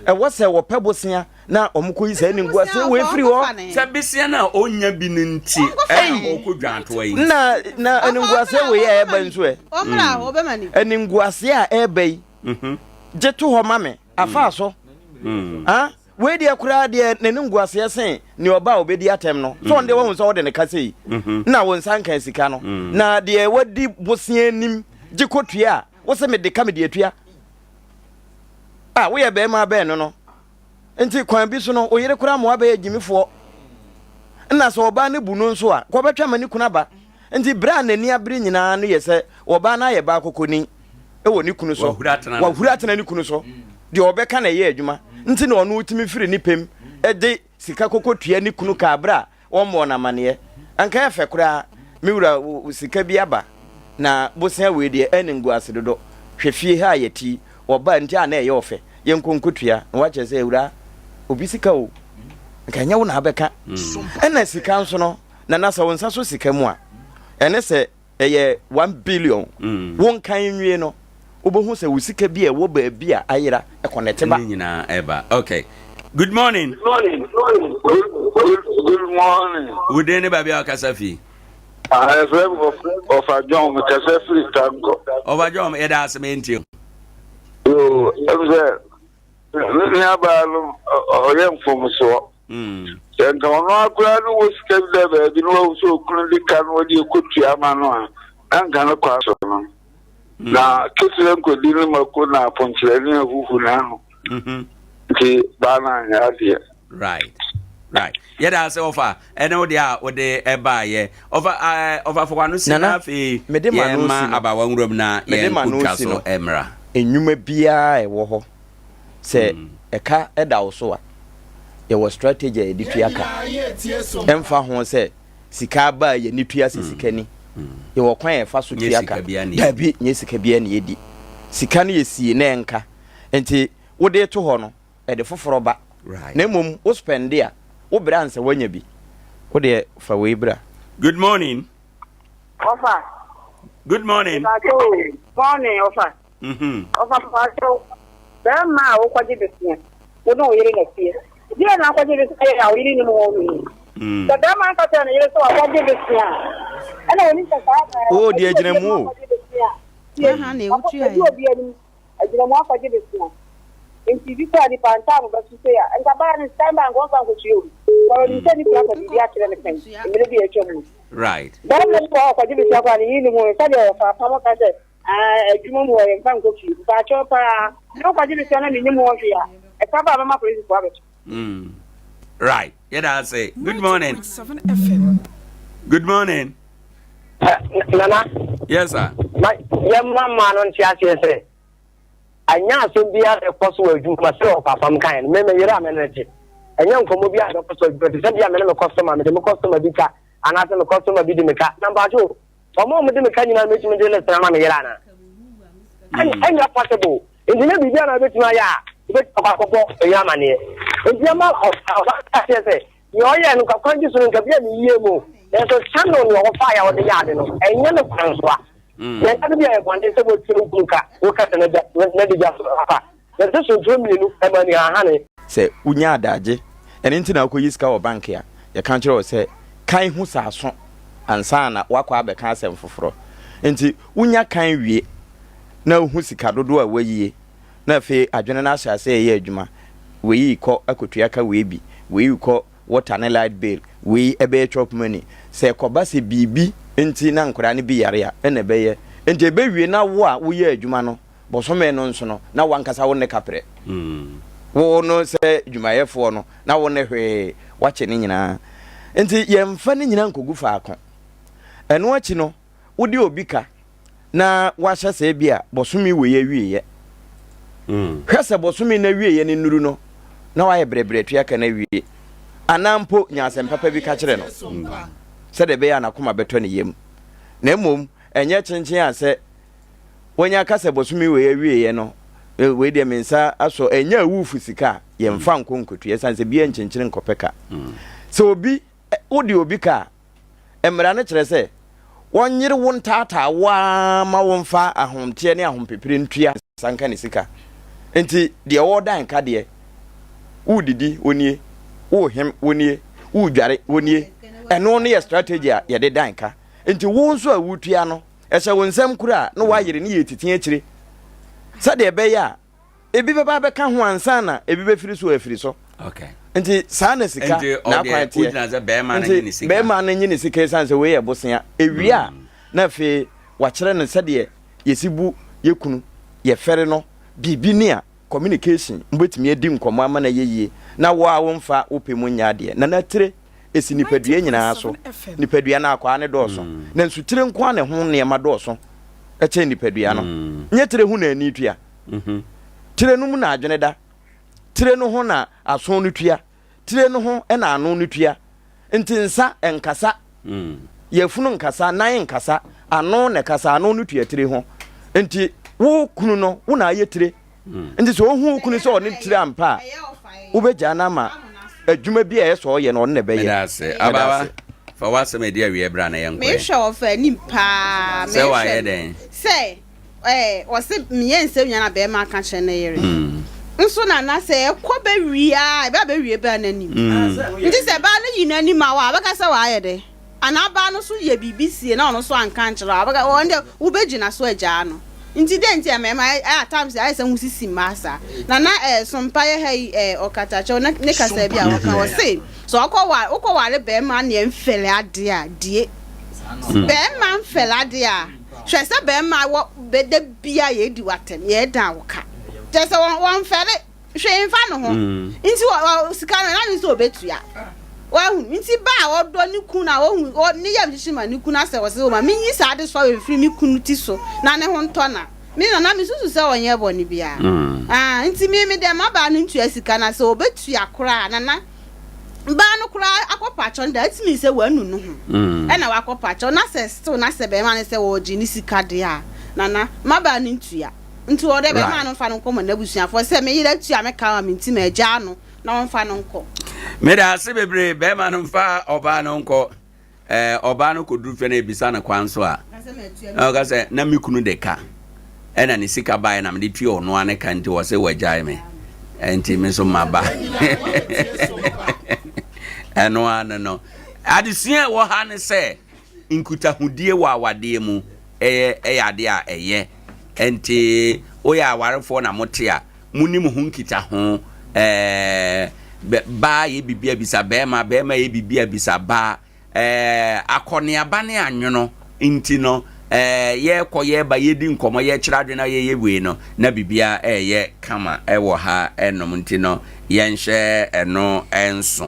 Ɛwɔ sɛ wɔpɛ bosea na wɔkɔyi saa animguaseɛ wei firi hɔ. Sɛ besia no a ɔnnya bi no nti ɛna ɔkɔ dwantoa yi. Na na animguaseɛ wei a ɛreba nso ɛ. Animguaseɛ a ɛreba yi, mhm. gye to hɔ ma me. Afaa so. Ah, wei deɛ koraa deɛ n'animguaseɛ sen nea ɔba a ɔbɛdi atɛm no. So ɔno deɛ wahu sɛ wode ne ka sei, na wo nsa nka sika no. Na deɛ wadi bosea anim gye kɔtua a, wo se mede ka mede atua. Ah, woyɛ barima bɛn no no. Nti kwan bi so no, wo yere koraa ma woabɛyɛ gyimifoɔ. Nna sɛ ɔbaa no bu no nso a, kɔbɛtwa ama ne kunu aba. Nti berɛ a n'ani abere nyinaa no yɛ sɛ ɔbaa no ayɛ baa kɔkɔni wɔ ne kunu so. Wahuri atena ne kunu so. Deɛ ɔbɛka na ɛyɛ adwuma. Nti na ɔno tumi firi ne pɛm de sika kɔkɔ tua ne kunu ka berɛ a wɔmmɔɔ no amaneɛ. Anka ɛyɛ fɛ koraa, me wura wo sika bi aba na bosea wei deɛ ɛne ngu ase dodo. Hwɛ fie ha a yɛte yi, wɔbaa nti a na ɛyɛ ɔfɛ, yɛnkɔ nkɔtua, na woakyerɛ sɛ awuraa, obi sika o, nka ɛnyɛ wo na abɛka. Ɛna sika nso no, Nana sɛ wo nsa so sika mu a, ɛne sɛ ɛyɛ 1 billion, wo nkan nwie no, wobɛhu sɛ wo sika bi a ɛwɔ baabi a ayera ɛkɔnɛte ba. Ne nyinaa ɛba. Okay. Good morning. Good morning. Good morning. Wo din ne baabi a wakasa fi? Ɛfrɛ me Ɔfa John, mekasa firi Tankɔ. Ɔfa John, yɛda ase ma yɛntie. Yoo, ɛm sɛ me nuabaa no ɔyɛ mfomsoɔ. Sɛ nka ɔno akora no wɔ sika bi da baabi na wahu sɛ okunu de ka no ɔde ɛkɔtua ama no a, na nka no kɔ so no. Na ketewa nkɔdi ne mako na aponkyerɛne ahuhu n'aho. Nti baa no anyɛ adeɛ. Right. Yɛda ase ɔfa ɛne wo deɛ a wode ɛbaayɛ. Ɔfa ɛɛ ɔfa fɔ wano si na afei mede ma no yɛn ma si no. abawa nwuram na Mede yɛn ma no kotwa si so no. ɛmra. Nnwuma biara a ɛwɔ hɔ sɛ ɛka da wo so a, yɛwɔ strategy a yɛde tua ka. Ɛmfa ho sɛ sika aba a yɛni tua sɛ sika ni. Yɛwɔ kwan a yɛfa so Nyɛ tua sika ka. biara na yɛdi. Dabi, nyɛ sika biara na yɛdi. Sika no yɛsie na ɛnka. Nti wode to hɔ no, ɛde foforɔ ba. Right. Na mmom wo spɛnde a, wo brɛ ansa woanya bi. Wo deɛ fa wei bra. Good morning. Ɔfa. Good morning. Mpakyɛw o. Morning ɔfa. Ɔfa mpakyɛw. Bɛrima a wokɔgye besia, wo ne wo yere na fie. Deɛ na akɔgye besia yɛ a wo yere nim ho hwee. Sɛ bɛrima nka kyerɛ ne yere sɛ wakɔgye besia a, ɛna onim sɛ saa O deɛ gyina mu o. akɔgye besia. Aha na ɛwotua Akɔgye yɛ. obi anim agyina mu akɔgye besia. Nti bi koraa nipa ntaam bɛso sei a, nka baa no sika mba nka ɔmfa nkɔtua obi. But onim sɛ ne kunu aka biribi akyerɛ no pɛn mmerɛ bi a atwa mu no. Right. Bɛrima bi wɔ hɔ a ɔkɔgye besia koraa ne yere nim ho sɛdeɛ ɔfa apam ka sɛ ah, adwuma mu hɔ yɛmfa nkɔ fie. Mpaakyɛw paa, ne wokɔgye besia na mennim ho hwee a, ɛka ba a mɛma polisifoɔ abɛto. Right. Yɛda ase. Good morning. Good morning. Nana. Yes, sir. Ma yɛmma mmaa no nte aseɛ sɛ ɛnyɛ asɛm biara na ɛkɔ so wɔ adwuma sɛ ɔpapam kan no mɛmɛ yere a me ne te ɛnyɛ nkɔmmɔ biara na ɛkɔ so adwuma te sɛ bia me ne me kɔstɔma mede me kɔstɔma bi ka anaasɛ me kɔstɔma bi de me ka na mpaakye o wɔn a wɔde me ka nyinaa mɛtumi de list ama me yere anaa ɛnyɛ possible nti nyɛ biribi a na wobɛtumi ayɛ a wobɛtumi akɔ akɔbɔ ɛyɛ amaneɛ nti ɛma ɔba aseɛ sɛ Nea ɔyɛɛ no nka kwan bi so no nka bi a ne yie mu nanso channel nea ɔfaeɛ a ɔde yɛ ade no ɛnyɛ ne kwan so a. Yɛn kasa bi a yɛ bɔne sɛ wɔatua wo kunu ka wo kasa na gya na de gya so afa na sɛ sontoro mmienu ɛma ni hahane. Sɛ wunya adagye, ɛno nti na wokɔyi sika wɔ bank a, yɛka kyerɛ wo sɛ kan hu sɛ aso ansa na woakɔ abɛka asɛm foforɔ. Nti wonya kan wie na wohu sika dodoɔ a woayie na afei adwene no ahyɛ aseɛ reyɛ adwuma, wei rekɔ akɔtua ka wei bi, wei rekɔ water ne light bill, wei ɛbɛyɛ chop money. Sɛ ɛkɔba sɛ biribi nti na nkwadaa no bi yare a, ɛna ɛbɛyɛ. Nti ɛbɛwie na wo a woyɛ adwuma no, bosome no nso no, na w'ankasa wo nne kaprɛ. Wo no sɛ dwumayɛfoɔ no, na wo nne hwee, woakyɛ ne nyinaa. Nti yɛmfa ne nyinaa nkɔgu faako. Ɛno akyi no, wode obi ka na wahyɛ sɛ ebi a bɔsome wei awieɛ. Hwɛ sɛ bɔsome no awieɛ no nnuru no na wayɛ brɛbrɛ tua ka no awie. Anaa mpo nya asɛm papa bi ka kyerɛ no sɛdeɛ ɛbɛyɛ a n'akoma bɛtɔ ne yam. Na mmom ɛnyɛ kyenkyen a sɛ wanya ka sɛ bɔsome wei awieɛ no wei deɛ me nsa asɔ ɛnyɛ awuufo sika a yɛmfa nkɔ nkotua ɛsiane sɛ biara nkyenkyene nkɔpɛ ka. Sɛ obi wode obi ka a Mmara no kyerɛ sɛ wɔnyere wo ntaataa wo ara ma womfa ahomteɛ ne ahompepere ntua nsa nka ne sika. Enti deɛ ɔredan ka deɛ, woredidi, ɔnie, worehem, ɔnie, woredware, ɔnie. Ɛno no yɛ strategy a yɛde dan ka. Enti wo nso a woretua no, ɛhyɛ wo nsam kura a na woayere ne yɛ titi akyire sɛdeɛ ɛbɛyɛ a ebi bɛba abɛka ho ansa na ebi bɛfiri so afiri so. Okay. Nti saa na sika n'akwan teɛ. Nti bɛrima no nye ne sika esiane sɛ wei yɛ bosea. Ewie a na afei wakyerɛ no sɛdeɛ yɛsi bu yɛ kunu, yɛfɛre no, biribi ne a communication mobɛtumi adi nkɔmmɔ ama no ayɛ yie na wo a womfa wo pɛ mu nyɛ adeɛ. Nana tire ɛsi nipadua nyinaa so. Nipadua no akwaa no dɔɔso. Nanso tire nko ara na ɛho nneɛma dɔɔso kyɛn nipadua no. Nyɛ tire ho na ani tua. Tire no mu na adwene da. Tire no ho na aso no tua. Tire no ho na ano no tua. Nti nsa nkasa, yafunu nkasa, nan nkasa, ano na ɛkasa, ano no tua tire ho. Nti. Wo kunu no, wo na ayɛ tire. Nti sɛ ohu wo kunu sɛ ɔne tire ampa a, wobɛgyaa no ama adwuma bi a ɛyɛ sɛ ɔyɛ no, ɔno na ɛbɛyɛ. Meda ase. Abaawa, fa w'asɛm a ɛdi awieɛ bra na yɛnkɔ ɛ. Mehwɛ ɔfa anim paa. Sɛ wayɛ dɛn? Sɛ ɛɛ ɔse meyɛ nsɛm nyinaa na bɛrima aka kyerɛ ne yere. Nso na na sɛ ɛkɔ bɛwie a, ɛbɛ abɛwie baa n'anim. Nti sɛ baa no yi n'anim a, wa bɛka sɛ wayɛ dɛ? Anaa baa no so yɛ biribi sie na ɔno nso anka ankyerɛ wo a, wobɛka ɔno deɛ wobɛgyina so agyaa no. Nti dɛn nti a mmarima ɛ at times ayɛ sɛ ho sisi mmaa saa. Na na ɛ Sompa yɛ ha yi ɛ ɔkatakyɛw na ne kasa bi a ɔka ɔse sɛ ɔkɔ wa wokɔ ware barima neɛ mfɛle adeɛ a die. Barima mfɛle adeɛ a hwɛ sɛ barima wɔ bɛ da bia yɛdi w'atɛm yɛdan wo ka. Kyerɛ sɛ wɔn wɔmfɛle. Hwee mfa ne ho. Nti wɔ sika no n'adwene sɛ obetua. Wahu nti ba a ɔdɔ ne kunu a ohu ɔ ne yam hyehye ma ne kunu asɛ ɔsɛ o ma menyi saa adesoa wei mfiri me kunu ti so na ne ho ntɔ na me nana mesusu sɛ ɔnyɛ bɔne biara. Ah nti me me deɛ mmabaa no ntua sika na sɛ obetua koraa nana baa no koraa akɔpa kyɛw no that means sɛ wanu ne ho ɛna wakɔpa kyɛw na sɛ still na sɛ bɛrima no sɛ ɔregye ne sika deɛ a nana mmabaa no ntua. Nti ɔwɔ dɛ bɛrima no mfa no nkɔ ma n'abusuafoɔ sɛ me yere atua me ka ma me nti magyaa no na ɔmfa no nkɔ. Meda ase bebree bɛrima no mfa ɔbaa no nkɔ ɛɛ ɔbaa no kɔduru fie no ebisa no kwan so a na ɔka sɛ na me kunu de ka ɛna ne sika baeɛ na mede tua ɔno ara ne ka nti wɔ sɛ wagyae me nti me nso maba ɛno ano no adesua a ɛwɔ ha ne sɛ Nkutahodie wɔ awadeɛ mu yɛ yɛ adeɛ a ɛyɛ. Nti woyɛ awarefoɔ na mote a, monni mo ho nkitaho. Ɛɛ, baa yɛ biribi a bisa bɛrima, bɛrima yɛ biribi a bisa baa. Ɛɛ, akɔneaba ne anwono nti no, ɛɛ, yɛrekɔ yɛreba, yɛdi nkɔmmɔ, yɛrekyerɛ adwene na yɛyɛ wei no, na biribiara ɛreyɛ kama wɔ ha nom nti no, yɛnhyɛ ɛno nso.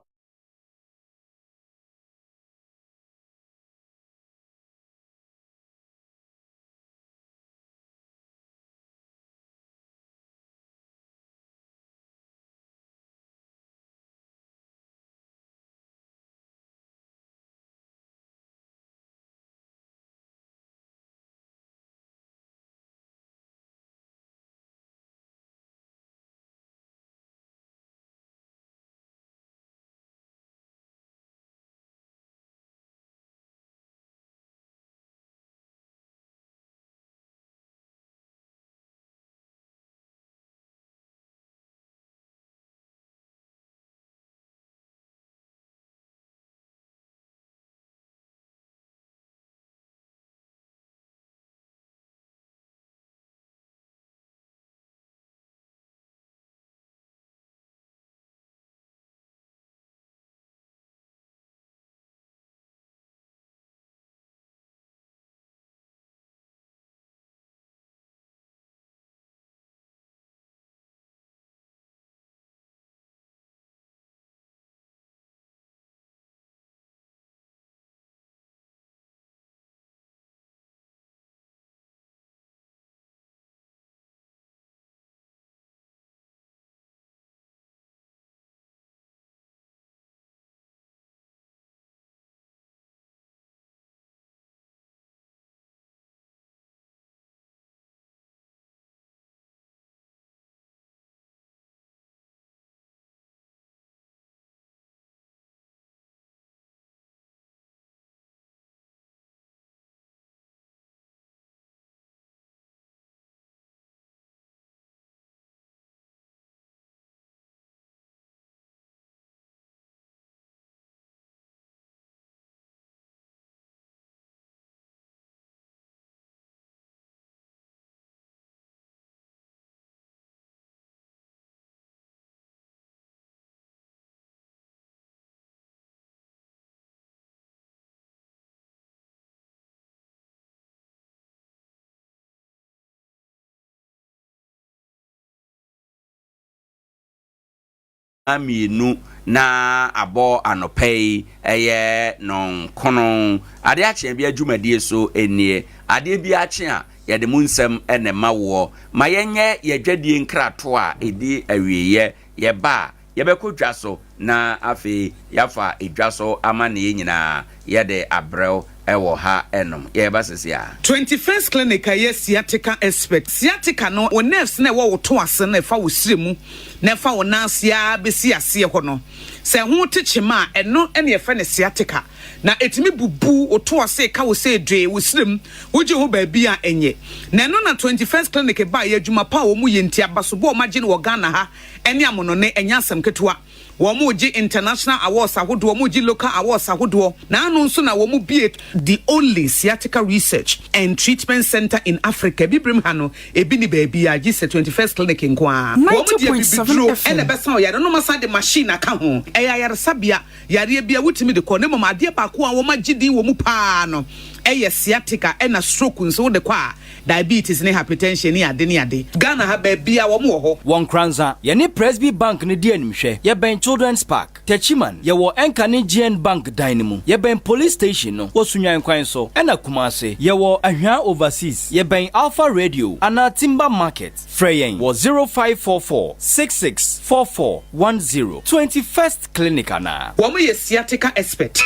Mmienu na abɔ anɔpa yi ɛyɛ nnɔnkono. Adeɛ akye a bia dwumadie so nie. Adeɛ bi akye a yɛde mu nsɛm na ɛma woɔ. Ma yɛnyɛ yɛdwadie nkratoɔ a ɛdi awieɛ. Yɛba a yɛbɛkɔ dwa so na afei yɛafa dwa so amanneɛ nyinaa yɛde abrɛ wo. Ɛwɔ ha ɛnom. Yɛreba sese a. 21st Clinic a ɛyɛ sciatica expert. Sciatica no, wo nerves no a ɛwɔ wo to ase no a ɛfa wo srɛ mu na ɛfa wo nan ase ara bɛsi aseɛ hɔ no, sɛ ɛho te kyema a, ɛno na yɛfrɛ no sciatica. Na ɛtumi bubu wo to ase, ka wo sɛ dwee, wo srɛ mu, wogye ho baabi a ɛnyɛ. Na ɛno na 21st Clinic baeɛ, adwuma pa a wɔyɛ nti, abasobɔ a wɔagye no wɔ Ghana ha ne amonɔne, ɛnyɛ asɛm ketewa. Wɔregye international awards ahodoɔ, wɔregye local awards ahodoɔ, na ano nso na wɔbue the only sciatica research and treatment centre in Africa. Abibirem ha no, ebi nni baabiara gye sɛ 21st Clinic nko ara. Wɔde abibiduro na ɛbɛsa wo yareɛ, na wɔasan de machine aka ho. Ɛyɛ ayaresabea, yareɛ biara wotumi de kɔ, na mmom adeɛ baako a wɔagye din wɔ mu pa ara no yɛ sciatica, ɛna stroke nso wode kɔ a, diabetes ne hypertension ne ade ne ade. Ghana ha baabiara wɔn wɔ hɔ. Wɔ Nkoranza, yɛne Presby Bank no di animhwɛ. Yɛbɛn Children's Park. Techiman, yɛwɔ Ɛnka ne GN Bank dan no mu. Yɛbɛn Police Station no wɔ Sunyani kwan so. Ɛna Kumasi, yɛwɔ Ahwea Overseas. Yɛbɛn Alpha Radio anaa Timber Market. Frɛ yɛn wɔ 0544 66 44 10. 21st Clinic anaa. Wɔn yɛ sciatica expert.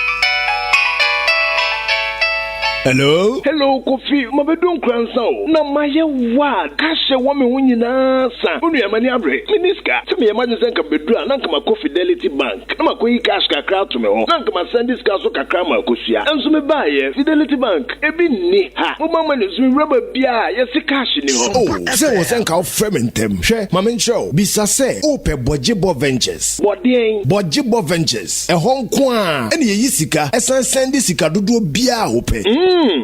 Hello? Hello Kofi, mabedu Nkoransa o, na mayɛ wild, cash a ɛwɔ me ho nyinaa sa. Wo nua m'ani abere, menni sika. Sɛ meyɛ m'adwene sɛ nka mebedu a, na nka makɔ Fidelity Bank na makɔyi cash kakra ato me hɔ, na nka masɛnde sika nso kakra ama Akosua. Nso mebaeɛ, Fidelity Bank, ebi nni ha. Mobile money nso mewura baabiara a, yɛse cash nni hɔ. Oh, sɛ wɔ sɛ nka wofrɛ me ntɛm. Hwɛ, ma menkyerɛ wo. Bisa sɛ wopɛ Bɔgyebɔ Ventures. Bɔ deɛn? Bɔgyebɔ Ventures. Ɛhɔ nko ara na yɛyi sika san sɛnde sika dodoɔ biara a wopɛ.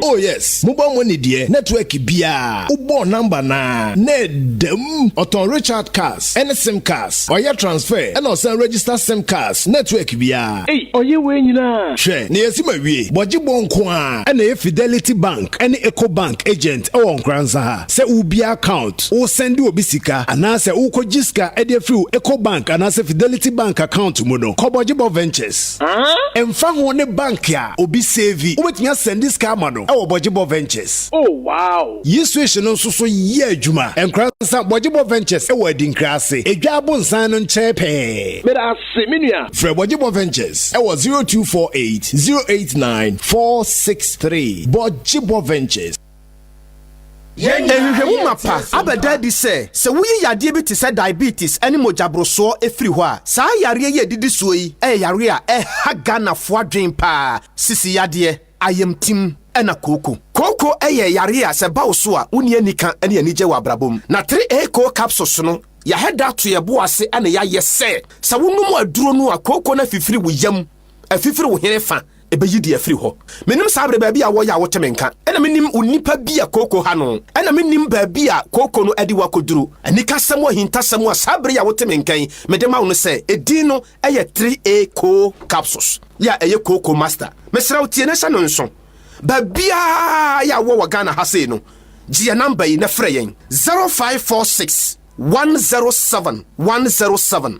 Oh yes, mobile money deɛ, network biara, wobɔɔ number no ara na ɛda mu. Ɔtɔn recharge cards ne sim cards, ɔyɛ transfer ɛna ɔsan register sim cards network biara. Ei, ɔyɛ wei nyinaa? Hwɛ, na yɛasi ma wie. Bɔgyebɔ nko ara na ɛyɛ Fidelity Bank ne Ecobank agent wɔ Nkoranza ha. Sɛ wobue account, woresɛnde obi sika, anaasɛ worekɔgye sika de afiri wo Ecobank anaasɛ Fidelity Bank account mu no, kɔ Bɔgyebɔ Ventures. Ɛmfa ho ne bank a obi save, wobɛtumi asɛnde sika ama no wɔ Bɔgyebɔ Ventures. Oh wow! Yi switch no nso so yɛ adwuma. Nkoranza, Bɔgyebɔ Ventures wɔ Adinkra ase, Edwa Abonsan no nkyɛn pɛɛ. Meda ase, me nua. Frɛ Bɔgyebɔ Ventures wɔ 0248 089 463. Bɔgyebɔ Ventures. Nhwehwɛmu mapa abɛda adi sɛ, sɛ woyi yadeɛ bi te sɛ diabetes ne mogyaborosoɔ firi hɔ a, saa yareɛ yi a ɛdidi soɔ yi yɛ yareɛ a ɛha Ghanafoɔ adwene pa ara, sisi yadeɛ, ayamtim ɛna kooko. Kooko yɛ yareɛ a sɛ ɛba wo so a, wonni anika ne anigye wɔ abrabɔ mu. Na 3A Koo Capsules no, yɛahɛ da ato yɛn bo ase na yɛayɛ sɛ, sɛ wonom aduro no a, kooko no afifiri wo yam, afifiri wo hene fa. Ebeyi deɛ afiri hɔ. Menim saa bere baabi a wɔyɛ a wote me nka. Ɛna menim onipa bi a kooko ha no. Ɛna menim baabi a kooko no de wo akɔduru. Anikasɛm ahintasɛm a saa bere yi a wote me nka yi mede ma wo no sɛ, edin no yɛ 3A Koo Capsules, yɛ a ɛyɛ Kooko Master. Mesrɛ wo tie na hyɛ no nso. Baabiara yɛ a wowɔ wɔ Ghana ha sei no, gye yɛn namba yi na frɛ yɛn, 0546 107 107,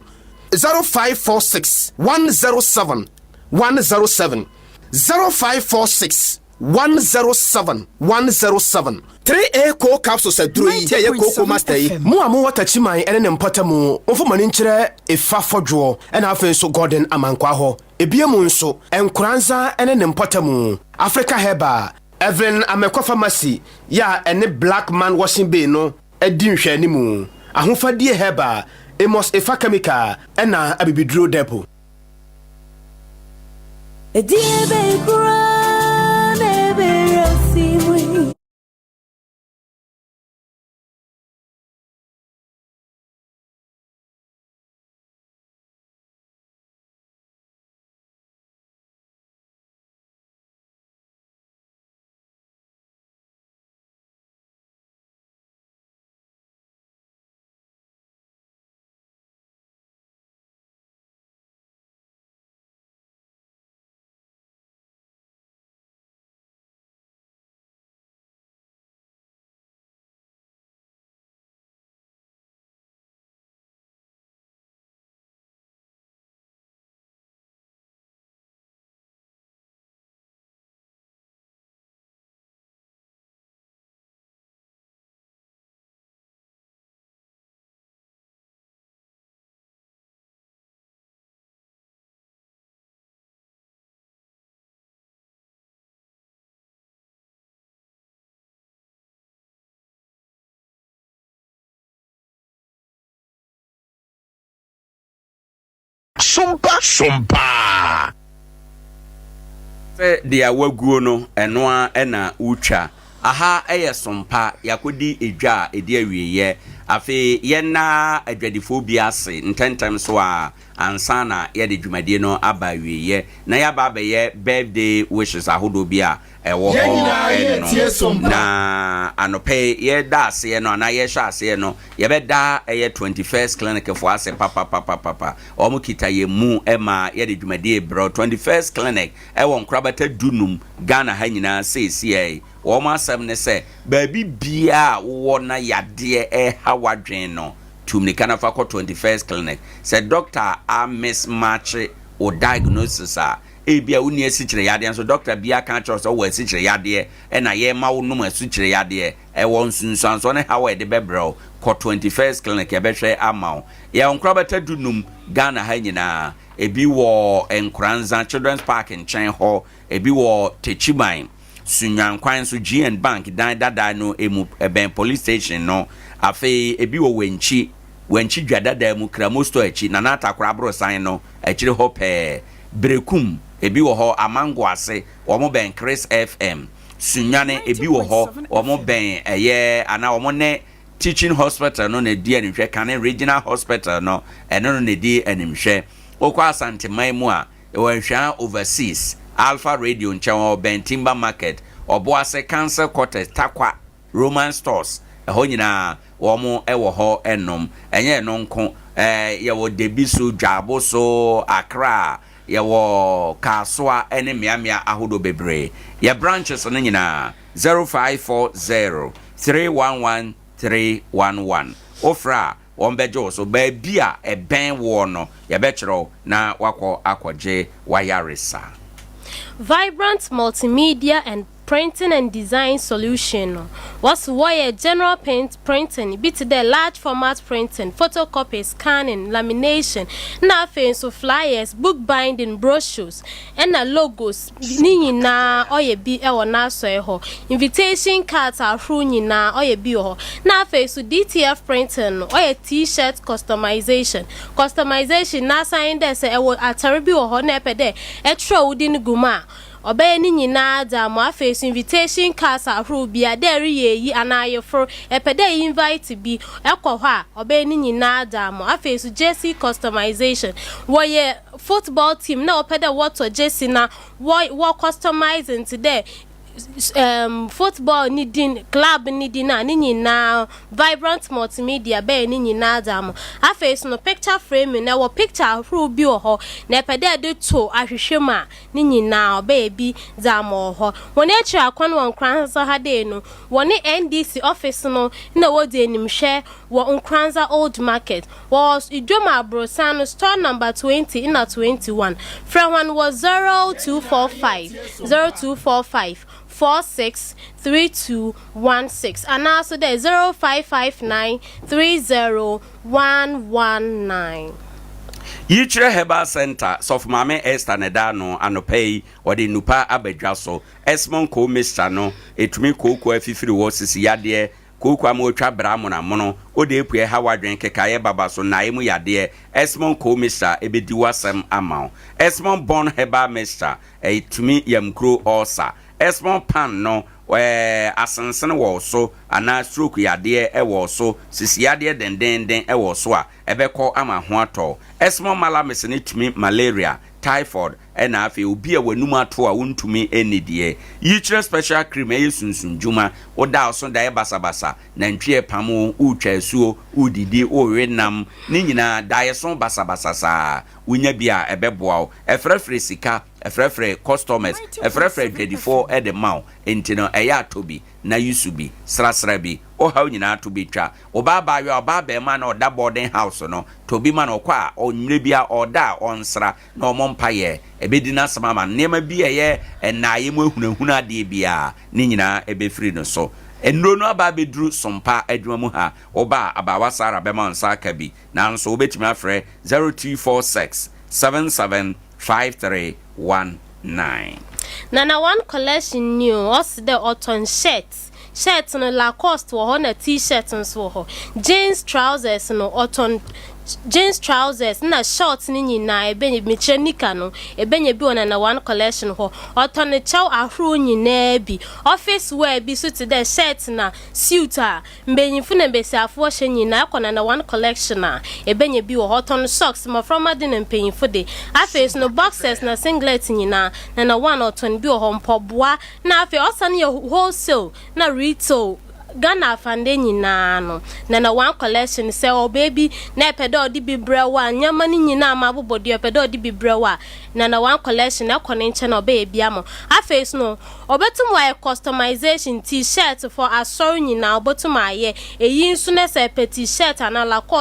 0546 107 107 0546 107 107 3A Coal Capsules aduro yi a ɛyɛ Kooko Master yi. Mo a mowɔ Takyiman ne ne mpɔtamu, momfa mo ani nkyerɛ Efa Fɔdwoɔ ɛna afei nso Gordon Amankwaa hɔ. Ebia mu nso, Nkoranza ne ne mpɔtamu, Africa Herbal, Evelyn Amekwa Pharmacy yɛ a ɛne Black Man Washing Bay no di nhwɛanimu, Ahofadie Herbal, Amos Efa Chemical ɛna Abibiduro Depot. Sompa Sompa. Sɛ deɛ waguo no, ɛno ara na wotwa. Aha yɛ Sompa, yɛakɔdi dwa a ɛdi awieeɛ. Afei yɛnna adwadifoɔ bi ase ntɛmntɛm so ara ansa na yɛde dwumadie no aba awieeɛ na yɛaba abɛyɛ birthday wishes ahodoɔ bi a ɛwɔ Yɛn nyinaa hɔ yɛ tie no. Sompa. Na anɔpa yi yɛreda aseɛ no anaa yɛrehyɛ aseɛ no, yɛbɛda ɛyɛ 21st Clinic foɔ ase papapapapa. Wɔn kita yɛn mu ma yɛde dwumadie rebrɛ wo. 21st Clinic ɛwɔ nkorabata du num Ghana ha nyinaa seesei. Wɔn asɛm ne sɛ baabi biara a wowɔ na yadeɛ ɛreha w'adwene no, tu mmirika na fa kɔ 21st Clinic. Sɛ dɔkta a mismatch wo diagnosis a, ebia wonni asikyire yadeɛ nso dɔkta bi aka akyerɛ wo sɛ wowɔ asikyire yadeɛ ɛna yɛrema wo nom asikyire yadeɛ. Ɛwɔ nsunsuansoɔ ne haw a ɛde bɛbrɛ wo. Kɔ 21st Clinic yɛbɛhwɛ ama wo. Yɛwɔ nkorabata du num Ghana ha nyinaa. Ebi wɔ Nkoranza Children's Park nkyɛn hɔ, ebi wɔ Techiman, Sunyani kwan so GN Bank dan dada no mu, ɛbɛn police station no. Afei ebi wɔ Wenchi, Wenchi dwa dada mu, Kramo store akyi, Nana Atakora aborosan no akyire hɔ pɛɛ. Berekum, ebi wɔ hɔ, Amango ase, wɔn bɛn Chris FM. Sunyani, ebi wɔ hɔ, wɔn bɛn ɛyɛ anaa wɔn ne Teaching Hospital no na ɛdi animhwɛ, kane Regional Hospital no, ɛno no na ɛdi animhwɛ. Wokɔ Asanteman mu a, ɛwɔ Nhwea Overseas, Alpha Radio nkyɛn hɔ, bɛn Timber Market, Ɔboase, Council Quarters, Tarkwa, Roman Stores, ɛhɔ nyinaa wɔn wɔ hɔ nom. Ɛnyɛ ɛno nko, eh, yɛwɔ Debiso, Dwaabo so, Accra, yɛwɔ Kasoa ne mmeammea ahodoɔ bebree. Yɛ branches no nyinaa, 0540 311 311. Wofrɛ a, wɔbɛgye wo so. Baabi a ɛbɛn woɔ no, yɛbɛkyerɛ wo na woakɔ akɔgye w'ayaresa. Vibrant Multimedia and Printing and Design Solution no, wɔse wɔyɛ general paint printing, bi tse dɛ large format printing, photocopy, scanning, lamination, nna afei so flyers, book binding, brochures, nna logos, ne nyina ɔyɛ bi wɔ n'asɔɛ hɔ. Invitation cards ahorow nyina ɔyɛ bi wɔ hɔ. Nna afei so DTF printing no, ɔyɛ T-shirt customisation. Customisation n'asan nye dɛ sɛ ewɔ atar bi wɔ hɔ na epɛ dɛ ekyerɛw wo din gu mu a, ɔbɛyɛ ne nyina dze ama wo. Afei so invitation cards ahorow biara, dɛ ereyɛ eyi anaa ayefor, epɛ dɛ e invite bi kɔ hɔ a, ɔbɛyɛ ne nyina dze ama wo. Afei so jersey customisation, wɔyɛ football team na wɔpɛ dɛ wɔtɔ jersey na wɔ wɔ customise no tse dɛ um football ne din, club ne din a, ne nyina Vibrant Multimedia bɛyɛ ne nyina dze ama wo. Afei so no picture framing no, ewɔ picture ahorow bi wɔ hɔ na epɛ dɛ edze to ahwehwɛ mu a, ne nyina ɔbɛyɛ bi dze ama wɔ hɔ. Hɔn ekyir akwan wɔ Nkoranza ha dei no, wɔne NDC office no na wodzi enyimhwɛ wɔ Nkoranza Old Market. Wɔwɔ Dwom Aborosan no store number 20 na 21. Frɛ hɔn wɔ 0245 0245 46 32 16 anaa so dɛ 0559 30 119. Yikyerɛ Herbal Centre, Sɔfo Maame Esther na ɛda ano anɔpa yi, ɔde nnupa aba dwa so. Esmond Coal Mixture no, ɛtumi kooko afifiri hɔ, sisi yadeɛ, Kooko ama otwa bra amonamono, ode epue ɛha w'adwen, kekaeɛ baba so, nnaeɛ mu yadeɛ, Esmond Coal Mixture ɛbɛdi w'asɛm ama wo. Esmond Born Herbal Mixture, ɛtumi yamkuro, ulcer. Esmond Pan no, ɛɛ asensene wɔ wo so anaa stroke yadeɛ wɔ wo so, sisi yadeɛ dendenden wɔ wo so a, ɛbɛkɔ ama ho atɔ wo. Esmond Malamis no tumi malaria, typhoid, Ɛna afei obi a w'anum ato a wontumi nni deɛ. Yi kyerɛ special cream ɛyɛ sunsum dwuma. Woda a ɔso daeɛ basabasa, nantwie repam wo, woretwa asuo, woredidi, worewe nam, ne nyinaa daeɛso basabasa saa. Wonya bi a ɛbɛboa wo. Ɛfrɛfrɛ sika, ɛfrɛfrɛ customers, ɛfrɛfrɛ adwadifoɔ de ma wo. Enti no ɛyɛ a tɔ bi na use bi, srasra bi. Wo haw nyinaa to bɛtwa. Wo ba abaayewa, ɔbaa abarimaa no a ɔda boarding house no, tɔ bi ma no. Ɔkɔ a, mmerɛ biara ɔreda a ɔnsra. na wɔmmɔ mpaeɛ, ɛbɛdi n'asɛm ama no. Nneɛma bi a ɛyɛ nnaeɛ mu ahunahuna adeɛ biara, ne nyinaa ɛbɛfiri no so. Nnuro no aba abɛduru Sompa adwuma mu ha. Woba a, Abaawa Sarah bɛma wo nsa aka bi. Nanso wobɛtumi afrɛ 0246 77 5319. Nana one collection ni o, ɔse dɛ ɔtɔn shirt, shirt no Lacoste wɔ hɔ na T-shirt nso wɔ hɔ, jeans trousers no ɔtɔn. Jeans trousers na shorts ne nyinaa ebenya bi, mekyerɛ nika no, ebenya bi wɔ Nana One Collection hɔ. Ɔtɔn kyɛw ahorow nyinaa bi. Office wear bi so tse dɛ shirt na suit a mbanyimfo na mbasiafo wɔhyɛ nyinaa, ekɔ Nana One Collection a, ebenya bi wɔ hɔ. Ɔtɔn socks, mboframba de na mpanyimfo de. Afei so no, boxers na singlet nyinaa, Nana One ɔtɔn bi wɔ hɔ. Mpɔboa na afei ɔsan yɛ wholesale na retail. Ghana afandɛ nyinaa no na na one collection sɛ ɔbaa bi na ɛpɛ dɛ ɔde bi brɛ wo a nneɛma no nyinaa ma abobɔ dua ɔpɛ dɛ ɔde bi brɛ wo a na na one collection ɛkɔ ne nkyɛn na ɔbɛyɛ bi ama wo afei so no ɔbɛtum wayɛ customization t-shirt for asɔre nyinaa ɔbɛtum ayɛ eyi nso na sɛ ɛpɛ t-shirt anaa lacoste.